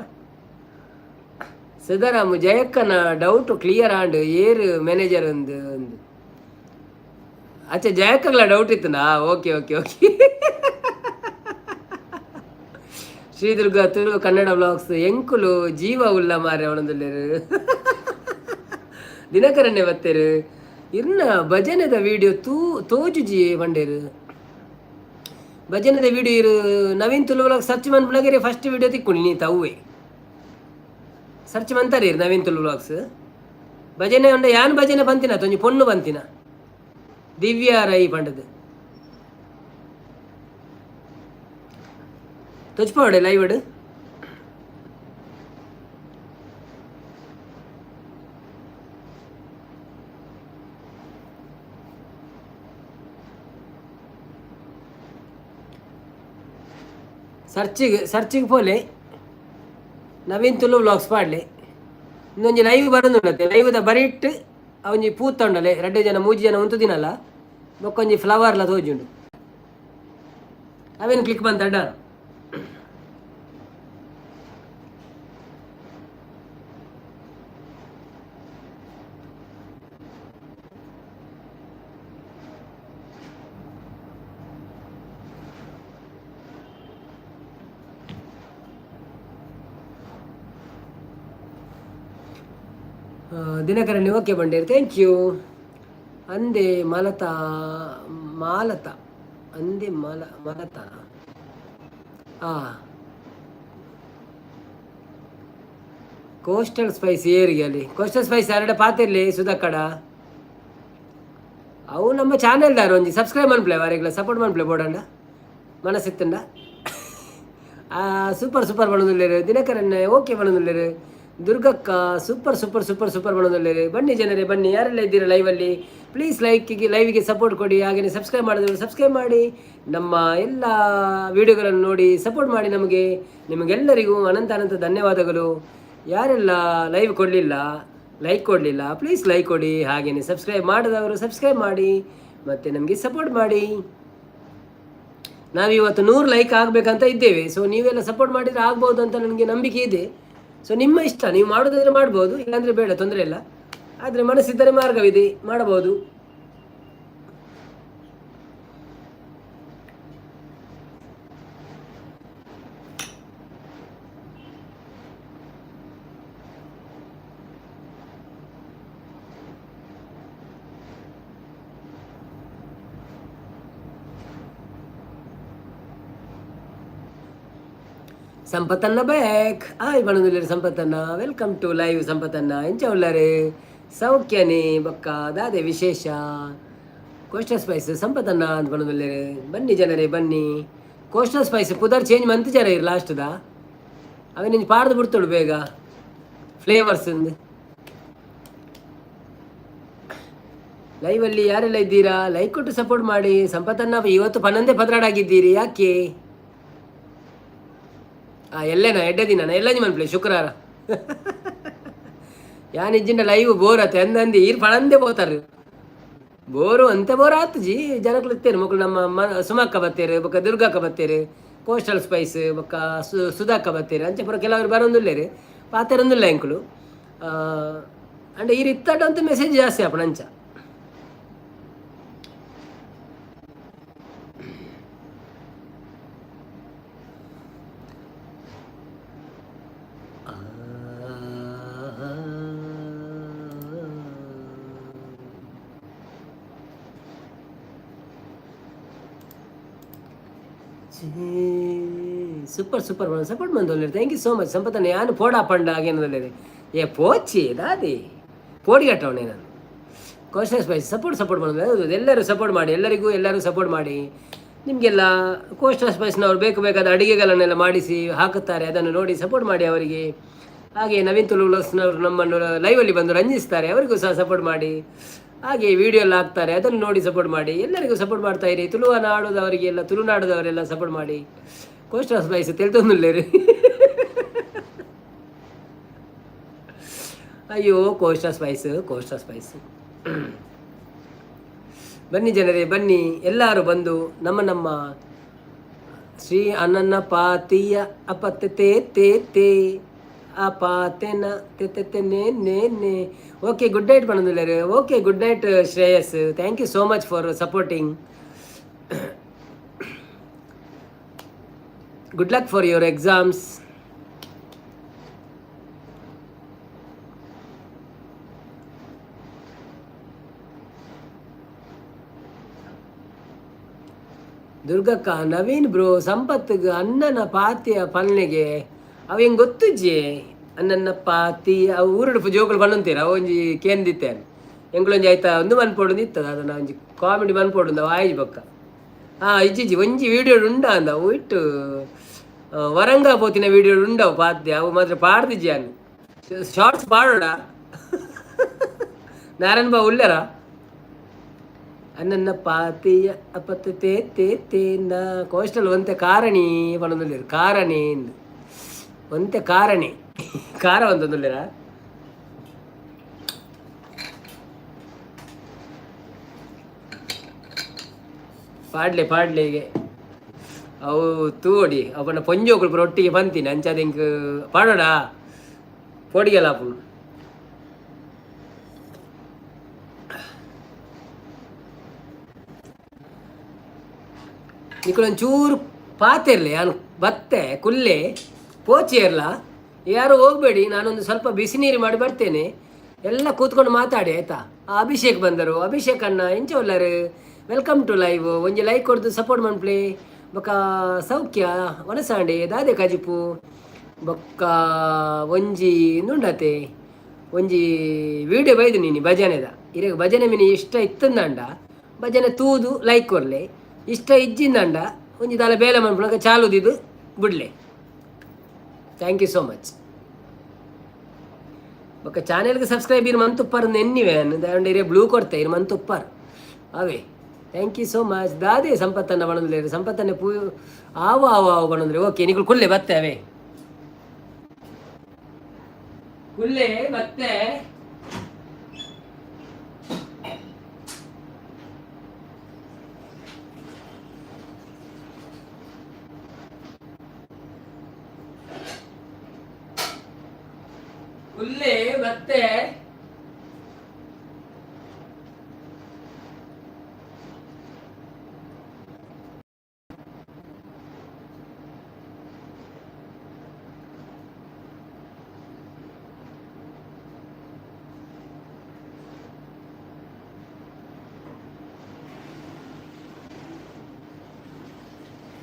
ಸಿದ್ದರಾಮು ಜಯಕ್ಕನ doubt clear and ಏರು ಮ್ಯಾನೇಜರ್ ಒಂದು ಒಂದು ಅಚ್ಚ ಜಯಕ್ಕಗ್ಲ doubt ಇತ್ತನಾ? Okay okay okay. Shri Durga Tulu Kannada vlogs ಎಂಕುಲು ಜೀವ ಉಲ್ಲ ಮಾರೆ ಅವನೊಂದುಲ್ಲೆರ್. ದಿನಕರನ್ನೇ ಬತ್ತೇರು. ಇರ್ನ ಭಜನೆದ ವಿಡಿಯೋ ತೂ ತೋಜುಜಿ ಪಂಡೇರು. ಭಜನೆದ ವಿಡಿಯೋ ಇರು ನವೀನ್ ತುಳು ವ್ಲಾಗ್ ಸರ್ಚ್ ಮನ್ಪುನಗರೆ ಫಸ್ಟ್ ವಿಡಿಯೋ ತಿಕ್ಕೊಂಡು ನೀ ತವ್ವೆ ಸರ್ಚ್ ಮಂತಾರೆ ಇರು ನವೀನ್ ತುಳು ವ್ಲಾಗ್ಸ್. ಭಜನೆ ಉಂಡ ಯಾನ್ ಭಜನೆ ಬಂತಿನ ತೊಂಜಿ ಪೊಣ್ಣು ಬಂತಿನ ದಿವ್ಯಾ ರೈ ಪಂಡದು ತೊಚ್ಪಾವಡೆ ಲೈವ್. ಸರ್ಚಿಗೆ ಸರ್ಚಿಗೆ ಪೋಲೆ, ನವೀನ್ ತುಳು ವ್ಲಾಗ್ಸ್ ಪಾಡ್ಲೆ. ಇನ್ನೊಂಜಿ ಲೈವ್ ಬರೋದುಂಡತ್ತೆ. ಲೈವ್ದ ಬರಿಟ್ ಒಂಜಿ ಪೂತ ಉಂಡಲೆ, ರಡ್ಡು ಜನ ಮೂಜಿ ಜನ ಉಂತುದಿನಲ್ಲ, ಬೊಕ್ಕೊಂಜಿ ಫ್ಲವರ್ಲ ತೋಜುಂಡು. ಅವೇನು ಕ್ಲಿಕ್ ಬಂತ. ದಿನಕರಣಿ ಓಕೆ ಬಂಡೇರಿ, thank you. ಅಂದೆ ಮಲತಾ ಮಾಲತ ಅಂದೆ ಮಲ ಮಲತ. ಆ ಕೋಸ್ಟಲ್ ಸ್ಪೈಸ್ ಏರಿಗೆ ಅಲ್ಲಿ ಕೋಸ್ಟಲ್ ಸ್ಪೈಸ್ ಎರಡು ಪಾತಿರ್ಲಿ ಸುಧಕ್ಕಡ. ಅವು ನಮ್ಮ ಚಾನೆಲ್ದಾರ ಒಂಜಿ ಸಬ್ಸ್ಕ್ರೈಬ್ ಮನ್ಪ್ಲೆ, ವಾರೆಗ್ಲ ಸಪೋರ್ಟ್ ಮನ್ಪ್ಲೆ ಬೋಡಂಡ ಮನಸ್ಸಿತ್ತಂಡ. ಸೂಪರ್ ಸೂಪರ್ ಬಣ್ಣದುಲ್ಲೇರು. ದಿನಕರನ್ನ ಓಕೆ ಬಣ್ಣದುಲ್ಲೇರು. ದುರ್ಗಕ್ಕ ಸೂಪರ್ ಸೂಪರ್ ಸೂಪರ್ ಸೂಪರ್ ಬಣ್ಣದುಲ್ಲೇರು. ಬನ್ನಿ ಜನರೇ ಬನ್ನಿ, ಯಾರೆಲ್ಲ ಇದ್ದೀರಾ ಲೈವಲ್ಲಿ ಪ್ಲೀಸ್ ಲೈಕಿಗೆ ಲೈವಿಗೆ ಸಪೋರ್ಟ್ ಕೊಡಿ. ಹಾಗೆಯೇ ಸಬ್ಸ್ಕ್ರೈಬ್ ಮಾಡಿದ್ರು ಸಬ್ಸ್ಕ್ರೈಬ್ ಮಾಡಿ, ನಮ್ಮ ಎಲ್ಲ ವೀಡಿಯೋಗಳನ್ನು ನೋಡಿ ಸಪೋರ್ಟ್ ಮಾಡಿ ನಮಗೆ. ನಿಮಗೆಲ್ಲರಿಗೂ ಅನಂತ ಅನಂತ ಧನ್ಯವಾದಗಳು. ಯಾರೆಲ್ಲ ಲೈವ್ ಕೊಡಲಿಲ್ಲ, ಲೈಕ್ ಕೊಡಲಿಲ್ಲ, ಪ್ಲೀಸ್ ಲೈಕ್ ಕೊಡಿ. ಹಾಗೆಯೇ ಸಬ್ಸ್ಕ್ರೈಬ್ ಮಾಡದವರು ಸಬ್ಸ್ಕ್ರೈಬ್ ಮಾಡಿ ಮತ್ತು ನಮಗೆ ಸಪೋರ್ಟ್ ಮಾಡಿ. ನಾವಿವತ್ತು 100 ಲೈಕ್ ಆಗಬೇಕಂತ ಇದ್ದೇವೆ. ಸೊ ನೀವೆಲ್ಲ ಸಪೋರ್ಟ್ ಮಾಡಿದರೆ ಆಗ್ಬೋದು ಅಂತ ನನಗೆ ನಂಬಿಕೆ ಇದೆ. ಸೊ ನಿಮ್ಮ ಇಷ್ಟ, ನೀವು ಮಾಡೋದಾದರೆ ಮಾಡ್ಬೋದು, ಇಲ್ಲಾಂದರೆ ಬೇಡ, ತೊಂದರೆ ಇಲ್ಲ. ಆದರೆ ಮನಸ್ಸಿದ್ದರೆ ಮಾರ್ಗವಿದೆ, ಮಾಡಬಹುದು. ಸಂಪತ್ತನ್ನ ಬ್ಯಾಕ್ ಆಯ್ ಬಣದುಲ್ಲೇರು ಸಂಪತ್ತನ್ನ. Welcome to live ಸಂಪತ್ತನ್ನ. ಎಂಚ ಉಳ್ಳಾರೆ? ಸೌಖ್ಯನೇ? ಬಕ್ಕ ದಾದೆ ವಿಶೇಷ? ಕೋಸ್ಟಲ್ ಸ್ಪೈಸ್ ಸಂಪತ್ತನ್ನ ಅಂತ ಬಣದುಲ್ಲೇರು. ಬನ್ನಿ ಜನರೇ ಬನ್ನಿ. ಕೋಸ್ಟಲ್ ಸ್ಪೈಸ್ ಪುದರ್ ಚೇಂಜ್ ಮಂತ್ ಜರ ಇರು ಲಾಸ್ಟ್ದ ಅವೆ ನಿಂಜ್ ಪಾಡ್ದು ಬಿಡ್ತೋಡು ಬೇಗ ಫ್ಲೇವರ್ಸ್. ಲೈವಲ್ಲಿ ಯಾರೆಲ್ಲ ಇದ್ದೀರಾ ಲೈಕ್ ಕೊಟ್ಟು ಸಪೋರ್ಟ್ ಮಾಡಿ. ಸಂಪತ್ತನ್ನ ಇವತ್ತು ಪನ್ನೊಂದೇ ಪದ್ರಾಡಾಗಿದ್ದೀರಿ ಯಾಕೆ? ಎಲ್ಲೇನಾ ಎಡ್ಡೆ ದಿನ ಎಲ್ಲ ನಿಮ್ಮ ಶುಕ್ರವಾರ. ಯಾನ್ ಇಜ್ಜಿಂಡ ಲೈವ್ ಬೋರ್ ಆತ ಅಂದಂದು ಈರ್ ಪಣಂದೆ ಪೋತಾರು. ಬೋರು ಅಂತ ಬೋರ್ ಆತು ಜಿ. ಜನಕ್ಲು ಇತ್ತೇರು ಮಕ್ಕಳು ನಮ್ಮ ಸುಮಕ್ಕ ಬತ್ತೇರು, ಬೊಕ್ಕ ದುರ್ಗಕ್ಕ ಬತ್ತೇರು, ಕೋಸ್ಟಲ್ ಸ್ಪೈಸ್ ಬೊಕ್ಕ ಸುಧಾಕ್ಕ ಬತ್ತೇರು. ಅಂಚೆ ಪೂರ ಕೆಲವರು ಬರೋಂದುಲ್ಲೇರು, ಪಾತೆರೊಂದುಲ್ಲ ಎಂಕುಲು. ಅಂಡ ಈರ್ ಇತ್ತಾಟ ಅಂತ ಮೆಸೇಜ್ ಜಾಸ್ತಿ ಆಪುಂಡು ಅಂಚ. ಸೂಪರ್ ಸೂಪರ್ ಸಪೋರ್ಟ್ ಮಂದೊಲ್ಲೆರ್, thank you so much ಸಂಪತ್ತನ್ನ. ಯಾನ್ ಪೋಡಾ ಪಂಡ ಆಗೇನದಲ್ಲೇರಿ. ಏ ಪೋಚಿ ದಾದಿ ಪೋಡಿ ಕಟ್ಟವಣೆ ನಾನು. ಕೋಸ್ಟಲ್ ಸ್ಪೈಸ್ ಸಪೋರ್ಟ್ ಸಪೋರ್ಟ್ ಮಾಡೋದು. ಎಲ್ಲರೂ ಸಪೋರ್ಟ್ ಮಾಡಿ, ಎಲ್ಲರಿಗೂ ಎಲ್ಲರೂ ಸಪೋರ್ಟ್ ಮಾಡಿ. ನಿಮಗೆಲ್ಲ ಕೋಸ್ಟಲ್ ಸ್ಪೈಸ್ನವರು ಬೇಕು ಬೇಕಾದ ಅಡುಗೆಗಳನ್ನೆಲ್ಲ ಮಾಡಿಸಿ ಹಾಕುತ್ತಾರೆ, ಅದನ್ನು ನೋಡಿ ಸಪೋರ್ಟ್ ಮಾಡಿ ಅವರಿಗೆ. ಹಾಗೆ ನವೀನ್ ತುಳುವ್ಲಾಗ್ಸ್ನವರು ನಮ್ಮನ್ನು ಲೈವಲ್ಲಿ ಬಂದು ರಂಜಿಸ್ತಾರೆ, ಅವರಿಗೂ ಸಹ ಸಪೋರ್ಟ್ ಮಾಡಿ. ಹಾಗೆ ವಿಡಿಯೋ ಎಲ್ಲ ಹಾಕ್ತಾರೆ, ಅದನ್ನು ನೋಡಿ ಸಪೋರ್ಟ್ ಮಾಡಿ. ಎಲ್ಲರಿಗೂ ಸಪೋರ್ಟ್ ಮಾಡ್ತಾ ಇರಿ. ತುಳುವ ನಾಡುದವರಿಗೆಲ್ಲ, ತುಳುನಾಡದವರೆಲ್ಲ ಸಪೋರ್ಟ್ ಮಾಡಿ. ಕೋಸ್ಟಲ್ ಸ್ಪೈಸ್ ತೆಲ್ತೊಂದುಲ್ಲೇರಿ. ಅಯ್ಯೋ ಕೋಸ್ಟಲ್ ಸ್ಪೈಸ್, ಕೋಸ್ಟಲ್ ಸ್ಪೈಸ್. ಬನ್ನಿ ಜನರೇ ಬನ್ನಿ, ಎಲ್ಲರೂ ಬಂದು ನಮ್ಮ ನಮ್ಮ ಶ್ರೀ ಅನನ್ನ ಪಾತಿಯ ಅಪತ್ತೆ ತೇ ತೇ ತೇ ಅಪಾತೆನ ತೆ ತೆ ತೆ ನೇ ನೇ ನೇ. ಓಕೆ, ಗುಡ್ ನೈಟ್ ಬಂದಿದ್ದಾರೆ. Okay, good night Shreyas, thank you so much for supporting. Good luck for your exams. ದುರ್ಗಕ್ಕ, ನವೀನ್ ಬ್ರೋ, ಸಂಪತ್ತಿಗೆ ಅಣ್ಣನ ಪಾತಿಯ ಪಲ್ನೆಗೆ ಅವು ಹೆಂಗೆ ಗೊತ್ತುಜ್ಜಿ. ಅಣ್ಣನ ಪಾತಿ ಅವು ಊರುಡು ಜೋಕುಲು ಪನ್ನೊಂತೀರ. ಅವು ಒಂಜಿ ಕೇಂದಿತ್ತೆ ಎಂಕ್ಲೊಂಜಿ ಆಯ್ತಾ ಒಂದು ಮನ್ಪೊಡು ಇತ್ತದ. ಅದನ್ನ ಒಂಜಿ ಕಾಮಿಡಿ ಮನ್ಪೊಡು ಅವು ಆಯ್ಜಿ ಬೊಕ್ಕ. ಹಾಂ, ಇಜ್ಜಿಜ್ಜಿ, ಒಂಜಿ ವೀಡಿಯೋ ಉಂಡ ಅಂದ. ಅವು ಇಟ್ಟು ವರಂಗ ಪೋತಿನ ವೀಡಿಯೋ ಉಂಡವು ಪಾತ್ಯ. ಅವು ಮಾತ್ರ ಪಾಡ್ದಿಜ್ಜಿ ಅನ್ನು. ಶಾರ್ಟ್ಸ್ ಪಾಡೋಡ. ನಾರಾಯಣ ಬಾಬು ಉಲ್ಲೆರ? ಅಣ್ಣನ ಪಾತಿಯ ಅಪತ್ತ ತೇ ತೇ ತೇನ ಕೋಸ್ಟಲ್ ಒಂತೆ ಕಾರಣಿ ಪನೊಂದುಲ್ಲೆರ್. ಕಾರಣಿ ಇಂದು ಒಂತೆ ಕಾರಣಿ ಕಾರ ಒಂತೊಂದುಲ್ಲೆರಾ? ಪಾಡ್ಲೆ ಪಾಡ್ಲೆಗೆ. ಅವು ತೂವೊಡಿ ಅವು ಪೊಂಜೋಕುಲು ಪೂರ ಒಟ್ಟಿಗೆ ಪಂತಿನಿ. ಅಂಚಾದ್ ಎಂಕ್ ಪಾಡೋಡಾ ಪೋಡಿಗೆಲ ಆಪುಂಡು. ನಿಕುಲೊಂಚೂರು ಪಾತೆರ್ಲೆ, ಯಾನ್ ಬತ್ತೆ. ಕುಲ್ಲೆ, ಪೋಚೇರ್ಲ ಯಾರು ಹೋಗಬೇಡಿ. ನಾನೊಂದು ಸ್ವಲ್ಪ ಬಿಸಿ ನೀರು ಮಾಡಿ ಬರ್ತೇನೆ. ಎಲ್ಲ ಕೂತ್ಕೊಂಡು ಮಾತಾಡಿ, ಆಯ್ತಾ? ಆ ಅಭಿಷೇಕ್ ಬಂದರು. ಅಭಿಷೇಕ್ ಅಣ್ಣ, ಎಂಚ ಉಲ್ಲರು? Welcome to live. ಒಂಜಿ ಲೈಕ್ ಕೊಡ್ದು ಸಪೋರ್ಟ್ ಮನ್ಪ್ಲೆ. ಬೊಕ್ಕ ಸೌಖ್ಯ ವನಸಾಂಡೆ ದಾದೆ ಕಜಿಪು? ಬೊಕ್ಕ ಒಂಜಿ ನುಂಡತೆ ಒಂಜಿ ವಿಡಿಯೋ ಬೈದು ನೀನು ಭಜನೆದ. ಇರೆಗ್ ಭಜನೆ ಮಿನಿ ಇಷ್ಟ ಇತ್ತಂದಂಡ ಭಜನೆ ತೂದು ಲೈಕ್ ಕೊರ್ಲೆ. ಇಷ್ಟ ಇಜ್ಜಿಂದಂಡ ಒಂಜಿ ದಾಲ ಬೇಲೆ ಮನ್ಪುನಗ ಚಾಲುದಿದು ಬುಡ್ಲೆ. Thank you so much. ಬೊಕ್ಕ ಚಾನೆಲ್ಗೆ ಸಬ್ಸ್ಕ್ರೈಬ್ ಇರ್ ಮಂತುಪ್ಪಾರ್ ಎನ್ನಿವೆ ದಾಂಡ. ಇರೇ ಬ್ಲೂ ಕೊಡ್ತೆ ಇರ್ ಮಂತುಪ್ಪಾರ್ ಅವೇ. Thank you so much. ದಾದೆ ಸಂಪತ್ತನ್ನ ಬಣಂದ್ರೆ ಸಂಪತ್ತನ್ನ ಪೂ ಆವು ಆವು ಆವು ಬಣಂದ್ರೆ. ಓಕೆ, ನಿಕುಲು ಕುಲ್ಲೆ, ಬತ್ತೆ ಅವೇ. ಕುಲ್ಲೆ, ಬತ್ತೆ. ಕುಲ್ಲೆ, ಬತ್ತೆ.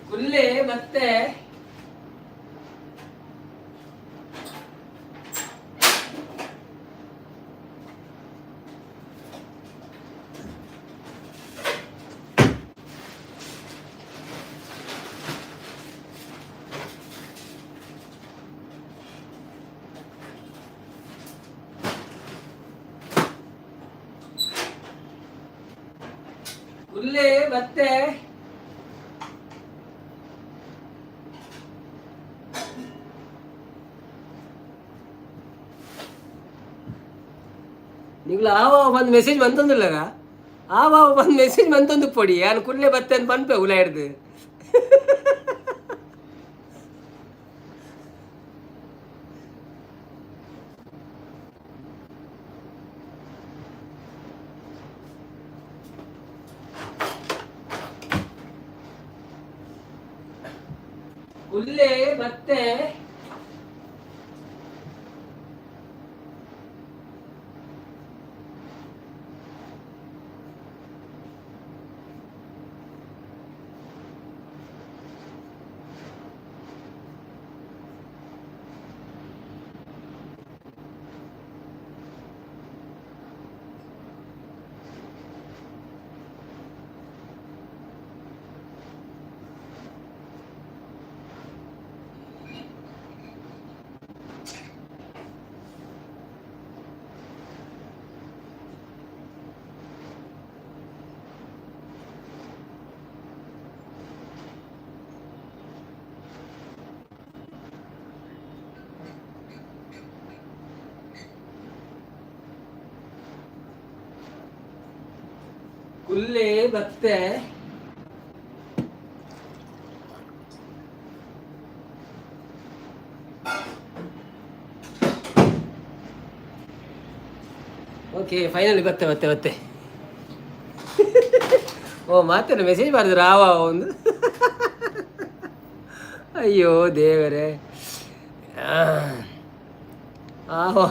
ಕುಲ್ಲೆ, ಬತ್ತೆ. ಕುಲ್ಲೆ, ಬತ್ತೆ. ನಿಗ್ಲ ಆವ ಒಂದು ಮೆಸೇಜ್ ಬಂತಂದಿಲ್ಲಗ. ಆವ ಒಂದು ಮೆಸೇಜ್ ಬಂತಂದು ಪೊಡಿ. ಯಾನು ಕುಲ್ಲೆ ಬತ್ತೆ ಅಂತ ಪನ್ಪೆ ಉಲ ಹಿಡ್ದು. ಕುಲ್ಲೆ, ಬತ್ತೆ. ಕುಲ್ಲೆ, ಬತ್ತೆ. ಓಕೆ, ಫೈನಲಿ ಬತ್ತೆ ಬತ್ತೆ ಬತ್ತೆ. ಓ, ಮಾತೇನು ಮೆಸೇಜ್ ಮಾಡಿದ್ರು ಆವ ಒಂದು. ಅಯ್ಯೋ ದೇವರೇ, ಆಹೋ.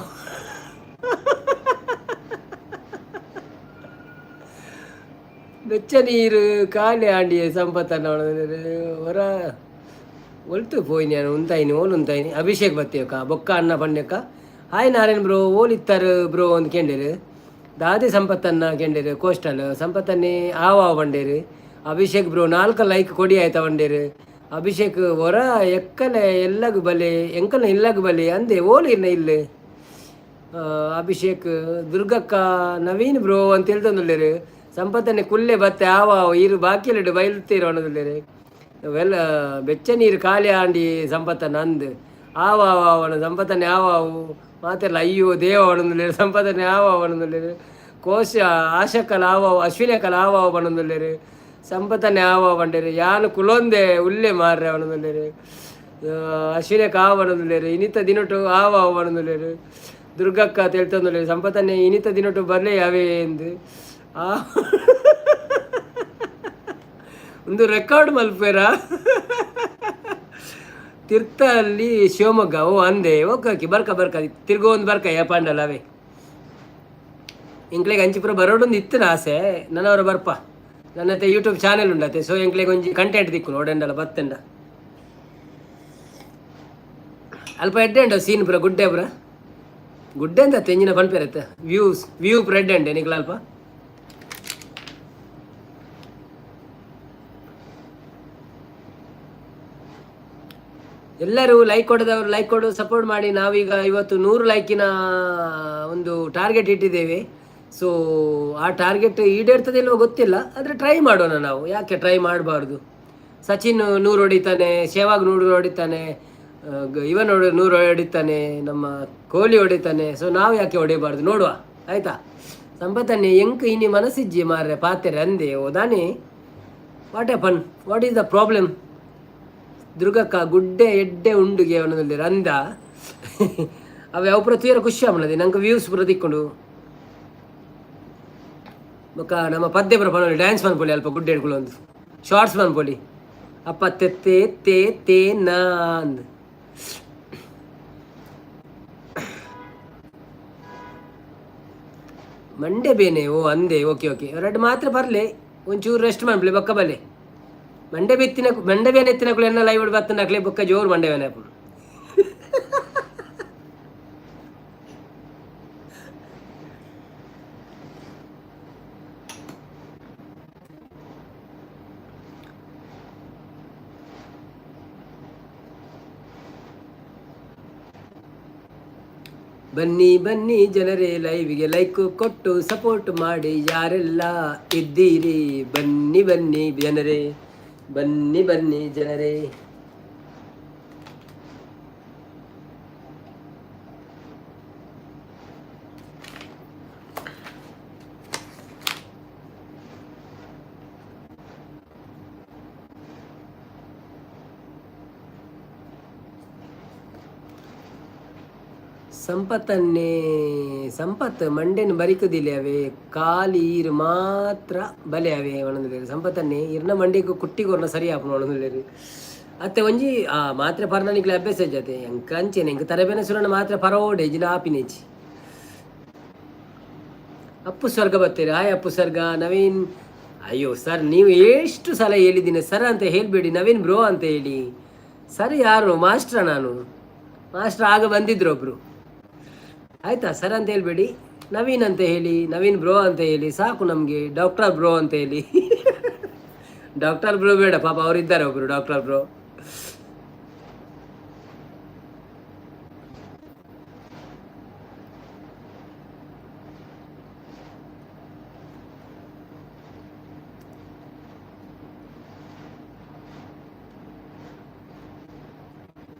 ಬೆಚ್ಚ ನೀರು ಖಾಲಿ ಆಂಡಿ ಸಂಪತ್ತನ್ನ ಹೊರ ಒಲ್ತು ಪೋಯಿನಿ ನಾನು ಉಂತಾಯಿನಿ ಓಲು ಉಂತಾಯಿನಿ. ಅಭಿಷೇಕ್ ಬತ್ತೇಕ ಬೊಕ್ಕ ಅಣ್ಣ ಪಣ್ಣಕ್ಕ. ಹಾಯ್ ನಾರಾಯಣ್ ಬ್ರೋ, ಓಲ್ ಇತ್ತಾರು ಬ್ರೋ ಅಂದ್ ಕೇಂಡೇರು. ದಾದೆ ಸಂಪತ್ತನ್ನ ಕೇಂಡೇರು. ಕೋಸ್ಟಲ್ ಸಂಪತ್ತನ್ನೇ ಆವ ಬಂಡೇರು. ಅಭಿಷೇಕ್ ಬ್ರೋ 4 ಲೈಕ್ ಕೊಡಿ ಆಯ್ತಾ ಬಂಡೇರು. ಅಭಿಷೇಕ್ ಹೊರ ಎಕ್ಕಲೆ ಎಲ್ಲಗು ಬಲೆ ಎಂಕಲ್ನ ಇಲ್ಲಗು ಬಲೆ ಅಂದೆ ಓಲು ಇರ್ನ ಇಲ್ಲಿ. ಅಭಿಷೇಕ್ ದುರ್ಗಕ್ಕ ನವೀನ್ ಬ್ರೋ ಅಂತ ಹೇಳ್ತಂದುಲ್ಲೇರು. ಸಂಪತ್ತನ್ನೇ ಕುಲ್ಲೆ ಬತ್ತೆ ಆವ ಇರು ಬಾಕಿಲಿಡು ಬೈಲ್ತೀರ ಅನ್ನೋದುಲ್ಲೇರು. ವೆಲ್ಲ ಬೆಚ್ಚ ನೀರು ಖಾಲಿ ಆಂಡಿ ಸಂಪತ್ತನ್ನ ಅಂದ್ ಆವ ಆವಣ ಸಂಪತ್ತನ್ನೇ ಆವಾವು ಮಾತೆಲ್ಲ ಅಯ್ಯೋ ದೇವ ಅವನೊಂದುಲ್ಲೇರು. ಸಂಪತ್ತನ್ನೇ ಆವ ಅವನೊಂದುಲ್ಲೇರು. ಕೋಶ ಆಶಕ್ಕಲ ಆವಾವು ಅಶ್ವಿನಕಲ ಆವಾವು ಬಣ್ಣೊಂದುಲ್ಲೇರು. ಸಂಪತ್ತನ್ನೇ ಆವ ಬಂಡೇರು. ಯಾನು ಕುಲೊಂದೆ ಉಲ್ಲೆ ಮಾರ್ರೆ ಅವನೊಂದುಲ್ಲೇರು. ಅಶ್ವಿನಕ ಆವ ಬಣ್ಣೊಂದುಲ್ಲೇರು. ಇನಿತ ದಿನಟು ಆವ ಬಣ್ಣೊಂದುಲ್ಲೇರು. ದುರ್ಗಕ್ಕ ತೆಳ್ತೊಂದುಲ್ಲೇರು. ಸಂಪತ್ತನ್ನೇ ಇನಿತ ದಿನಟು ಬರಲೇ ಯಾವೇ ಎಂದು ಆ ಒಂದು ರೆಕಾರ್ಡ್ ಮಲ್ಪೇರ. ತೀರ್ಥಹಳ್ಳಿ ಶಿವಮೊಗ್ಗ. ಓ ಅಂದೆ, ಓಕೆ ಓಕೆ, ಬರ್ಕ ಬರ್ಕ ತಿರ್ಗೋ ಒಂದು ಬರ್ಕ ಯಪಾಂಡಲ್ಲ ಅವೇ. ಎಂಕ್ಲೆಗ್ ಅಂಚಿಪುರ ಬರೋಡೊಂದು ಇತ್ತಿನ ಆಸೆ ನನ್ನವರ ಬರ್ಪ. ನನ್ನತ್ತೆ ಯೂಟ್ಯೂಬ್ ಚಾನೆಲ್ ಉಂಡತೆ, ಸೊ ಎಂಕ್ಲೆಗ್ ಒಂಜಿ ಕಂಟೆಂಟ್ ದಿಕ್ಕು ನೋಡೆಂಡಲ್ಲ ಬತ್ತೆಂಡ. ಅಲ್ಪ ಎಡ್ಡೆ ಉಂಡು ಸೀನ್ ಪುರ ಗುಡ್ಡೆ ಪುರ ಗುಡ್ಡೆ ಅಂತ ತೆಂಜಿನ ಪನ್ಪೇರತ್ತೆ. ವ್ಯೂಸ್ ವ್ಯೂ ಪುರ ಎಡ್ಡೆ ಉಂಡೆ ನಿಕ್ಲ ಅಲ್ಪ. ಎಲ್ಲರೂ ಲೈಕ್ ಕೊಡದವರು ಲೈಕ್ ಕೊಡು, ಸಪೋರ್ಟ್ ಮಾಡಿ. ನಾವೀಗ ಇವತ್ತು 100 ಲೈಕಿನ ಒಂದು ಟಾರ್ಗೆಟ್ ಇಟ್ಟಿದ್ದೇವೆ. ಸೊ ಆ ಟಾರ್ಗೆಟ್ ಈಡೇರ್ತದೆ ಇಲ್ವೋ ಗೊತ್ತಿಲ್ಲ, ಆದರೆ ಟ್ರೈ ಮಾಡೋಣ ನಾವು. ಯಾಕೆ ಟ್ರೈ ಮಾಡಬಾರ್ದು? ಸಚಿನ್ 100 ಹೊಡಿತಾನೆ, ಸೆಹ್ವಾಗ್ 100 ಹೊಡಿತಾನೆ, ಇವನ್ 100 ಹೊಡಿತಾನೆ, ನಮ್ಮ ಕೊಹ್ಲಿ ಹೊಡಿತಾನೆ. ಸೊ ನಾವು ಯಾಕೆ ಹೊಡಿಬಾರ್ದು? ನೋಡುವ, ಆಯಿತಾ? ಸಂಪತ್ತನ್ನೇ ಎಂಕ್ ಇನಿ ಮನಸ್ಸಿಜ್ಜಿ ಮಾರ್ರೆ ಪಾತೆರೆ ಅಂದೆ ಓದಾನೆ. What happen? What is the problem? ದುರ್ಗಕ್ಕ ಗುಡ್ಡೆ ಎಡ್ಡೆ ಉಂಡುಗೆ ಅವನದಲ್ಲಿ ರಂದ ಅವೆ ಅವು ಪೂರ ತೂಯರ ಖುಷಿ ಆಪುಂಡು ನಂಗೆ. ವ್ಯೂಸ್ ಪೂರ ತಿಕ್ಕೊಂಡು. ಬೊಕ್ಕ ನಮ್ಮ ಪದ್ಯ ಪೂರ ಪನೊಲಿ, ಡ್ಯಾನ್ಸ್ ಮನ್ಪೊಲಿ ಅಲ್ಪ ಗುಡ್ಡೆ ಹಿಡ್ಕೊಳ್ಳೊಂದು ಶಾರ್ಟ್ಸ್ ಮನ್ಪೊಲಿ. ಅಪ್ಪ ತೆತ್ತೆ ತೇ ತೇ ನಾ ಅಂದ್. ಮಂಡೆ ಬೇನೆ. ಓ ಅಂದೆ, ಓಕೆ ಓಕೆ. ರೆಡ್ ಮಾತ್ರ ಬರಲಿ, ಒಂಚೂರು ರೆಸ್ಟ್ ಮನ್ಪುಲೆ, ಬೊಕ್ಕ ಬಲ್ಲೆ. ಮಂಡೆ ಬೆತ್ತಿನ ಮಂಡೆ ಬೇನೆ ಎತ್ತಿನಕುಲು ಎನ್ನ ಲೈವ್ ಬತ್ತಿನಕ್ಲೆ ಬೊಕ್ಕ ಜೋರು ಮಂಡೆ ಬೇನೆ ಆಪುಂಡು. ಬನ್ನಿ ಬನ್ನಿ ಜನರೇ, ಲೈವ್ಗೆ ಲೈಕ್ ಕೊಟ್ಟು ಸಪೋರ್ಟ್ ಮಾಡಿ. ಯಾರೆಲ್ಲ ಇದ್ದೀರಿ ಬನ್ನಿ ಬನ್ನಿ ಜನರೇ, ಬನ್ನಿ ಬನ್ನಿ ಜನರೇ. ಸಂಪತ್ತನ್ನೇ ಸಂಪತ್ ಮಂಡೆನ್ ಬರಿಕುದಿಲ್ಲ ಅವೆ ಖಾಲಿ ಈರು ಮಾತ್ರ ಬಲೆ ಅವೆ ಒಣಂದಿಲ್ಲೇರು. ಸಂಪತ್ತನ್ನೇ ಇರ್ನ ಮಂಡೆಗ್ ಕುಟ್ಟಿ ಕೊರ್ನ ಸರಿ ಆಪುಂಡು ಒಣಂದಿಲ್ಲೇರು. ಅತ್ತೆ ಒಂಜಿ ಆ ಮಾತ್ರೆ ಪರ್ನ ನಿಕ್ಲೆ ಅಭ್ಯಾಸ ಇಜ್ಜತೆ. ಎಂಕ್ ಅಂಚೆನೆ, ಎಂಕ್ ತರಬೇನೆ ಸುರಣ ಮಾತ್ರೆ ಪರೋಡೆ ಇಜ್ಜಿಂಡ ಆಪಿನೆಜ್ಜಿ. ಅಪ್ಪು ಸ್ವರ್ಗ ಬರ್ತೀರಿ. ಹಾಯ್ ಅಪ್ಪು ಸ್ವರ್ಗ. ನವೀನ್, ಅಯ್ಯೋ ಸರ್, ನೀವು ಎಷ್ಟು ಸಲ ಹೇಳಿದ್ದೀನಿ, ಸರ್ ಅಂತ ಹೇಳಬೇಡಿ, ನವೀನ್ ಬ್ರೋ ಅಂತ ಹೇಳಿ. ಸರ್ ಯಾರು? ಮಾಸ್ಟ್ರ? ನಾನು ಮಾಸ್ಟ್ರ್ ಆಗ ಬಂದಿದ್ರು ಒಬ್ರು. ಆಯಿತಾ? ಸರ್ ಅಂತ ಹೇಳ್ಬೇಡಿ, ನವೀನ್ ಅಂತ ಹೇಳಿ, ನವೀನ್ ಬ್ರೋ ಅಂತ ಹೇಳಿ ಸಾಕು ನಮಗೆ. ಡಾಕ್ಟರ್ ಬ್ರೋ ಅಂತ ಹೇಳಿ. ಡಾಕ್ಟರ್ ಬ್ರೋ ಬೇಡ, ಪಾಪ ಅವರಿದ್ದಾರೆ ಒಬ್ಬರು ಡಾಕ್ಟರ್ ಬ್ರೋ.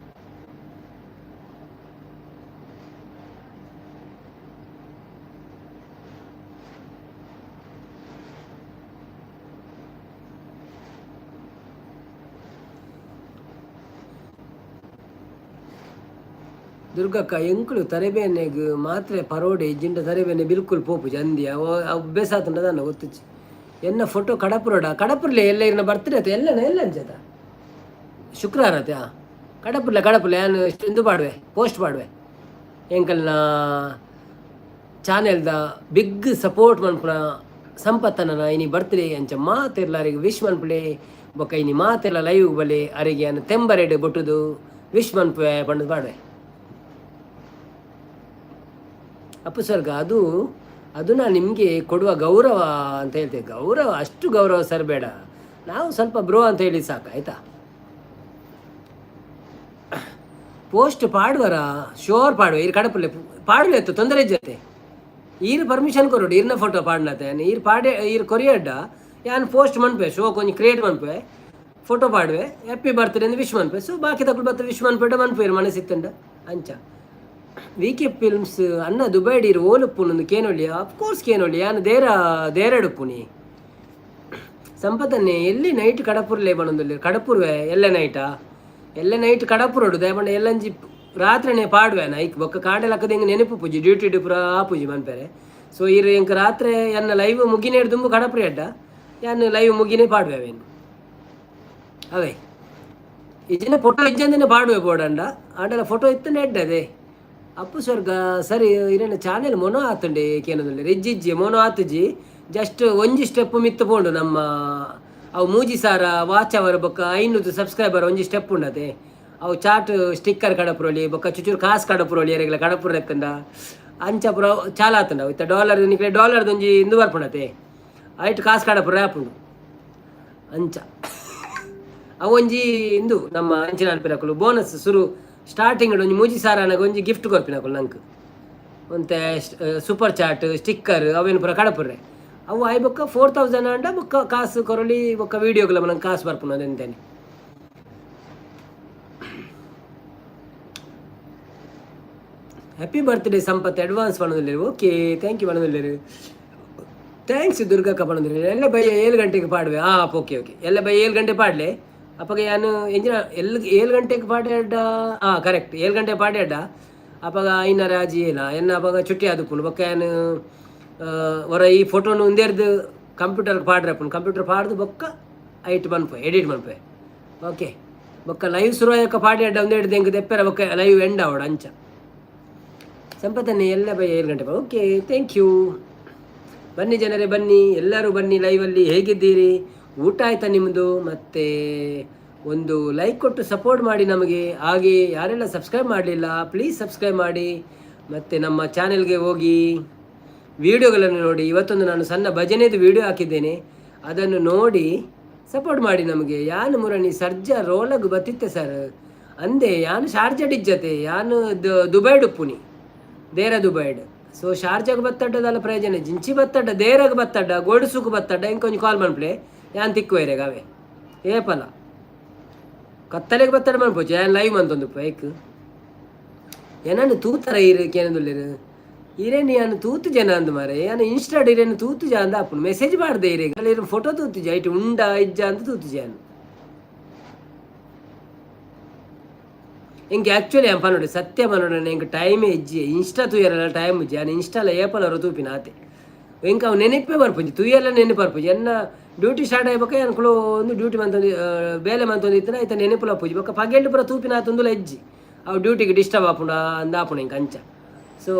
ದುರ್ಗಕ್ಕ, ಎಂಕುಲು ತರೆಬೇನೆಗ್ ಮಾತ್ರೆ ಪರೋಡೆ ಇಜ್ಜಿಂಡ ತರೆಬೇನೆ ಬಿಲ್ಕುಲ್ ಪೋಪುಜಿ ಅಂದಿ. ಅವ ಅಭ್ಯಾಸ ಆತುಂಡ ದಾನ್ನ ಗೊತ್ತುಜ್ಜಿ. ಎನ್ನ ಫೋಟೋ ಕಡಪುರಡ ಕಡಪುರ್ಲೆ ಎಲ್ಲ ಇರ್ನ ಬರ್ತ್ಡೇ ಆತ ಎಲ್ಲನ ಎಲ್ಲ ಅಂಚತ ಶುಕ್ರವಾರ ಆತ. ಕಡಪುರ್ಲೆ ಕಡಪುರ್ಲೆ ಯಾನ್ ಇಂದು ಪಾಡುವೆ, ಪೋಸ್ಟ್ ಪಾಡುವೆ. ಎಂಕಲ್ನ ಚಾನೆಲ್ದ ಬಿಗ್ ಸಪೋರ್ಟ್ ಮನ್ಪುನ ಸಂಪತ್ತನ ಇನಿ ಬರ್ತ್ಡೇ ಅಂಚ ಮಾತೆರ್ಲ ಅರೆಗ್ ವಿಶ್ ಮನ್ಪುಲೆ. ಬೊಕ್ಕ ಇನಿ ಮಾತೆರ್ಲ ಲೈವ್ ಬಲೆ, ಅರೆಗೆ ಅನ್ನ ತೆಂಬರೆಡ್ ಬೊಟ್ಟುದು ವಿಶ್ ಮನ್ಪುವೆ ಪಂಡುದು ಪಾಡುವೆ. ಅಪ್ಪು ಸ್ವರ್ಗ, ಅದು ಅದು ನಾನು ನಿಮಗೆ ಕೊಡುವ ಗೌರವ ಅಂತ ಹೇಳ್ತೇವೆ. ಗೌರವ, ಅಷ್ಟು ಗೌರವ ಸರ್ ಬೇಡ, ನಾವು ಸ್ವಲ್ಪ ಬ್ರೋ ಅಂತ ಹೇಳಿ ಸಾಕು, ಆಯಿತಾ? ಪೋಸ್ಟ್ ಪಾಡುವರ? ಶೋರ್ ಪಾಡುವ. ಈರ್ ಕಡಪುಲೆ ಪಾಡಲೆ ಇತ್ತು, ತೊಂದರೆ ಜೊತೆ ಈರ್ ಪರ್ಮಿಷನ್ ಕೊರೊಡು. ಈರ್ನ ಫೋಟೋ ಪಾಡ್ನತೆ ಈರ್ ಪಾಡೆ, ಈರ್ ಕೊರಿಯಡ್ಡ ಯಾನ್ ಪೋಸ್ಟ್ ಮನ್ಪೆ, ಶೋ ಕೊಂಚ ಕ್ರಿಯೇಟ್ ಮನ್ಪೆ, ಫೋಟೋ ಪಾಡುವೆ, ಹ್ಯಾಪಿ ಬರ್ತ್ಡೇ ಅಂದ್ ವಿಶ್ ಮನ್ಪೆ. ಸೊ ಬಾಕಿ ತಕುಲು ಬತ್ತ ವಿಶ್ ಮನ್ಪೆಡ ಮನ್ಪೇರು ಮನಸ್ಸಿತ್ತಂಡ ಅಂಚ. ವಿ ಕೆ ಫಿಲ್ಮ್ಸ್ ಅನ್ನ, ದುಬೈಡ್ ಇರು ಓಲುಪ್ಪುನು ಕೇನೊಳ್ಳಿ? ಅಫ್ಕೋರ್ಸ್ ಕೇನೊಳ್ಳಿ, ಯಾನ್ ದೇರ ದೇರಡುಪ್ಪುನಿ. ಸಂಪತನ್ನೇ ಎಲ್ಲಿ ನೈಟ್ ಕಡಪುರ್ಲೆ ಬನೊಂದುಲ್ಲೆರ್? ಕಡಪುರ್ವೆ ಎಲ್ಲೆ ನೈಟಾ? ಎಲ್ಲೆ ನೈಟ್ ಕಡಪುರೊಡು ದಾಯೆ ಎಲ್ಲಂಜಿ ರಾತ್ರೆನೆ ಪಾಡುವೆ ಐಕ್ ಬೊಕ್ಕ ಕಾಂಡೆ ಲಕ್ಕದ ಎಂಕ್ ನೆನಪು ಪೂಜಿ, ಡ್ಯೂಟಿ ಪೂರ ಆಪುಜಿ ಮನ್ಪೆರೆ. ಸೊ ಇರು ಎಂಕ್ ರಾತ್ರೆ ಎನ್ನ ಲೈವ್ ಮುಗಿನೇಡ್ ದುಂಬು ಕಡಪುರಿ ಅಡ್ಡ ಯಾನ್ ಲೈವ್ ಮುಗಿನೇ ಪಾಡುವೆ ಅವೇನು ಅವೇ. ಇಜ್ಜಿನ ಫೋಟೋ ಇಜ್ಜಂದಿನ ಪಾಡುವೆ ಬೋಡಂಡ ಆಂಡಲ ಫೋಟೋ ಇತ್ತಂಡ ಎಡ್ಡದೆ. ಅಪ್ಪು ಸ್ವರ್ಗ ಸರಿ, ಇರೆನ ಚಾನೆಲ್ ಮೊನೊ ಆತುಂಡೆ ಕೇನೊಂದುಲ್ಲೆರ್. ಇಜ್ಜಿ ಇಜ್ಜಿ, ಮೊನೊ ಆತುಜಿ. ಜಸ್ಟ್ ಒಂಜಿ ಸ್ಟೆಪ್ ಮಿತ್ತು ಪೋಂಡು ನಮ್ಮ. ಅವು 3000 ವಾಚ್ ಅವರ್ ಬೊಕ್ಕ 500 ಸಬ್ಸ್ಕ್ರೈಬರ್ ಒಂಜಿ ಸ್ಟೆಪ್ ಉಂಡತೆ. ಅವು ಚಾಟ್ ಸ್ಟಿಕ್ಕರ್ ಕಡಪುರೊಲಿ ಬೊಕ್ಕ ಚುಚುರು ಕಾಸು ಕಡಪುರೊಲಿ ಎರೆಗ್ಲ ಕಡಪುರ ಎತ್ತಂಡ ಅಂಚ ಪುರ ಚಾಲ ಆತುಂಡ. ಇತ್ತ ಡಾಲರ್ ನಿಕ್ಲೆ ಡಾಲರ್ದ ಒಂಜಿ ಇಂದು ಬರ್ಪುಂಡತೆ, ಐಟ್ ಕಾಸು ಕಡಪುರ ಆಪುಂಡು ಅಂಚ. ಅವೊಂಜಿ ಇಂದು ನಮ್ಮ ಅಂಚಿನ ಅನ್ಪಿನಕುಲು ಬೋನಸ್. ಸುರು ಸ್ಟಾರ್ಟಿಂಗ್ ಒಂಜಿ 3000 ಆನಗ ಒಂಜಿ ಗಿಫ್ಟ್ ಕೊರ್ಪಿನಕುಲು ನಂಕ್ ಒಂತೆ ಸೂಪರ್ ಚಾಟ್ ಸ್ಟಿಕ್ಕರ್ ಅವೇನು ಪೂರ ಕಡಪುರ್ರೆ. ಅವು ಆಯ್ ಬೊಕ್ಕ 4000 ಆಂಡ ಬೊಕ್ಕ ಕಾಸು ಕೊರೊಲಿ. ಬೊಕ್ಕ ವೀಡಿಯೋಗ್ಲ ನಂಗೆ ಕಾಸು ಬರ್ಪುಂಡು ಅದೆಂತೇನೆ. ಹ್ಯಾಪಿ ಬರ್ತ್ಡೇ ಸಂಪತ್ ಅಡ್ವಾನ್ಸ್ ಪನೊಂದುಲ್ಲೆರ್. ಓಕೆ, thank you ಪನೊಂದುಲ್ಲೆರ್. Thanks ದುರ್ಗಕ್ಕ ಪನೊಂದುಲ್ಲೆರ್. ಎಲ್ಲ ಬೈ 7 ಗಂಟೆಗೆ ಪಾಡುವೆ. ಹಾಂ, ಓಕೆ ಓಕೆ. ಎಲ್ಲ ಬೈ 7 ಗಂಟೆ ಪಾಡ್ಲೆ. ಅಪ್ಪಗ ಯಾನು ಎಂಜಿನ ಎಲ್ 7 ಗಂಟೆಗೆ ಪಾಡ್ಯಾಡ? ಹಾಂ, ಕರೆಕ್ಟ್, 7 ಗಂಟೆ ಪಾಡ್ಯಾಡ. ಅಪಗ ಐನರ ಆಜಿ ಏಲ ಎನ್ನ ಅಪಗ ಚುಟ್ಟಿ ಆದುಪ್ಪುಂಡು. ಬೊಕ್ಕ ಯಾನು ಹೊರ ಈ ಫೋಟೋನು ಉಂದೇರ್ದು ಕಂಪ್ಯೂಟರ್ ಪಾಡ್ರಪ್ಪುಂಡು. ಕಂಪ್ಯೂಟರ್ ಪಾಡ್ದು ಬೊಕ್ಕ ಐಟ್ ಮನ್ಪೆ, ಎಡಿಟ್ ಮನ್ಪೆ. ಓಕೆ, ಬೊಕ್ಕ ಲೈವ್ ಶುರು ಆಯೊಕ್ಕ ಪಾಡ್ಯಾಡ ಒಂದೆಡ್ದು ಎಂಕ್ ದೆಪ್ಪೆರ ಬೊಕ್ಕ ಲೈವ್ ಎಂಡ್ ಆವಡ್ ಅಂಚ. ಸಂಪತ್ತನ್ನೇ ಎಲ್ಲ ಬೈ 7 ಗಂಟೆ. Okay, thank you. ಬನ್ನಿ ಜನರೇ, ಬನ್ನಿ, ಎಲ್ಲರೂ ಬನ್ನಿ ಲೈವಲ್ಲಿ. ಹೇಗಿದ್ದೀರಿ? ಊಟ ಆಯ್ತಾ ನಿಮ್ಮದು? ಮತ್ತು ಒಂದು ಲೈಕ್ ಕೊಟ್ಟು ಸಪೋರ್ಟ್ ಮಾಡಿ ನಮಗೆ. ಹಾಗೆ ಯಾರೆಲ್ಲ ಸಬ್ಸ್ಕ್ರೈಬ್ ಮಾಡಲಿಲ್ಲ, ಪ್ಲೀಸ್ ಸಬ್ಸ್ಕ್ರೈಬ್ ಮಾಡಿ. ಮತ್ತು ನಮ್ಮ ಚಾನೆಲ್ಗೆ ಹೋಗಿ ವಿಡಿಯೋಗಳನ್ನು ನೋಡಿ. ಇವತ್ತೊಂದು ನಾನು ಸಣ್ಣ ಭಜನೆದು ವಿಡಿಯೋ ಹಾಕಿದ್ದೇನೆ, ಅದನ್ನು ನೋಡಿ ಸಪೋರ್ಟ್ ಮಾಡಿ ನಮಗೆ. ಯಾನು ಮುರಣಿ ಸರ್ಜಾ ರೋಲಗ್ ಬತ್ತಿತ್ತೆ ಸರ್ ಅಂದೆ. ಯಾನು ಶಾರ್ಜಾ ಡಿಜ್ಜತೆ, ಯಾನು ದುಬೈಡ್ ಉಪ್ಪುನಿ, ದೇರ ದುಬೈಡ್. ಸೊ ಶಾರ್ಜಾಗ್ ಬತ್ತಡ್ಡದಲ್ಲ ಪ್ರಯೋಜನ ಜಿಂಚಿ ಬತ್ತಡ್ಡ, ದೇರಗ್ ಬತ್ತಡ್ಡ, ಗೋಲ್ಡ್ ಬತ್ತಡ್ಡ ಇಂಕೊಂಜಿ ಕಾಲ್ ಮನ್ಪ್ಲೆ, ಯಾನ್ ತಿಕ್ಕುವೇರೆಗ್ ಅವೇ. ಏಪಲ ಕತ್ತಲೆಗೆ ಬತ್ತಡ ಮನ್ಪೊಚ್ಚಿ, ಯಾನ್ ಲೈವ್ ಮಂತೊಂದು ಬೈಕ್ ಏನನ್ನು ತೂತರ ಇರು ಕೇನದುಲ್ಲೆರ್. ಇರೇನು ಯಾನ್ ತೂತು ಜನ ಅಂದ್ ಮಾರೆ. ಯಾನ್ ಇನ್ಸ್ಟಾಡ್ ಇರೇನು ತೂತು ಜ ಅಂದ ಆಪುಂಡು. ಮೆಸೇಜ್ ಮಾಡ್ದೆ ಇರೇಗ್. ಇರು ಫೋಟೋ ತೂತುಜ, ಐಟ್ ಉಂಡ ಇಜ್ಜ ಅಂತ ತೂತುಜ ಯಾನ್. ಎಂಕ್ ಆ್ಯಕ್ಚುಲಿ ಯಾನ್ ಪನೊಡು, ಸತ್ಯ ಪನೊಡು, ಎಂಕ್ ಟೈಮೇ ಇಜ್ಜಿ. ಇನ್ಸ್ಟಾ ತೂಯರಲ್ಲ ಟೈಮ್ ಇಜ್ಜಿ. ಯಾನ್ ಇನ್ಸ್ಟಾಲ ಏಪಲರ ತೂಪಿನ ಆತೆ. ಎಂಕ್ ಅವು ನೆನಪೇ ಬರ್ಪುಜಿ, ತೂಯಲ್ಲ ನೆನಪು ಬರ್ಪುಜಿ. ಎನ್ನ ಡ್ಯೂಟಿ ಸ್ಟಾರ್ಟ್ ಆಯಿ ಬೊಕ್ಕ ಯಾನ್ ಒಂದು ಡ್ಯೂಟಿ ಮಂತೊಂದು, ಬೇಲೆ ಮಂತೊಂದು ಇತ್ತಿನ ಐತ ನೆನಪುಲ ಪೂಜಿ. ಬೊಕ್ಕ ಪಗೆಲ್ಡ್ ಪೂರ ತೂಪಿನ ಆತೊಂದುಲ ಇಜ್ಜಿ. ಅವು ಡ್ಯೂಟಿಗೆ ಡಿಸ್ಟರ್ಬ್ ಆಪುಂಡ ಅಂದ್ ಆಪುಂಡು ಎಂಕ್ ಅಂಚ. ಸೊ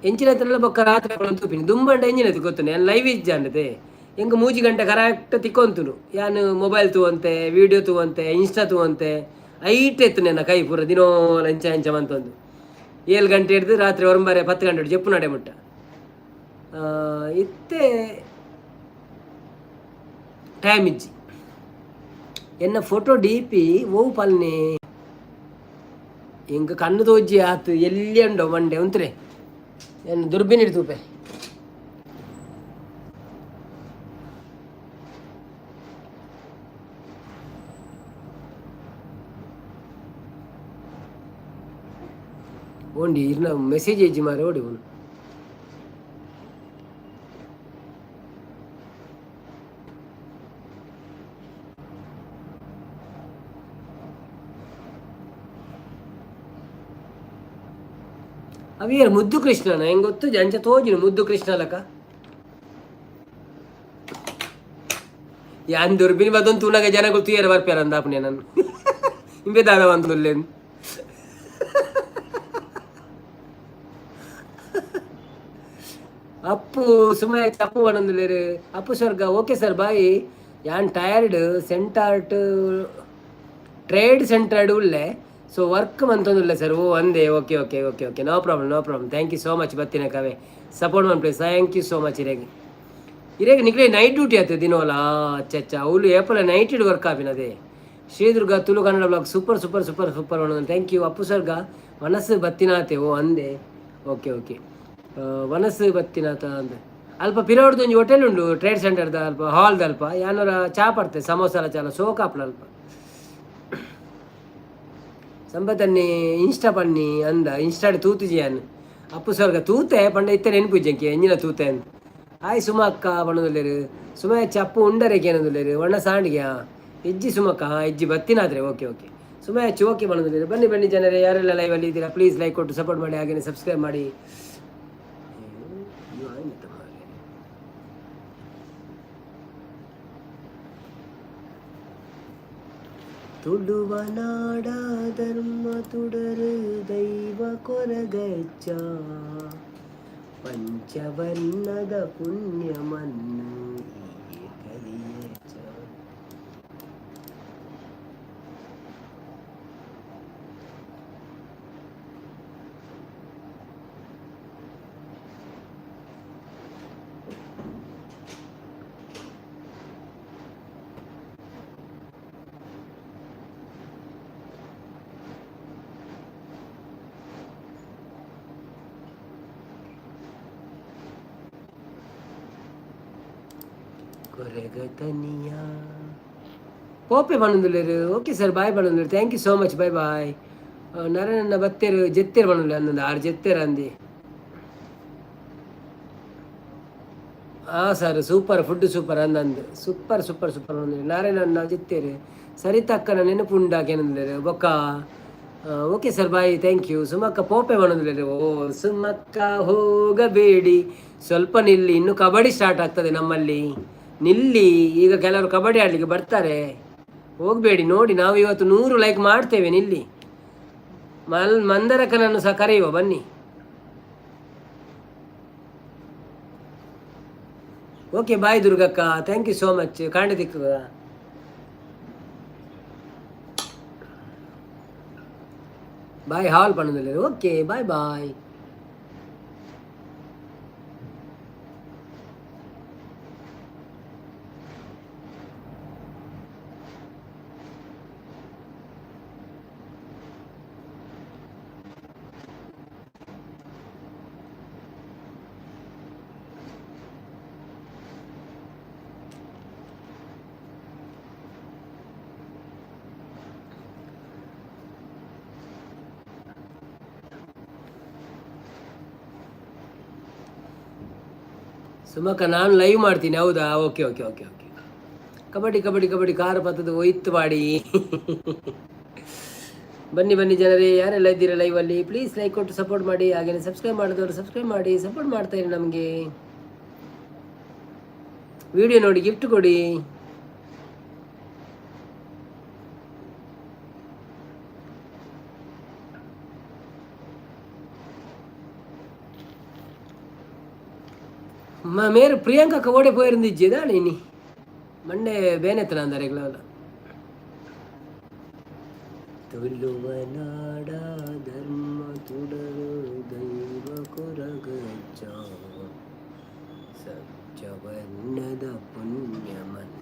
ಎಂಚಿನ ಬೊಕ್ಕ ರಾತ್ರಿ ತೂಪಿನಿ. ದುಂಬಂಡ ಎಂಜಿನ ಗೊತ್ತುಂಡು, ಯಾನ್ ಲೈವ್ ಇಜ್ಜಾಂಡತೆ ಎಂಕ್ 3 ಗಂಟೆ ಕರೆಕ್ಟ್ ತಿಕ್ಕೊಂತುನು. ಯಾನ್ ಮೊಬೈಲ್ ತೂವಂತೆ, ವೀಡಿಯೋ ತೂವಂತೆ, ಇನ್ಸ್ಟಾ ತೂವಂತೆ, ಐಟ್ ಎತ್ತು ನನ್ನ ಕೈ ಪೂರ ದಿನೋಲ ಎಂಚ ಎಂಚ ಮಂತೊಂದು 7 ಗಂಟೆ ಹಿಡ್ದು ರಾತ್ರಿ ಒರಂಬರೆ 10 ಗಂಟೆ ಜಪ್ಪು ನಡೆ ಮುಟ್ಟ ಇತ್ತೆ ಟೈಮ್ ಇಜ್ಜಿ. ಎನ್ನ ಫೋಟೋ ಡಿ ಪಿ ಓವು ಪಲ್ನೆ? ಎಂಕ್ ಕಣ್ಣು ತೋಜಿ ಆತು. ಎಲ್ಲಿ ಉಂಡೋ ಮಂಡೆ ಉಂತ್ರೆ ಎನ್ನ ದುರ್ಬಿನ್ ಹಿಡ್ತೂಪೆ. ಓಂಡಿ ಇರ್ನ ಮೆಸೇಜ್ ಇಜ್ಜಿ ಮಾರೆ, ಓಡಿ ಉಂಡು. ಅವಿಯರ್ ಮುದ್ದು ಕೃಷ್ಣನ ಹೆಂಗ್ ಗೊತ್ತು ಅಂಚ ತೋಜಿನ ಮುದ್ದು ಕೃಷ್ಣ ಲಕ. ಯಾನ್ ದುರ್ಬಿನ್ ಬದೊಂದು ತೂನಗ ಜನಗಳು ತೂಯರ ಬರ್ಪ್ಯಾರ ಅಂದಾಪುನೆ ನಾನು ಇಂಬೆ ದಾದ ಬಂದುಲ್ಲೇನು. ಅಪ್ಪು ಸುಮಯ ಅಪ್ಪು ಪನೊಂದುಲ್ಲೆರ್. ಅಪ್ಪು ಸ್ವರ್ಗ ಓಕೆ ಸರ್ ಬಾಯ್. ಯಾನ್ ಟಯರ್ಡ್ ಸೆಂಟಾರ್ಟ್ ಟ್ರೇಡ್ ಸೆಂಟರ್ಡ್ ಉಲ್ಲೆ. ಸೊ ವರ್ಕ್ ಮಂತೊಂದುಲ್ಲೆ ಸರ್. ಓ ಅಂದೆ. Okay okay okay okay, no problem, no problem. Thank you so much ಬತ್ತಿನ ಕವೆ ಸಪೋರ್ಟ್ ಮನ್ಪುಲೆ. Thank you so much ಇರೆಗ್. ಇರೆಗ್ ನಿಕ್ಲೆ ನೈಟ್ ಡ್ಯೂಟಿ ಆತ ದಿನೋಲ? ಅಚ್ಚ ಅಚ್ಚ, ಅವ್ಲು ಏಪಲ ನೈಟ್ ವರ್ಕ್ ಆಪಿನದೇ. Sridurga Tulu Kannada blog super super super super. Thank you. Appu ಸ್ವರ್ಗ ವನಸ್ಸು ಬತ್ತಿನಾತೆ. ಓ ಅಂದೆ. ಓಕೆ ಓಕೆ, ವನಸ್ಸು ಬತ್ತಿನಾತ ಅಂದೆ. ಅಲ್ಪ ಪಿರವಡ್ದು ಒಂಜಿ ಹೋಟೆಲ್ ಉಂಡು ಟ್ರೇಡ್ ಸೆಂಟರ್ದ ಅಲ್ಪ ಹಾಲ್ದ ಅಲ್ಪ. ಯಾನೊರ ಚಾ ಪಡ್ತೆ ಸಮೋಸಾಲ ಚಾಲ ಸೋಕಾಪ್ಲ ಅಲ್ಪ. ಸಂಪತನ್ನಿ ಇನ್ಸ್ಟಾ ಪನ್ನಿ ಅಂದ. ಇನ್ಸ್ಟಾಡ್ ತೂತುಜಿ ಯಾನ್. ಅಪ್ಪು ಸ್ವರ್ಗ ತೂತೆ ಪಂಡ ಇತ್ತೆ ನೆನ್ಪುಜ್ಜಂಕೆ ಎಂಜಿನ ತೂತೆ ಅಂದ್. ಆಯ್ ಸುಮ ಅಕ್ಕ ಪನೊಂದುಲ್ಲೆರ್. ಸುಮ ಹೆಚ್ಚ ಅಪ್ಪು ಉಂಡರೆಗೆ ಏನೊಂದುಲ್ಲೆರ್. ಒಣ್ಣ ಸಾಂಡಿಗೆ ಇಜ್ಜಿ ಸುಮಕ್ಕ. ಹಾಂ, ಇಜ್ಜಿ ಬತ್ತಿನಾದ್ರೆ. ಓಕೆ ಓಕೆ, ಸುಮ ಹೆಚ್ಚು ಓಕೆ ಪನೊಂದುಲ್ಲೆರ್. ಬನ್ನಿ ಬನ್ನಿ ಜನರೇ, ಯಾರೆಲ್ಲ ಲೈವಲ್ಲಿ ಇದ್ದೀರಾ ಪ್ಲೀಸ್ ಲೈಕ್ ಕೊಟ್ಟು ಸಪೋರ್ಟ್ ಮಾಡಿ, ಹಾಗೆಯೇ ಸಬ್ಸ್ಕ್ರೈಬ್ ಮಾಡಿ. ತುಳುವ ನಾಡ ಧರ್ಮ ತುಡರು ದೈವ ಕೊರಗಚ್ಚ ಪಂಚವರ್ಣದ ಪುಣ್ಯಮನ್ನು ಈ ಕಲಿಯಚ್ಚ. ಕೊರಗತನಿಯ ಪೋಪೆ ಪನೊಂದುಲ್ಲೆರ್. ಓಕೆ ಸರ್ ಬಾಯ್ ಪನೊಂದುಲ್ಲೆರ್. Thank you so much, bye bye. ನರನನ್ನ ಬತ್ತೆರ್ ಜೆತ್ತೆರ್ ಪನೊಂದುಲ್ಲೆ. ಅಂದಂದು ಆರು ಜೆತ್ತೆರ್ ಅಂದಿ. ಹಾಂ ಸರ್, ಸೂಪರ್ ಫುಡ್ ಸೂಪರ್ ಅಂದಂದು. ಸೂಪರ್ ಸೂಪರ್ ಸೂಪರ್ ಪನೊಂದುಲ್ಲೆರ್. ನಾರಾಯಣನ್ನ ಜೆತ್ತೆರ್. ಸರಿತಕ್ಕನ ನೆನಪು ಉಂಡಾಕೇನಂದುಲ್ಲೆರ್. ಬೊಕ್ಕ okay sir bye, thank you. ಸುಮಕ್ಕ ಪೋಪೆ ಪನೊಂದುಲ್ಲೆರ್. ಓ ಸುಮಕ್ಕ ಹೋಗಬೇಡಿ, ಸ್ವಲ್ಪ ನಿಲ್ಲಿ, ಇನ್ನು ಕಬಡ್ಡಿ ಸ್ಟಾರ್ಟ್ ಆಗ್ತದೆ ನಮ್ಮಲ್ಲಿ, ನಿಲ್ಲಿ. ಈಗ ಕೆಲವರು ಕಬಡ್ಡಿ ಆಡಲಿಕ್ಕೆ ಬರ್ತಾರೆ, ಹೋಗಬೇಡಿ. ನೋಡಿ, ನಾವು ಇವತ್ತು 100 ಲೈಕ್ ಮಾಡ್ತೇವೆ, ನಿಲ್ಲಿ. ಮಂದರಕನನ್ನು ಸಹ ಕರೆಯುವ, ಬನ್ನಿ. ಓಕೆ ಬಾಯ್ ದುರ್ಗಕ್ಕ, thank you so much. ಕಾಂಡೆ ದಿಕ್ಕ ಬಾಯ್ ಹಾಲ್ ಪನೊಂದುಲ್ಲೆರ್. Okay bye bye. ಸುಮಕ್ಕ ನಾನು ಲೈವ್ ಮಾಡ್ತೀನಿ. ಹೌದಾ? Okay okay okay okay. Kabaddi kabaddi kabaddi car ಪತ್ತದ ಒಯ್ತು ಮಾಡಿ. ಬನ್ನಿ ಬನ್ನಿ ಜನರೇ, ಯಾರೆಲ್ಲ ಇದ್ದೀರಾ ಲೈವಲ್ಲಿ ಪ್ಲೀಸ್ ಲೈಕ್ ಕೊಟ್ಟು ಸಪೋರ್ಟ್ ಮಾಡಿ, ಹಾಗೆಯೇ ಸಬ್ಸ್ಕ್ರೈಬ್ ಮಾಡಿದವರು ಸಬ್ಸ್ಕ್ರೈಬ್ ಮಾಡಿ ಸಪೋರ್ಟ್ ಮಾಡ್ತಾಯಿರಿ. ನಮಗೆ ವಿಡಿಯೋ ನೋಡಿ ಗಿಫ್ಟ್ ಕೊಡಿ. ಮೇರು ಪ್ರಿಯಾಂಕಕ್ಕ ಓಡೆ ಪೋಯಿರುಂದಿಜ್ಜಿ ದಾನೆ ಇನಿ ಮಂಡೆ ಬೇನೆತ್ತನ ಅಂದರೆಗ್ಲ. ತುಳುವ ನಾಡ ಧರ್ಮ ತುಡರು ದೈವ ಕೊರಗಜ್ಜ ಸತ್ಯವರ್ಣದ ಪುಣ್ಯಮನ್ನ.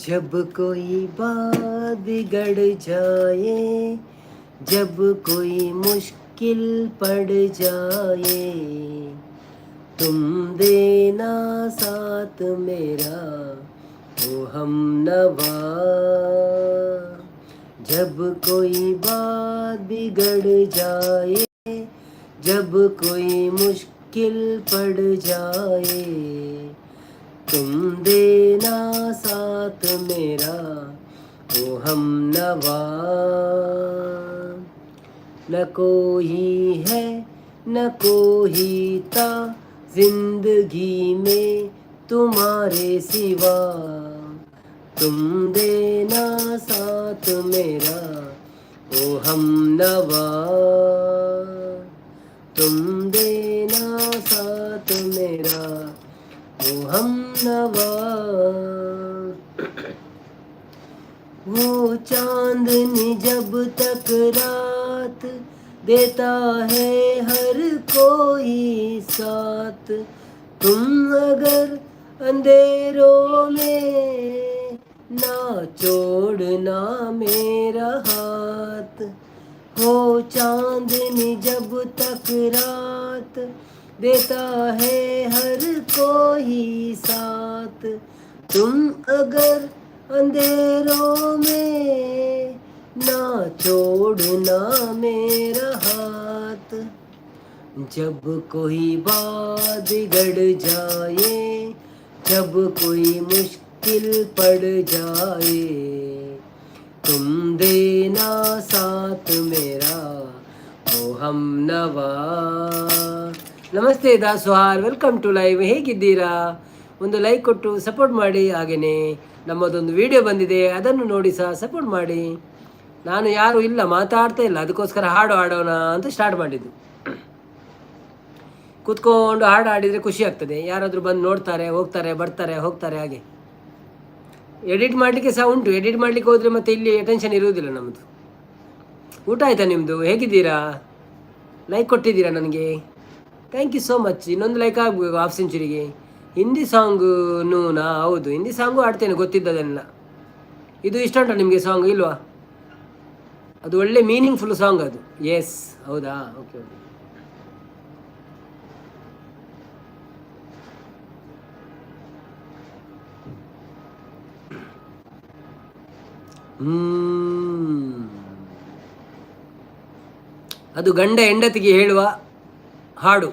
जब कोई बात बिगड़ जाए, जब कोई मुश्किल पड़ जाए, तुम देना साथ मेरा ओ हमनवा। जब कोई बात बिगड़ जाए, जब कोई मुश्किल मुश्किल पड़ जाए, तुम देना साथ मेरा, ओ हम नवा। न कोई है, न कोई था जिंदगी में तुम्हारे सिवा, तुम देना साथ मेरा, ओ हम नवा। तुम देना साथ मेरा, ओ हम नवा। वो चांदनी जब तक रात देता है हर कोई साथ, तुम अगर अंधेरों में ना छोड़ना मेरा हाथ। हो चांदनी जब तक रात देता है हर कोई साथ, तुम अगर अंधेरों में ना छोड़ना मेरा हाथ। जब कोई बात बिगड़ जाए, जब कोई मुश्किल पड़ जाए, तुम देना साथ मेरा, ओ हम नवा। Namaste ದಾಸುಹಾರ್, welcome to live. ಹೇಗಿದ್ದೀರಾ? ಒಂದು ಲೈಕ್ ಕೊಟ್ಟು ಸಪೋರ್ಟ್ ಮಾಡಿ. ಹಾಗೆಯೇ ನಮ್ಮದೊಂದು ವಿಡಿಯೋ ಬಂದಿದೆ, ಅದನ್ನು ನೋಡಿ ಸಹ ಸಪೋರ್ಟ್ ಮಾಡಿ. ನಾನು ಯಾರು ಇಲ್ಲ, ಮಾತಾಡ್ತಾ ಇಲ್ಲ, ಅದಕ್ಕೋಸ್ಕರ ಹಾಡು ಹಾಡೋಣ ಅಂತ ಸ್ಟಾರ್ಟ್ ಮಾಡಿದ್ದು. ಕೂತ್ಕೊಂಡು ಹಾಡು ಹಾಡಿದರೆ ಖುಷಿ ಆಗ್ತದೆ. ಯಾರಾದರೂ ಬಂದು ನೋಡ್ತಾರೆ, ಹೋಗ್ತಾರೆ, ಬರ್ತಾರೆ, ಹೋಗ್ತಾರೆ. ಹಾಗೆ ಎಡಿಟ್ ಮಾಡಲಿಕ್ಕೆ ಸಹ ಉಂಟು. ಎಡಿಟ್ ಮಾಡಲಿಕ್ಕೆ ಹೋದರೆ ಮತ್ತೆ ಇಲ್ಲಿ ಟೆನ್ಷನ್ ಇರುವುದಿಲ್ಲ ನಮ್ಮದು. ಊಟ ಆಯಿತಾ ನಿಮ್ಮದು? ಹೇಗಿದ್ದೀರಾ? ಲೈಕ್ ಕೊಟ್ಟಿದ್ದೀರಾ ನನಗೆ, thank you so much. ಇನ್ನೊಂದು ಲೈಕ್ ಆಗಬೇಕು ಹಾಫ್ ಸೆಂಚುರಿಗೆ. ಹಿಂದಿ ಸಾಂಗು ನೂನಾ? ಹೌದು, ಹಿಂದಿ ಸಾಂಗು ಹಾಡ್ತೇನೆ, ಗೊತ್ತಿದ್ದದೆಲ್ಲ. ಇದು ಇಷ್ಟ ಉಂಟಾ ನಿಮಗೆ ಸಾಂಗ್, ಇಲ್ವಾ? ಅದು ಒಳ್ಳೆ ಮೀನಿಂಗ್ಫುಲ್ ಸಾಂಗ್ ಅದು. ಎಸ್, ಹೌದಾ? Okay okay. ಹ್ಮ್ ಅದು ಗಂಡ ಹೆಂಡತಿಗೆ ಹೇಳುವ ಹಾಡು.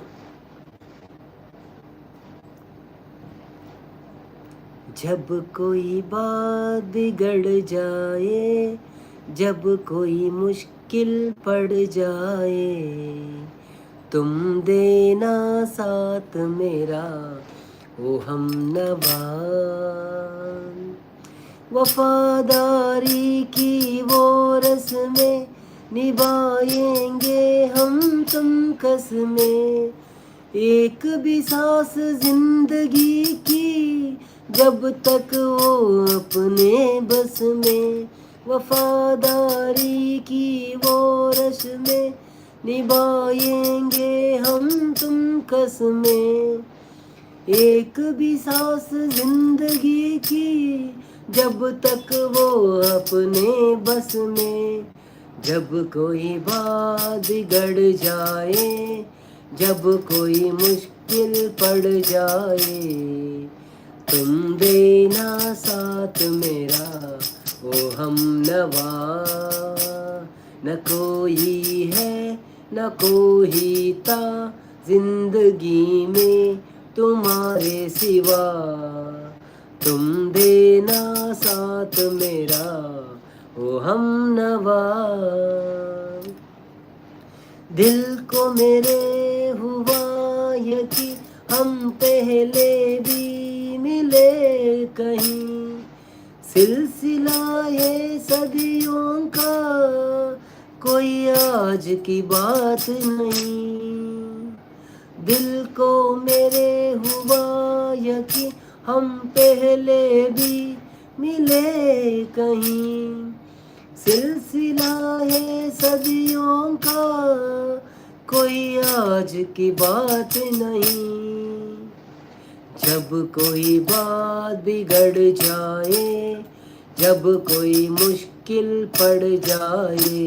जब कोई बात बिगड़ जाए, जब कोई मुश्किल पड़ जाए, तुम देना साथ मेरा, ओ हम नवा। वफादारी की वो रस्में निभाएंगे हम तुम कसमें, एक भी सांस जिंदगी की जब तक वो अपने बस में। वफादारी की वो रस्में निभाएंगे हम तुम कसमें, एक भी सांस जिंदगी की जब तक वो अपने बस में। जब कोई बात बिगड़ जाए, जब कोई मुश्किल पड़ जाए, तुम देना साथ मेरा, ओ हम नवा। न कोई है, न कोई था जिंदगी में तुम्हारे सिवा, तुम देना साथ मेरा, ओ हम नवा। दिल को मेरे हुआ यकीन, हम पहले भी मिले कहीं। सिलसिला ये सदियों का, कोई आज की बात नहीं। दिल को मेरे हुआ यकीन, हम पहले भी मिले कहीं। सिलसिला है सदियों का, कोई आज की बात नहीं। जब कोई बात बिगड़ जाए, जब कोई मुश्किल पड़ जाए,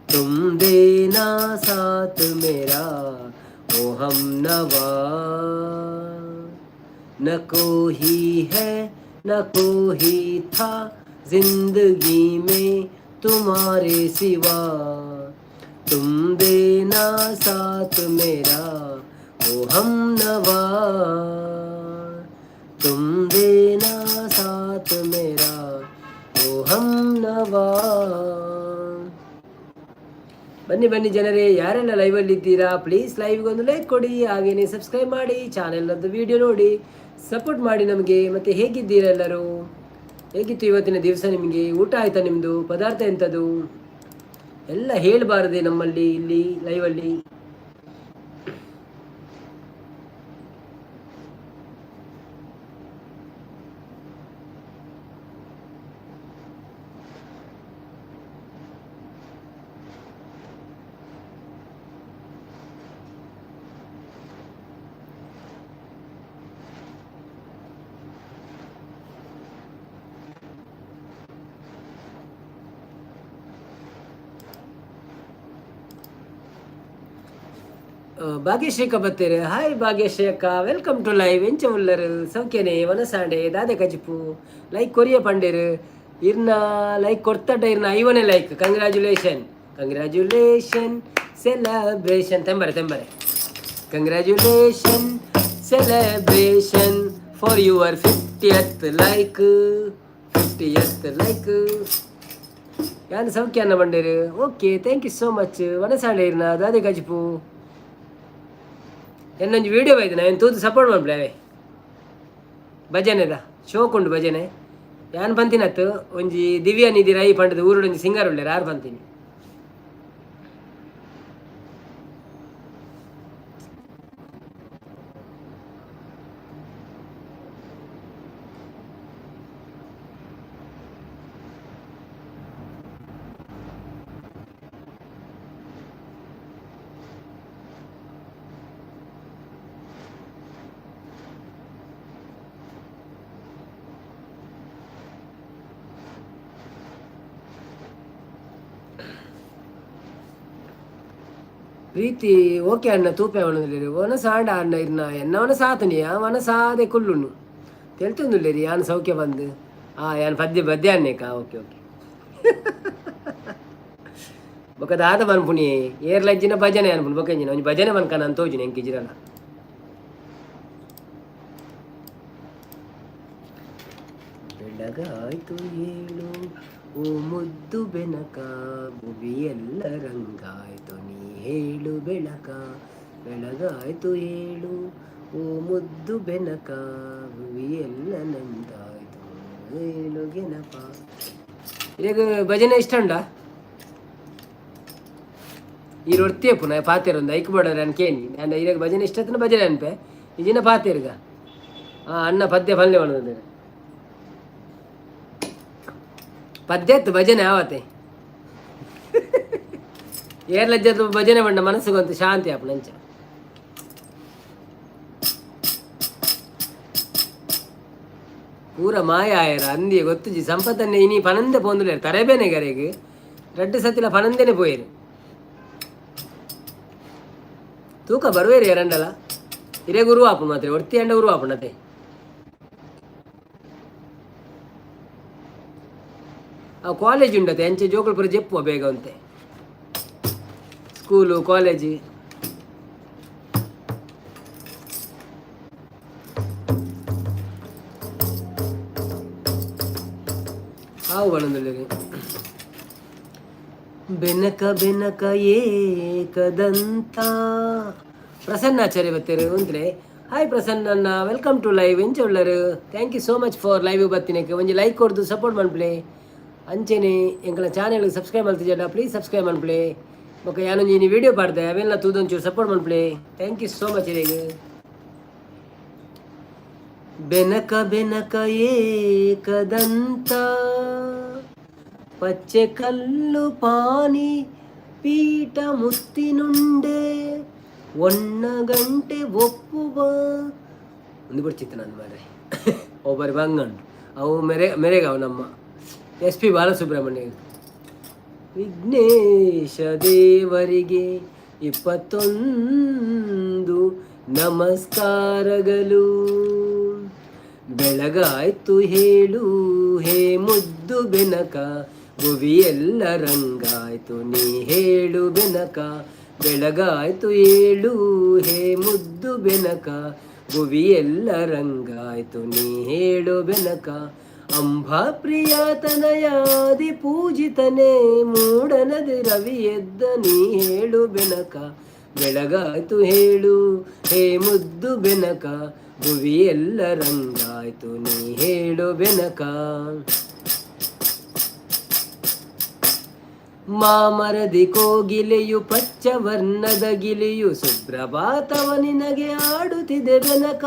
तुम देना साथ मेरा, ओ हम नवा। न कोई है, न कोई था जिंदगी में तुम्हारे सिवा, तुम देना साथ मेरा, ओ हम नवा, तुम देना साथ मेरा, ओ हम ನವಾ. ಬನ್ನಿ ಬನ್ನಿ ಜನರೇ, ಯಾರೆಲ್ಲ ಲೈವಲ್ಲಿ ಇದ್ದೀರಾ ಪ್ಲೀಸ್ ಲೈವ್ಗೆ ಒಂದು ಲೈಕ್ ಕೊಡಿ, ಹಾಗೇನೆ ಸಬ್ಸ್ಕ್ರೈಬ್ ಮಾಡಿ, ಚಾನೆಲ್ನದ್ದು ವಿಡಿಯೋ ನೋಡಿ ಸಪೋರ್ಟ್ ಮಾಡಿ ನಮಗೆ. ಮತ್ತೆ ಹೇಗಿದ್ದೀರಾ ಎಲ್ಲರೂ? ಹೇಗಿತ್ತು ಇವತ್ತಿನ ದಿವಸ ನಿಮಗೆ? ಊಟ ಆಯ್ತಾ ನಿಮ್ಮದು? ಪದಾರ್ಥ ಎಂಥದ್ದು ಎಲ್ಲ ಹೇಳಬಾರದೆ ನಮ್ಮಲ್ಲಿ ಇಲ್ಲಿ ಲೈವಲ್ಲಿ. ಭಾಗ್ಯಶ್ರೀ ಬತ್ತೀರಿ. ಹಾಯ್ ಭಾಗ್ಯಶ್ರೀ ಅಕ್ಕ, welcome to live. ಎಂಚ ಉಲ್ಲರು? ಸೌಖ್ಯನೆ? ವನಸಾಂಡೆ ದಾದೆ ಕಜಿಪು? ಲೈಕ್ ಕೊರಿಯ ಪಂಡೇರು. ಇರ್ನ ಲೈಕ್ ಕೊಡ್ತಟ ಇರ್ನ ಐವನೇ ಲೈಕ್. Congratulation, congratulation, celebration. ತೆಂಬರೆ ತೆಂಬರೆ. Congratulation, celebration for your 50th like, 50th like. ಯಾನ್ ಸೌಖ್ಯ ಅನ್ನ ಬಂಡೇರು. Okay, thank you so much. ವನಸಾಂಡೆ ಇರ್ನ ದಾದೆ ಕಜಿಪು? ಎನ್ನೊಂಜಿ ವೀಡಿಯೋ ಬೈದಿನ ಏನು ತೂದು ಸಪೋರ್ಟ್ ಮನ್ಪುಲೆ. ಅವೇ ಭಜನೆದ ಶೋಕುಂಡು ಭಜನೆ. ಯಾನ್ ಪಂತಿನತ್ತು ಒಂಜಿ ದಿವ್ಯ ನಿಧಿ ರೈ ಪಂಡದ ಊರುಡು ಒಂಜಿ ಸಿಂಗರ್ ಉಲ್ಲೆರ್, ಆರ್ ಪಂತಿನಿ. ಪ್ರೀತಿ ಓಕೆ ಅಣ್ಣ, ತೂಪೆ ಅವನದಿಲ್ಲೇರಿ ಒನ ಸಾಂಡ ಅಣ್ಣ ಇರ್ನ ಎನ್ನವನ ಸಾತನಿ ಅವನ ಸಾದೆ ಕುಲ್ಲುಣ್ಣು ತೆಲ್ತೊಂದುಲ್ಲೇರಿ. ಯಾನ್ ಸೌಖ್ಯ ಬಂದು ಆ ಯಾನ್ ಪದ್ಯ ಬದ್ಯ ಅನ್ನೇಕ. ಓಕೆ ಓಕೆ, ಬೊಕ ದಾದ ಪನ್ಪುನಿ? ಏರ್ಲಜ್ಜಿನ ಭಜನೆ ಅನ್ಪುನಿ. ಬೊಕ ಇಂಜಿನ ಒಂಜಿ ಭಜನೆ ಮನ್ಕ ನಾನು ತೋಜುನಿ ಎಂಕ್ ಇಜಿರಲ್ಲ. ಬೆಳಗಾಯ್ತು ಏಳು ಓ ಮುದ್ದು ಬೆನಕ, ಭುವಿಯೆಲ್ಲ ರಂಗಾಯ್ತು ನೀ ಹೇಳು ಬೆಳಕ. ಬೆಳಗಾಯ್ತು ಏಳು ಓ ಮುದ್ದು ಬೆನಕ, ಭುವಿಯೆಲ್ಲ ನಂದಾಯ್ತು ಹೇಳು ಗೆನಪ. ಈಗ ಭಜನೆ ಇಷ್ಟ ಉಂಡಾ? ಈ ರೊಟ್ಟಿ ಪುನಃ ಪಾತೆರೊಂದು ಐಕ್ ಬೋಡ ನಾನು ಕೇನಿ. ನಾನು ಇರಾಗ ಭಜನೆ ಇಷ್ಟ ಆಯ್ತು ಭಜನೆ ಅನ್ಪೆ ಇಜಿನ ಪಾತೆರ್ಗ. ಆ ಅಣ್ಣ ಪದ್ಯ ಪಲ್ಯ ಮಾಡೋದು ಪದ್ಯ ಇತ್ತು ಭಜನೆ ಆವತ್ತೆ. ಏರ್ಲಜ್ಜದ ಭಜನೆ ಬಂಡ ಮನಸ್ಸಿಗೊಂದು ಶಾಂತಿ ಆಪುಂಡು ಅಂಚ. ಪೂರ ಮಾಯ ಆಯರ ಅಂದಿ ಗೊತ್ತುಜಿ. ಸಂಪತ್ತನ್ನೇ ಇನಿ ಪನಂದೆ ಪೋಂದುಲೇರು ತರೆಬೇನೆ ಗರೆಗ್ ರಡ್ಡು ಸತಿಲ ಪನಂದೆನೆ ಪೋಯೆರು. ತೂಕ ಬರುವೇರು ಎರಂಡಲ ಇರೇ ಗುರು ಆಪುಂಡು ಮಾತ್ರ ಒರ್ತಿ ಅಂಡ ಉರು ಆಪುಂಡು ಅತೆ. ಆ ಕಾಲೇಜ್ ಉಂಡತೆ ಅಂಚೆ ಜೋಕುಲು ಪೂರ ಜೆಪ್ಪುವ ಬೇಗ ಅಂತೆ ಸ್ಕೂಲು ಕಾಲೇಜ್. ಆವು ಬಣ್ಣದಲ್ಲಿ. ಬೆನಕ ಬೆನಕ ಏಕದಂತ. ಪ್ರಸನ್ನಾಚಾರ್ಯ ಬತ್ತೇರು ಉಂತ್ಲೆ. Hi Prasanna, welcome to live. ಎಂಚ ಉಳ್ಳರು? Thank you so much for live ಬತ್ತಿನಕ್ಕೆ. ಒಂಜಿ ಲೈಕ್ ಕೊಡ್ದು ಸಪೋರ್ಟ್ ಮನ್ಪ್ಲೆ. ಅಂಚೆನೆ ಎಂಕಲ ಚಾನೆಲ್ ಸಬ್ಸ್ಕ್ರೈಬ್ ಮಲ್ತಿಜಡ ಪ್ಲೀಸ್ ಸಬ್ಸ್ಕ್ರೈಬ್ ಮನ್ಪ್ಲೆ. ಬೊಕ ಯಾನೊಂಜಿ ಇನಿ ವಿಡಿಯೋ ಪಾಡ್ದೆ, ಅವೆಲ್ಲ ತೂದೊಂಚೂರು support ಮನ್ಪ್ಲೆ. Thank you so much ಇರೆಗ್. Benaka Benaka Ekadanta, ಪಚ್ಚೆ ಕಲ್ಲು ಪಾನಿ ಪೀಠ ಮುತ್ತಿನುಂಡೆ ಒನ್ನ ಗಂಟೆ ಒಪ್ಪುವ ಒಂದು ಬಿಡ್ಚಿತ್ತು ನಾನು ಮಾರ್ರೆ. ಒಬ್ಬರು ಬಂಗಂಡು ಅವು ಮೆರೆ ಮೆರೆಗಾವು ನಮ್ಮ ಎಸ್ ಪಿ ಬಾಲಸುಬ್ರಹ್ಮಣ್ಯ. ವಿಘ್ನೇಶ ದೇವರಿಗೆ 21 ನಮಸ್ಕಾರಗಳು. ಬೆಳಗಾಯ್ತು ಹೇಳು ಹೇ ಮುದ್ದು ಬೆನಕ, ಭುವಿಯೆಲ್ಲ ರಂಗಾಯ್ತು ನೀ ಹೇಳು ಬೆನಕ. ಬೆಳಗಾಯ್ತು ಏಳು ಹೇ ಮುದ್ದು ಬೆನಕ, ಭುವಿಯೆಲ್ಲ ರಂಗಾಯ್ತು ನೀ ಹೇಳು ಬೆನಕ. ಅಂಬಾ ಪ್ರಿಯ ತನಯಾದಿ ಪೂಜಿತನೇ, ಮೂಡನದಿ ರವಿ ಎದ್ದ ನೀ ಹೇಳು ಬೆನಕ. ಬೆಳಗಾಯ್ತು ಹೇಳು ಹೇ ಮುದ್ದು ಬೆನಕ, ಭುವಿಯೆಲ್ಲ ರಂಗಾಯ್ತು ನೀ ಹೇಳು ಬೆನಕ. ಮಾಮರದಿ ಕೋಗಿಲೆಯು ಪಚ್ಚವರ್ಣದ ಗಿಳಿಯು ಸುಪ್ರಭಾತವ ನಿನಗೆ ಹಾಡುತ್ತಿದೆ ಬೆನಕ.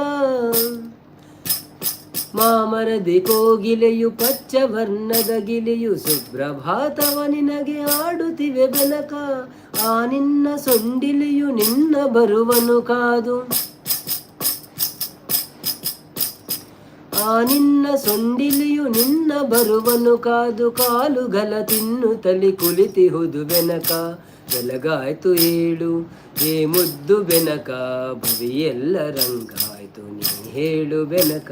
ಮಾಮರದಿ ಕೋಗಿಲೆಯು ಪಚ್ಚವರ್ಣದ ಗಿಳಿಯು ಸುಪ್ರಭಾತವ ನಿನಗೆ ಹಾಡುತ್ತಿವೆ ಬೆನಕ. ಆ ನಿನ್ನ ಸೊಂಡಿಲಿಯು ನಿನ್ನ ಬರುವನು ಕಾದು, ಆ ನಿನ್ನ ಸೊಂಡಿಲಿಯು ನಿನ್ನ ಬರುವನು ಕಾದು, ಕಾಲುಗಲ ತಿನ್ನುತ್ತಲಿ ಕುಳಿತಿಹುದು ಬೆನಕ. ಬೆಳಗಾಯ್ತು ಏಳು ಹೇ ಮುದ್ದು ಬೆನಕ, ಭುವಿಯೆಲ್ಲ ರಂಗಾಯ್ತು ನೀ ಹೇಳು ಬೆನಕ.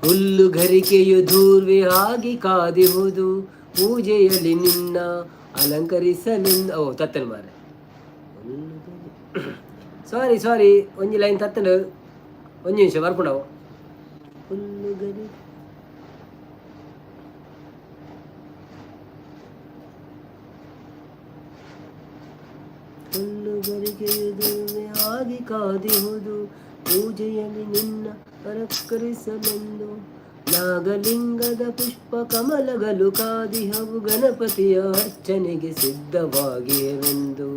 ಹುಲ್ಲುಗರಿಕೆಯು ದೂರ್ವೆ ಆಗಿ ಕಾದಿಹುದು, ಪೂಜೆಯಲ್ಲಿ ನಿನ್ನ ಅಲಂಕರಿಸಲೆಂದು. ಓ ತತ್ತನ್ ಮಾರೆ, ಸಾರಿ ಸಾರಿ, ಒಂಜಿ ಲೈನ್ ತತ್ತಂಡು, ಒಂಜಿ ನಿಮಿಷ ಬರ್ಪುಂಡವು. ಹುಲ್ಲುಗರಿ ಹುಲ್ಲುಗರಿಕೆಯು ದೂರ್ವೆ ಆಗಿ ಕಾದಿಹುದು, ಪೂಜೆಯಲ್ಲಿ ನಿನ್ನ ಅಲಂಕರಿಸಲೆಂದು. ನಾಗಲಿಂಗದ ಪುಷ್ಪ ಕಮಲಗಳು ಕಾದಿಹವು, ಗಣಪತಿಯ ಅರ್ಚನೆಗೆ ಸಿದ್ಧವಾಗಿವೆಂದು.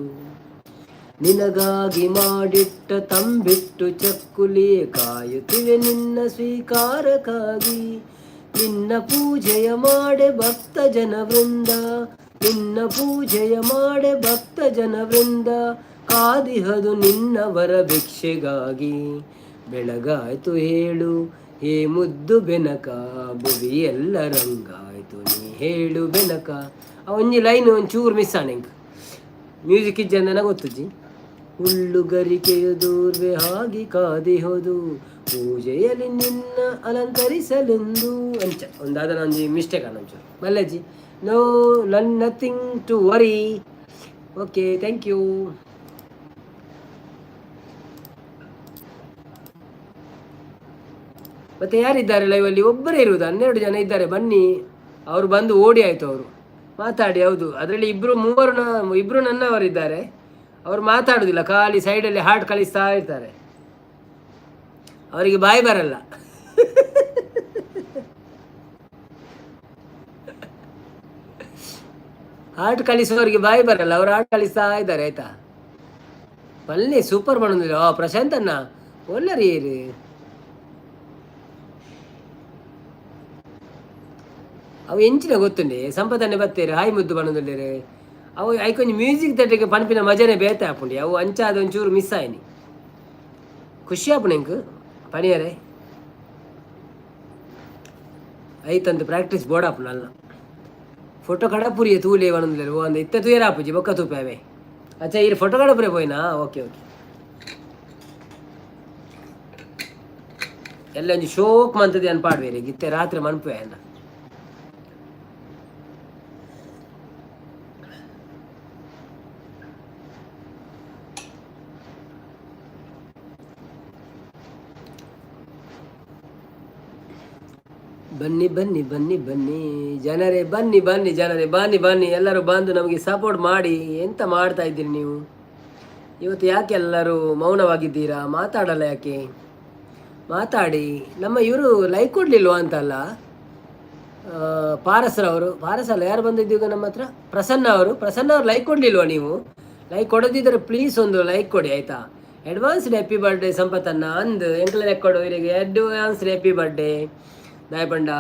ನಿನಗಾಗಿ ಮಾಡಿಟ್ಟ ತಂಬಿಟ್ಟು ಚಕ್ಕುಲಿಯೇ ಕಾಯುತ್ತಿವೆ ನಿನ್ನ ಸ್ವೀಕಾರಕ್ಕಾಗಿ. ನಿನ್ನ ಪೂಜೆಯ ಮಾಡೆ ಭಕ್ತ ಜನ ವೃಂದ, ನಿನ್ನ ಪೂಜೆಯ ಮಾಡೆ ಭಕ್ತ ಜನ ವೃಂದ, ಕಾದಿಹದು ನಿನ್ನವರ ಭಿಕ್ಷೆಗಾಗಿ. ಬೆಳಗಾಯ್ತು ಹೇಳು ಹೇ ಮುದ್ದು ಬೆನಕ, ಭುವಿ ಎಲ್ಲ ರಂಗಾಯ್ತು ನೀ ಹೇಳು ಬೆನಕ. ಆ ಒಂಜಿ ಲೈನ್ ಒಂಚೂರು ಮಿಸ್ ಆಂಡ್ ಎಂಕ್, ಮ್ಯೂಸಿಕ್ ಇಜ್ಜಂದನ ಗೊತ್ತುಜ್ಜಿ. ಹುಲ್ಲುಗರಿಕೆಯು ದೂರ್ವೆ ಆಗಿ ಕಾದಿಹುದು, ಪೂಜೆಯಲ್ಲಿ ನಿನ್ನ ಅಲಂಕರಿಸಲೆಂದು. ಅಂಚ ಒಂದಾದ ಒಂಜಿ ಮಿಸ್ಟೇಕ್ ಅನ್ನ ಒಂಚೂರು ಮಲ್ಲಜ್ಜಿ. No, none, nothing to worry. Okay, thank you. ಮತ್ತೆ ಯಾರಿದ್ದಾರೆ ಲೈವಲ್ಲಿ? ಒಬ್ಬರೇ ಇರುವುದು? 12 ಜನ ಇದ್ದಾರೆ. ಬನ್ನಿ, ಅವರು ಬಂದು ಓಡಿ ಆಯಿತು ಅವರು. ಮಾತಾಡಿ. ಹೌದು, ಅದರಲ್ಲಿ ಇಬ್ಬರು ಮೂವರು ಇಬ್ಬರು ನನ್ನವರಿದ್ದಾರೆ. ಅವರು ಮಾತಾಡುದಿಲ್ಲ, ಖಾಲಿ ಸೈಡಲ್ಲಿ ಹಾರ್ಟ್ ಕಳಿಸ್ತಾ ಇರ್ತಾರೆ. ಅವರಿಗೆ ಬಾಯಿ ಬರಲ್ಲ. ಹಾರ್ಟ್ ಕಳಿಸುವವರಿಗೆ ಬಾಯಿ ಬರಲ್ಲ, ಅವರು ಹಾರ್ಟ್ ಕಳಿಸ್ತಾ ಇದ್ದಾರೆ. ಆಯ್ತಾ? ಬನ್ನಿ, ಸೂಪರ್ ಬಂದಿಲ್ಲ. ಓ ಪ್ರಶಾಂತ್ ಅಣ್ಣ, ಒಳ್ಳೆ ರೀ. ಅವು ಎಂಚಿನ ಗೊತ್ತುಂಡೆ ಸಂಪದನ್ನೇ ಬತ್ತೇರು. ಹಾಯ್ ಮುದ್ದು ಬಣ್ಣದಲ್ಲಿರೆ. ಅವು ಐಕೊಂಜಿ ಮ್ಯೂಸಿಕ್ ತಟ್ಟಿಗೆ ಪನ್ಪಿನ ಮಜನೆ ಬೇತೆ ಆಪುಂಡಿ. ಅವು ಅಂಚಾದ ಒಂಚೂರು ಮಿಸ್ ಆಯ್ನಿ. ಖುಷಿ ಆಪುಂಡು ಎಂಕ್ ಪಣಿಯರೆ. ಐತಂದು ಪ್ರಾಕ್ಟೀಸ್ ಬೋರ್ಡ್ ಆಪುಂಡು ಅಲ್ಲ. ಫೋಟೋ ಕಡಪುರಿಯೆ ತೂಲೆ ಪನೊಂದುಲ್ಲೆರ್. ಓ ಅಂದ್ ಇತ್ತೆ ತೂಯೆರೆ ಆಪುಜಿ, ಬೊಕ್ಕ ತೂಪೆ ಅವೇ. ಅಚ್ಚಾ, ಈರ್ ಫೋಟೋ ಕಡಪುರೆ ಪೋಯಿನಾ? Okay okay. ಎಲ್ಲ ಒಂಜಿ ಶೋಕ್ ಮಂತದೆ ಅನ್ ಪಾಡ್ವೇರಿ. ಇತ್ತೆ ರಾತ್ರಿ ಮನ್ಪುವೆ ಅನ್ನ. ಬನ್ನಿ ಬನ್ನಿ ಬನ್ನಿ ಬನ್ನಿ ಜನರೇ, ಬನ್ನಿ ಬನ್ನಿ ಜನರೇ, ಬನ್ನಿ ಬನ್ನಿ. ಎಲ್ಲರೂ ಬಂದು ನಮಗೆ ಸಪೋರ್ಟ್ ಮಾಡಿ. ಎಂತ ಮಾಡ್ತಾ ಇದ್ದೀರಿ ನೀವು ಇವತ್ತು? ಯಾಕೆ ಎಲ್ಲರೂ ಮೌನವಾಗಿದ್ದೀರಾ? ಮಾತಾಡಲ್ಲ ಯಾಕೆ? ಮಾತಾಡಿ. ನಮ್ಮ ಇವರು ಲೈಕ್ ಕೊಡಲಿಲ್ವಾ ಅಂತಲ್ಲ, ಪಾರಸ್ರವರು, ಪಾರಸ್ ಅಲ್ಲ, ಯಾರು ಬಂದಿದ್ದೀಗ ನಮ್ಮ ಹತ್ರ? ಪ್ರಸನ್ನ ಅವರು. ಪ್ರಸನ್ನ ಅವರು ಲೈಕ್ ಕೊಡಲಿಲ್ವಾ ನೀವು? ಲೈಕ್ ಕೊಡದಿದ್ದರೆ ಪ್ಲೀಸ್ ಒಂದು ಲೈಕ್ ಕೊಡಿ, ಆಯಿತಾ? ಅಡ್ವಾನ್ಸ್ಡ್ ಹ್ಯಾಪಿ ಬರ್ಡೇ ಸಂಪತ್ತನ್ನ ಅಂದು ಎಂಕ್ಲ ಲೆಕ್ಕೊಡು. ಇವರಿಗೆ ಅಡ್ವಾನ್ಸ್ಡ್ ಹ್ಯಾಪಿ ಬರ್ಡೇ. ದಾಯಪಂಡ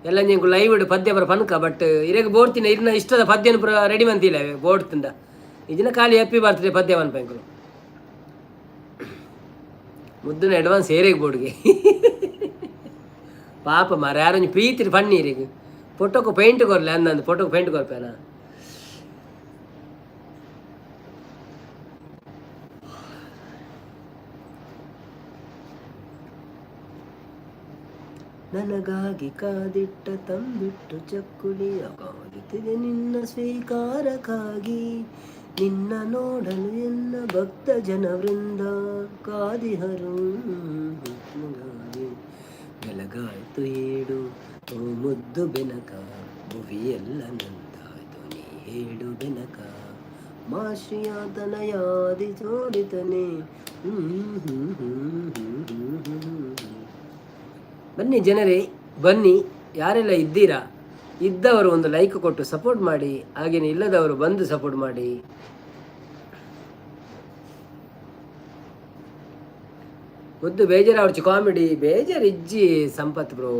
ಎಲ್ಲ ಎಂಕು ಲೈವ್ ಪದ್ಯ ಬರ ಪನ್ಕ, ಬಟ್ ಇರೆಗ್ ಬೋಡ್ತಿನ ಇರ್ನ ಇಷ್ಟದ ಪದ್ಯನ ಪೂರ ರೆಡಿ ಮಂತಿಲ್ಲ. ಬೋಡ್ತಿಂದ ಇದಿನ ಖಾಲಿ ಹ್ಯಾಪಿ ಬರ್ತ್ಡೇ ಪದ್ಯ ಮನ್ಪ ಎಂಕುಲು. ಮುದ್ದಿನ ಅಡ್ವಾನ್ಸ್ ಏರೆಗ್ ಬೋರ್ಡ್ಗೆ. ಪಾಪ ಮಾರ, ಯಾರೊಂಜಿ ಪ್ರೀತಿ ಪಣ್ಣಿ ಇರೆಗ್. ಫೋಟೋకు ಪೇಂಟ್ ಕೊರ್ಲೆ ಅಂದಂದು. ಫೋಟೋకు ಪೇಂಟ್ ಕೊರ್ಪೇನಾ? ನನಗಾಗಿ ಕಾದಿಟ್ಟ ತಂಬಿಟ್ಟು ಚಕ್ಕುಲಿಯ ಕಾದುತ್ತಿದೆ ನಿನ್ನ ಸ್ವೀಕಾರಕ್ಕಾಗಿ. ನಿನ್ನ ನೋಡಲು ಎನ್ನ ಭಕ್ತ ಜನ ವೃಂದ ಕಾದಿಹರು. ಬೆಳಗಾಯ್ತು ಏಳು, ಓ ಮುದ್ದು ಬೆನಕ, ಭುವಿಯೆಲ್ಲ ನಂದಾಯ್ತು, ನೀ ಹೇಳು ಬೆನಕ. ಮಾಶ್ರಿಯ ತನಯಾದಿ ಜೋಡಿತನೆ. ಹ್ಮ್ ಹ್ಮ್ ಹ್ಮ್ ಹ್ಮ್ ಹ್ಮ್ ಹ್ಮ್ ಹ್ಮ್. ಬನ್ನಿ ಜನರೇ, ಬನ್ನಿ. ಯಾರೆಲ್ಲ ಇದ್ದೀರಾ, ಇದ್ದವರು ಒಂದು ಲೈಕ್ ಕೊಟ್ಟು ಸಪೋರ್ಟ್ ಮಾಡಿ. ಹಾಗೆಯೇ ಇಲ್ಲದವರು ಬಂದು ಸಪೋರ್ಟ್ ಮಾಡಿ. ಮುದ್ದು ಬೇಜಾರು, ಕಾಮಿಡಿ ಬೇಜಾರು ಇಜ್ಜಿ ಸಂಪತ್ ಬ್ರೋ.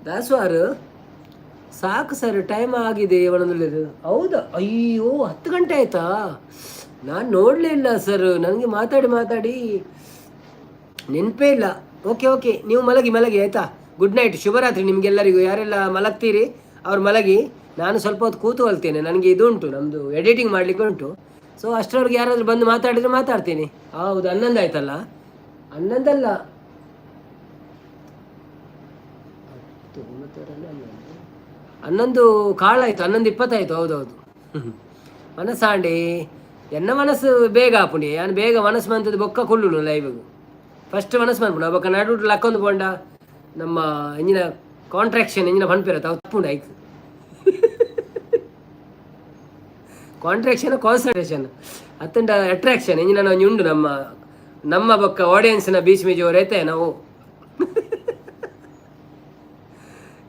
ದಾಸ್ವಾರು ಸಾಕು ಸರ್, ಟೈಮ್ ಆಗಿದೆ. ಒಣದಲ್ಲಿರು. ಹೌದಾ? ಅಯ್ಯೋ, 10 ಗಂಟೆ ಆಯ್ತಾ? ನಾನು ನೋಡಲಿಲ್ಲ ಸರ್. ನನಗೆ ಮಾತಾಡಿ ಮಾತಾಡಿ ನೆನಪೇ ಇಲ್ಲ. ಓಕೆ ಓಕೆ, ನೀವು ಮಲಗಿ ಮಲಗಿ, ಆಯಿತಾ? ಗುಡ್ ನೈಟ್, ಶುಭರಾತ್ರಿ ನಿಮಗೆಲ್ಲರಿಗೂ. ಯಾರೆಲ್ಲ ಮಲಗ್ತೀರಿ ಅವ್ರು ಮಲಗಿ. ನಾನು ಸ್ವಲ್ಪ ಹೊತ್ತು ಕೂತುಕೊಳ್ತೇನೆ. ನನಗೆ ಇದು ಉಂಟು, ನಮ್ಮದು ಎಡಿಟಿಂಗ್ ಮಾಡಲಿಕ್ಕೆ ಉಂಟು. ಸೊ ಅಷ್ಟರವರೆಗೆ ಯಾರಾದರೂ ಬಂದು ಮಾತಾಡಿದರೆ ಮಾತಾಡ್ತೀನಿ. ಹೌದು, 11 ಆಯ್ತಲ್ಲ? 11 ಅಲ್ಲ, 10, 9, 11, 11:15 ಆಯಿತು, 11:20 ಆಯಿತು. ಹೌದೌದು. ಮನಸ್ಸಾಂಡಿ ಎನ್ನ ಮನಸ್ಸು ಬೇಗ ಆಪುಂಡಿ. ಯಾನ್ ಬೇಗ ಮನಸ್ಸು ಮಂತದ್ದು ಬೊಕ್ಕ ಕುಳ್ಳುನು ಲೈವ್ಗೆ. ಫಸ್ಟ್ ಮನಸ್ಸು ಮನ್ಪುಂಡು, ಬೊಕ್ಕ ನಡುಟು ಲಕ್ಕೊಂದು ಪೋಂಡ ನಮ್ಮ ಇಂಜಿನ ಕಾಂಟ್ರಾಕ್ಷನ್ ಇಂಜಿನ ಪನ್ಪೆರ ಅವು ತಪ್ಪುಂಡು. ಐಕ್ ಕಾಂಟ್ರಾಕ್ಷನ್, ಕಾನ್ಸಂಟ್ರೇಷನ್ ಅತ್ತಂಡ ಅಟ್ರಾಕ್ಷನ್ ಇಂಜಿನ ಒಂಜಿ ಉಂಡು. ನಮ್ಮ ನಮ್ಮ ಬೊಕ್ಕ ಆಡಿಯನ್ಸ್ನ ಬೀಚ್ ಮೇಜ್ ಐತೆ. ನಾವು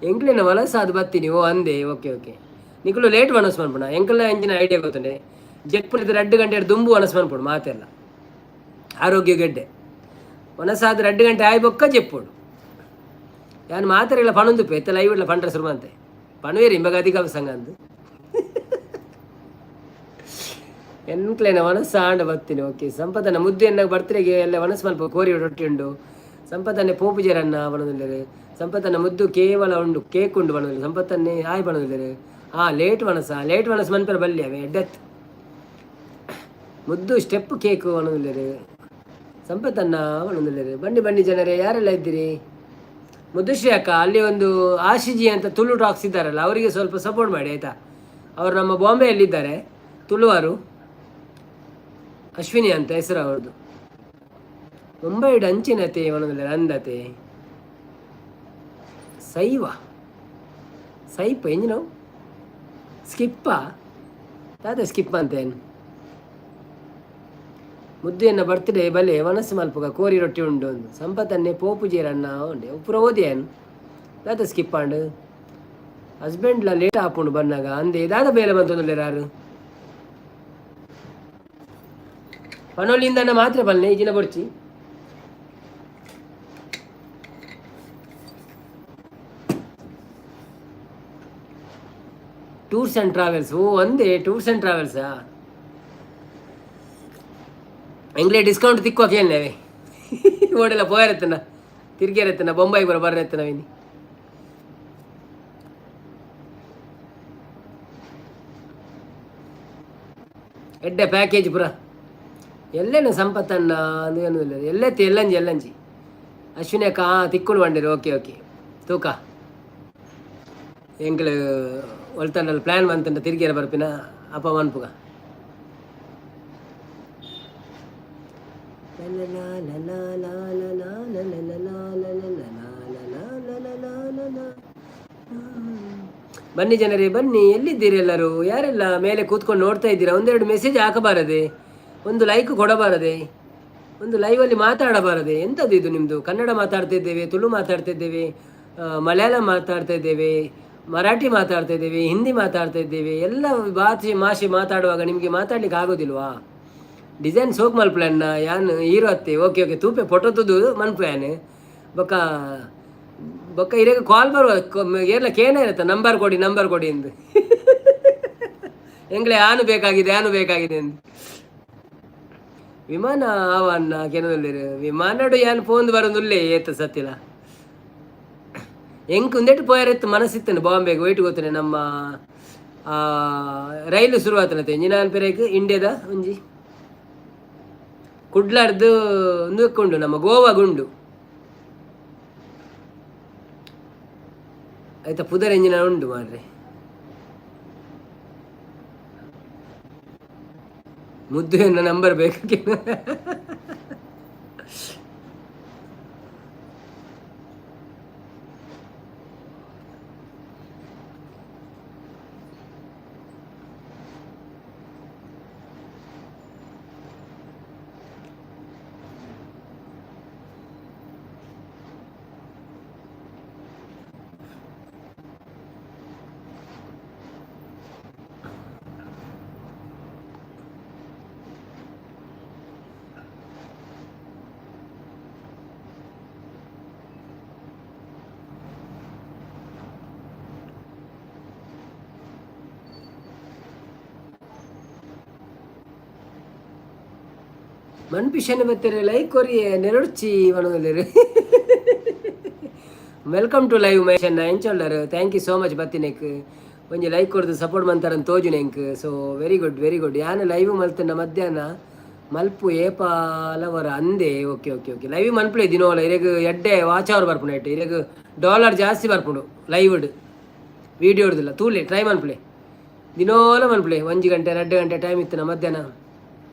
ಎಂಕ್ಲೆನ ಮನಸ್ಸು ಅದು ಬತ್ತೀನಿ. ಓ ಅಂದೆ, ಓಕೆ ಓಕೆ. ನಿಕುಲು ಲೇಟ್ ಮನಸ್ಸು ಮನ್ಪುಣ. ಎಂಕಲ್ನ ಎಂಚಿನ ಐಡಿಯಾ ಗೊತ್ತುಂಡೆ? ಜೆಪ್ಪುನಿದ 2 ಗಂಟೆ ದುಂಬು ಮನಸ್ಸು ಮನ್ಪುಡು ಮಾತೆಲ್ಲ ಆರೋಗ್ಯ ಗೆಡ್ಡೆ. ಮನಸ್ಸಾದ 2 ಗಂಟೆ ಆಯ್ ಬೊಕ್ಕ ಜೆಪ್ಪುಡು. ಯಾನ್ ಮಾತೆರೆಗ್ಲ ಪಣೊಂದುಪ್ಪೆ. ಇತ್ತೆ ಲೈವ್ ಇಡ್ಲ ಪಂಡ್ರೆ ಸುರು ಮಂತೆ ಪಣುವೇರಿ ಇಂಬಗ ಅಧಿಕ ಸಂಘ ಅಂದ್. ಎಂಕ್ಲೆನ ಮನಸ್ಸು ಆಂಡ ಬತ್ತೀನಿ. ಓಕೆ, ಸಂಪದನ ಮುದ್ದೆ ಎನ್ನಾಗ ಬರ್ತ್ರೆಗೆ ಎಲ್ಲ ಮನಸ್ಸು ಮಲ್ಪ ಕೋರಿ ರೊಟ್ಟಿ ಉಂಡು. ಸಂಪತ್ತನ್ನೇ ಪೋಪುಜೆರನ್ನ ಬಣದುಲ್ಲೆರ್. ಸಂಪತ್ತನ್ನ ಮುದ್ದು ಕೇವಲ ಉಂಡು, ಕೇಕ್ ಉಂಡು ಬಣದುಲ್ಲೆರ್. ಸಂಪತ್ತನ್ನೇ ಆಯ್ ಬಣದುಲ್ಲೆರ್. ಆ ಲೇಟ್ ವನಸ, ಲೇಟ್ ವನಸ ಮನ್ಪೆರ ಬಲ್ಲಿ ಅವೆ ಎಡ್ಡೆತ್. ಮುದ್ದು ಸ್ಟೆಪ್ ಕೇಕ್ ಬಣದುಲ್ಲೆರ್. ಸಂಪತ್ತನ್ನ ಬಣದುಲ್ಲೆರ್. ಬನ್ನಿ ಬನ್ನಿ ಜನರೇ, ಯಾರೆಲ್ಲ ಇದ್ದೀರಿ? ಮುದ್ದುಶ್ರೀ ಅಕ್ಕ, ಅಲ್ಲಿ ಒಂದು ಆಶಿಜಿ ಅಂತ ತುಳು ಟಾಕ್ಸ್ ಇದ್ದಾರಲ್ಲ, ಅವರಿಗೆ ಸ್ವಲ್ಪ ಸಪೋರ್ಟ್ ಮಾಡಿ, ಆಯಿತಾ? ಅವರು ನಮ್ಮ ಬಾಂಬೆಯಲ್ಲಿದ್ದಾರೆ, ತುಳುವರು. ಅಶ್ವಿನಿ ಅಂತ ಹೆಸರು ಅವರದ್ದು. ಮುಂಬೈಡ್ ಅಂಚಿನತೆ ಒಣದಲ್ಲ ಅಂದತೆ ಸೈವ ಸೈಪ್ ಎಂಜಿನವು ಸ್ಕಿಪ್ಪ ದಾದ ಸ್ಕಿಪ್ ಅಂತೇನು. ಮುದ್ದೆಯನ್ನು ಬರ್ತ್ಡೇ ಬಲೆ ಮನಸ್ಸು ಮಲ್ಪುಗ, ಕೋರಿ ರೊಟ್ಟಿ ಉಂಡು ಒಂದು. ಸಂಪತ್ತನ್ನೇ ಪೋಪು ಜೀರಣ್ಣ ಉಂಡೆ ಉಪ್ಪುರ ಓದಿಯನ್ ದಾದ ಸ್ಕಿಪ್ ಆಂಡ್. ಹಸ್ಬೆಂಡ್ಲ ಲೇಟ್ ಆಪುಂಡು ಬನ್ನಾಗ ಅಂದೆ. ದಾದ ಬೇಲೆ ಬಂತೊಂದುಲ್ಲೆರ್ ಯಾರು ಪನೊಲಿಂದನ ಮಾತ್ರ ಬಲ್ಲೆ ಈಜಿನ ಬೊರ್ಚಿ. ಟೂರ್ಸ್ ಆ್ಯಂಡ್ ಟ್ರಾವೆಲ್ಸ್, ಓ ಒಂದೇ tours and ಟ್ರಾವೆಲ್ಸಾ? ಎಂಗ್ಲೇ discount ತಿಕ್ಕುವ ಕೇಳವೆ. Odela ಪೋಯರತ್ತನ, ತಿರ್ಗಿರತ್ತನ, Bombay ಬರ ಬರ್ರೆತ್ತನ ವಿನಿ. ಎಡ್ಡೆ ಪ್ಯಾಕೇಜ್ ಪುರ. ಎಲ್ಲೇನ ಸಂಪತ್ತನ್ನ ಅಂದು ಇಲ್ಲ. ಎಲ್ಲೆತ್ತಿ ಎಲ್ಲಂಜಿ ಎಲ್ಲಂಜಿ. ಅಶ್ವಿನಿ ಅಕ್ಕ ತಿಕ್ಕುಡು ಬಂಡಿರು. ಓಕೆ ಓಕೆ, ತೂಕ ಎಂಕ್ಲು ಒಲ್ತಂಡಲ್ ಪ್ಲ್ಯಾನ್ ಮಂತಂಡ ತಿರ್ಗಿಯರ ಬರ್ಪಿನ ಅಪ್ಪ ಮನ್ಪುಗ. ಬನ್ನಿ ಜನರೇ, ಬನ್ನಿ. ಎಲ್ಲಿದ್ದೀರಿ ಎಲ್ಲರೂ? ಯಾರೆಲ್ಲ ಮೇಲೆ ಕೂತ್ಕೊಂಡು ನೋಡ್ತಾ ಇದ್ದೀರಾ, ಒಂದೆರಡು ಮೆಸೇಜ್ ಹಾಕಬಾರದೆ? ಒಂದು ಲೈಕ್ ಕೊಡಬಾರದೆ? ಒಂದು ಲೈವಲ್ಲಿ ಮಾತಾಡಬಾರದೆ? ಎಂಥದ್ದು ಇದು ನಿಮ್ಮದು? ಕನ್ನಡ ಮಾತಾಡ್ತಾ ಇದ್ದೇವೆ, ತುಳು ಮಾತಾಡ್ತಾ ಇದ್ದೇವೆ, ಮಲಯಾಳಂ ಮಾತಾಡ್ತಾ ಇದ್ದೇವೆ, ಮರಾಠಿ ಮಾತಾಡ್ತಾ ಇದ್ದೇವೆ, ಹಿಂದಿ ಮಾತಾಡ್ತಾ ಇದ್ದೇವೆ. ಎಲ್ಲ ಭಾಷೆ ಭಾಷೆ ಮಾತಾಡುವಾಗ ನಿಮಗೆ ಮಾತಾಡ್ಲಿಕ್ಕೆ ಆಗೋದಿಲ್ವಾ? ಡಿಸೈನ್ ಸೋಕ್ ಮಲ್ಪುಲೆನ್ನ ಯಾನ್ ಹೀರೋ ಅತ್ತೆ. ಓಕೆ ಓಕೆ, ತೂಪೆ ಫೋಟೋ ತುದು ಮನ್ಪು ಯಾನ್. ಬೊಕ್ಕ ಬೊಕ್ಕ ಇರೆಗ್ ಕಾಲ್ ಬರುವ ಏರ್ಲ ಕೇನ ಇರುತ್ತೆ, ನಂಬರ್ ಕೊಡಿ ನಂಬರ್ ಕೊಡಿ ಎಂದು. ಎಂಗ್ಲೆ ಆನು ಬೇಕಾಗಿದೆ, ಆನು ಬೇಕಾಗಿದೆ ಎಂದು. ವಿಮಾನ ಆವನ್ನ ಕೆನದಲ್ಲಿರು ವಿಮಾನಡು ಯಾನ್ ಫೋನ್ ಬರೋದುಲ್ಲೇ ಏತ ಸತ್ತಿಲ್ಲ. ಎಂಕ್ ಉಂದೆಟ್ ಪೋಯರೆತ್ತು ಮನಸ್ಸಿತ್ತನು ಬಾಂಬೆಗೆ ಒಯ್ಟ್ ಗೊತ್ತನೆ. ನಮ್ಮ ರೈಲು ಶುರುವಾತನತೆ ಇಂಜಿನ ಪೆರೇಕ್ ಇಂಡಿಯಾದ ಒಂಜಿ. ಕುಡ್ಲಾರ್ದು ಉಂದಕ್ಕುಂಡು, ನಮ್ಮ ಗೋವಾಗುಂಡು. ಆಯ್ತಾ, ಪುದರ್ ಎಂಜಿನ ಉಂಡು ಮಾರ್ರೆ. ಮುದ್ದು ಎನ್ನ ನಂಬರ್ ಬೇಕು. ಮನ್ಪಿಷನ್ ಬತ್ತೆರೆ ಲೈಕ್ ಕೊರಿಯೆ ನೆರಡ್ಚಿ ಪನೊಂದುಲ್ಲೆರ್. Welcome to live ಮಹೇಶಣ್ಣ, ಎಂಚೊಲ್ಲರ್? Thank you so much ಬತ್ತಿನೆಕ್. ಒಂಜಿ ಲೈಕ್ ಕೊರ್ದು ಸಪೋರ್ಟ್ ಮಂತಾರನ್ ತೋಜುನೆ ಎಂಕ್. So very good, very good. ಯಾನ್ ಲೈವ್ ಮಲ್ತಂಡ ಮಧ್ಯಾಹ್ನ ಮಲ್ಪು ಏಪಾಲ ವರ ಅಂದೆ. ಓಕೆ ಓಕೆ ಓಕೆ, ಲೈವ್ ಮನ್ಪುಲೆ ದಿನೋಲ. ಇರೆಗ್ ಎಡ್ಡೆ ವಾಚ್ ಅವರ್ ಬರ್ಪುಂಡು ಐಟ್. ಇರೆಗ್ ಡಾಲರ್ ಜಾಸ್ತಿ ಬರ್ಪುಂಡು ಲೈವ್ಡ್, ವೀಡಿಯೋ ಹಿಡ್ದಿಲ್ಲ. ತೂಲೆ, ಟ್ರೈ ಮನ್ಪುಲೆ, ದಿನೋಲ ಮನ್ಪುಲೆ. 1 ಗಂಟೆ 2 ಗಂಟೆ ಟೈಮ್ ಇತ್ತು ಮಧ್ಯಾಹ್ನ.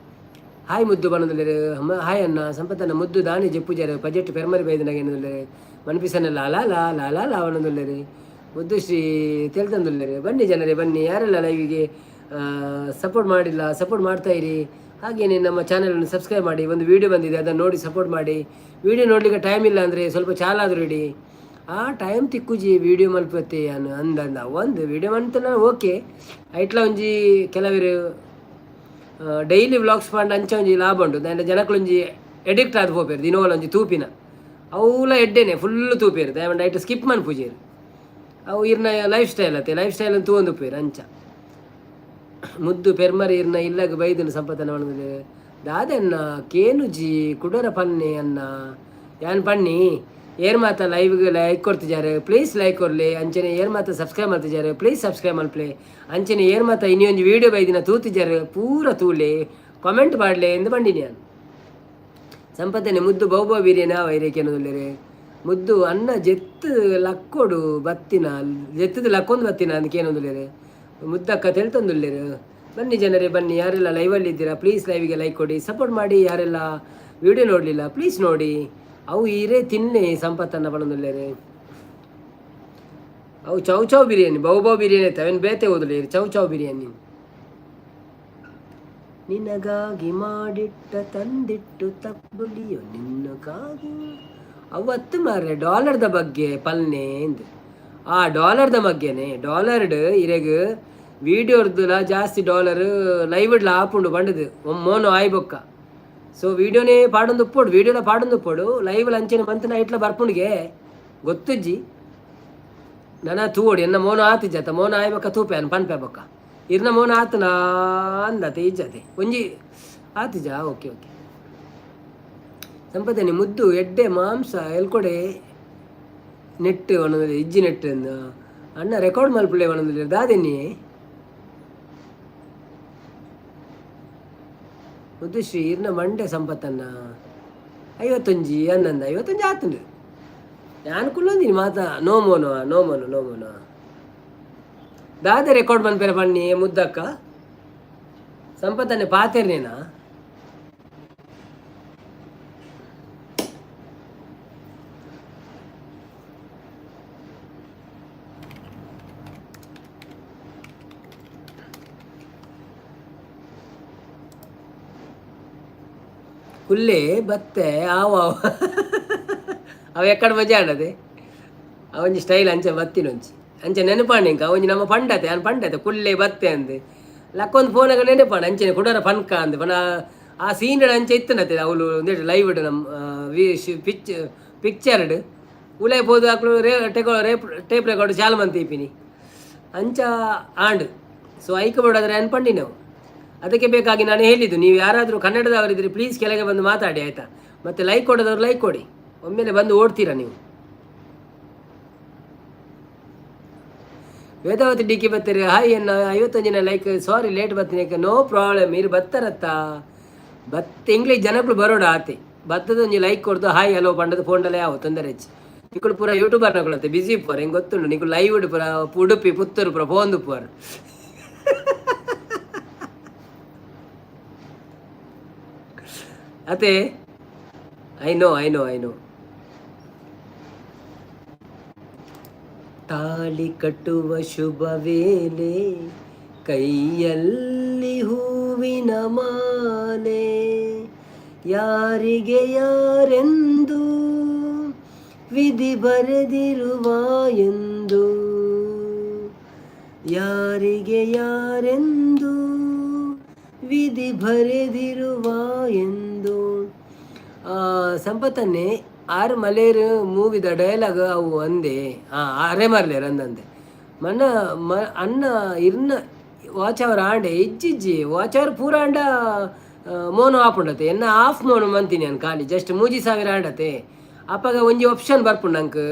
ಹಾಯ್ ಮುದ್ದು ಪನೊಂದುಲ್ಲೆರ್. ಹಾಯ್ ಅಣ್ಣ. ಸಂಪತ್ತನ್ನ ಮುದ್ದು ದಾನಿ ಜೆಪ್ಪುಜಾರು ಬಜೆಟ್ ಪೆರ್ಮರಿ ಬೈದಿನಾಗ ಏನೊಂದುಲ್ಲೆರ್. ಮನ್ಪಿಸನ್ನ ಲಾಲಾ ಲಾ ಲಾಲಾ ಲಾ ಪನೊಂದುಲ್ಲೆರ್. ಮುದ್ದು ಶ್ರೀ ತೆಲ್ತೊಂದುಲ್ಲೆರ್. ಬನ್ನಿ ಜನರೇ, ಬನ್ನಿ. ಯಾರೆಲ್ಲ ಲೈವಿಗೆ ಸಪೋರ್ಟ್ ಮಾಡಿಲ್ಲ, ಸಪೋರ್ಟ್ ಮಾಡ್ತಾ ಇರಿ. ಹಾಗೆಯೇ ನಮ್ಮ ಚಾನಲನ್ನು ಸಬ್ಸ್ಕ್ರೈಬ್ ಮಾಡಿ. ಒಂದು ವೀಡಿಯೋ ಬಂದಿದೆ, ಅದನ್ನು ನೋಡಿ ಸಪೋರ್ಟ್ ಮಾಡಿ. ವೀಡಿಯೋ ನೋಡಲಿಕ್ಕೆ ಟೈಮ್ ಇಲ್ಲ ಅಂದರೆ ಸ್ವಲ್ಪ ಚಾಲಾದರೂ ಇಡಿ. ಆ ಟೈಮ್ ತಿಕ್ಕುಜಿ ವೀಡಿಯೋ ಮಲ್ಪತ್ತೆ ಅನ್ ಅಂದಂದ ಒಂದು ವೀಡಿಯೋ ಮಂತನ ಓಕೆ. ಐಟ್ಲ ಒಂಜಿ ಕೆಲವರು ಡೈಲಿ ವ್ಲಾಗ್ಸ್ ಪಂಡ ಅಂಚ ಒಂಜಿ ಲಾಭ ಉಂಟು. ದಾಂಡ ಜನಕುಲೊಂಜಿ ಎಡಿಕ್ಟ್ ಆದ್ ಪೋಪೆರ್. ದಿನೋಲ ಒಂಜಿ ತೂಪಿನ ಅವುಲ ಎಡ್ಡೆನೆ, ಫುಲ್ ತೂಪೆರ್. ದಾಯೆ ಐಟ್ ಸ್ಕಿಪ್ ಮನ್ಪುಜೆರ್. ಅವು ಇರ್ನ ಲೈಫ್ ಸ್ಟೈಲ್ ಅತ್ತೆ, ಲೈಫ್ ಸ್ಟೈಲ್ ತೂವೊಂದು ಉಪ್ಪುವೆರ್ ಅಂಚ. ಮುದ್ದು ಪೆರ್ಮರಿ ಇರ್ನ ಇಲ್ಲಗ್ ಬೈದಿನ ಸಂಪತನ ಪನೊಂದುಲ್ಲೆರ್. ದಾದೆನ್ನ ಕೇನುಜಿ ಕುಡರ ಪನ್ನೆ ಅನ್ನ ಯಾನ್ ಪನ್ನಿ. ಏರ್ ಮಾತ ಲೈವ್ಗೆ ಲೈಕ್ ಕೊಡ್ತಿದ್ದಾರೆ, ಪ್ಲೀಸ್ ಲೈಕ್ ಕೊರ್ಲೆ. ಅಂಚನೆ ಏರ್ ಮಾತ ಸಬ್ಸ್ಕ್ರೈಬ್ ಮಲ್ತಿದ್ದಾರೆ, ಪ್ಲೀಸ್ ಸಬ್ಸ್ಕ್ರೈಬ್ ಮಲ್ಪ್ಲೆ. ಅಂಚನೆ ಏರ್ ಮಾತ ಇನಿ ಒಂಜಿ ವೀಡಿಯೋ ಬೈದಿನ ತೂತಿದ್ದಾರೆ, ಪೂರ ತೂಲೆ, ಕಾಮೆಂಟ್ ಮಾಡ್ಲೆ ಎಂದು ಬಂಡಿನಿ ಯಾನ್. ಸಂಪತ್ತನೆ ಮುದ್ದು ಬಹು ಬಿರಿಯಾನಿ ವೈರೇಕೆನದುಲ್ಲೆರೆ. ಮುದ್ದು ಅನ್ನ ಜೆತ್ತು ಲಕ್ಕೊಡು ಬತ್ತಿನ, ಜೆತ್ತದ ಲಕ್ಕೊಂದು ಬತ್ತಿನ ಅಂದಕೇನೊಂದುಲ್ಲೆರೆ. ಮುದ್ದಕ್ಕ ತೆಳ್ತೊಂದುಲ್ಲೆರು. ಬನ್ನಿ ಜನರೇ, ಬನ್ನಿ. ಯಾರೆಲ್ಲ ಲೈವಲ್ಲಿ ಇದ್ದೀರಾ, ಪ್ಲೀಸ್ ಲೈವಿಗೆ ಲೈಕ್ ಕೊಡಿ, ಸಪೋರ್ಟ್ ಮಾಡಿ. ಯಾರೆಲ್ಲ ವಿಡಿಯೋ ನೋಡಲಿಲ್ಲ, ಪ್ಲೀಸ್ ನೋಡಿ. ಅವು ಈರೇ ತಿನ್ನೆ ಸಂಪತ್ತನ್ನ ಪಣೊಂದುಲ್ಲೆರೆ. ಅವು ಚೌ ಚೌ ಬಿರಿಯಾನಿ, ಬಹು ಬಹು ಬಿರಿಯಾನಿ ಐತೆ. ಅವೇನು ಬೇತೆ ಓದಲಿ ಚೌ ಚೌ ಬಿರಿಯಾನಿ. ನಿನಗಾಗಿ ಮಾಡಿಟ್ಟ ತಂದಿಟ್ಟು ತಪ್ಪುಲಿಯೋ ನಿನ್ನಗಾಗಿ ಅವತ್ತು ಮಾರ್ರೆ. ಡಾಲರ್ದ ಬಗ್ಗೆ ಪಲ್ನೆ ಎಂದ್. ಆ ಡಾಲರ್ದ ಬಗ್ಗೆನೆ, ಡಾಲರ್ಡ್ ಇರೆಗ್ ವೀಡಿಯೋರ್ದುಲ ಜಾಸ್ತಿ ಡಾಲರ್ ಲೈವ್ಡ್ಲ ಆಪುಂಡು ಬಂಡದು ಮೋನು ಆಯ್ಬೊಕ್ಕ. ಸೊ ವೀಡಿಯೋನೇ ಪಾಡೊಂದು ಉಪ್ಪೊಡು, ವೀಡಿಯೋಲ ಪಾಡೊಂದು ಉಪ್ಪೊಡು. ಲೈವ್ ಅಂಚನೆ ಮಂತನ ಐಟ್ಲ ಬರ್ಪುಂಡಿಗೆ ಗೊತ್ತುಜ್ಜಿ. ನನ ತೂವೊಡು, ಎನ್ನ ಮೋನ ಆತಿಜ್ಜತ. ಮೋನ ಆಯ್ಬೊಕ್ಕ ತೂಪೆ ಅನ್ ಪನ್ಪೆ ಬೊಕ್ಕ. ಇರ್ನ ಮೋನ ಆತನ ಅಂದತೆ ಇಜ್ಜತೆ ಒಂಜಿ ಆತಿಜಾ. ಓಕೆ ಓಕೆ ಸಂಪತನಿ ಮುದ್ದು ಎಡ್ಡೆ ಮಾಂಸ ಎಲ್ಕೊಡೆ ನೆಟ್ ಒಣದಲ್ಲಿ ಇಜ್ಜಿ ನೆಟ್ ಅಣ್ಣ ರೆಕಾರ್ಡ್ ಮಲ್ಪುಲೆ ಒಣದಲ್ಲಿ ದಾದೆನ್ನಿ. ಮುದ್ದುಶ್ರೀ ಇರ್ನ ಮಂಡೆ ಸಂಪತ್ತನ್ನ 51 ಅನ್ನಂದ 51 ಆತುಂಡು. ಯಾನ್ ಕುಲ್ಲೊಂದಿನಿ ಮಾತ. No mono, no mono, no mono. ದಾದೆ ರೆಕಾರ್ಡ್ ಮನ್ಪೆರೆ ಬನ್ನಿ ಮುದ್ದಕ್ಕ. ಸಂಪತ್ತನ್ನೆ ಪಾತೆರ್ನೇನಾ? ಕುಲ್ಲೆ ಬತ್ತೆ ಆವು ಆವು ಅವು ಎಕ್ಕಡ ಮಜಾ ಆಂಡದೆ. ಅವೊಂಜಿ ಸ್ಟೈಲ್ ಅಂಚ ಬತ್ತಿನೊಂಚಿ ಅಂಚ ನೆನಪಾಂಡ ಇಂಕ. ಒಂಜಿ ನಮ್ಮ ಪಂಡತೆ ಅನ್ ಪಂಡತೆ ಕುಲ್ಲೆ ಬತ್ತೆ ಅಂದ್ ಲಕ್ಕೊಂದು ಫೋನಾಗ ನೆನಪಾಂಡ. ಅಂಚನೆ ಕುಡರ ಪನ್ಕ ಅಂದ್ ಪನ. ಆ ಸೀನ್ ಅಂಚ ಇತ್ತನತೆ ಅವಳು ಒಂದೇಟ್ ಲೈವ್ ನಮ್ಮ ಪಿಕ್ಚರ್ಡ್ ಉಲೈ ಪೋದು ಅಕ್ಲು ರೇ ಟೆಕೋ ರೇಪ್ ಟೇಪ್ ರೆಕಾರ್ಡ್ ಚಾಲು ಮಂತ್ ಇಪ್ಪಿನಿ ಅಂಚ ಆಂಡ್. ಸೊ ಐಕ ಬೋಡಾದ್ರೆ ಅನ್ಪಂಡಿ ನಾವು. ಅದಕ್ಕೆ ಬೇಕಾಗಿ ನಾನು ಹೇಳಿದ್ದು, ನೀವು ಯಾರಾದರೂ ಕನ್ನಡದವರಿದ್ದರೆ ಪ್ಲೀಸ್ ಕೆಳಗೆ ಬಂದು ಮಾತಾಡಿ, ಆಯಿತಾ? ಮತ್ತು ಲೈಕ್ ಕೊಡೋದವ್ರು ಲೈಕ್ ಕೊಡಿ. ಒಮ್ಮೆಲೆ ಬಂದು ಓಡ್ತೀರಾ ನೀವು. ವೇದಾವತಿ ಡಿ ಕೆ ಬರ್ತೀರಿ. ಹಾಯ್ ಅನ್ನ, 51 ಲೈಕ್. ಸಾರಿ, ಲೇಟ್ ಬರ್ತೀನಿ. No problem. ಇರು ಬತ್ತಾರತ್ತ. ಬತ್ತೆ ಇಂಗ್ಲೀಷ್ ಜನಕ್ಕಳು ಬರೋಡ ಆತೆ. ಬತ್ತದ ಒಂಜಿ ಲೈಕ್ ಕೊಡ್ದು ಹಾಯ್ ಹಲೋ ಪಂಡದ ಫೋನ್ಡಲೇ ಯಾವ ತೊಂದರೆ ಹೆಚ್ಚು. ನಿಕುಲು ಪೂರ ಯೂಟ್ಯೂಬರ್ ನಕುಲತ್ತೆ ಬಿಸಿ ಇಪ್ಪುವರ್, ಹೆಂಗೆ ಗೊತ್ತುಂಡು. ನಿಕುಲು ಲೈವ್ ಪೂರ ಉಡುಪಿ ಪುತ್ತೂರು ಪೂರ ಫೋನ್ ಪೂರ. ಅತೆ, I know, I know, I know. ತಾಳಿ ಕಟ್ಟುವ ಶುಭ ವೇಳೆ, ಕೈಯಲ್ಲಿ ಹೂವಿನ ಮಾಲೆ, ಯಾರಿಗೆ ಯಾರೆಂದು ವಿಧಿ ಬರೆದಿರುವ ಎಂದು, ಯಾರಿಗೆ ಯಾರೆಂದು ವಿಧಿ ಬರೆದಿರುವ ಎಂದು. ಸಂಪತ್ತನ್ನೇ ಆರು ಮಲೇರು ಮೂವಿದ ಡೈಲಾಗ್ ಅವು ಅಂದೆ. ಹಾಂ, ಅರೆ ಮರ್ಲೇರ್ ಅಂದಂತೆ. ಮನ್ನ ಮ ಅಣ್ಣ ಇರ್ನ ವಾಚ್ ಅವರ್ ಆಂಡೆ ಇಜ್ಜಿಜ್ಜಿ. ವಾಚ್ ಅವರ್ ಪೂರ ಆಂಡ ಮೋನು ಆಪುಂಡತೆ. ಎನ್ನ ಆಫ್ ಮೋನು ಮಂತೀನಿ ನಾನು. ಖಾಲಿ ಜಸ್ಟ್ 3000 ಆಂಡತೆ. ಅಪ್ಪಗ ಒಂಜಿ ಆಪ್ಷನ್ ಬರ್ಪುಂಡು ನಂಗೆ,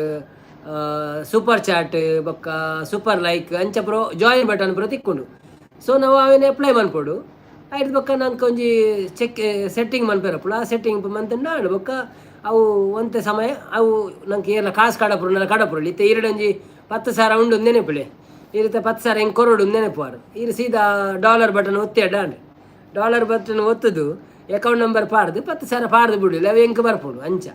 ಸೂಪರ್ ಚಾಟ್ ಬೊಕ್ಕ ಸೂಪರ್ ಲೈಕ್ ಅಂಚ ಪ್ರೋ ಜಾಯಿನ್ ಬಟನ್ ಪೂರ ತಿಕ್ಕೊಂಡು. ಸೊ ನಾವು ಅವೇನು ಅಪ್ಲೈ ಮನ್ಪೊಡು. ಐದು ಬೊಕ್ಕ ನಂಗೆ ಒಂಜಿ ಚೆಕ್ ಸೆಟ್ಟಿಂಗ್ ಮನ್ಪೆರಪ್ಪುಳ. ಆ ಸೆಟ್ಟಿಂಗ್ ಮಂತಂಡ ಆಂಡ್ ಬೊಕ್ಕ ಅವು ಒಂತೆ ಸಮಯ ಅವು ನಂಗೆ ಏರ್ಲ ಕಾಸು ಕಡಪುರು ಕಡಪುರಳಿ. ಇತ್ತೆ ಈರಡು ಒಂಜಿ 10,000 ಉಂಡು ನೆನಪುಳೆ. ಈ ರೀತಿ 10,000 ಹೆಂಗೆ ಕೊರಡು ನೆನಪುವಾರು. ಈರು ಸೀದಾ ಡಾಲರ್ ಬಟನ್ ಒತ್ತಿ ಅಡ್ಡ. ಡಾಲರ್ ಬಟನ್ ಒತ್ತುದು ಅಕೌಂಟ್ ನಂಬರ್ ಪಾಡ್ದು 10,000 ಪಾಡ್ದು ಬಿಡಲಿ, ಅವು ಎಂಕ್ ಬರ್ಪುಂಡು ಅಂಚ.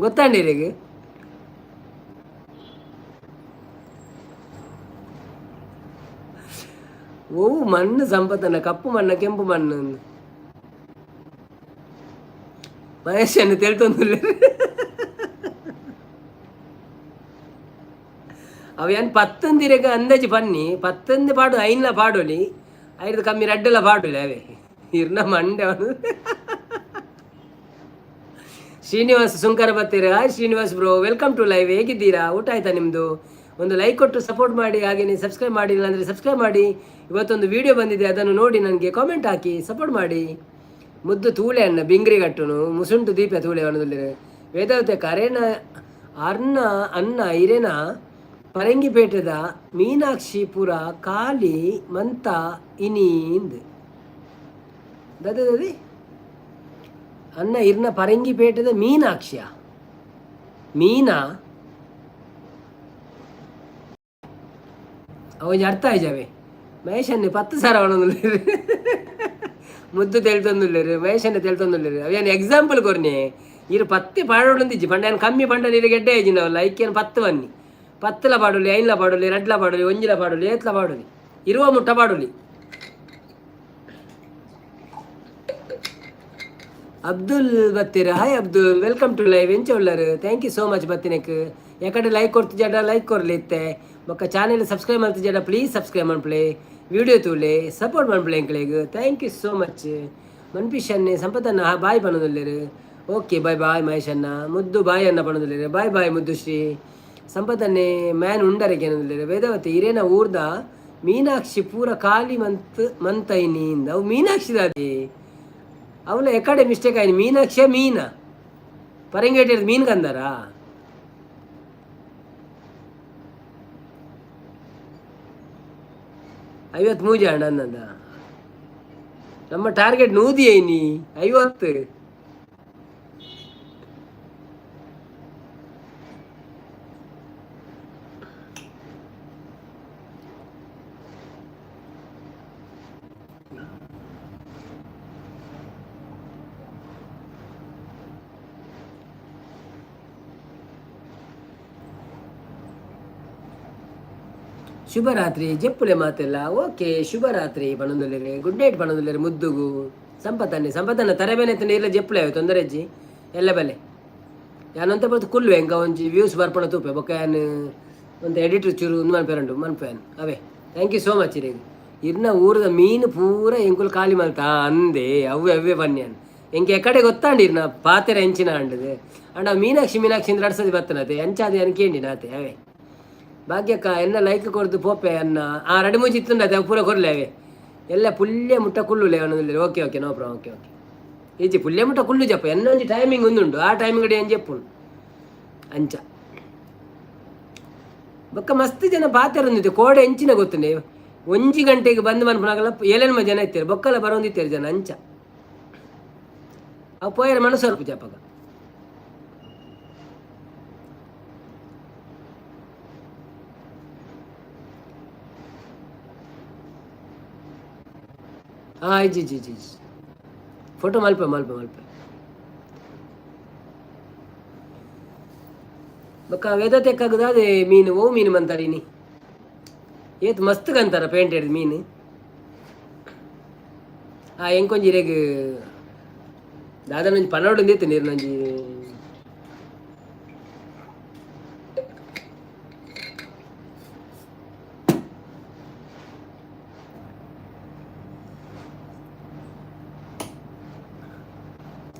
ಗೊತ್ತಾಂಡಿರಿಗೆ ಓ ಮಣ್ಣು ಸಂಪತ್ತನ್ನ ಕಪ್ಪು ಮಣ್ಣ ಕೆಂಪು ಮಣ್ಣು. ಮಹೇಶನ್ನು ತೆಳ್ತೊಂದುಲ್ಲೆ. ಅವು ಏನು ಪತ್ತೊಂದಿರೆಗ್ ಅಂದಾಜಿ ಪನ್ನಿ. ಪತ್ತೊಂದು ಪಾಡು, ಐನ್ಲ ಪಾಡೊಲಿ, ಐದು ಕಮ್ಮಿ ರಡ್ಡಲ ಪಾಡೊಲಿ. ಅವೇ ಇರ್ನ ಮಂಡೆ ಅವನು. Srinivas Sunkara ಬತ್ತೀರ. Hi Srinivas bro, welcome to live. ಹೇಗಿದ್ದೀರಾ? ಊಟ ಆಯ್ತಾ ನಿಮ್ಮದು? ಒಂದು ಲೈಕ್ ಕೊಟ್ಟು ಸಪೋರ್ಟ್ ಮಾಡಿ. ಹಾಗೆಯೇ ಸಬ್ಸ್ಕ್ರೈಬ್ ಮಾಡಿಲ್ಲ ಅಂದರೆ ಸಬ್ಸ್ಕ್ರೈಬ್ ಮಾಡಿ. ಇವತ್ತೊಂದು ವಿಡಿಯೋ ಬಂದಿದೆ, ಅದನ್ನು ನೋಡಿ ನನಗೆ ಕಾಮೆಂಟ್ ಹಾಕಿ ಸಪೋರ್ಟ್ ಮಾಡಿ. ಮುದ್ದು ತೂಳೆ ಅಣ್ಣ ಬಿಂಗ್ರಿ ಗಟ್ಟುನು ಮುಸುಂಟು ದೀಪ ತೂಳೆ ಅಣ್ಣದಲ್ಲಿ. ವೇದಾವತಿ ಕರೇನ ಅರ್ಣ ಅನ್ನ ಇರೇನ ಪರಂಗಿಪೇಟೆದ ಮೀನಾಕ್ಷಿಪುರ ಕಾಲಿ ಮಂತ ಇನೀಂದ್ ದದೆ ದದಿ. ಅನ್ನ ಇರ್ನ ಪರಂಗಿಪೇಟೆದ ಮೀನಾಕ್ಷಿಯ ಮೀನಾ ಅವಂಜಿ ಅರ್ಥ ಆಯ್ಜಾವೆ. ಮಹೇಶನ್ನೆ 10,000 ಅವನೊಂದುಲ್ಲೇರು. ಮುದ್ದು ತೆಳ್ತೊಂದುಲ್ಲೇರು, ಮಹೇಶನ್ನೆ ತೆಳ್ತೊಂದುಲ್ಲೇರು. ಅವೇನು ಎಕ್ಸಾಂಪಲ್ ಕೊರ್ನೆ. ಇರು ಪತ್ತೆ ಪಾಡೋಡೊಂದಿಜ್ಜಿ ಪಂಡ ಏನು ಕಮ್ಮಿ ಪಂಡ ನೀರು ಗೆಡ್ಡೆ ಆಯ್ಜಿ. ನಾವು ಲೈಕ್ ಏನು ಪತ್ತು ಬನ್ನಿ. ಪತ್ತಲ ಪಾಡೊಲಿ, ಐನ್ಲ ಪಾಡೊಲಿ, ರಡ್ಲ ಪಾಡೊಲಿ, ಒಂಜಿಲ ಪಾಡೊಲಿ, ಏತ್ಲ ಪಾಡೊಲಿ, ಇರುವ ಮುಟ್ಟ ಪಾಡೊಲಿ. Abdul ಬತ್ತೀರ. Hi Abdul, welcome to live. ಎಂಚ ಉಳ್ಳರು? Thank you so much ಬತ್ತಿನಕ್. ಯಾಕಡೆ ಲೈಕ್ ಕೊಡ್ತು ಜಡ ಲೈಕ್ ಕೊರ್ಲಿ ಇತ್ತೆ. ಬೊಕ್ಕ ಚಾನೆಲ್ ಸಬ್ಸ್ಕ್ರೈಬ್ ಮಾಡ್ತು ಜಡ ಪ್ಲೀಸ್ ಸಬ್ಸ್ಕ್ರೈಬ್ ಮನ್ಪುಲೆ. ವಿಡಿಯೋ ತೂಲೆ, ಸಪೋರ್ಟ್ ಮನ್ಪುಲೆ ಎಂಕ್ಲೆಗ್. Thank you so much. ಮನ್ಪಿಶ್ ಅನ್ನೆ ಸಂಪತನ್ನ ಬಾಯ್ ಪನೊಂದುಲ್ಲೆರ್. ಓಕೆ, ಬಾಯ್ ಬಾಯ್ ಮಹೇಶ್ ಅಣ್ಣ. ಮುದ್ದು ಬಾಯ್ ಅನ್ನ ಪನೊಂದುಲ್ಲೆರ್. Bye bye Muddushree. ಸಂಪತನ್ನೆ ಮ್ಯಾನ್ ಉಂಡರೆಗೆ ಏನೊಂದುಲ್ಲೆರ್. ವೇದಾವತಿ ಇರೇನ ಊರ್ದ ಮೀನಾಕ್ಷಿ ಪೂರ ಖಾಲಿ ಮಂತ್ ಮಂತೈನಿಂದ. ಅವು ಮೀನಾಕ್ಷಿ ದಾದಿ ಅವಲ ಎಕಡೆ ಮಿಸ್ಟೇಕ್ ಆಯ್ತು. ಮೀನಾಕ್ಷಿಯ ಮೀನಾ ಪರಂಗೇಟಿ ಮೀನ್ ಕಂದಾರಾ? 53 ಅಣ್ಣ ಅನ್ನದ. ನಮ್ಮ ಟಾರ್ಗೆಟ್ ನೂದಿ ಐನಿ 50. ಶುಭರಾತ್ರಿ ಜೆಪ್ಪುಲೆ ಮಾತೆಲ್ಲ. ಓಕೆ, ಶುಭರಾತ್ರಿ ಪಣೊಂದುಲ್ಲೆರ್. Good night ಪಣೊಂದುಲ್ಲೆರ್ ಮುದ್ದುಗು. ಸಂಪತ್ತನ್ನೆ ಸಂಪತ್ತನ್ನ ತರಬೇನೆ ಇಲ್ಲ ಜೆಪ್ಪುಲೆ ತೊಂದರೆ ಅಜ್ಜಿ ಎಲ್ಲ ಬೆಲೆ. ಯಾನಂತ ಬತ್ತು ಕುಲ್ವೆ ಎಂಕ ಒಂಜಿ ವ್ಯೂಸ್ ಬರ್ಪಣ ತೂಪೆ. ಬೊಕ್ಕ ಯಾನ್ ಒಂದು ಎಡಿಟರ್ ಚೂರು ಒಂದು ಮನ್ಪೆರಂಡು ಮನ್ಪೆ ಅವೇ. Thank you so much ಇರೇಗ್. ಇರ್ನ ಊರದ ಮೀನು ಪೂರ ಎಂಕುಲು ಖಾಲಿ ಮಲ್ತ ಅಂದೆ. ಅವ್ವೆ ಅವ್ವೆ ಬನ್ನಿ ಎಂಕೆ ಎಕಡೆ ಗೊತ್ತಾಂಡಿ ಇರ್ನ ಪಾತೆರ ಎಂಚಿನ ಅಂಡದು. ಅಂಡ ಮೀನಾಕ್ಷಿ ಮೀನಾಕ್ಷಿ ಅಂದ್ರೆ ಅಡ್ಸದಿ ಬತ್ತನತೆ ಎಂಚಾದೆ ಅನ್ಕೇಂಡಿ ನಾತೆ ಅವೇ. ಭಾಗ್ಯಕ್ಕ ಎನ್ನ ಲೈಕ್ ಕೊರ್ದು ಪೋಪೆ ಅನ್ನ. ಆ ರಡಿ ಮುಂಚೆ ಇತ್ತುಂಡ ಅವು ಪೂರ ಕೊರ್ಲೆ ಅವೇ. ಎಲ್ಲ ಪುಲ್ಯ ಮುಟ್ಟ ಕುಳ್ಳುಲೆ ಅವನದಲ್ಲಿ. Okay okay, no problem. Okay okay. ಈಚೆ ಪುಲ್ಯ ಮುಟ್ಟ ಕುಳ್ಳು ಜಪ್ಪ. ಎನ್ನ ಒಂಜಿ ಟೈಮಿಂಗ್ ಒಂದುಂಡು, ಆ ಟೈಮಿಂಗ್ ಅಡಿ ಅಂಜೆಪ್ಪುಂಡು ಅಂಚ. ಬೊಕ್ಕ ಮಸ್ತ್ ಜನ ಪಾತೆರೊಂದಿತ್ತು ಕೋಡೆ ಎಂಚಿನ ಗೊತ್ತುಂಡೆ. ಒಂಜಿ ಗಂಟೆಗೆ ಬಂದ್ ಮನ್ಪುನಾಗಲ ಏಳೆನ್ಮ ಜನ ಇತ್ತೇರು, ಬೊಕ್ಕಲ ಬರೋಂದಿತ್ತೇರು ಜನ ಅಂಚ. ಅವು ಪೋಯರ ಮನಸ್ಸು ಪೂಜಾಪಗ. ಹಾಂ, ಇಜ್ಜಿ ಇಜ್ಜಿ ಇಜ್ಜಿ. ಫೋಟೋ ಮಲ್ಪ ಮಲ್ಪ ಮಲ್ಪ. ಬೊಕ್ಕ ವೆದ ತೆಕ್ಕಾಗದಾದೆ ಮೀನು, ಓ ಮೀನು ಮಂತಾರಿನಿ ಏತ್ ಮಸ್ತ್ ಕಂತಾರ ಪೇಂಟೆಡ್ ಮೀನು. ಆ ಎಂಕೊಂಜಿ ಇರೆಗ್ ದಾದನೊಂಜಿ ಪನೊಡೊಂದಿತ್ತು ನೀರ್ನೊಂಜಿ.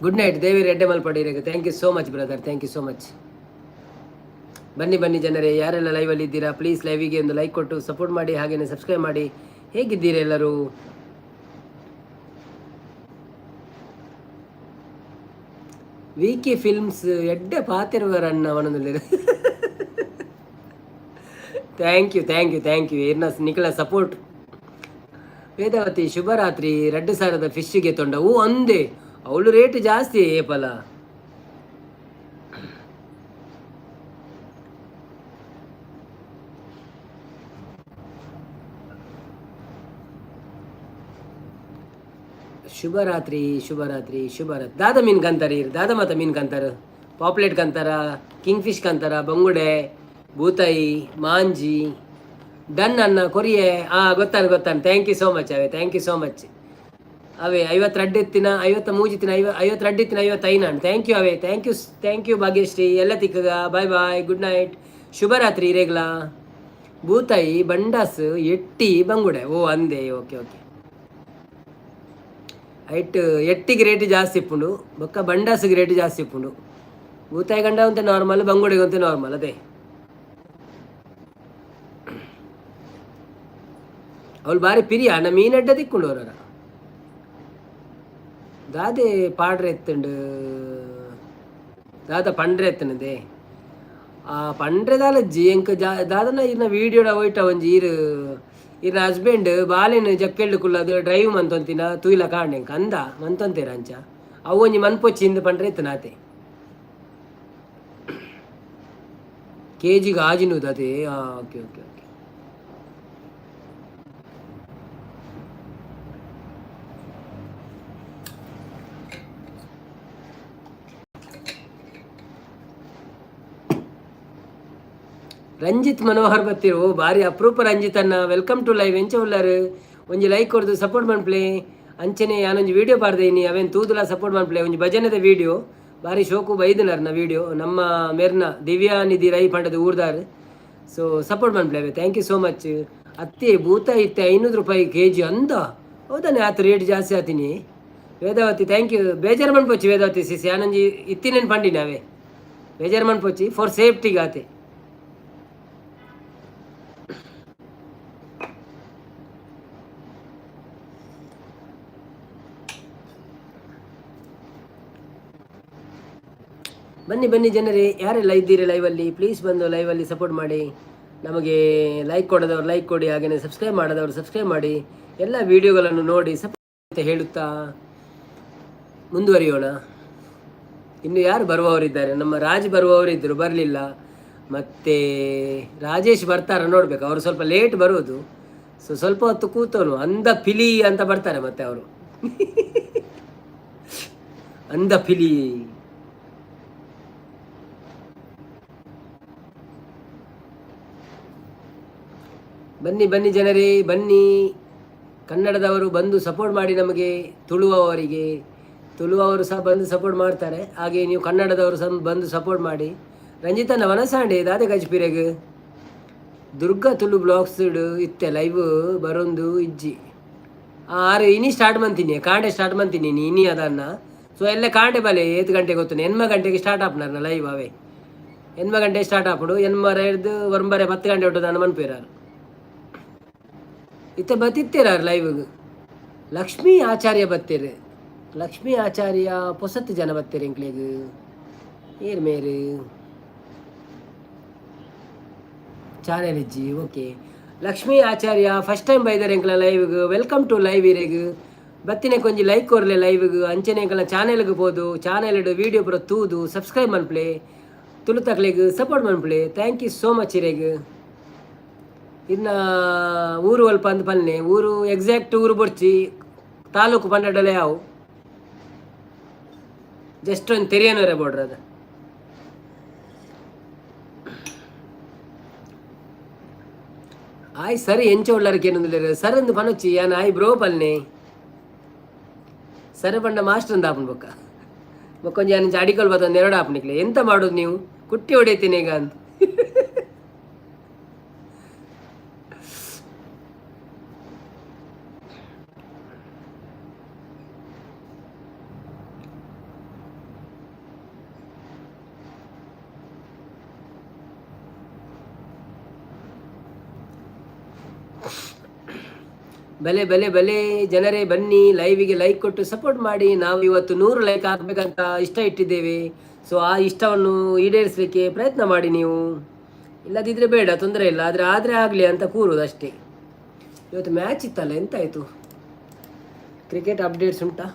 ಗುಡ್ ನೈಟ್ ದೇವಿ ರೆಡ್ಡೆ ಮಲ್ಪಡಿ. Thank you so much brother, thank you so much. ಬನ್ನಿ ಬನ್ನಿ ಜನರೇ, ಯಾರೆಲ್ಲ ಲೈವಲ್ಲಿ ಇದ್ದೀರಾ ಪ್ಲೀಸ್ ಲೈವಿಗೆ ಒಂದು ಲೈಕ್ ಕೊಟ್ಟು ಸಪೋರ್ಟ್ ಮಾಡಿ, ಹಾಗೆಯೇ ಸಬ್ಸ್ಕ್ರೈಬ್ ಮಾಡಿ. ಹೇಗಿದ್ದೀರಾ ಎಲ್ಲರೂ? ವಿ ಕೆ ಫಿಲ್ಮ್ಸ್ ಎಡ್ಡೆ ಪಾತಿರುವರನ್ನ ಅವನೊಂದು. Thank you, thank you, thank you ಇರ್ನ ನಿಖಲ ಸಪೋರ್ಟ್. ವೇದಾವತಿ ಶುಭರಾತ್ರಿ. 2000ದ ಫಿಶ್ಗೆ ತೊಂಡ ಹೂ ಅಂದೆ, ಅವಳು ರೇಟ್ ಜಾಸ್ತಿ ಏಪಲ. ಶುಭರಾತ್ರಿ, ಶುಭರಾತ್ರಿ, ಶುಭರಾತ್ರಿ. ದಾದ ಮೀನು ಕಂತಾರ, ದಾದ ಮಾತ ಮೀನು ಕಂತಾರ? ಪಾಪ್ಲೆಟ್ ಕಂತಾರ, ಕಿಂಗ್ ಫಿಶ್ ಕಂತಾರ, ಬಂಗುಡೆ, ಬೂತಾಯಿ, ಮಾಂಜಿ. ಡನ್ ಅನ್ನ ಕೊರಿಯೆ. ಹಾಂ, ಗೊತ್ತಾನ ಗೊತ್ತಾನ. Thank you so much away, thank you so much away. 52 ಎತ್ತಿನ 53 ತಿನ 52 ಎತ್ತಿನ 55. Thank you away, thank you, thank you Bhagyashree. ಎಲ್ಲ ತಿಕ್ಕಗ. ಬಾಯ್ ಬಾಯ್, ಗುಡ್ ನೈಟ್, ಶುಭರಾತ್ರಿ ರೇಗ್ಲಾ. ಬೂತಾಯಿ, ಬಂಡಾಸ್, ಎಟ್ಟಿ, ಬಂಗುಡೆ. ಓ ಅಂದೆ, ಓಕೆ ಓಕೆ. ಐಟ್ ಎಟ್ಟಿಗೆ ರೇಟ್ ಜಾಸ್ತಿ ಇಪ್ಪುಂಡು, ಬೊಕ್ಕ ಬಂಡಾಸಿಗೆ ರೇಟ್ ಜಾಸ್ತಿ ಇಪ್ಪುಂಡು. ಬೂತಾಯಿ ಗಂಡ ಅಂತೆ ನಾರ್ಮಲ್, ಬಂಗುಡೆಗೆ ಅಂತೆ ನಾರ್ಮಲ್ ಅದೇ. ಅವಳು ಬಾರಿ ಪಿರಿಯ ಅಣ್ಣ, ಮೀನಡ್ಡ ತಿಕ್ಕೊಂಡು ಅವರ ದಾದೆ ಪಾಡ್ರೆ ಎತ್ತುಂಡು, ದಾದ ಪಂಡ್ರೆ ಎತ್ತನದೆ. ಆ ಪಂಡ್ರೆದಾಲಜ್ಜಿ ಎಂಕ್ ಜಾ ದಾದನ ಇರ್ನ ವೀಡಿಯೋಡ ಹೋಯ್ಟ ಒಂಜಿ ಈರು ಇರ್ನ ಹಸ್ಬೆಂಡ್ ಬಾಲೆನ್ ಜಕ್ಕೆಲ್ಡ್ ಕುಲ್ಲದು ಡ್ರೈವ್ ಮಂತೊಂತಿನ ತೂಯ್ಲ ಕಾಂಡ್ ಎಂಕ್ ಅಂದ ಮಂತೊಂತೇರ ಅಂಚ. ಅವು ಒಂಜಿ ಮನ್ಪೊಚ್ಚಿ ಇಂದ್ ಪಂಡ್ರೆ ಇತ್ತನಾತೆ. ಕೆಜಿಗೆ ಆಜಿನೂದು ಅದೇ. Okay okay okay. Ranjith Manohar ಬತ್ತಿರು, ಬಾರಿ ಅಪರೂಪ ರಂಜಿತ್ ಅನ್ನ. Welcome to live. ಎಂಚ ಉಲ್ಲಾರು? ಒಂಜಿ ಲೈಕ್ ಕೊರ್ದು ಸಪೋರ್ಟ್ ಮನ್ಪ್ಲೆ. ಅಂಚನೆ ಯಾನೊಂಜಿ ವೀಡಿಯೋ ಪಾಡ್ದೇನಿ, ಅವೇನು ತೂದುಲ ಸಪೋರ್ಟ್ ಮನ್ಪ್ಲೆ. ಒಂಜಿ ಭಜನೆದ ವೀಡಿಯೋ, ಬಾರಿ ಶೋಕು ಬೈದಿನಾರ್ನ ವೀಡಿಯೋ. ನಮ್ಮ ಮೆರ್ನ ದಿವ್ಯಾ ನಿಧಿ ರೈ ಪಂಡದ ಊರ್ದಾರ್. ಸೊ support ಮನ್ಪ್ಲೆ, thank you so much. ಅತ್ತೆ ಭೂತ ಇತ್ತೆ 500 ರೂಪಾಯಿ ಕೆ ಜಿ ಅಂದ, ಹೌದಾನೆ? ಆತು ರೇಟ್ ಜಾಸ್ತಿ ಆತೀನಿ. Vedavathi thank you. ಬೇಜಾರು ಮನ್ಪೊಚ್ಚಿ ವೇದಾವತಿ ಸಿಸಿ, ಯಾನೊಂಜಿ ಇತ್ತಿನೇನು ಪಂಡಿನ ಅವೇ. ಬೇಜಾರು ಮನ್ಪೊಚ್ಚಿ, ಫಾರ್ ಸೇಫ್ಟಿಗೆ ಆತೆ. ಬನ್ನಿ ಬನ್ನಿ ಜನರೇ, ಯಾರೆಲ್ಲ ಇದ್ದೀರಿ ಲೈವಲ್ಲಿ ಪ್ಲೀಸ್ ಬಂದು ಲೈವಲ್ಲಿ ಸಪೋರ್ಟ್ ಮಾಡಿ. ನಮಗೆ ಲೈಕ್ ಕೊಡೋದವರು ಲೈಕ್ ಕೊಡಿ, ಹಾಗೆಯೇ ಸಬ್ಸ್ಕ್ರೈಬ್ ಮಾಡದವರು ಸಬ್ಸ್ಕ್ರೈಬ್ ಮಾಡಿ, ಎಲ್ಲ ವೀಡಿಯೋಗಳನ್ನು ನೋಡಿ ಸಪೋರ್ಟ್ ಅಂತ ಹೇಳುತ್ತಾ ಮುಂದುವರಿಯೋಣ. ಇನ್ನು ಯಾರು ಬರುವವರಿದ್ದಾರೆ? ನಮ್ಮ ರಾಜ್ ಬರುವವರಿದ್ದರು, ಬರಲಿಲ್ಲ. ಮತ್ತು ರಾಜೇಶ್ ಬರ್ತಾರ ನೋಡಬೇಕು, ಅವರು ಸ್ವಲ್ಪ ಲೇಟ್ ಬರುವುದು. ಸೊ ಸ್ವಲ್ಪ ಹೊತ್ತು ಕೂತವನು ಅಂದ ಪಿಲಿ ಅಂತ ಬರ್ತಾರೆ ಮತ್ತೆ ಅವರು, ಅಂದ ಪಿಲಿ. ಬನ್ನಿ ಬನ್ನಿ ಜನರೇ ಬನ್ನಿ. ಕನ್ನಡದವರು ಬಂದು ಸಪೋರ್ಟ್ ಮಾಡಿ ನಮಗೆ. ತುಳುವವರಿಗೆ, ತುಳುವವರು ಸಹ ಬಂದು ಸಪೋರ್ಟ್ ಮಾಡ್ತಾರೆ, ಹಾಗೆ ನೀವು ಕನ್ನಡದವರು ಸಹ ಬಂದು ಸಪೋರ್ಟ್ ಮಾಡಿ. ರಂಜಿತನ ವನಸಾಂಡೆ ದಾದೆ ಗಜ್ಪಿರೆಗ್ ದುರ್ಗಾ ತುಳು ಬ್ಲಾಗ್ಸ್ ಇತ್ತೆ ಲೈವ್ ಬರೊಂದು ಇಜ್ಜಿ. ಆರು ಇನಿ ಸ್ಟಾರ್ಟ್ ಮಂತೀನಿ, ಕಾಂಡೆ ಸ್ಟಾರ್ಟ್ ಮಂತೀನಿ ನೀ ಇನಿ ಅದನ್ನ. ಸೊ ಎಲ್ಲ ಕಾಂಡೆ ಬಲೆ ಏತ್ ಗಂಟೆ ಗೊತ್ತು, ಎನ್ಮ ಗಂಟೆಗೆ ಸ್ಟಾರ್ಟ್ ಆಪ್ನಾರ ಲೈವ್ ಅವೇ. ಎನ್ಮ ಗಂಟೆ ಸ್ಟಾರ್ಟ್ ಆಪುಡು, ಎನ್ಮರ ಹಿಡ್ದು ಒಂಬರೆ 10 ಗಂಟೆ ಹೊಟ್ಟು ನಾನು ಮನ್ಪೇರಾರು. ಇತ್ತೆ ಬತ್ತಿತ್ತೀರಾರು ಲೈವ್ಗೆ. ಲಕ್ಷ್ಮೀ ಆಚಾರ್ಯ ಬತ್ತೀರು, ಲಕ್ಷ್ಮೀ ಆಚಾರ್ಯ ಪೊಸತ್ತು ಜನ ಬತ್ತೀರಿ ಎಂಕ್ಲೆಗ್. ಏರ್ ಮೇರು ಚಾನೆಲ್ ಇಜ್ಜಿ. Okay, Lakshmi Acharya first time ಬೈದಾರೆ ಎಂಕ್ಲ ಲೈವ್ಗ್. Welcome to live. ಇರೆಗ್ ಬತ್ತಿನ ಕೊಂಜಿ ಲೈಕ್ ಕೊರ್ಲೆ ಲೈವ್ಗ್. ಅಂಚನೆ ಎಂಕಲ ಚಾನೆಲ್ಗ್ ಪೋದು ಚಾನೆಲ್ ವೀಡಿಯೋ ಪೂರ ತೂದು ಸಬ್ಸ್ಕ್ರೈಬ್ ಮನ್ಪುಲೆ. ತುಳುತಕ್ಲೆಗ್ ಸಪೋರ್ಟ್ ಮನ್ಪುಲೆ. Thank you so much ಇರೆಗ್. ಇನ್ನ ಊರು ಅಲ್ಪ ಅಂದ್ ಪನ್ನೆ. ಊರು, ಎಕ್ಸಾಕ್ಟ್ ಊರು ಬೊರ್ಚಿ, ತಾಲೂಕು ಪಂಡಡಲೆ ಯಾವು. ಜಸ್ಟ್ ಒಂದು ತೆರಿಯನವರೆ ಬೋರ್ಡ್ರ್ ಅದು. ಆಯ್ ಸರ್, ಎಂಚ ಉಳ್ಳಾರಕ್ಕೆ ಏನಂದ್ರೆ ಸರ್ ಅಂದು ಪನೊಚ್ಚಿ. ಯಾನ್ ಆಯ್ ಬ್ರೋ ಪಲ್ನೆ. ಸರ್ ಪಂಡ ಮಾಸ್ಟರ್ ಅಂದ ಆಪುಂಡು. ಬೊಕ್ಕ ಬೊಕ್ಕೊಂಜಿ ಯಾನ್ ಅಡಿಕೊಲ್ ಬತ್ತೊಂದು ಎರಡು ಆಪುನಿಕ್ಲೆ. ಎಂತ ಮಾಡೋದು ನೀವು? ಕುಟ್ಟಿ ಹೊಡೆತೀನಿ ಈಗ ಅಂತ. ಬಲೆ ಬಲೆ ಬಲೆ ಜನರೇ, ಬನ್ನಿ, ಲೈವಿಗೆ ಲೈಕ್ ಕೊಟ್ಟು ಸಪೋರ್ಟ್ ಮಾಡಿ. ನಾವು ಇವತ್ತು 100 ಲೈಕ್ ಹಾಕ್ಬೇಕಂತ ಇಷ್ಟ ಇಟ್ಟಿದ್ದೇವೆ. ಸೊ ಆ ಇಷ್ಟವನ್ನು ಈಡೇರಿಸಲಿಕ್ಕೆ ಪ್ರಯತ್ನ ಮಾಡಿ ನೀವು. ಇಲ್ಲದಿದ್ದರೆ ಬೇಡ, ತೊಂದರೆ ಇಲ್ಲ. ಆದರೆ ಆದರೆ ಆಗಲಿ ಅಂತ ಕೂರುವುದು ಅಷ್ಟೇ. ಇವತ್ತು ಮ್ಯಾಚ್ ಇತ್ತಲ್ಲ, ಎಂತಾಯಿತು? ಕ್ರಿಕೆಟ್ ಅಪ್ಡೇಟ್ಸ್ ಉಂಟಾ?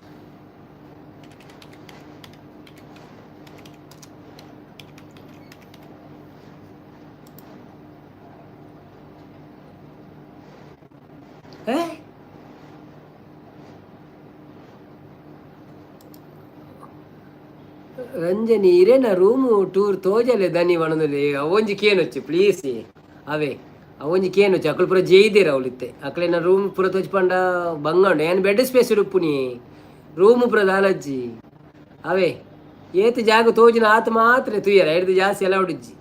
ಏ ರಂಜನಿ, ಇರೇನ ರೂಮು ಟೂರ್ ತೋಜಲೆ ದನಿ ವಣದಲ್ಲಿ. ಅವೊಂಜಿ ಕೇನೊಚ್ಚಿ ಪ್ಲೀಸ್. ಅವೇ ಅವೊಂಜಿ ಕೇನೊಚ್ಚಿ. ಅಕುಲು ಪೂರ ಜೈದೇರು ಅವಳಿತ್ತೆ. ಅಕ್ಲೆನ ರೂಮ್ ಪೂರ ತೋಜಿ ಪಂಡ ಬಂಗಂಡು. ಏನು ಬೆಡ್ ಸ್ಪೇಸ್ ಉಪ್ಪುನಿ, ರೂಮು ಪೂರ ದಾಲಜ್ಜಿ. ಅವೇ ಏತ್ ಜಾಗ ತೋಜಿನ ಆತ ಮಾತ್ರ ತುಯ್ಯರ ಹಿಡ್ದು ಜಾಸ್ತಿ ಎಲ್ಲ ಹುಡುಜ್ಜಿ.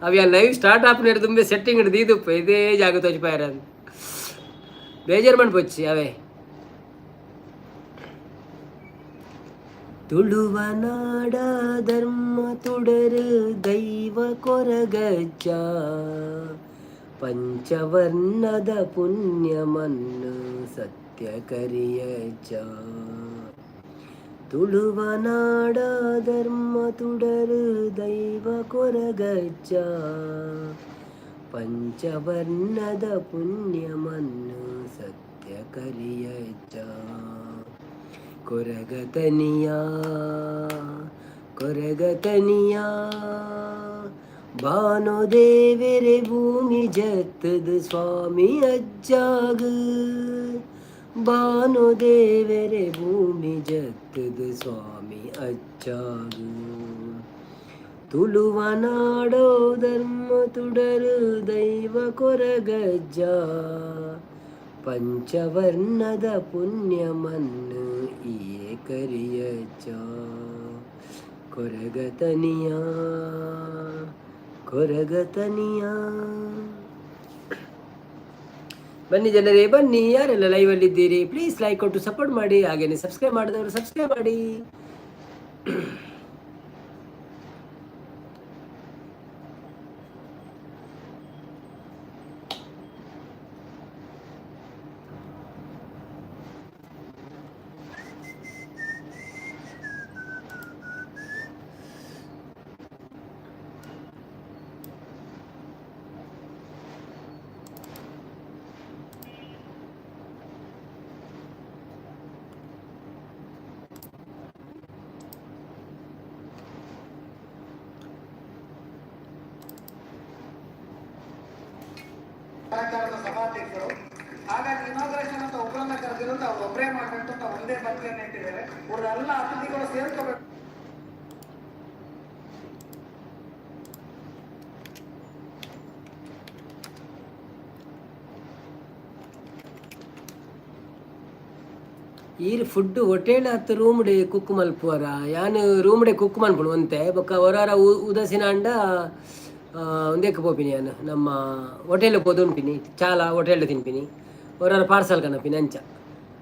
ಅవి ಲೈವ್ ಸ್ಟಾರ್ಟ್ ಆಪ್ನ ತುಂಬೆ ಸೆಟ್ಟಿಂಗ್ ಹಿಡ್ದು ದೀದುಪ್ಪ. ಇದೇ ಜಾಗ ತೋಜಿಪಾಯರ ಅಂತ ಬೇಜಾರು ಮನ್ಪೊಚ್ಚಿ ಅವೇ. ತುಳುವನಾಡ ಧರ್ಮ ತುಡರು ದೈವ ಕೊರಗಜ್ಜ, ಪಂಚವರ್ಣದ ಪುಣ್ಯಮನ್ನು ಸತ್ಯ ಕರಿಯಜ್ಜ. ತುಳುವನಾಡ ಧರ್ಮ ತುಡರು ದೈವ ಕೊರಗಜ್ಜ, ಪಂಚವರ್ಣದ ಪುಣ್ಯಮನ್ನು ಸತ್ಯ ಕರಿಯಜ್ಜ. ಕೊರಗತನಿಯ ಕೊರಗತನಿಯ ಭಾನುದೇವೆರೆ ಭೂಮಿ ಜತ್ತದ ಸ್ವಾಮಿ ಅಜ್ಜಾಗ. ಭಾನುದೇವೆರೆ ಭೂಮಿ ಜತ್ತದ ಸ್ವಾಮಿ ಅಜ್ಜಾಗ. ತುಳುವನಾಡೋ ಧರ್ಮ ತುಡರು ದೈವ ಕೊರಗಜ್ಜ, ಪಂಚವರ್ಣದ ಪುಣ್ಯಮನ್ನು ಇಯೇ ಕರಿಯಜ್ಜ. ಕೊರಗತನಿಯ ಕೊರಗತನಿಯ. ಬನ್ನಿ ಜನರೇ, ಬನ್ನಿ. ಯಾರೆಲ್ಲ ಲೈವಲ್ಲಿ ಇದ್ದೀರಿ, ಪ್ಲೀಸ್ ಲೈಕ್ ಕೊಟ್ಟು ಸಪೋರ್ಟ್ ಮಾಡಿ. ಹಾಗೇನೆ ಸಬ್ಸ್ಕ್ರೈಬ್ ಮಾಡಿದವರು ಸಬ್ಸ್ಕ್ರೈಬ್ ಮಾಡಿ. ಸರ್ಕಾರದ ಸಭಾಧ್ಯಕ್ಷರು. ಹಾಗಾಗಿ ಇನಾಗ್ರೇಷನ್ ಅಂತ ಒಬ್ಬರನ್ನ ಕರೆದಿರೋದು ಅವ್ರು ಒಬ್ಬರೇ ಮಾಡಬೇಕು ಅಂತ ಒಂದೇ ಪತ್ರಿಕೆಯನ್ನು ಇಟ್ಟಿದ್ದಾರೆ. ಉಳಿದೆಲ್ಲ ಅತಿಥಿಗಳು ಸೇರ್ಕೋಬೇಕು. ಈರ್ ಫುಡ್ ಹೋಟೆಲ್ ಅತ್ತು ರೂಮ್ ಡೆ ಕುಕ್ ಮಲ್ಪುವರ? ಯಾನ್ ರೂಮ್ ಡೆ ಕುಕ್ ಮನ್ಪುನು ಒಂತೆ. ಬೊಕ್ಕ ಹೊರಾರ ಉದಾಸೀನ ಅಂಡ ಉಂದೆಕ್ ಪೋಪಿನಿ ಯಾನ್, ನಮ್ಮ ಹೋಟೆಲ್ ಪೋದು ಉನ್ಪಿನಿ. ಚಾಲ ಹೋಟೆಲ್ ತಿನ್ಪಿನಿ, ಹೊರಾರ ಪಾರ್ಸಲ್ ಕನಪಿನಿ. ಅಂಚ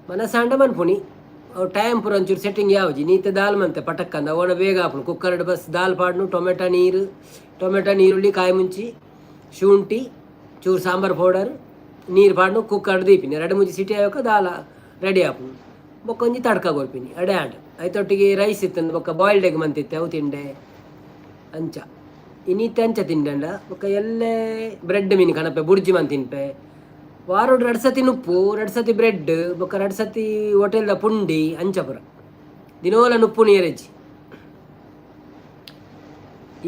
ಮನಸಾಂಡ ಮನ್ಪುನಿ. ಅವು ಟೈಮ್ ಪೂರ ಒಂಚೂರು ಸೆಟ್ಟಿಂಗ್ ಯಾವ್ಜಿ. ನೀತೆ ದಾಲ್ ಮಂತೆ ಪಟಕ್ಕಂದ ಅವನ ಬೇಗ ಆಪುಂಡು. ಕುಕ್ಕರ್ ಬಸ್ ದಾಲ್ ಪಾಡ್ನು, ಟೊಮೆಟೊ ನೀರು, ಟೊಮೆಟೊ, ನೀರುಳ್ಳಿ, ಕಾಯಿ ಮುಂಚಿ, ಶುಂಠಿ, ಚೂರು ಸಾಂಬಾರ್ ಪೌಡರ್, ನೀರು ಪಾಡ್ನು ಕುಕ್ಕರ್ ದೀಪಿನಿ. ಎರಡು ಮುಂಚಿ ಸಿಟಿ ಆಯೋಕ ದಾಲ ರೆಡಿ ಆಪುಂಡು. ಬೊಕ್ಕ ಒಂಜಿ ತಡ್ಕ ಕೊರ್ಪಿನಿ ಅಡೆ ಆಂಡ್. ಐತೊಟ್ಟಿಗೆ ರೈಸ್ ಇತ್ತು, ಬೊಕ್ಕ ಬಾಯ್ಲ್ಡ್ ಎಗ್ ಮಂತಿತ್ತೆ, ಅವು ತಿಂಡೆ ಅಂಚ. ಇನಿತೆ ಅಂಚ ತಿಂಡಂಡ ಬೊಕ್ಕ ಎಲ್ಲೆ ಬ್ರೆಡ್ ಮೀನು ಕಣಪೆ ಬುರ್ಜಿ ಮನ್ ತಿನ್ಪೆ. ವಾರೊಡು ರಡ್ಡ್ ಸತಿ ನುಪ್ಪು, ರಡ್ಡ್ ಸತಿ ಬ್ರೆಡ್, ಬೊಕ್ಕ ರಡ್ಡ್ ಸತಿ ಹೋಟೆಲ್ದ ಪುಂಡಿ ಅಂಚ ಪೂರ. ದಿನೋಲ ನುಪ್ಪು ನೀರೆಜ್ಜಿ.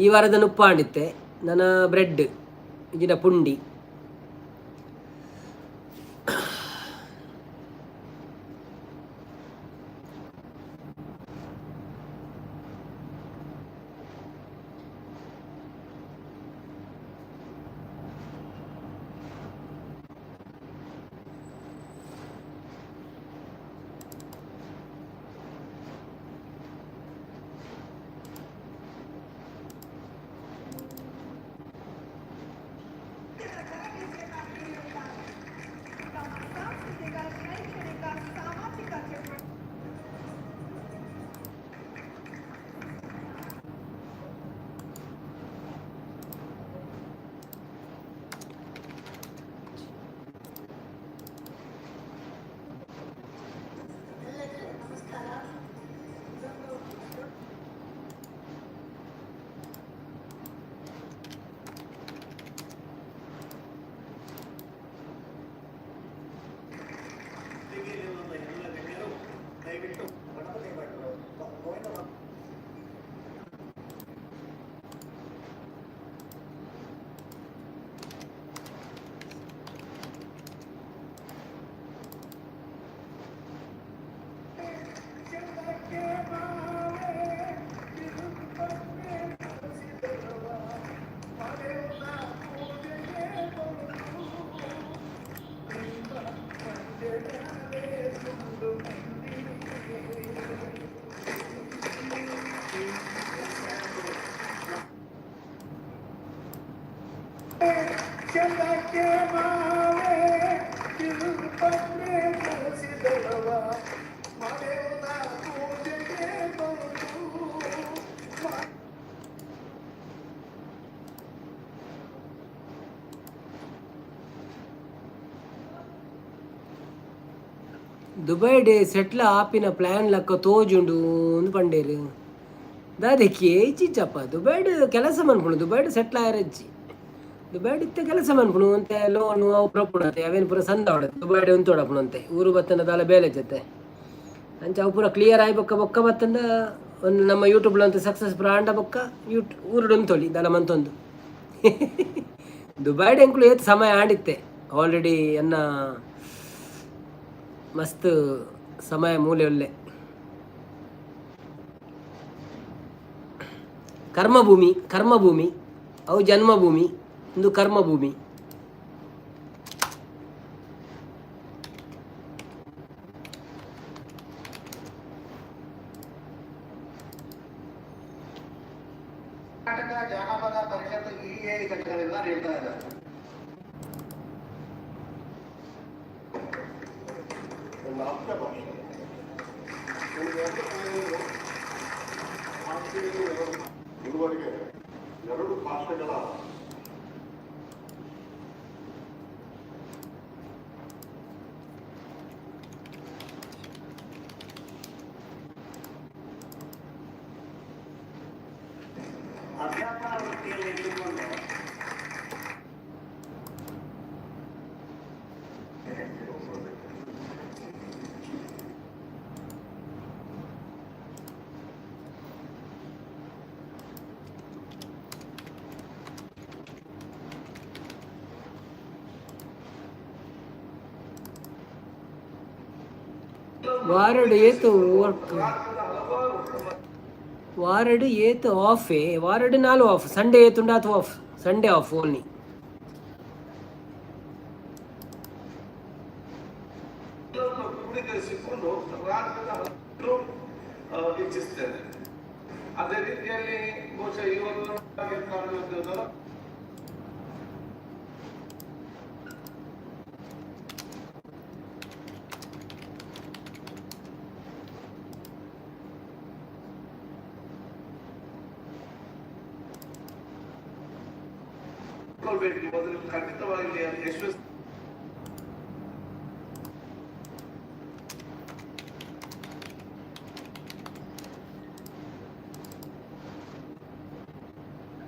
ಈ ವಾರದ ನುಪ್ಪು ಆಂಡಿತ್ತೆ, ನನ ಬ್ರೆಡ್ ಇಜಿಡ ಪುಂಡಿ. ಸಾಂಸ್ಕೃತಿಕ, ಶೈಕ್ಷಣಿಕ, ಸಾಮಾಜಿಕ ಚಟುವಟಿಕೆ ಎಲ್ಲರಿಗೂ ನಮಸ್ಕಾರ. ಇದೊಂದು ದೊಡ್ಡ ವೇದಿಕೆಯಲ್ಲಿರುವಂಥ ಎಲ್ಲ ಗಣ್ಯರು ದಯವಿಟ್ಟು ಗಣಪತಿ ಭಟ್ರು, ಗೋವಿಂದ ಭಟ್ ಚಂದಕ್ಕೆ ಮಾವೆ ತಿರುಪತ್ರೆ ಕೂಸಿದಳವ ಮರೆಯುತ್ತ ಪೂಜೆಗೆ ಬಂದು. ದುಬೈಡ್ ಸೆಟ್ಲ್ ಆಪಿನ ಪ್ಲಾನ್ ಲಕ್ಕ ತೋಜುಂಡು ಅಂದ್ ಪಂಡೇರು. ದಾದಕ್ಕೆ ಚಿಚ್ಚಪ್ಪ ದುಬೈಡ್ ಕೆಲಸ ಮನ್ಪುಣು, ದುಬೈಡ್ ಸೆಟ್ಲ್ ಆಯರಜ್ಜಿ. ದುಬೈಡ್ ಇತ್ತೆ ಕೆಲಸ ಮನ್ಪುಣು ಅಂತೆ, ಲೋನು ಅವು ಪ್ರಪುಣತೆ ಅವೇನು ಪೂರ ಸಂದ ಹೊಡತೆ. ದುಬೈಡ್ ಉಂತೋಡಪುಣಂತೆ, ಊರು ಬತ್ತಂಡ ದಾಲ ಬೇಲೆ ಜೊತೆ ಅಂಚ ಅವು ಪೂರ ಕ್ಲಿಯರ್ ಆಯಿ ಬೊಕ್ಕ ಬೊಕ್ಕ ಬತ್ತಂಡ ಒಂದು ನಮ್ಮ ಯೂಟ್ಯೂಬ್ ಅಂತ ಸಕ್ಸಸ್ ಪೂರ ಆಂಡ ಬೊಕ್ಕ ಯೂಟ್ ಊರುಡು ಉಂತೊಳಿ ದಾಲ ಮಂತೊಂದು. ದುಬೈಡ್ ಎಂಕುಲು ಏತ್ ಸಮಯ ಆಂಡಿತ್ತೆ ಆಲ್ರೆಡಿ, ಎನ್ನ ಮಸ್ತ್ ಸಮಯ ಮೂಲೆ ಒಳ್ಳೆ. ಕರ್ಮಭೂಮಿ, ಕರ್ಮಭೂಮಿ ಅವು ಜನ್ಮಭೂಮಿ, ಇಂದು ಕರ್ಮಭೂಮಿ. ಕರ್ನಾಟಕ ಜಾನಪದ ಪರಿಷತ್ ಈ ಘಟಕದಿಂದ ನೀಡ್ತಾ ಇದ್ದಾರೆ. ನನ್ನ ಆಪ್ತ ಭಾಷೆ. ನನಗೆ ಎರಡು ತಾಯಿಯರು ಭಾಷೆಯಲ್ಲಿ ಇದುವರೆಗೆ ಎರಡು ಭಾಷೆಗಳ ಅಧ್ಯಾಪನ ವೃತ್ತಿಯಲ್ಲಿ ಇದ್ದುಕೊಂಡು ವಾರಡ್ ಏತ್ ವರ್ಕ್, ವಾರಡ್ ಏತ್ ಆಫ್, ವಾರಡ್ ನಾಲ್ ಆಫ್. ಸಂಡೇ ಏತುಂಡ ಅಥವಾ ಆಫ್, ಸಂಡೇ ಆಫ್ ಓನ್ಲಿ. ಎಲ್ಲವನ್ನು ಕ್ರೋಢೀಕರಿಸಿಕೊಂಡು ಕರ್ನಾಟಕದ ಹಲವಾರು ಇಚ್ಛಿಸ್ತೇನೆ. ಅದೇ ರೀತಿಯಲ್ಲಿ ಬಹುಶಃ ಇವರು ಕಾಣುವಂಥದ್ದಲ್ಲ. ಬೇಕು, ಅದನ್ನು ಖಂಡಿತವಾಗಿ ಯಶಸ್ವಿ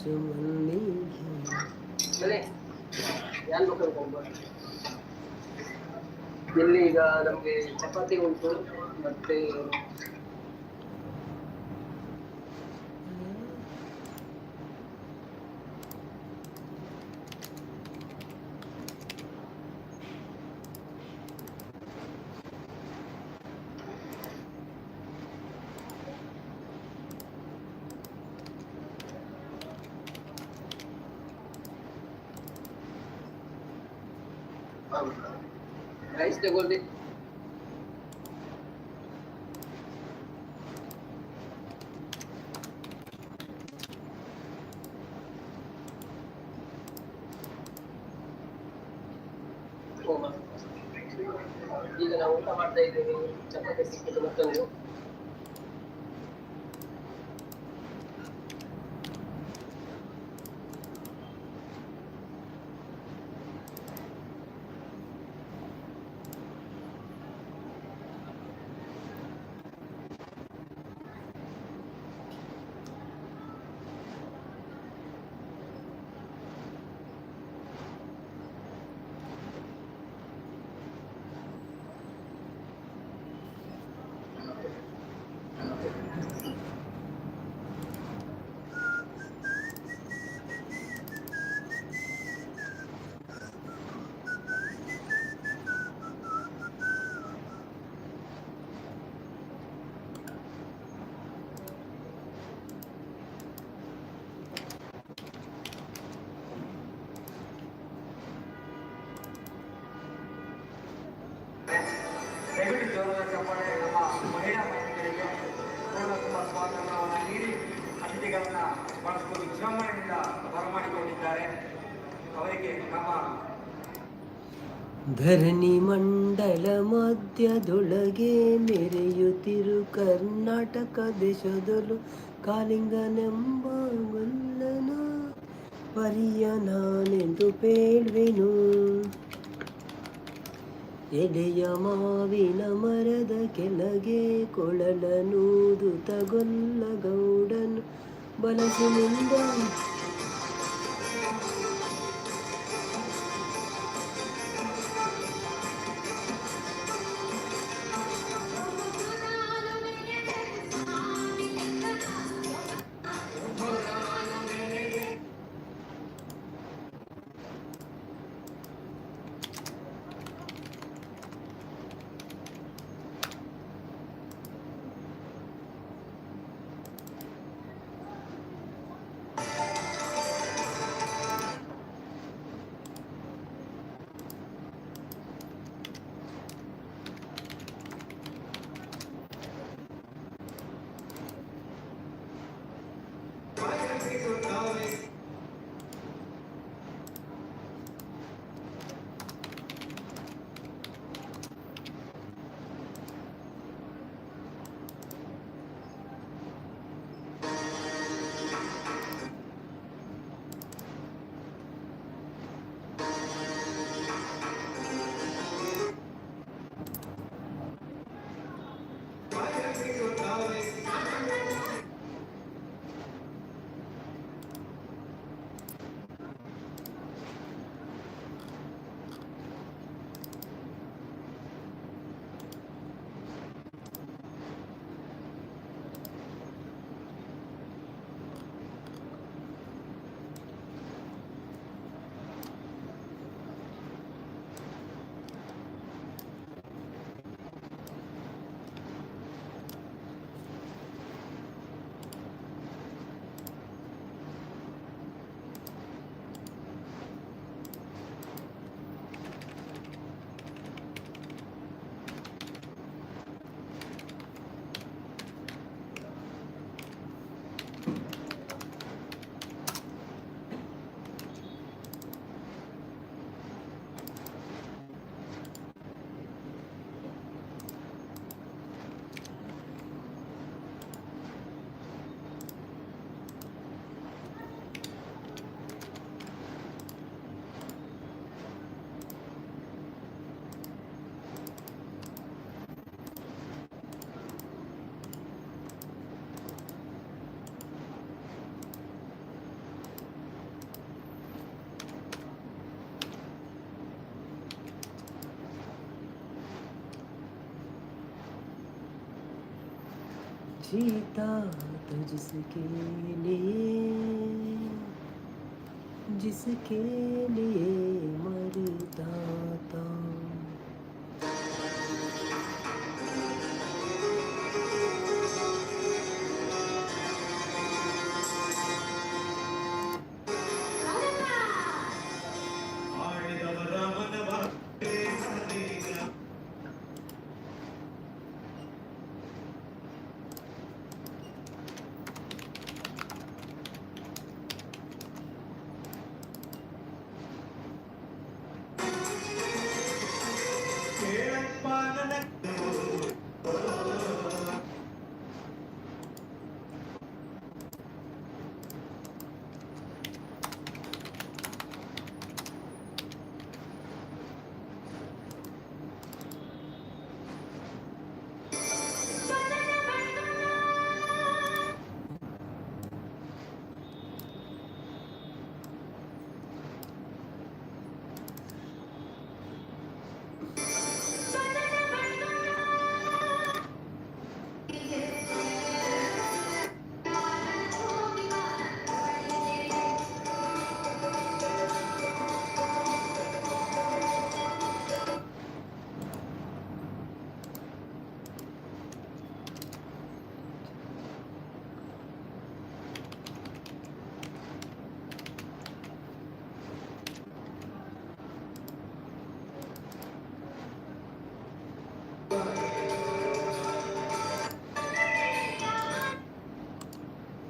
ಮಂಜು ಮಲ್ಲಿಗೆ. ಬಲೆ, ಯಾನ್ ಬೊಕ್ಕ ಕೊಂಬ. ಇಲ್ಲಿ ಈಗ ನಮ್ಗೆ ಚಪಾತಿ ಉಂಟು ಮತ್ತೆ ರೈಸ್ ತಗೊಳ್ಳಿ. ಹೋಮ. ಈಗ ನಾವು ಊಟ ಮಾಡ್ತಾ ಇದ್ದೇವೆ. ಚಪಾತಿ ಸಿಕ್ಕಿತು ಮತ್ತೊಂದು. ದಯವಿಟ್ಟು ಜೋರಾದ ಚಪ್ಪಾಳೆ ನಮ್ಮ ಮಹಿಳಾ ಮಹಿಳೆಯರಿಗೆ. ಪೂರ್ಣ ತುಂಬ ಸ್ವಾಗತವನ್ನು ನೀಡಿ ಅತಿಥಿಗಳನ್ನ ಬಹಳಷ್ಟು ವಿಜೃಂಭಣೆಯಿಂದ ಬರಮಾಡಿಕೊಂಡಿದ್ದಾರೆ. ಅವರಿಗೆ ನಮ್ಮ ಧರಣಿ ಮಂಡಲ ಮಧ್ಯದೊಳಗೆ ಮೆರೆಯುತ್ತಿರು ಕರ್ನಾಟಕ ದೇಶದೊಳು ಕಾಳಿಂಗನೆಂಬ ಗೊಲ್ಲನ ಪರಿಯ ನಾನೆಂದು ಪೇಳ್ವೆನು. ಎಳೆಯ ಮಾವಿನ ಮರದ ಕೆಳಗೆ ಕೊಳಲನೂದುತ ಗೊಲ್ಲ ಗೌಡನು ಬಲಸಿನಿಂದ. जीता तो जिसके लिए, जिसके लिए मरता था.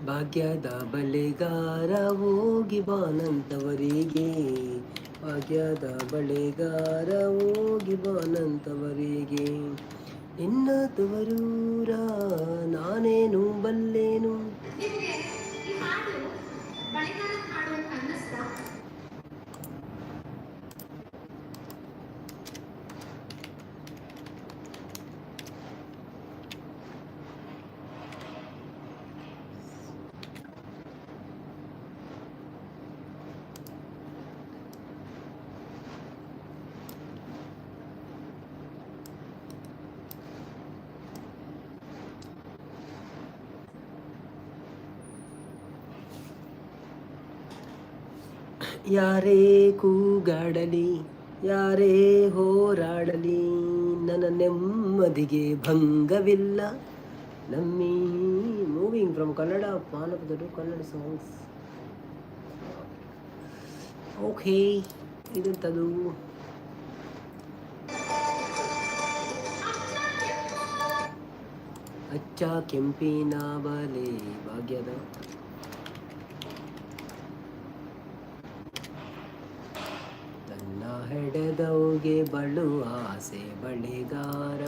ಭಾಗ್ಯದ ಬಳೆಗಾರ ಹೋಗಿ ಬಾನಂತವರಿಗೆ, ಭಾಗ್ಯದ ಬಳೆಗಾರ ಹೋಗಿ ಬಾನಂತವರಿಗೆ, ನಿನ್ನ ತವರೂರ ನಾನೇನು ಬಲ್ಲೇನು. ನಿಮಗೆ ಈ ಹಾಡು ಬಳೆಗಾರನ ಹಾಡು ಅಂತ ಅನ್ನಿಸ್ತಾ? ಯಾರೇ ಕೂಗಾಡಲಿ, ಯಾರೇ ಹೋರಾಡಲಿ, ನನ್ನ ನೆಮ್ಮದಿಗೆ ಭಂಗವಿಲ್ಲ. ನಮ್ಮಿ ಮೂವಿಂಗ್ ಫ್ರಮ್ ಕನ್ನಡ ಜಾನಪದ ಟು ಕನ್ನಡ ಸಾಂಗ್ಸ್. ಓಕೆ, ಇದೆಂಥದ್ದು? ಅಚ್ಚ ಕೆಂಪಿನ ಬಲೆ ಭಾಗ್ಯದ ನನ್ನ ಹೆಡೆದವ್ಗೆ ಬಳು ಆಸೆ ಬಳೆಗಾರ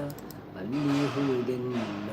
ಅಲ್ಲಿ ಹೂದೆನ್ನ.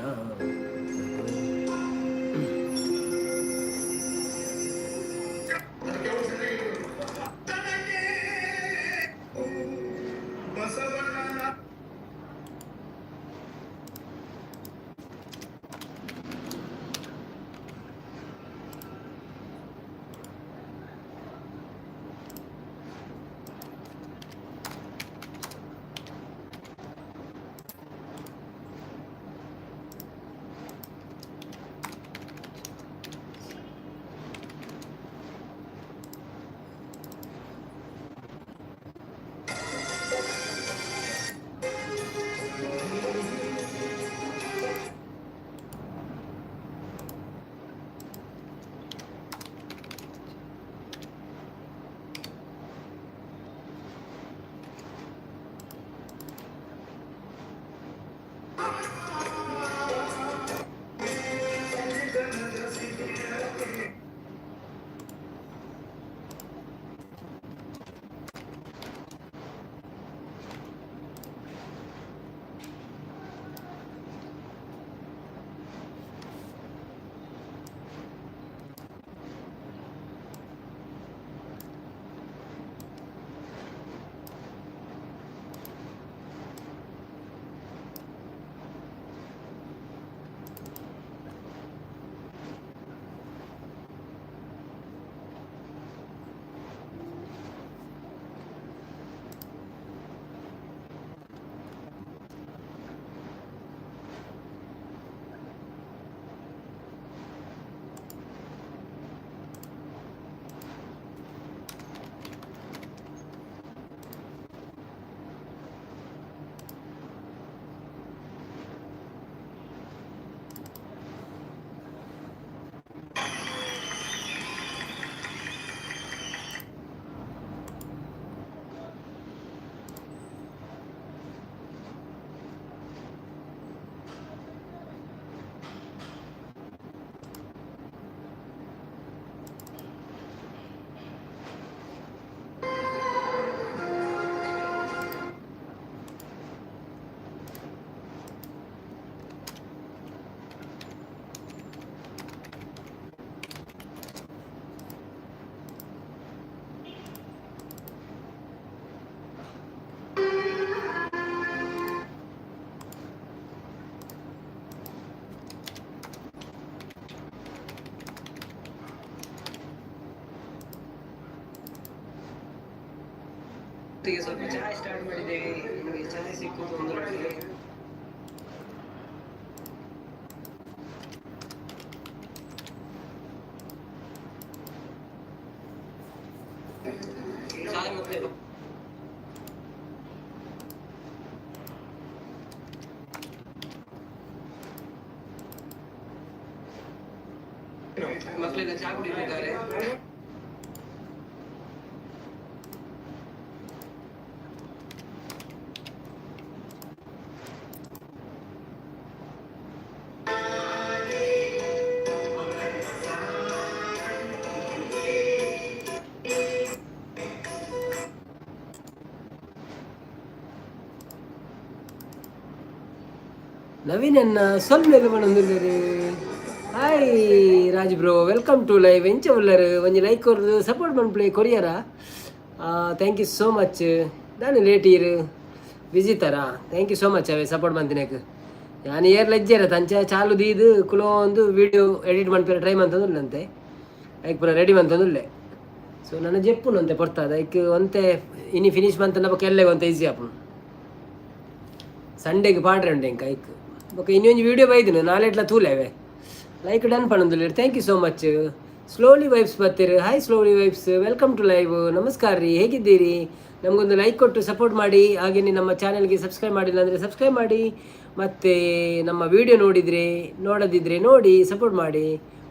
ಈಗ ಸ್ವಲ್ಪ ಚಾಯ್ ಸ್ಟಾರ್ಟ್ ಮಾಡಿದ್ದೇವೆ. ನಿಮಗೆ ಚಾಯ್ ಸಿಕ್ಕುದು ಒಂದು. ಚಾಯ್ ಮತ್ತೆ ಮಕ್ಕಳೆಲ್ಲ ಚಾ ಕುಡಿತಿದ್ದಾರೆ. ನವೀನ್ ಅನ್ನ ಸ್ವಲ್ಪ ಪಣೊಂದುಲ್ಲೆರ್. Hi Raj bro, welcome to live. ಎಂಚ ಉಲ್ಲರ್? ಒಂಜಿ ಲೈಕ್ ಕೊರ್ದು ಸಪೋರ್ಟ್ ಮನ್ಪುಲೆ. ಕೊರಿಯರ? Thank you so much. ದಾನೆ ಲೇಟ್ ಈರ್ ವಿಜಿತಾರಾ? Thank you so much away support ಮಂತಿನಕ್. ಯಾನ್ ಏರ್ ಲಜ್ಜೆರ ತಂಚ ಚಾಲು ದೀದ್ ಕುಲೊಂದು ವೀಡಿಯೋ ಎಡಿಟ್ ಮನ್ಪೆರೆ ಟ್ರೈ ಮಂತೊಂದುಲ್ಲಂತೆ. ಐಕ್ ಪೂರ ರೆಡಿ ಮಂತೊಂದುಲ್ಲೆ. ಸೊ ನನ ಜೆಪ್ಪುನು ಒಂತೆ ಪೊರ್ತಾದ. ಐಕ್ ಒಂತೆ ಇನಿ ಫಿನಿಶ್ ಮಂತಂಡ ಬೊಕ ಎಲ್ಲೆಗ್ ಒಂತೆ ಈಸಿ ಆಪುಂಡು. ಸಂಡೇಗೆ ಪಾಡ್ರೆ ಉಂಡು ಎಂಕ್ ಐಕ್. ಬೊಕ ಇನ್ನೊಂಜಿ ವೀಡಿಯೋ ಬೈದಿನ ನಾಲೆಟ್ಲ ತೂಲೆ ಅವೆ. ಲೈಕ್ ಡನ್ ಪಣೊಂದುಲ್ಲೆರ್. Thank you so much. Slowly vibes ಬತ್ತೆರ್. Hi Slowly Vibes, welcome to live. ನಮಸ್ಕಾರ ರೀ, ಹೇಗಿದ್ದೀರಿ? ನಮಗೊಂದು ಲೈಕ್ ಕೊಟ್ಟು ಸಪೋರ್ಟ್ ಮಾಡಿ. ಹಾಗೆಯೇ ನಮ್ಮ ಚಾನೆಲ್ಗೆ ಸಬ್ಸ್ಕ್ರೈಬ್ ಮಾಡಿಲ್ಲ ಅಂದರೆ ಸಬ್ಸ್ಕ್ರೈಬ್ ಮಾಡಿ. ಮತ್ತು ನಮ್ಮ ವಿಡಿಯೋ ನೋಡಿದರೆ, ನೋಡದಿದ್ದರೆ ನೋಡಿ ಸಪೋರ್ಟ್ ಮಾಡಿ.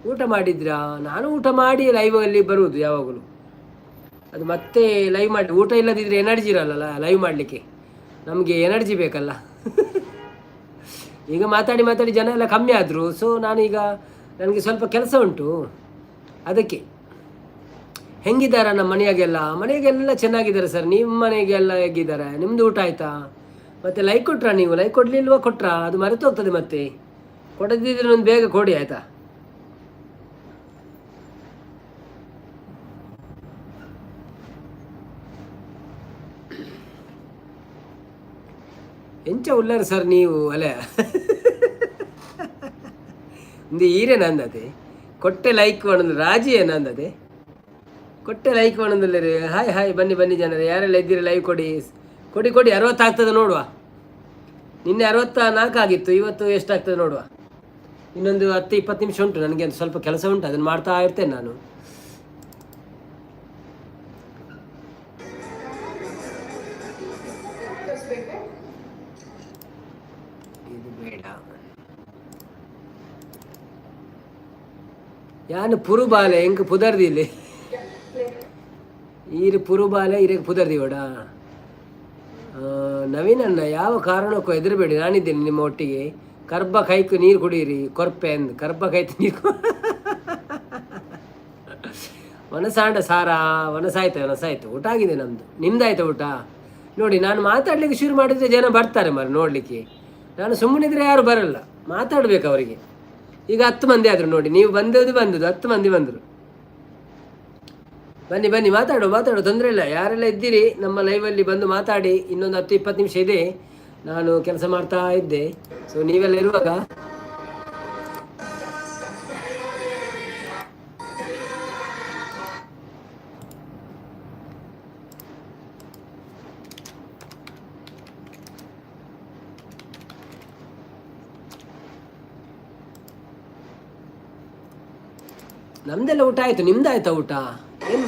ಊಟ ಮಾಡಿದ್ರಾ? ನಾನು ಊಟ ಮಾಡಿ ಲೈವಲ್ಲಿ ಬರುವುದು ಯಾವಾಗಲೂ. ಅದು ಮತ್ತೆ ಲೈವ್ ಮಾಡಿ ಊಟ ಇಲ್ಲದಿದ್ದರೆ ಎನರ್ಜಿ ಇರಲ್ಲ ಲೈವ್ ಮಾಡಲಿಕ್ಕೆ. ನಮಗೆ ಎನರ್ಜಿ ಬೇಕಲ್ಲ. ಈಗ ಮಾತಾಡಿ ಮಾತಾಡಿ ಜನ ಎಲ್ಲ ಕಮ್ಮಿ ಆದರು. ಸೊ ನಾನೀಗ ನನಗೆ ಸ್ವಲ್ಪ ಕೆಲಸ ಉಂಟು, ಅದಕ್ಕೆ. ಹೆಂಗಿದ್ದಾರೆ ನಮ್ಮ ಮನೆಯಾಗೆಲ್ಲ? ಮನೆಗೆಲ್ಲ ಚೆನ್ನಾಗಿದ್ದಾರೆ ಸರ್. ನಿಮ್ಮ ಮನೆಗೆಲ್ಲ ಹೇಗಿದ್ದಾರೆ? ನಿಮ್ಮದು ಊಟ ಆಯಿತಾ? ಮತ್ತು ಲೈಕ್ ಕೊಟ್ರಾ ನೀವು? ಲೈಕ್ ಕೊಡಲಿಲ್ವಾ? ಕೊಟ್ರಾ? ಅದು ಮರೆತು ಹೋಗ್ತದೆ. ಮತ್ತೆ ಕೊಡದಿದ್ರೆ ಒಂದು ಬೇಗ ಕೊಡಿ, ಆಯಿತಾ? ಎಂಚ ಉಲ್ಲರ್ ಸರ್ ನೀವು? ಅಲೆ ಒಂದು ಈರೆ ನಂದತೆ. ಕೊಟ್ಟೆ ಲೈಕ್ ಮಾಡೋದು ರಾಜಿ ಏನಂದತೆ. ಕೊಟ್ಟೆ ಲೈಕ್ ಮಾಡೋದಿಲ್ಲ ರೀ. ಹಾಯ್ ಹಾಯ್, ಬನ್ನಿ ಬನ್ನಿ ಜನರೇ, ಯಾರೆಲ್ಲ ಇದ್ದೀರಿ ಲೈವ್ ಕೊಡಿ ಕೊಡಿ ಕೊಡಿ. 60 ಆಗ್ತದೆ ನೋಡುವ. ನಿನ್ನೆ 64 ಆಗಿತ್ತು, ಇವತ್ತು ಎಷ್ಟಾಗ್ತದೆ ನೋಡುವ. ಇನ್ನೊಂದು 10-20 ನಿಮಿಷ ಉಂಟು. ನನಗೆ ಒಂದು ಸ್ವಲ್ಪ ಕೆಲಸ ಉಂಟು, ಅದನ್ನು ಮಾಡ್ತಾ ಇರ್ತೇನೆ ನಾನು. ತೋರಿಸ್ಬೇಕು. ಇದು ಬೇಡ. ಯಾನು ಪುರುಬಾಲೆ, ಎಂಕ್ ಪುದರ್ದಿಲ್ಲಿ. ಈರು ಪುರುಬಾಲೆ, ಇರಕ್ಕೆ ಪುದರ್ದಿವಡ. ನವೀನಣ್ಣ, ಯಾವ ಕಾರಣಕ್ಕೂ ಹೆದರಬೇಡಿ, ನಾನಿದ್ದೇನೆ ನಿಮ್ಮ ಒಟ್ಟಿಗೆ. ಕರ್ಬ ಕೈಕು ನೀರು ಕುಡಿಯಿರಿ ಕೊರ್ಪೆ ಅಂದ್. ಕರ್ಬ ಕೈತು ನೀರು ವನಸಾಂಡ ಸಾರಾ ವನಸಾಯ್ತು ವನಸಾಯ್ತು. ಊಟ ಆಗಿದೆ ನಮ್ಮದು. ನಿಮ್ದಾಯ್ತು ಊಟ? ನೋಡಿ, ನಾನು ಮಾತಾಡಲಿಕ್ಕೆ ಶುರು ಮಾಡಿದರೆ ಜನ ಬರ್ತಾರೆ ಮರ ನೋಡಲಿಕ್ಕೆ. ನಾನು ಸುಮ್ಮನಿದ್ರೆ ಯಾರು ಬರಲ್ಲ. ಮಾತಾಡಬೇಕು ಅವರಿಗೆ. ಈಗ 10 ಮಂದಿ ಆದರು ನೋಡಿ. ನೀವು ಬಂದದ್ದು ಬಂದದ್ದು 10 ಮಂದಿ ಬಂದರು. ಬನ್ನಿ ಬನ್ನಿ, ಮಾತಾಡು ಮಾತಾಡು, ತೊಂದರೆ ಇಲ್ಲ. ಯಾರೆಲ್ಲ ಇದ್ದೀರಿ ನಮ್ಮ ಲೈವಲ್ಲಿ ಬಂದು ಮಾತಾಡಿ. ಇನ್ನೊಂದು 10-20 ನಿಮಿಷ ಇದೆ. ನಾನು ಕೆಲಸ ಮಾಡ್ತಾ ಇದ್ದೆ. ಸೊ ನೀವೆಲ್ಲ ಇರುವಾಗ ನಮ್ದೆಲ್ಲ ಊಟ ಆಯ್ತು. ನಿಮ್ದಾಯ್ತಾ ಊಟ? ಏನು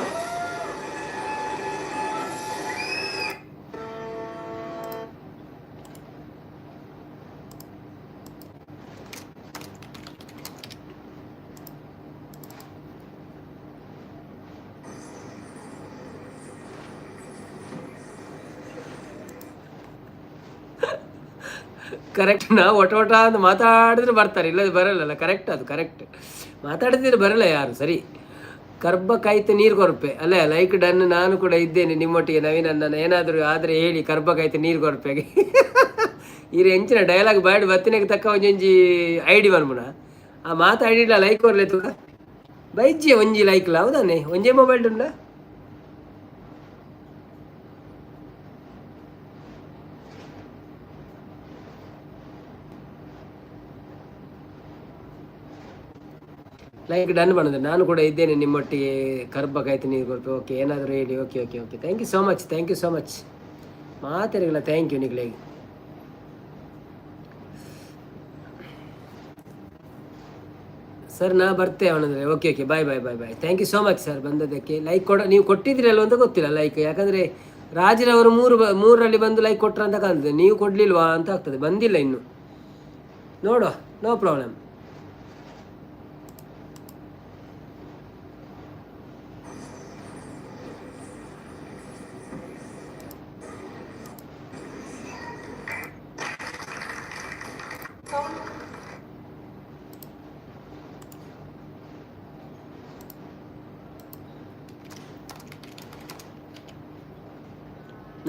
ಕರೆಕ್ಟ್. ನಾವು ಒಟ ಒಟ ಅಂತ ಮಾತಾಡಿದ್ರೆ ಬರ್ತಾರೆ, ಇಲ್ಲದೆ ಬರಲ್ಲಲ್ಲ. ಕರೆಕ್ಟ್, ಅದು ಕರೆಕ್ಟ್. ಮಾತಾಡಿದ್ರೆ ಬರಲ್ಲ ಯಾರು. ಸರಿ. ಕರ್ಬ ಕಾಯ್ತು ನೀರು ಕೊರಪೆ ಅಲ್ಲ. Like done. ನಾನು ಕೂಡ ಇದ್ದೇನೆ ನಿಮ್ಮೊಟ್ಟಿಗೆ ನವೀನ್ ಅಣ್ಣನ. ಏನಾದರೂ ಆದರೆ ಹೇಳಿ. ಕರ್ಬ ಕಾಯ್ತು ನೀರು ಕೊರಪೆಗೆ ಈರು ಎಂಚಿನ ಡೈಲಾಗ್ ಬಾಯ್ಡ್ ಬತ್ತಿನಕ್ಕೆ ತಕ್ಕ ಒಂಜೊಂಜಿ ಐಡಿ ಬರ್ಮುನ. ಆ ಮಾತಾಡಿಲ್ಲ. ಲೈಕ್ ಕೊರ್ಲೆ ತೂಕ ಬೈಜ್ಜಿ. ಒಂಜಿ ಲೈಕ್ಲ ಹೌದಾನೆ? ಒಂಜೇ ಮೊಬೈಲ್ ಉಂಡ. ಲೈಕ್ ಡನ್ ಮಾಡೋದು. ನಾನು ಕೂಡ ಇದ್ದೇನೆ ನಿಮ್ಮೊಟ್ಟಿಗೆ. ಕರ್ಬ ಕಾಯ್ತು ನೀರು ಕೊಡ್ತು. ಓಕೆ, ಏನಾದರೂ ಹೇಳಿ. Okay okay okay, thank you so much, thank you so much. ಮಾತಾಡಿಲ್ಲ, thank you ನಿಗ್ಲೇಗೆ. Sir ನಾ ಬರ್ತೆ ಅವನಂದರೆ. Okay okay, bye bye bye bye. Thank you so much sir ಬಂದದ್ದಕ್ಕೆ. ಲೈಕ್ ಕೊಡ ನೀವು ಕೊಟ್ಟಿದ್ದೀರಲ್ವ ಅಂತ ಗೊತ್ತಿಲ್ಲ ಲೈಕ್. ಯಾಕಂದರೆ ರಾಜರವರು ಮೂರು ಮೂರರಲ್ಲಿ ಬಂದು ಲೈಕ್ ಕೊಟ್ರ ಅಂತ ಕಾಣ್ತದೆ. ನೀವು ಕೊಡಲಿಲ್ವಾ ಅಂತ ಆಗ್ತದೆ. ಬಂದಿಲ್ಲ ಇನ್ನು, ನೋಡುವ, ನೋ ಪ್ರಾಬ್ಲಮ್.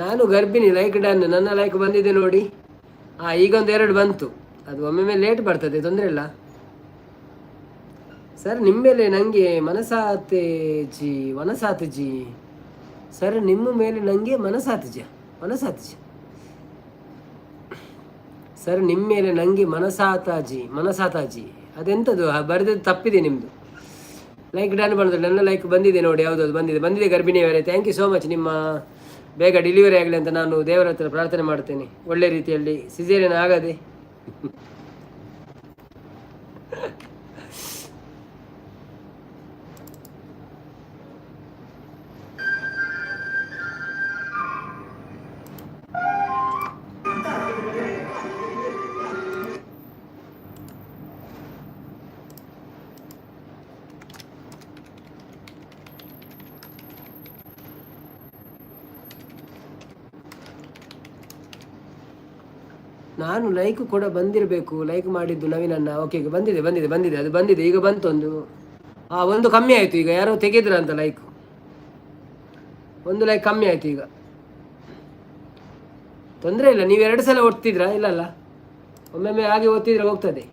ನಾನು ಗರ್ಭಿಣಿ, ಲೈಕ್ ಡನ್. ನನ್ನ ಲೈಕ್ ಬಂದಿದೆ ನೋಡಿ. ಹಾಂ, ಈಗ ಒಂದು ಎರಡು ಬಂತು. ಅದು ಒಮ್ಮೊಮ್ಮೆ ಲೇಟ್ ಬರ್ತದೆ, ತೊಂದರೆ ಇಲ್ಲ. ಸರ್ ನಿಮ್ಮ ಮೇಲೆ ನನಗೆ ಮನಸಾತೆ ಜಿ, ಮನಸಾತಜಿ. ಸರ್ ನಿಮ್ಮ ಮೇಲೆ ನನಗೆ ಮನಸಾತಜ, ಮನಸಾತಜಿ. ಸರ್ ನಿಮ್ಮ ಮೇಲೆ ನನಗೆ ಮನಸಾತಾಜಿ, ಮನಸಾತಾಜಿ. ಅದೆಂಥದ್ದು ಬರೆದದ್ದು ತಪ್ಪಿದೆ ನಿಮ್ಮದು. ಲೈಕ್ ಡನ್ ಬಂದರೆ ನನ್ನ ಲೈಕ್ ಬಂದಿದೆ ನೋಡಿ. ಯಾವುದು ಬಂದಿದೆ, ಬಂದಿದೆ ಗರ್ಭಿಣಿಯವರೇ. Thank you so much. ನಿಮ್ಮ ಬೇಗ ಡೆಲಿವರಿ ಆಗಲಿ ಅಂತ ನಾನು ದೇವರ ಹತ್ರ ಪ್ರಾರ್ಥನೆ ಮಾಡ್ತೇನೆ. ಒಳ್ಳೆ ರೀತಿಯಲ್ಲಿ, ಸಿಸೇರಿಯನ್ ಆಗದೆ. ನಾನು ಲೈಕ್ ಕೂಡ ಬಂದಿರಬೇಕು. ಲೈಕ್ ಮಾಡಿದ್ದು ನವೀನಣ್ಣ. ಓಕೆ, ಬಂದಿದೆ ಬಂದಿದೆ ಬಂದಿದೆ, ಅದು ಬಂದಿದೆ. ಈಗ ಬಂತು ಒಂದು. ಹಾಂ, ಒಂದು ಕಮ್ಮಿ ಆಯಿತು ಈಗ. ಯಾರೋ ತೆಗೆದ್ರ ಅಂತ ಲೈಕ್. ಒಂದು ಲೈಕ್ ಕಮ್ಮಿ ಆಯಿತು ಈಗ. ತೊಂದರೆ ಇಲ್ಲ. ನೀವು ಎರಡು ಸಲ ಒತ್ತಿದ್ರಾ? ಇಲ್ಲಲ್ಲ, ಒಮ್ಮೊಮ್ಮೆ ಹಾಗೆ ಒತ್ತಿದ್ರೆ ಹೋಗ್ತದೆ.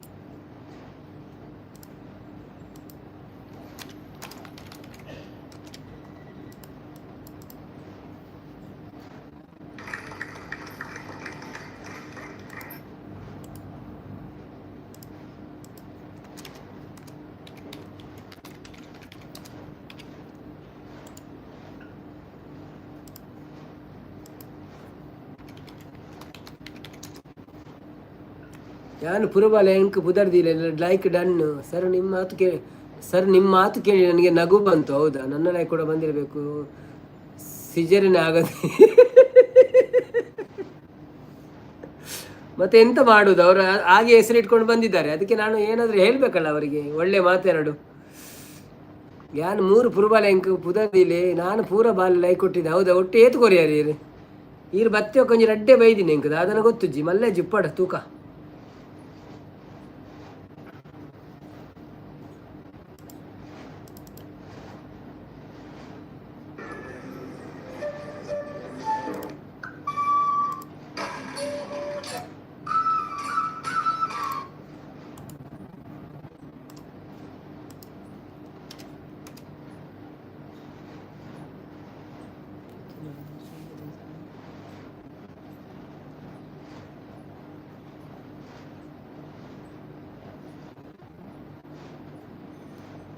ನಾನು ಪುರಬಾಲೆ ಎಂಕ್ ಪುದರ್ದಿಲ್ಲ. Like done. ಸರ್ ನಿಮ್ಮ ಮಾತು ಕೇಳಿ, ಸರ್ ನಿಮ್ಮ ಮಾತು ಕೇಳಿ ನನಗೆ ನಗು ಬಂತು. ಹೌದಾ? ನನ್ನ ಲೈಕ್ ಕೂಡ ಬಂದಿರಬೇಕು. ಸಿಜರಿನ ಆಗದೆ ಮತ್ತೆ ಎಂತ ಮಾಡುವುದು? ಅವರು ಹಾಗೆ ಹೆಸರು ಇಟ್ಕೊಂಡು ಬಂದಿದ್ದಾರೆ. ಅದಕ್ಕೆ ನಾನು ಏನಾದರೂ ಹೇಳಬೇಕಲ್ಲ ಅವರಿಗೆ, ಒಳ್ಳೆ ಮಾತೆರಡು. ಯಾನು ಮೂರು ಪುರಬಾಲೆ ಎಂಕ್ ಪುದರ್ದಿಲೆ. ನಾನು ಪೂರ ಬಾಲೆ ಲೈಕ್ ಕೊಟ್ಟಿದ್ದೆ. ಹೌದಾ? ಒಟ್ಟು ಏತು ಕೊರಿಯಾರು ಈರು ಈರು ಬತ್ತೆ ಕೊಂಚ ರಡ್ಡೆ ಬೈದಿನಿ ಎಂಕದ ಅದನ್ನು ಗೊತ್ತುಜ್ಜಿ ಮಲ್ಲೆ ಜಿಪ್ಪಾಡ ತೂಕ.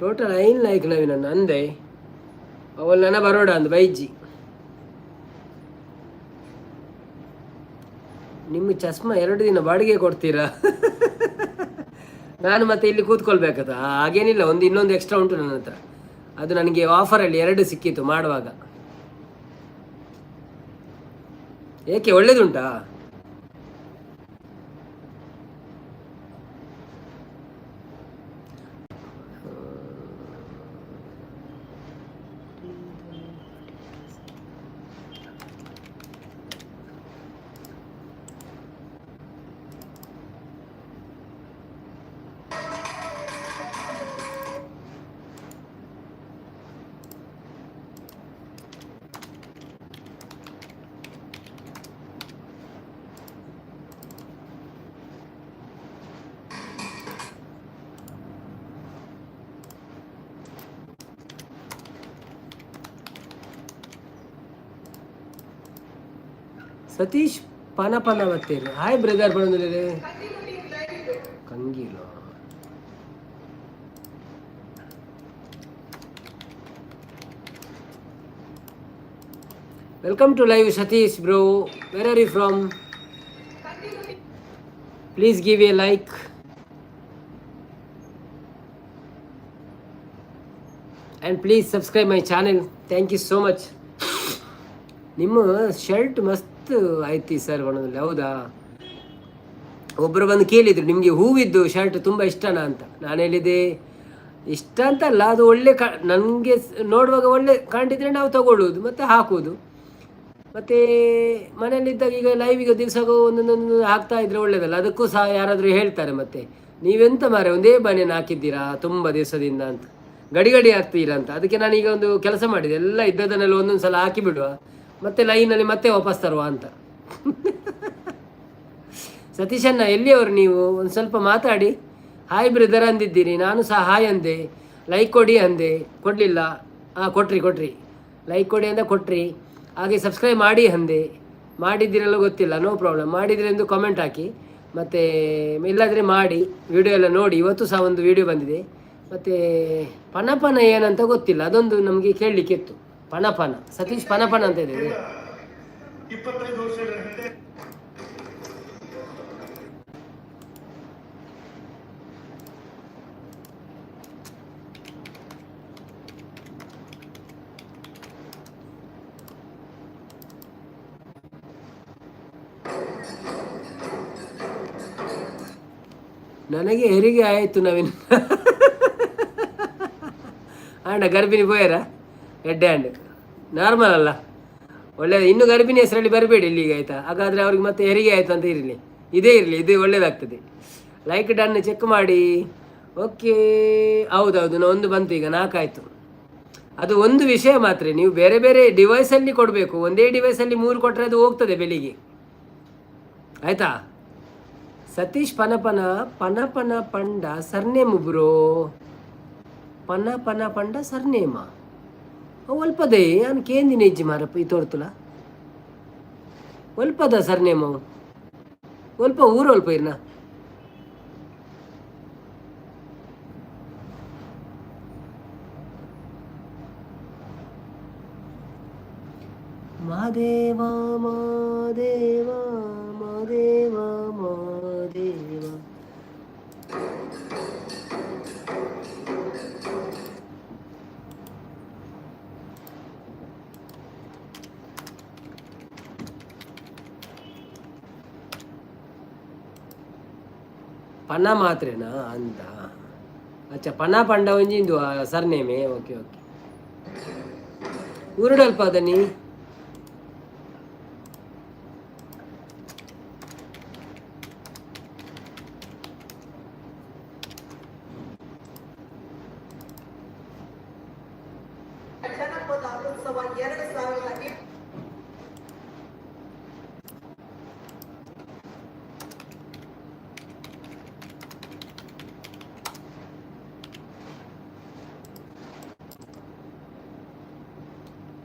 ಟೋಟಲ್ ಐನ್ ಲೈಕ್ ನವೀನಣ್ಣ ಅಂದೆ. ಅವಳು ನನ್ನ ಬರೋಡ ಅಂದ್ ಬೈಜ್ಜಿ. ನಿಮ್ಮ ಚಸ್ಮಾ 2 ದಿನ ಬಾಡಿಗೆ ಕೊಡ್ತೀರಾ? ನಾನು ಮತ್ತೆ ಇಲ್ಲಿ ಕೂತ್ಕೊಳ್ಬೇಕದ? ಹಾಗೇನಿಲ್ಲ, ಒಂದು ಇನ್ನೊಂದು ಎಕ್ಸ್ಟ್ರಾ ಉಂಟು ನನ್ನ ಹತ್ರ. ಅದು ನನಗೆ ಆಫರಲ್ಲಿ 2 ಸಿಕ್ಕಿತ್ತು ಮಾಡುವಾಗ. ಏಕೆ, ಒಳ್ಳೇದುಂಟಾ? ಸತೀಶ್ ಪನ ಪನ ಬತ್ತೇರು. ಹಾಯ್ ಬ್ರದರ್ ಬಂದಿದೆ. ಕಂಗಿಲು. Welcome to live Satish bro, where are you from? Please give a like and please subscribe my channel. Thank you so much. ನಿಮ್ಮ ಶರ್ಟ್ ಮಸ್ತ್ ಆಯ್ತಿ ಸರ್ ಬಣ್ಣದಲ್ಲಿ. ಹೌದಾ? ಒಬ್ಬರು ಬಂದು ಕೇಳಿದರು, ನಿಮಗೆ ಹೂವಿದ್ದು ಶರ್ಟ್ ತುಂಬ ಇಷ್ಟನಾ ಅಂತ. ನಾನು ಹೇಳಿದೆ, ಇಷ್ಟ ಅಂತಲ್ಲ, ಅದು ಒಳ್ಳೆ ಕ ನನಗೆ ನೋಡುವಾಗ ಒಳ್ಳೆ ಕಾಣಿದ್ರೆ ನಾವು ತಗೊಳ್ಳುವುದು ಮತ್ತು ಹಾಕುವುದು. ಮತ್ತು ಮನೆಯಲ್ಲಿದ್ದಾಗ ಈಗ ಲೈವಿಗೆ ದಿವಸಗೂ ಒಂದೊಂದೊಂದು ಹಾಕ್ತಾ ಇದ್ದರೆ ಒಳ್ಳೆಯದಲ್ಲ. ಅದಕ್ಕೂ ಸಹ ಯಾರಾದರೂ ಹೇಳ್ತಾರೆ, ಮತ್ತೆ ನೀವೆಂತ ಮಾರೆ ಒಂದೇ ಬನಿಯನ್ ಹಾಕಿದ್ದೀರಾ ತುಂಬ ದಿವಸದಿಂದ ಅಂತ, ಗಡಿ ಗಡಿ ಹಾಕ್ತೀರಾ ಅಂತ. ಅದಕ್ಕೆ ನಾನೀಗ ಒಂದು ಕೆಲಸ ಮಾಡಿದೆ, ಎಲ್ಲ ಇದ್ದದನ್ನೆಲ್ಲ ಒಂದೊಂದು ಸಲ ಹಾಕಿಬಿಡುವ, ಮತ್ತೆ ಲೈನಲ್ಲಿ ಮತ್ತೆ ವಾಪಸ್ ತರುವ ಅಂತ. ಸತೀಶಣ್ಣ, ಎಲ್ಲಿಯವರು ನೀವು? ಒಂದು ಸ್ವಲ್ಪ ಮಾತಾಡಿ. ಹಾಯ್ ಬ್ರದರ್ ಅಂದಿದ್ದೀರಿ, ನಾನು ಸಹ ಹಾಯ್ ಅಂದೆ. ಲೈಕ್ ಕೊಡಿ ಅಂದೆ, ಕೊಡಲಿಲ್ಲ. ಹಾಂ, ಕೊಟ್ರಿ ಕೊಟ್ರಿ, ಲೈಕ್ ಕೊಡಿ ಅಂದ ಕೊಟ್ರಿ. ಹಾಗೆ ಸಬ್ಸ್ಕ್ರೈಬ್ ಮಾಡಿ ಅಂದೆ, ಮಾಡಿದ್ದೀರಲ್ಲೋ ಗೊತ್ತಿಲ್ಲ, ನೋ ಪ್ರಾಬ್ಲಮ್. ಮಾಡಿದಿರಿ ಎಂದು ಕಾಮೆಂಟ್ ಹಾಕಿ, ಮತ್ತು ಇಲ್ಲಾದರೆ ಮಾಡಿ ವಿಡಿಯೋ ಎಲ್ಲ ನೋಡಿ. ಇವತ್ತು ಸಹ ಒಂದು ವಿಡಿಯೋ ಬಂದಿದೆ. ಮತ್ತು ಪಣಪನ ಏನಂತ ಗೊತ್ತಿಲ್ಲ, ಅದೊಂದು ನಮಗೆ ಕೇಳಲಿಕ್ಕಿತ್ತು. ಪಣಪನ, ಸತೀಶ್ ಪಣಪನ ಅಂತ ಇದೆ. 25 ವರ್ಷಗಳ ಹಿಂದೆ ನನಗೆ ಹೆರಿಗೆ ಆಯಿತು ನವೀನ್. ಅಣ್ಣ ಗರ್ಭಿಣಿ ಪೋಯರ ಎಡ್ಡೆ ಹ್ಯಾಂಡ್ ನಾರ್ಮಲ್ ಅಲ್ಲ, ಒಳ್ಳೆಯದು. ಇನ್ನು ಗರ್ಭಿಣಿ ಹೆಸರಲ್ಲಿ ಬರಬೇಡಿ ಇಲ್ಲಿಗೆ, ಆಯಿತಾ? ಹಾಗಾದರೆ ಅವ್ರಿಗೆ ಮತ್ತೆ ಹೆರಿಗೆ ಆಯಿತು ಅಂತ ಇರಲಿ, ಇದೇ ಇರಲಿ, ಇದೇ ಒಳ್ಳೆಯದಾಗ್ತದೆ. ಲೈಕ್ ಡನ್, ಚೆಕ್ ಮಾಡಿ. ಓಕೆ, ಹೌದೌದು, ಒಂದು ಬಂತು, ಈಗ ನಾಲ್ಕಾಯಿತು. ಅದು ಒಂದು ವಿಷಯ ಮಾತ್ರ, ನೀವು ಬೇರೆ ಬೇರೆ ಡಿವೈಸಲ್ಲಿ ಕೊಡಬೇಕು. ಒಂದೇ ಡಿವೈಸಲ್ಲಿ ಮೂರು ಕೊಟ್ಟರೆ ಅದು ಹೋಗ್ತದೆ ಬೆಳಿಗ್ಗೆ, ಆಯಿತಾ? ಸತೀಶ್ ಪನಪನ, ಪನಪನ ಪಂಡ ಸರ್ನೇಮ್ ಬ್ರೋ. ಪನ ಪನ ಪಂಡ ಸರ್ನೇಮ ಒಲ್ಪದೇ ಯಾನ್ ಕೇಂದಿನ ಇಜ್ಜಿ ಮಾರಪ್ಪ ಈ ತೋರ್ತುಲ. ಒಲ್ಪದ ಸರ್ನೇಮ ಅವು ಒಲ್ಪ ಊರು ಒಲ್ಪ ಇರ್ನ. ಮಾದೇವ ಮಾದೇವ ಮಾದೇವ ಮಾದೇವ. ಪಣ ಮಾತ್ರೇನಾ ಅಂತ? ಅಚ್ಚ, ಪಣ ಪಂಡ ಒಂಜಿ ಇಂದು ಸರ್ನೇಮೆ. Okay okay, ಊರುಡಲ್ಪ ಅದನಿ. ಜನಪದ ಉತ್ಸವ 2000.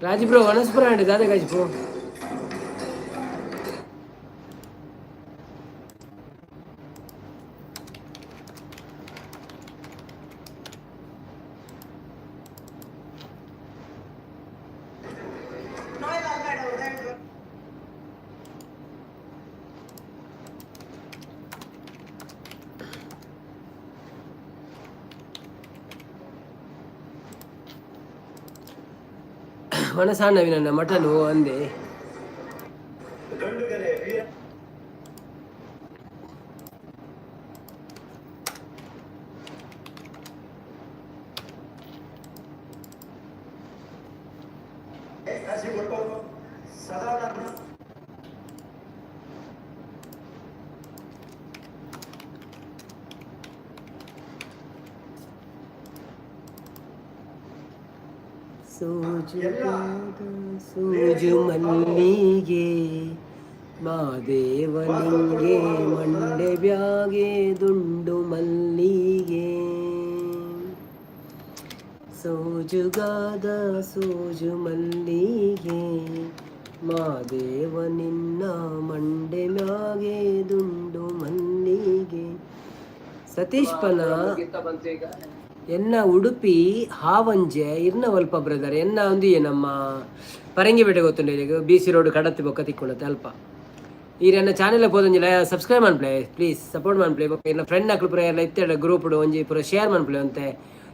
ರಾಜ್ ಬ್ರೋ, ವನಸ್ಪುರ ಅಂಡ್ ದಾದ ಗಾಜ್ ಬ್ರೋ. ನೋಯಲ್ ಆಲ್ಮೇಡ ಅವರು. ಮನಸಾಂಡವಿ ನನ್ನ ಮಟನ್ ಅಂದೆ. ಗಂಡುಗರೆ ವೀರ ಸದಾನಂದ ಸೂಜು ಸೂಜು ಮಲ್ಲಿಗೆ ಮಾದೇವನಿಂಗೆ ಮಂಡೆ ಬ್ಯಾಗೆ ದುಂಡು ಮಲ್ಲಿಗೆ, ಸೋಜುಗಾದ ಸೋಜು ಮಲ್ಲಿಗೆ ಮಾದೇವ ನಿನ್ನ ಮಂಡೆ ಮ್ಯಾಗೆ ದುಂಡು ಮಲ್ಲಿಗೆ. ಸತೀಶ್ ಪನ ಎನ್ನ ಉಡುಪಿ ಹಾವಂಜೆ ಇರ್ನ ಒಲ್ಪ ಬ್ರದರ್. ಎನ್ನ ಒಂದಿಯೇ ನಮ್ಮ ಪರಂಗಿಪೇಟೆ ಗೊತ್ತುಂಡು ಇರೆಗ್? ಬಿ ಸಿ ರೋಡ್ ಕಡತ್ತಿ ಬೊಕ್ಕ ತಿಕ್ಕುಂಡತ್ತೆ ಅಲ್ಪ. ಈರ್ ಎನ್ನ ಚಾನೆಲ್ ಪೋದೊಂಜಿ ಸಬ್ಸ್ಕ್ರೈಬ್ ಮನ್ಪುಲೆ, ಪ್ಲೀಸ್ ಸಪೋರ್ಟ್ ಮನ್ಪುಲೆ. ಬೊಕ್ಕ ಎನ್ನ ಫ್ರೆಂಡ್ ಅಕ್ಲು ಪೂರ ಎಲ್ಲ ಇತ್ತೆಡ ಗ್ರೂಪ್ ಒಂಜಿ ಪೂರ ಶೇರ್ ಮನ್ಪುಲೆ ಅಂತೆ.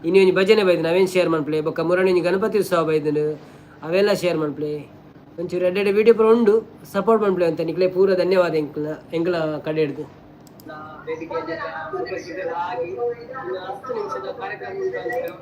ಇನಿ ಒಂಜಿ ಭಜನೆ ಬೈದಿನ, ಅವೇನು ಶೇರ್ ಮನ್ಪುಲೆ. ಬೊಕ್ಕ ಮುರಣಿ ಒಂಜಿ ಗಣಪತಿ ಉತ್ಸವ ಬೈದಿನ, ಅವೆಲ್ಲ ಶೇರ್ ಮನ್ಪುಲೆ. ಒಂಚೂರು ಎಡ್ಡೆ ಎಡ್ಡೆ ವೀಡಿಯೋ ಪೂರ ಉಂಡು, ಸಪೋರ್ಟ್ ಮನ್ಪುಲೆ ಅಂತ. ನಿಕ್ಲೆ ಪೂರ ಧನ್ಯವಾದ ಎಂಕ್ಲ ಎಂಕ್ಲ ಕಡೆ ಹಿಡ್ದು. 10 ನಿಮಿಷದ ಕಾರ್ಯಕ್ರಮ.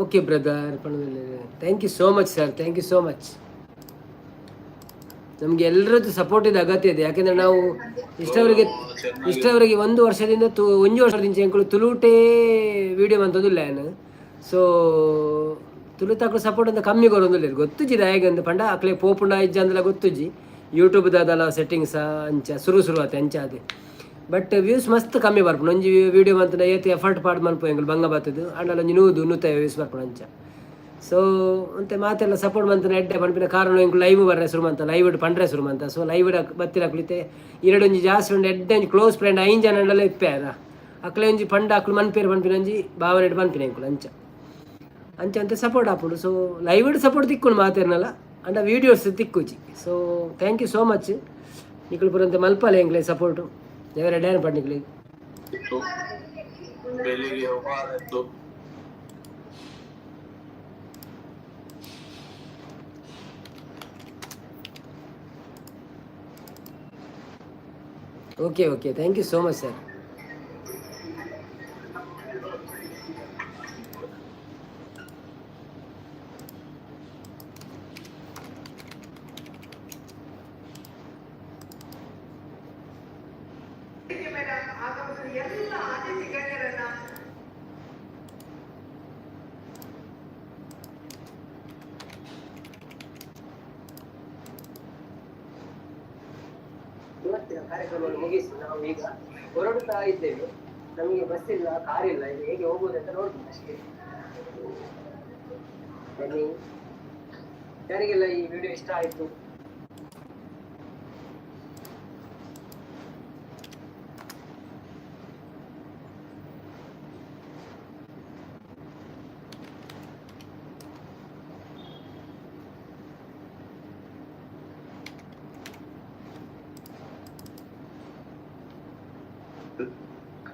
ಓಕೆ ಬ್ರದರ್ ಪಣದಲ್ಲಿ. Thank you so much, sir. Thank you so much. ನಮಗೆ ಎಲ್ಲರದ್ದು ಸಪೋರ್ಟ್ ಇದೆ, ಅಗತ್ಯ ಇದೆ. ಯಾಕೆಂದ್ರೆ ನಾವು ಇಷ್ಟವರೆಗೆ ಇಷ್ಟವರೆಗೆ ಒಂದು ವರ್ಷದಿಂದ ತು ಒಂಜಿ ವರ್ಷದಿಂದ ಎಂಕುಲು ತುಳುಟೇ ವೀಡಿಯೋ ಮಂತೊಂದುಲ್ಲ ಏನು. ಸೊ ತುಳುತಾಕ್ಲು ಸಪೋರ್ಟ್ ಅಂತ ಕಮ್ಮಿ ಕೊರೊಂದುಲ್ಲೆರ್. ಗೊತ್ತುಜ್ಜಿ ದಾಯೆಗ್ ಅಂದ್ ಪಂಡ, ಅಕ್ಲೆ ಪೋಪುಂಡ ಇಜ್ಜ ಅಂದಲ ಗೊತ್ತುಜ್ಜಿ. ಯೂಟ್ಯೂಬ್ ದಾದಲ ಸೆಟ್ಟಿಂಗ್ಸ್ ಅಂಚ ಸುರು ಸುರು ಆತೆ ಅಂಚ ಆತೆ. ಬಟ್ ವ್ಯೂಸ್ ಮಸ್ತ್ ಕಮ್ಮಿ ಬರ್ಪುಂಡು. ಒಂಜಿ ವೀಡಿಯೋ ಮಂತುಂಡ ಏತ್ ಎಫರ್ಟ್ ಪಾಡ್ ಮನ್ಪು ಎಂಕುಲು ಬಂಗ ಬತ್ತದು, ಆಂಡಲ ಒಂಜಿ 100 150 ವ್ಯೂಸ್ ಬರ್ಪುಂಡು ಅಂಚ. ಸೊ ಅಂತೆ ಮಾತೆಲ್ಲ ಸಪೋರ್ಟ್ ಮಂತನ ಎಡ್ಡೆ ಪನ್ಪಿನ ಕಾರಣ ಎಂಕುಲು ಲೈವ್ ಬರ್ರೆ ಶುರು ಮಂತ, ಲೈವ್ ಪಂಡ್ರೆ ಶುರು ಮಂತ. ಸೊ ಲೈವ್ ಬತ್ತಿನಕುಲು ಇತ್ತೆ ಇರಡೊಂಜಿ ಜಾಸ್ತಿ ಉಂಡು. ಎಡ್ಡೆ ಒಂಜಿ ಕ್ಲೋಸ್ ಫ್ರೆಂಡ್ ಐನ್ ಜನ ಅಂಡಲ ಇಪ್ಪೆ ಅಕ್ಲೆ ಒಂಜಿ ಪಂಡ ಅಕ್ಲು ಮನ್ಪೇರು ಪನ್ಪಿನ ಒಂಜಿ ಭಾವನೆ ಪನ್ಪಿನ ಎಂಕುಲು. ಅಂಚ ಅಂಚ ಅಂತೆ ಸಪೋರ್ಟ್ ಆಪುಂಡು. ಸೊ ಲೈವ್ ಸಪೋರ್ಟ್ ತಿಕ್ಕುಂಡು ಮಾತೆರ್ನಲ, ಅಂಡ videos ತಿಕ್ಕುಜಿ. So thank you so much. ನಿಕುಲು ಪೂರಂತೆ ಮಲ್ಪಾಲೆ ಎಂಕ್ಲೆ ಸಪೋರ್ಟು. ದೇವರ ಎಡ್ಡೆ ಪಂಡ್ ನಿಕ್ಲೆ. ಇತ್ತು ಬೆಳಿಗ್ಗೆ ವ್ಯವಹಾರ. Okay okay, thank you so much, sir. ವೇದಿಕೆ ಮೇಲೆ ಆಗಮಿಸಿದ ಎಲ್ಲ ಅತಿಥಿ ಗಣ್ಯರನ್ನ ಇವತ್ತಿನ ಕಾರ್ಯಕ್ರಮವನ್ನು ಮುಗಿಸಿ ನಾವು ಈಗ ಹೊರಡುತ್ತಾ ಇದ್ದೇವೆ. ನಮಗೆ ಬಸ್ ಇಲ್ಲ, ಕಾರ್ ಇಲ್ಲ. ಇದು ಹೇಗೆ ಹೋಗುವುದು ಅಂತ ನೋಡ್ಬೇಕು ಅಷ್ಟೇ. ಬನ್ನಿ. ಯಾರಿಗೆಲ್ಲ ಈ ವಿಡಿಯೋ ಇಷ್ಟ ಆಯ್ತು?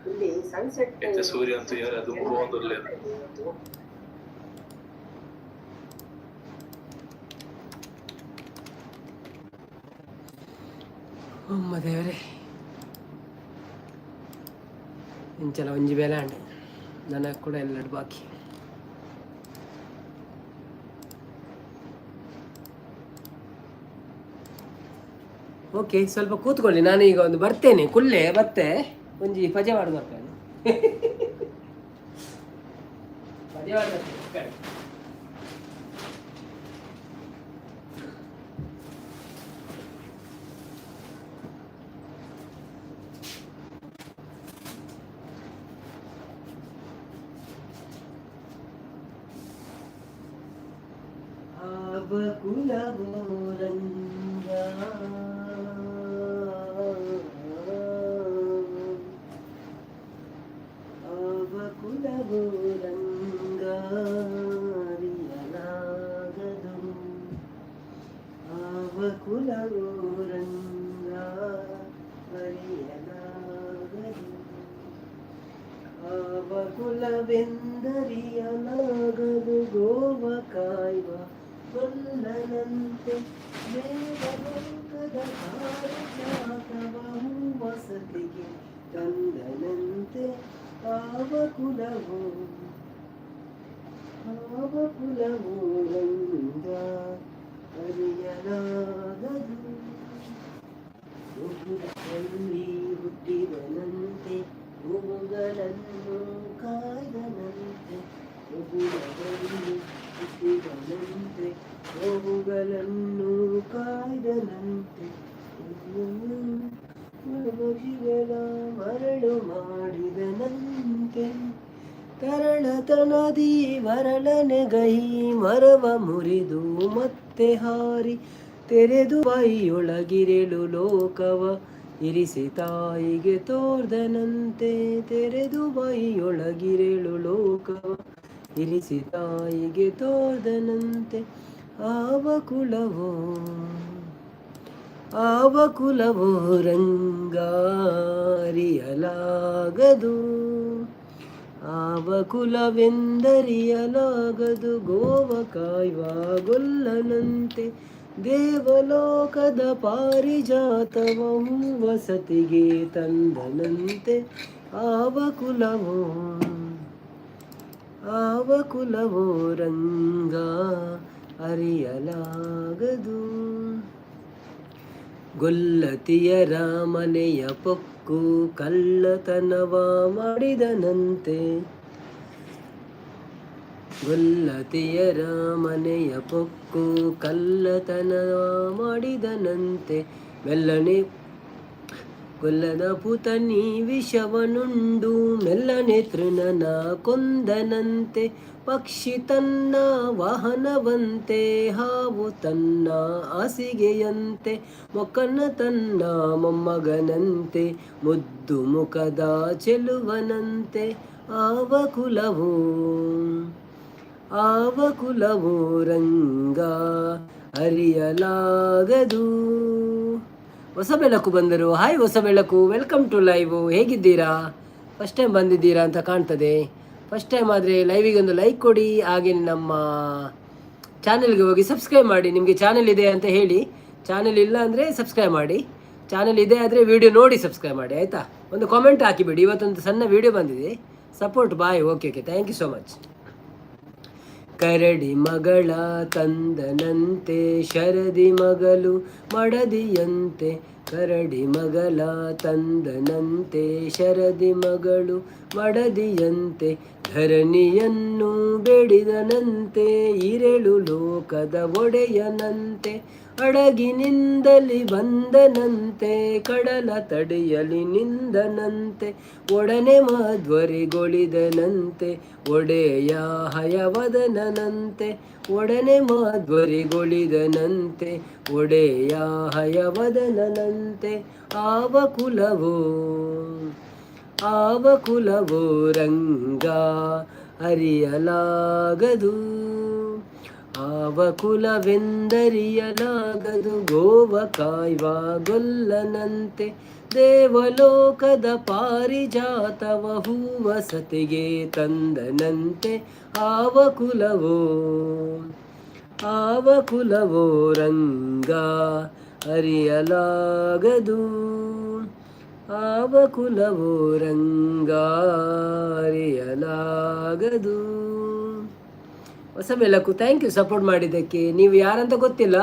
ಇಲ್ಲಿ ಸನ್ಸೆಟ್. ಇತ್ತೆ ಸೂರ್ಯ ಅಂತೂ ಯಾರು ಅದು ಪೋವೊಂದುಲ್ಲೆರ್. ಅಮ್ಮ ದೇವರೇ, ಇಂಚಲ ಒಂಜಿ ಬೇಲೆ ಆಂಡ್, ನನ ಕೂಡ ಎಲ್ಲೆಡ್ ಬಾಕಿ. ಓಕೆ, ಸ್ವಲ್ಪ ಕೂತ್ಕೊಳ್ಳಿ. ನಾನು ಈಗ ಒಂದು ಬರ್ತೇನೆ. ಕುಲ್ಲೆ ಬತ್ತೆ, ಒಂಜಿ ಪಜೆ ಮಾಡಿ ಬರ್ತೇನೆ. ಪಜೆ ಮಾಡಿ ಬರ್ತೇನೆ. ಕುಲವೋ ರಂಗ, ಆವ ಕುಲವೋ ರಂಗ ಅರಿಯಲಾಗದು, ಆವ ಕುಲವೋ ರಂಗ ಅರಿಯಲಾಗದು, ಆವ ಕುಲವೆಂದರಿಯಲಾಗದು. ಗೋವ ಕಾಯುವ ಗೊಲ್ಲನಂತೆ ದೇವಲೋಕದ ಪಾರಿಜಾತವ ವಸತಿಗೆ ತಂದನಂತೆ, ಆವ ಕುಲವೋ, ಆವ ಕುಲವೋ ರಂಗ ಅರಿಯಲಾಗದು. ಗೋಕುಲದಲ್ಲಿ ಹುಟ್ಟಿದನಂತೆ ಗೋವುಗಳನ್ನು ಕಾಯ್ದನಂತೆ, ಗೋಕುಲದಲ್ಲಿ ಹುಟ್ಟಿದನಂತೆ ಗೋವುಗಳನ್ನು ಕಾಯ್ದನಂತೆ. ಮಾಡಿದನಂತೆ. ತರಳತನದಿ ವರಳನೆ ಗೈ ಮರವ ಮುರಿದು ಮತ್ತೆ ಹಾರಿ, ತೆರೆದು ಬಾಯಿಯೊಳಗಿರೆಳು ಲೋಕವ ಇರಿಸಿ ತಾಯಿಗೆ ತೋರ್ದನಂತೆ. ತೆರೆದು ಬಾಯಿಯೊಳಗಿರೆಳು ಲೋಕವ ಇರಿಸಿ ತಾಯಿಗೆ ತೋರ್ದನಂತೆ. ಆವ ಕುಲವೋ, ಆವ ಕುಲವೋ ರಂಗಾರಿಯಲಾಗದು, ಆವ ಕುಲವೆಂದರಿಯಲಾಗದು. ಗೋವ ಕಾಯುವ ಗೊಲ್ಲನಂತೆ, ದೇವಲೋಕದ ಪಾರಿಜಾತವ ವಸತಿಗೆ ತಂದನಂತೆ. ಆವ ಕುಲವೋ, ಆವ ಕುಲವೋ ರಂಗ ಅರಿಯಲಾಗದು. ಗೊಲ್ಲತಿಯರ ಮನೆಯ ಪೊಕ್ಕು ಕಳ್ಳತನವ ಮಾಡಿದನಂತೆ. ಗೊಲ್ಲತಿಯರ ಮನೆಯ ಪೊಕ್ಕು ಕಳ್ಳತನವ ಮಾಡಿದನಂತೆ. ಮೆಲ್ಲನೆ ಗೊಲ್ಲನ ಪುತನಿ ವಿಷವನುಂಡು ಮೆಲ್ಲನೆ ತೃಣನ ಕೊಂದನಂತೆ. ಪಕ್ಷಿ ತನ್ನ ವಾಹನವಂತೆ, ಹಾವು ತನ್ನ ಹಾಸಿಗೆಯಂತೆ, ಮೊಕ್ಕನ ತನ್ನ ಮೊಮ್ಮಗನಂತೆ, ಮುದ್ದು ಮುಖದ ಚೆಲುವನಂತೆ. ಆವ ಕುಲವೋ, ಆವ ಕುಲವೋ ರಂಗ ಅರಿಯಲಾಗದು. ಹೊಸ ಬೆಳಕು ಬಂದರು. ಹಾಯ್ ಹೊಸ ಬೆಳಕು, welcome to live. ಹೇಗಿದ್ದೀರಾ? ಫಸ್ಟ್ ಟೈಮ್ ಬಂದಿದ್ದೀರಾ ಅಂತ ಕಾಣ್ತದೆ. ಫಸ್ಟ್ ಟೈಮ್ ಆದರೆ ಲೈವಿಗೆ ಒಂದು ಲೈಕ್ ಕೊಡಿ, ಹಾಗೆ ನಮ್ಮ ಚಾನೆಲ್ಗೆ ಹೋಗಿ ಸಬ್ಸ್ಕ್ರೈಬ್ ಮಾಡಿ. ನಿಮಗೆ ಚಾನೆಲ್ ಇದೆ ಅಂತ ಹೇಳಿ. ಚಾನೆಲ್ ಇಲ್ಲ ಅಂದರೆ ಸಬ್ಸ್ಕ್ರೈಬ್ ಮಾಡಿ, ಚಾನೆಲ್ ಇದೆ ಆದರೆ ವಿಡಿಯೋ ನೋಡಿ ಸಬ್ಸ್ಕ್ರೈಬ್ ಮಾಡಿ, ಆಯಿತಾ? ಒಂದು ಕಾಮೆಂಟ್ ಹಾಕಿಬಿಡಿ. ಇವತ್ತೊಂದು ಸಣ್ಣ ವಿಡಿಯೋ ಬಂದಿದೆ. Support bye. Okay okay, thank you so much. ಕರಡಿ ಮಗಳ ತಂದನಂತೆ, ಶರದಿ ಮಗಳು ಮಡದಿಯಂತೆ. ಕರಡಿ ಮಗಳ ತಂದನಂತೆ, ಶರದಿ ಮಗಳು ಮಡದಿಯಂತೆ. ಧರಣಿಯನ್ನು ಬೇಡಿದನಂತೆ, ಇರೆಳು ಲೋಕದ ಒಡೆಯನಂತೆ. ಹಡಗಿನಿಂದಲಿ ಬಂದನಂತೆ, ಕಡಲ ತಡಿಯಲಿ ನಿಂದನಂತೆ. ಒಡನೆ ಮಾಧ್ವರಿಗೊಳಿದನಂತೆ, ಒಡೆಯ ಹಯವದನಂತೆ. ಒಡನೆ ಮಾಧ್ವರಿಗೊಳಿದನಂತೆ, ಒಡೆಯ ಹಯವದನಂತೆ. ಆವ ಕುಲವೋ, ಆವ ಕುಲವೋ ರಂಗ ಅರಿಯಲಾಗದು. ಆವ ಕುಲವೆಂದರಿಯಲಾಗದು. ಗೋವ ಕಾಯುವ ಗೊಲ್ಲನಂತೆ, ದೇವಲೋಕದ ಪಾರಿಜಾತವ ಹೂವ ಸತಿಗೆ ತಂದನಂತೆ. ಆವ ಕುಲವೋ, ಆವ ಕುಲವೋ ರಂಗ ಅರಿಯಲಾಗದು. ಆವ ಕುಲವೋ ರಂಗ ಅರಿಯಲಾಗದು. ಹೊಸ ಬೆಳಕು, thank you support ಮಾಡಿದ್ದಕ್ಕೆ. ನೀವು ಯಾರಂತ ಗೊತ್ತಿಲ್ಲ,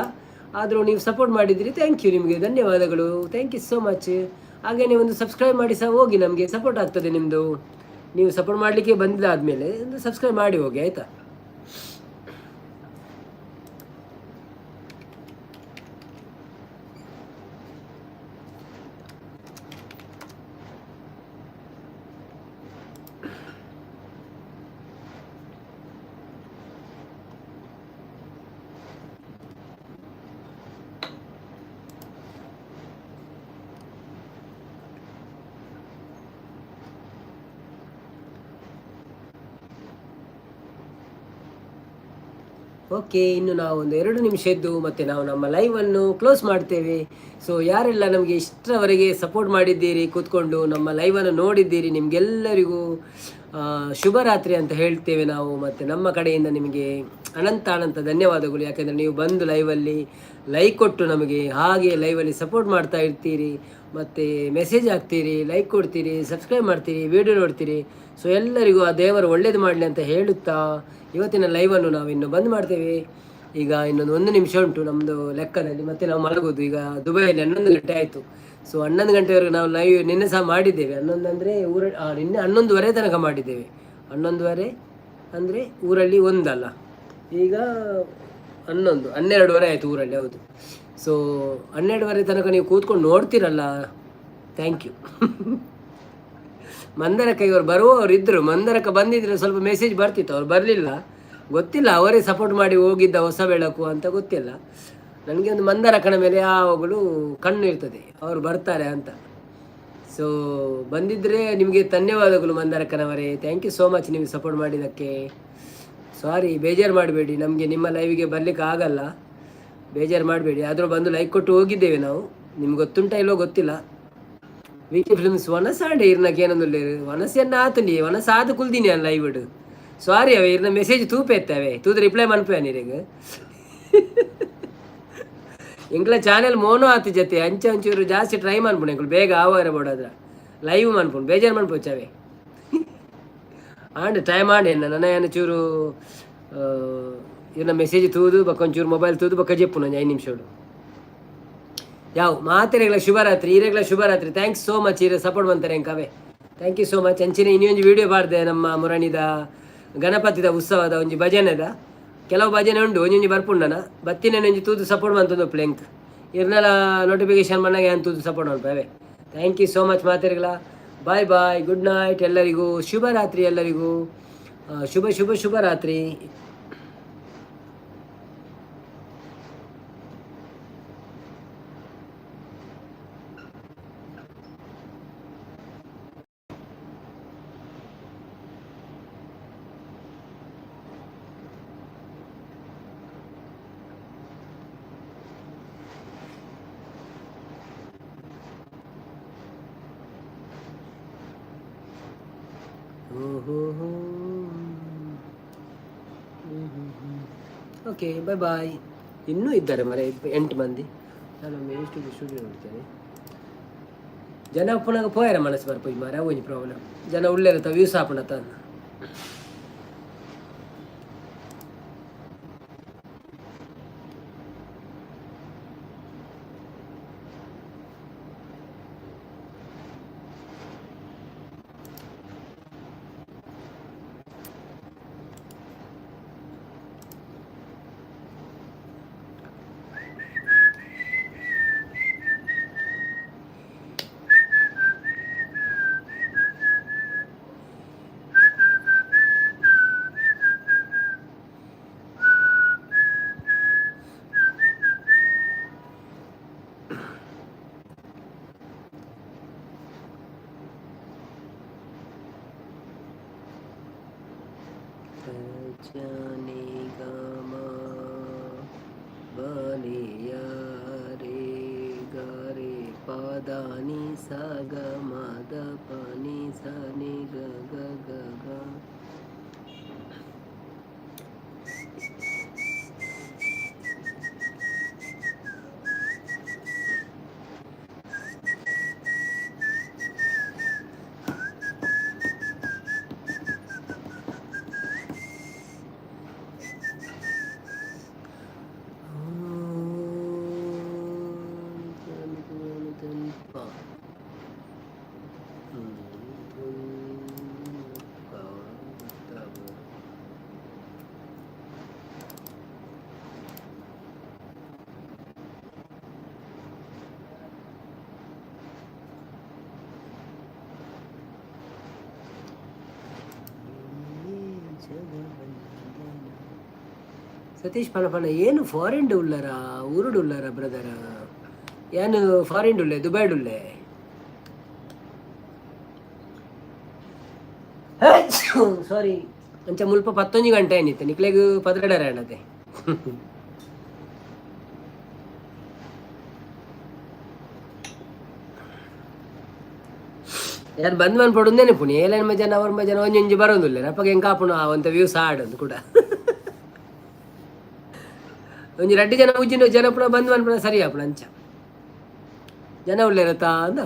ಆದರೂ ನೀವು ಸಪೋರ್ಟ್ ಮಾಡಿದಿರಿ, thank you. ನಿಮಗೆ ಧನ್ಯವಾದಗಳು. Thank you so much. ಹಾಗೆ ಒಂದು ಸಬ್ಸ್ಕ್ರೈಬ್ ಮಾಡಿ ಸಹ ಹೋಗಿ, ನಮಗೆ ಸಪೋರ್ಟ್ ಆಗ್ತದೆ ನಿಮ್ಮದು. ನೀವು ಸಪೋರ್ಟ್ ಮಾಡಲಿಕ್ಕೆ ಬಂದಿದ್ದಾದಮೇಲೆ ಒಂದು ಸಬ್ಸ್ಕ್ರೈಬ್ ಮಾಡಿ ಹೋಗಿ, ಆಯಿತಾ? ಓಕೆ, ಇನ್ನು ನಾವು ಒಂದು 2 ನಿಮಿಷ ಇದ್ದು ಮತ್ತು ನಾವು ನಮ್ಮ ಲೈವನ್ನು ಕ್ಲೋಸ್ ಮಾಡ್ತೇವೆ. ಸೊ ಯಾರೆಲ್ಲ ನಮಗೆ ಇಷ್ಟರವರೆಗೆ ಸಪೋರ್ಟ್ ಮಾಡಿದ್ದೀರಿ, ಕೂತ್ಕೊಂಡು ನಮ್ಮ ಲೈವನ್ನು ನೋಡಿದ್ದೀರಿ, ನಿಮಗೆಲ್ಲರಿಗೂ ಶುಭರಾತ್ರಿ ಅಂತ ಹೇಳ್ತೇವೆ ನಾವು. ಮತ್ತು ನಮ್ಮ ಕಡೆಯಿಂದ ನಿಮಗೆ ಅನಂತ ಅನಂತ ಧನ್ಯವಾದಗಳು. ಯಾಕೆಂದರೆ ನೀವು ಬಂದು ಲೈವಲ್ಲಿ ಲೈಕ್ ಕೊಟ್ಟು ನಮಗೆ ಹಾಗೆ ಲೈವಲ್ಲಿ ಸಪೋರ್ಟ್ ಮಾಡ್ತಾ ಇರ್ತೀರಿ, ಮತ್ತು ಮೆಸೇಜ್ ಹಾಕ್ತೀರಿ, ಲೈಕ್ ಕೊಡ್ತೀರಿ, ಸಬ್ಸ್ಕ್ರೈಬ್ ಮಾಡ್ತೀರಿ, ವಿಡಿಯೋ ನೋಡ್ತೀರಿ. ಸೊ ಎಲ್ಲರಿಗೂ ಆ ದೇವರು ಒಳ್ಳೇದು ಮಾಡಲಿ ಅಂತ ಹೇಳುತ್ತಾ ಇವತ್ತಿನ ಲೈವನ್ನು ನಾವು ಇನ್ನು ಬಂದ್ ಮಾಡ್ತೇವೆ. ಈಗ ಇನ್ನೊಂದು ಒಂದು ನಿಮಿಷ ಉಂಟು ನಮ್ಮದು ಲೆಕ್ಕದಲ್ಲಿ, ಮತ್ತೆ ನಾವು ಮಲಗೋದು. ಈಗ ದುಬೈಯಲ್ಲಿ 11 ಗಂಟೆ ಆಯಿತು. ಸೊ 11 ಗಂಟೆವರೆಗೆ ನಾವು ಲೈವ್ ನಿನ್ನೆ ಸಹ ಮಾಡಿದ್ದೇವೆ. 11 ಅಂದರೆ ಊರ ನಿನ್ನೆ 11:30 ತನಕ ಮಾಡಿದ್ದೇವೆ. 11:30 ಅಂದರೆ ಊರಲ್ಲಿ ಒಂದಲ್ಲ, ಈಗ 11, 12:30 ಆಯಿತು ಊರಲ್ಲಿ, ಹೌದು. ಸೊ 12:30 ತನಕ ನೀವು ಕೂತ್ಕೊಂಡು ನೋಡ್ತೀರಲ್ಲ, thank you. ಮಂದರಕ್ಕ ಇವರು ಬರುವವರು ಇದ್ದರು. ಮಂದರಕ್ಕ ಬಂದಿದ್ರೆ ಸ್ವಲ್ಪ ಮೆಸೇಜ್ ಬರ್ತಿತ್ತು, ಅವ್ರು ಬರಲಿಲ್ಲ. ಗೊತ್ತಿಲ್ಲ ಅವರೇ ಸಪೋರ್ಟ್ ಮಾಡಿ ಹೋಗಿದ್ದ ಹೊಸ ಬೆಳಕು ಅಂತ ಗೊತ್ತಿಲ್ಲ. ನನಗೆ ಒಂದು ಮಂದರಕ್ಕನ ಮೇಲೆ ಯಾವಾಗಲೂ ಕಣ್ಣು ಇರ್ತದೆ, ಅವರು ಬರ್ತಾರೆ ಅಂತ. ಸೊ ಬಂದಿದ್ದರೆ ನಿಮಗೆ ಧನ್ಯವಾದಗಳು ಮಂದರಕ್ಕನವರೇ. Thank you so much ನಿಮಗೆ ಸಪೋರ್ಟ್ ಮಾಡಿದ್ದಕ್ಕೆ. ಸಾರಿ, ಬೇಜಾರು ಮಾಡಬೇಡಿ, ನಮಗೆ ನಿಮ್ಮ ಲೈವಿಗೆ ಬರಲಿಕ್ಕೆ ಆಗಲ್ಲ, ಬೇಜಾರು ಮಾಡಬೇಡಿ. ಆದರೂ ಬಂದು ಲೈಕ್ ಕೊಟ್ಟು ಹೋಗಿದ್ದೇವೆ ನಾವು, ನಿಮ್ಗೆ ಗೊತ್ತುಂಟ ಇಲ್ಲೋ ಗೊತ್ತಿಲ್ಲ. ವಿ ಕೆ ಫಿಲ್ಮ್ಸ್ ವನಸಾಂಡೆ ಇರ್ನಕ್ಕೆ ಏನೊಂದುಲ್ಲೇರು ವನಸೆನ್ನ ಆತುಂಡಿ ವನಸ ಆದು ಕುಲ್ದಿನಿ ಅಲ್ಲ ಲೈವ್. ಸಾರಿ ಅವೆ, ಇರ್ನ ಮೆಸೇಜ್ ತೂಪೆ ಎತ್ತವೆ, ತೂದು ರಿಪ್ಲೈ ಮನ್ಪೆ ನೀರಿಗೆ. ಎಂಕ್ಲ ಚಾನೆಲ್ ಮೋನೋ ಆತು ಜೊತೆ ಅಂಚೆ ಒಂಚೂರು ಜಾಸ್ತಿ ಟ್ರೈ ಮನ್ಪುಂಡು ಎಂಕುಲು ಬೇಗ ಆವಾರ ಬೋಡಾದ್ರ ಲೈವ್ ಮನ್ಪುಂಡು, ಬೇಜಾರು ಮನ್ಪೊಚ್ಚವೆ. ಆಂಡ್ ಟೈಮ್ ಆಂಡ್ ಎನ್ನ ನನ್ನ ಏನ ಚೂರು ಇರ್ನ ಮೆಸೇಜ್ ತೂದು ಬೊಕ್ಕ ಒಂಚೂರು ಮೊಬೈಲ್ ತೂದು ಬೊಕ್ಕ ಜೆಪ್ಪುನು ಒಂಜಿ 5 ನಿಮಿಷಡು. ಯಾವ ಮಾತೆರೆಗ್ಲ ಶುಭರಾತ್ರಿ, ಈರೆಗ್ಲ ಶುಭರಾತ್ರಿ. Thanks so much, ಈರೆ ಸಪೋರ್ಟ್ ಬಂತಾರೆ ಎಂಕವೆ. Thank you so much. ಅಂಚಿನ ಇನ್ನೊಂದು ವಿಡಿಯೋ ಪಾಡ್ದೆ, ನಮ್ಮ ಮುರಣಿದ ಗಣಪತಿದ ಉತ್ಸವದ ಒಂಜಿ ಭಜನೆದ ಕೆಲವು ಭಜನೆ ಉಂಡು, ಒಂಜೊಂಜಿ ಬರ್ಪುಂಡನ ಬತ್ತಿನ ಒಂಜಿ ತೂದು ಸಪೋರ್ಟ್ ಮಂತೊಂದು ಪ್ಲೆಂಕ್ ಇರ್ನೆಲ ನೋಟಿಫಿಕೇಶನ್ ಬಂದಾಗ ಏನು ತೂದು ಸಪೋರ್ಟ್ ಮಲ್ಪವೆ. Thank you so much ಮಾತೆರೆಗ್ಲ. Bye bye, good night ಎಲ್ಲರಿಗೂ, ಶುಭರಾತ್ರಿ ಎಲ್ಲರಿಗೂ. ಶುಭ ಶುಭ ಶುಭರಾತ್ರಿ. ಓಹೋ, ಓಕೆ, ಬಾಯ್ ಬಾಯ್. ಇನ್ನೂ ಇದ್ದಾರೆ ಮರೆ ಎಂಟು ಮಂದಿ. ನಾನು ಎಷ್ಟು ಸ್ಟುಡಿಯೋ ನೋಡ್ತೇನೆ. ಜನ ಪುನಗ ಪೋಯರ ಮನಸ್ಸು ಬರ್ಪೋಯ್ ಮಾರೆ, ಒಂಜಿ ಪ್ರಾಬ್ಲಮ್. ಜನ ಉಳ್ಳೇರತ್ತ ವ್ಯೂಸ್ ಆಪುಂಡತ್ತ. ಗ ಮ ಬಲಿಯ ರೇ ಗ ರೇ ಪ the ನಿ ಸ ಗ ಮ the ಪ ನಿ ಸ ನಿ ಗ ಗ ಗ ಗ. ಸತೀಶ್ ಪಣಪಣ ಏನು ಫಾರಿನ್ ಉಳ್ಳಾರ, ಊರುಡು ಉಳ್ಳಾರ ಬ್ರದರ್? ಏನು ಫಾರಿನ್ ಉಳ್ಳೆ, ದುಬೈಡ್ ಉಳ್ಳೆ? ಸಾರಿ, ಅಂಚ ಮುಲ್ಪ 11 ಗಂಟೆ ಏನಿತ್ತು, ನಿಕ್ಲೆಗ್ 12:30 ಆಂಡತೆ. ಯಾರು ಬಂದ್ ಮನ್ಪೊಡುಂದೇನೆ ಪುಣಿ ಏಲೇನು ಮಜನ ಅವ್ರ ಮಜನ ಒಂಜೊಂಜಿ ಬರೋದಿಲ್ಲ. ಅಪ್ಪಗೆ ಹೆಂಗೆ ಕಾಪುಣ ಅವಂತ ವ್ಯೂಸ್ ಆಡೋದು ಕೂಡ. ಒಂಜಿ ರಡ್ಡಿ ಜನ ಉಜ್ಜಿನ ಜನ ಪುನ ಬಂದ್ ಮನ್ಪುಣ ಸರಿ ಆಪುಣ. ಅಂಚ ಜನ ಉಳ್ಳೇರತಾ ಅಂದ.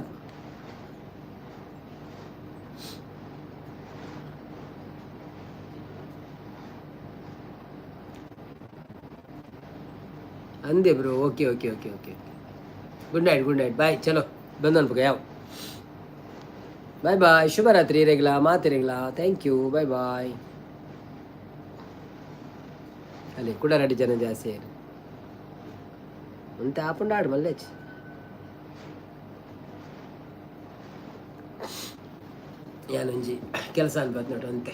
ಅಂದೆ bro. Okay okay okay okay, good night, good night, bye. ಚಲೋ, ಬಂದು ಅನ್ಪುಗ ಯಾವ. ಬಾಯ್ ಬಾಯ್, ಶುಭರಾತ್ರಿ ಇರೆಗ್ಲಾ ಮಾತಿರೆಗ್ಲಾ. Thank you, bye bye. ಅಲ್ಲಿ ಕೂಡ ರೆಡಿ ಜನ ಜಾಸ್ತಿ ಏನು ಅಂತ ಆಪುಂಡು ಆಡು ಮಲ್ಲೇಚ್. ಯಾನೊಂಜಿ ಕೆಲಸ ಅನ್ಬತ್ ನೋಡು ಅಂತೆ.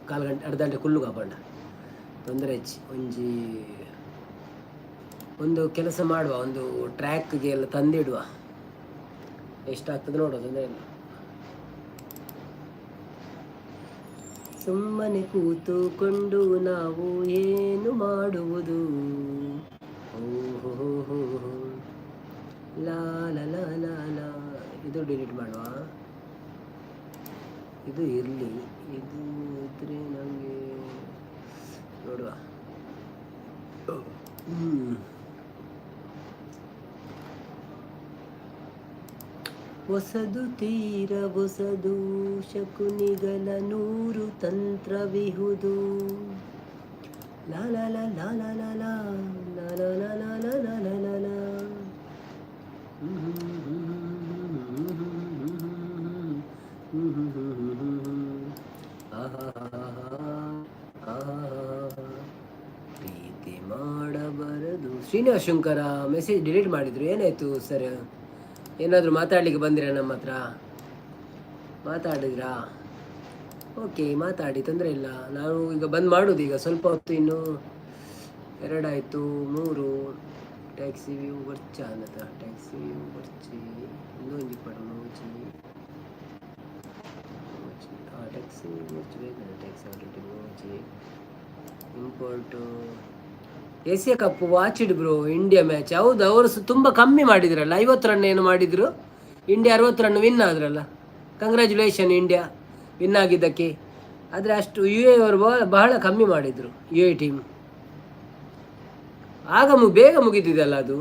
ಕಾಲು ಗಂಟೆ ಅರ್ಧ ಗಂಟೆ ಕುಲ್ಲು ಕಾಪಂಡ ತೊಂದರೆ ಹೆಚ್ಚಿ. ಒಂಜಿ ಒಂದು ಕೆಲಸ ಮಾಡುವ, ಒಂದು ಟ್ರ್ಯಾಕ್ಗೆ ಎಲ್ಲ ತಂದಿಡುವ, ಎಷ್ಟಾಗ್ತದೆ ನೋಡುವ, ತೊಂದರೆ ಇಲ್ಲ. ಸುಮ್ಮನೆ ಕೂತುಕೊಂಡು ನಾವು ಏನು ಮಾಡುವುದು? ಓಹೋ, ಲಾ ಲಾ ಲಾ ಲಾ ಲಾ. ಇದು ಡಿಲೀಟ್ ಮಾಡುವ, ಇದು ಇರಲಿ. ಇದು ಇದ್ರೆ ನಮಗೆ ನೋಡುವ. ಹೊಸದು ತೀರ ಹೊಸದು ಶಕುನಿಗಳ ನೂರು ತಂತ್ರವಿಹುದು. ಲಾ ಲಾ ಲಾ ಲಾ ಲಾ ಲಾ ಲಾ ಲಾ ಲಾ ಲಾ ಲಾ ಲಾ ಲಾ ಲಾ ಲಾ. ಪ್ರೀತಿ ಮಾಡಬಾರದು. ಶ್ರೀನಿವಾಸ್ ಶಂಕರ ಮೆಸೇಜ್ ಡಿಲೀಟ್ ಮಾಡಿದ್ರು, ಏನಾಯ್ತು ಸರ್? ಏನಾದರೂ ಮಾತಾಡಲಿಕ್ಕೆ ಬಂದಿರಾ ನಮ್ಮ ಹತ್ರ? ಮಾತಾಡಿದ್ರಾ? ಓಕೆ, ಮಾತಾಡಿ, ತೊಂದರೆ ಇಲ್ಲ. ನಾವು ಈಗ ಬಂದ್ ಮಾಡೋದು ಈಗ ಸ್ವಲ್ಪ ಹೊತ್ತು. ಇನ್ನು ಎರಡಾಯಿತು, ಮೂರು. ಟ್ಯಾಕ್ಸಿ ವ್ಯೂ ಬರ್ಚ ಅನ್ನತ, ಟ್ಯಾಕ್ಸಿ ವ್ಯೂ ಬರ್ಚಿ. ಇನ್ನೊಂದು ಪಡ ಮೂಜಿ ಮೂಜಿ. ಆ ಟ್ಯಾಕ್ಸಿ ಬರ್ಚಿ ಬೇಕಲ್ಲ, ಟ್ಯಾಕ್ಸಿ ಆಲ್ರೆಡಿ ಮೂಜಿ. Import Asia Cup watched bro, India match. ಹೌದು, ಅವರು ತುಂಬ ಕಮ್ಮಿ ಮಾಡಿದ್ರಲ್ಲ, 50 ರನ್ ಏನು ಮಾಡಿದರು. ಇಂಡಿಯಾ 60 ರನ್ ವಿನ್ ಆದ್ರಲ್ಲ. ಕಂಗ್ರ್ಯಾಚುಲೇಷನ್ ಇಂಡಿಯಾ ವಿನ್ ಆಗಿದ್ದಕ್ಕೆ. ಆದರೆ ಅಷ್ಟು ಯು ಎ ಅವರು ಬಹಳ ಕಮ್ಮಿ ಮಾಡಿದರು ಯು ಎ ಟೀಮ್. ಆಗ ಬೇಗ ಮುಗಿದಿದೆಯಲ್ಲ ಅದು.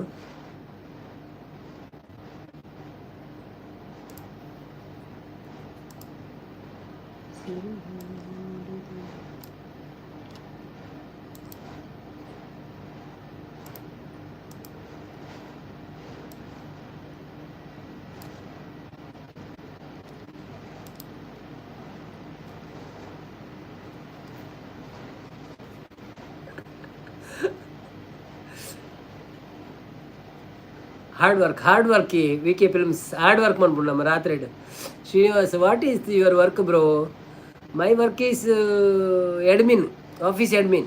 Hard work, hard work. V K films hard work ಮನ್ಪುಂಡು ನಮ್ಮ ರಾತ್ರಿ. Srinivas, what is your work bro? My work is admin, office admin.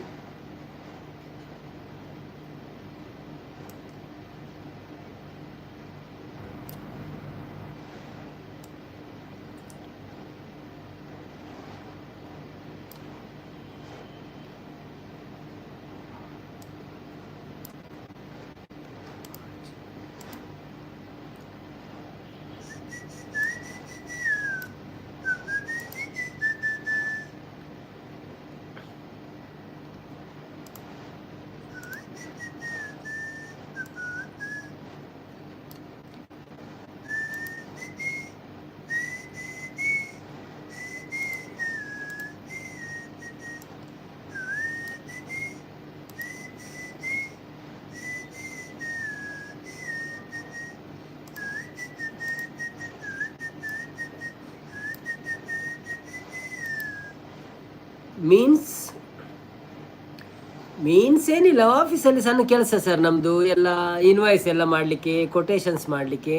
Means ಏನಿಲ್ಲ, ಆಫೀಸಲ್ಲಿ ಸಣ್ಣ ಕೆಲಸ ಸರ್ ನಮ್ಮದು. ಎಲ್ಲ ಇನ್ವಾಯ್ಸ್ ಎಲ್ಲ ಮಾಡಲಿಕ್ಕೆ, ಕೊಟೇಶನ್ಸ್ ಮಾಡಲಿಕ್ಕೆ,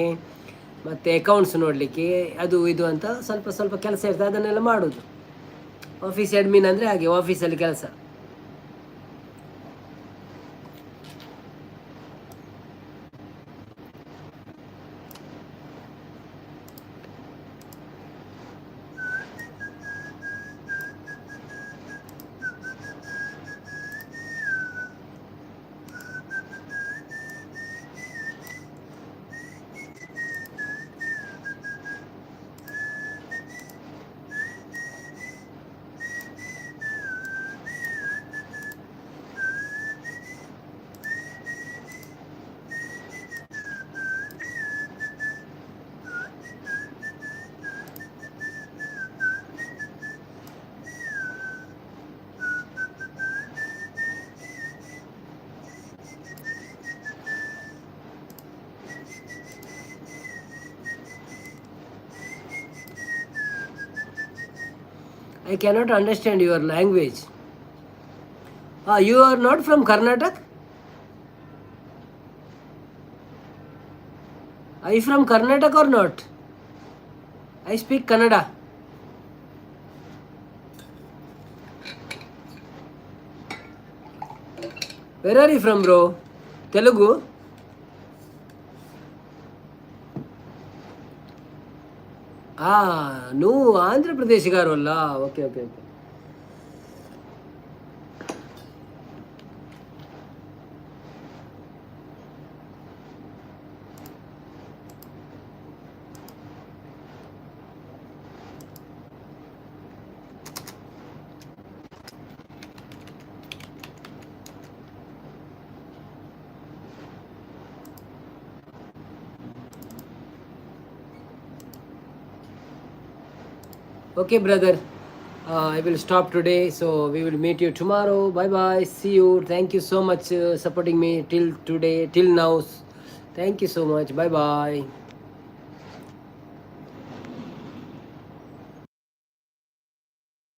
ಮತ್ತು ಅಕೌಂಟ್ಸ್ ನೋಡಲಿಕ್ಕೆ, ಅದು ಇದು ಅಂತ ಸ್ವಲ್ಪ ಸ್ವಲ್ಪ ಕೆಲಸ ಇರ್ತದೆ, ಅದನ್ನೆಲ್ಲ ಮಾಡೋದು. ಆಫೀಸ್ ಅಡ್ಮಿನ್ ಅಂದರೆ ಹಾಗೆ, ಆಫೀಸಲ್ಲಿ ಕೆಲಸ. I cannot understand your language. You are not from Karnataka? Are you from Karnataka or not? I speak Kannada. Where are you from bro? Telugu? నువ్వు ఆంధ్రప్రదేశ్ గారు వల్ల. Okay okay okay. Okay brother, I will stop today, so we will meet you tomorrow. Bye bye, see you. Thank you so much supporting me till today, till now. Thank you so much. Bye bye.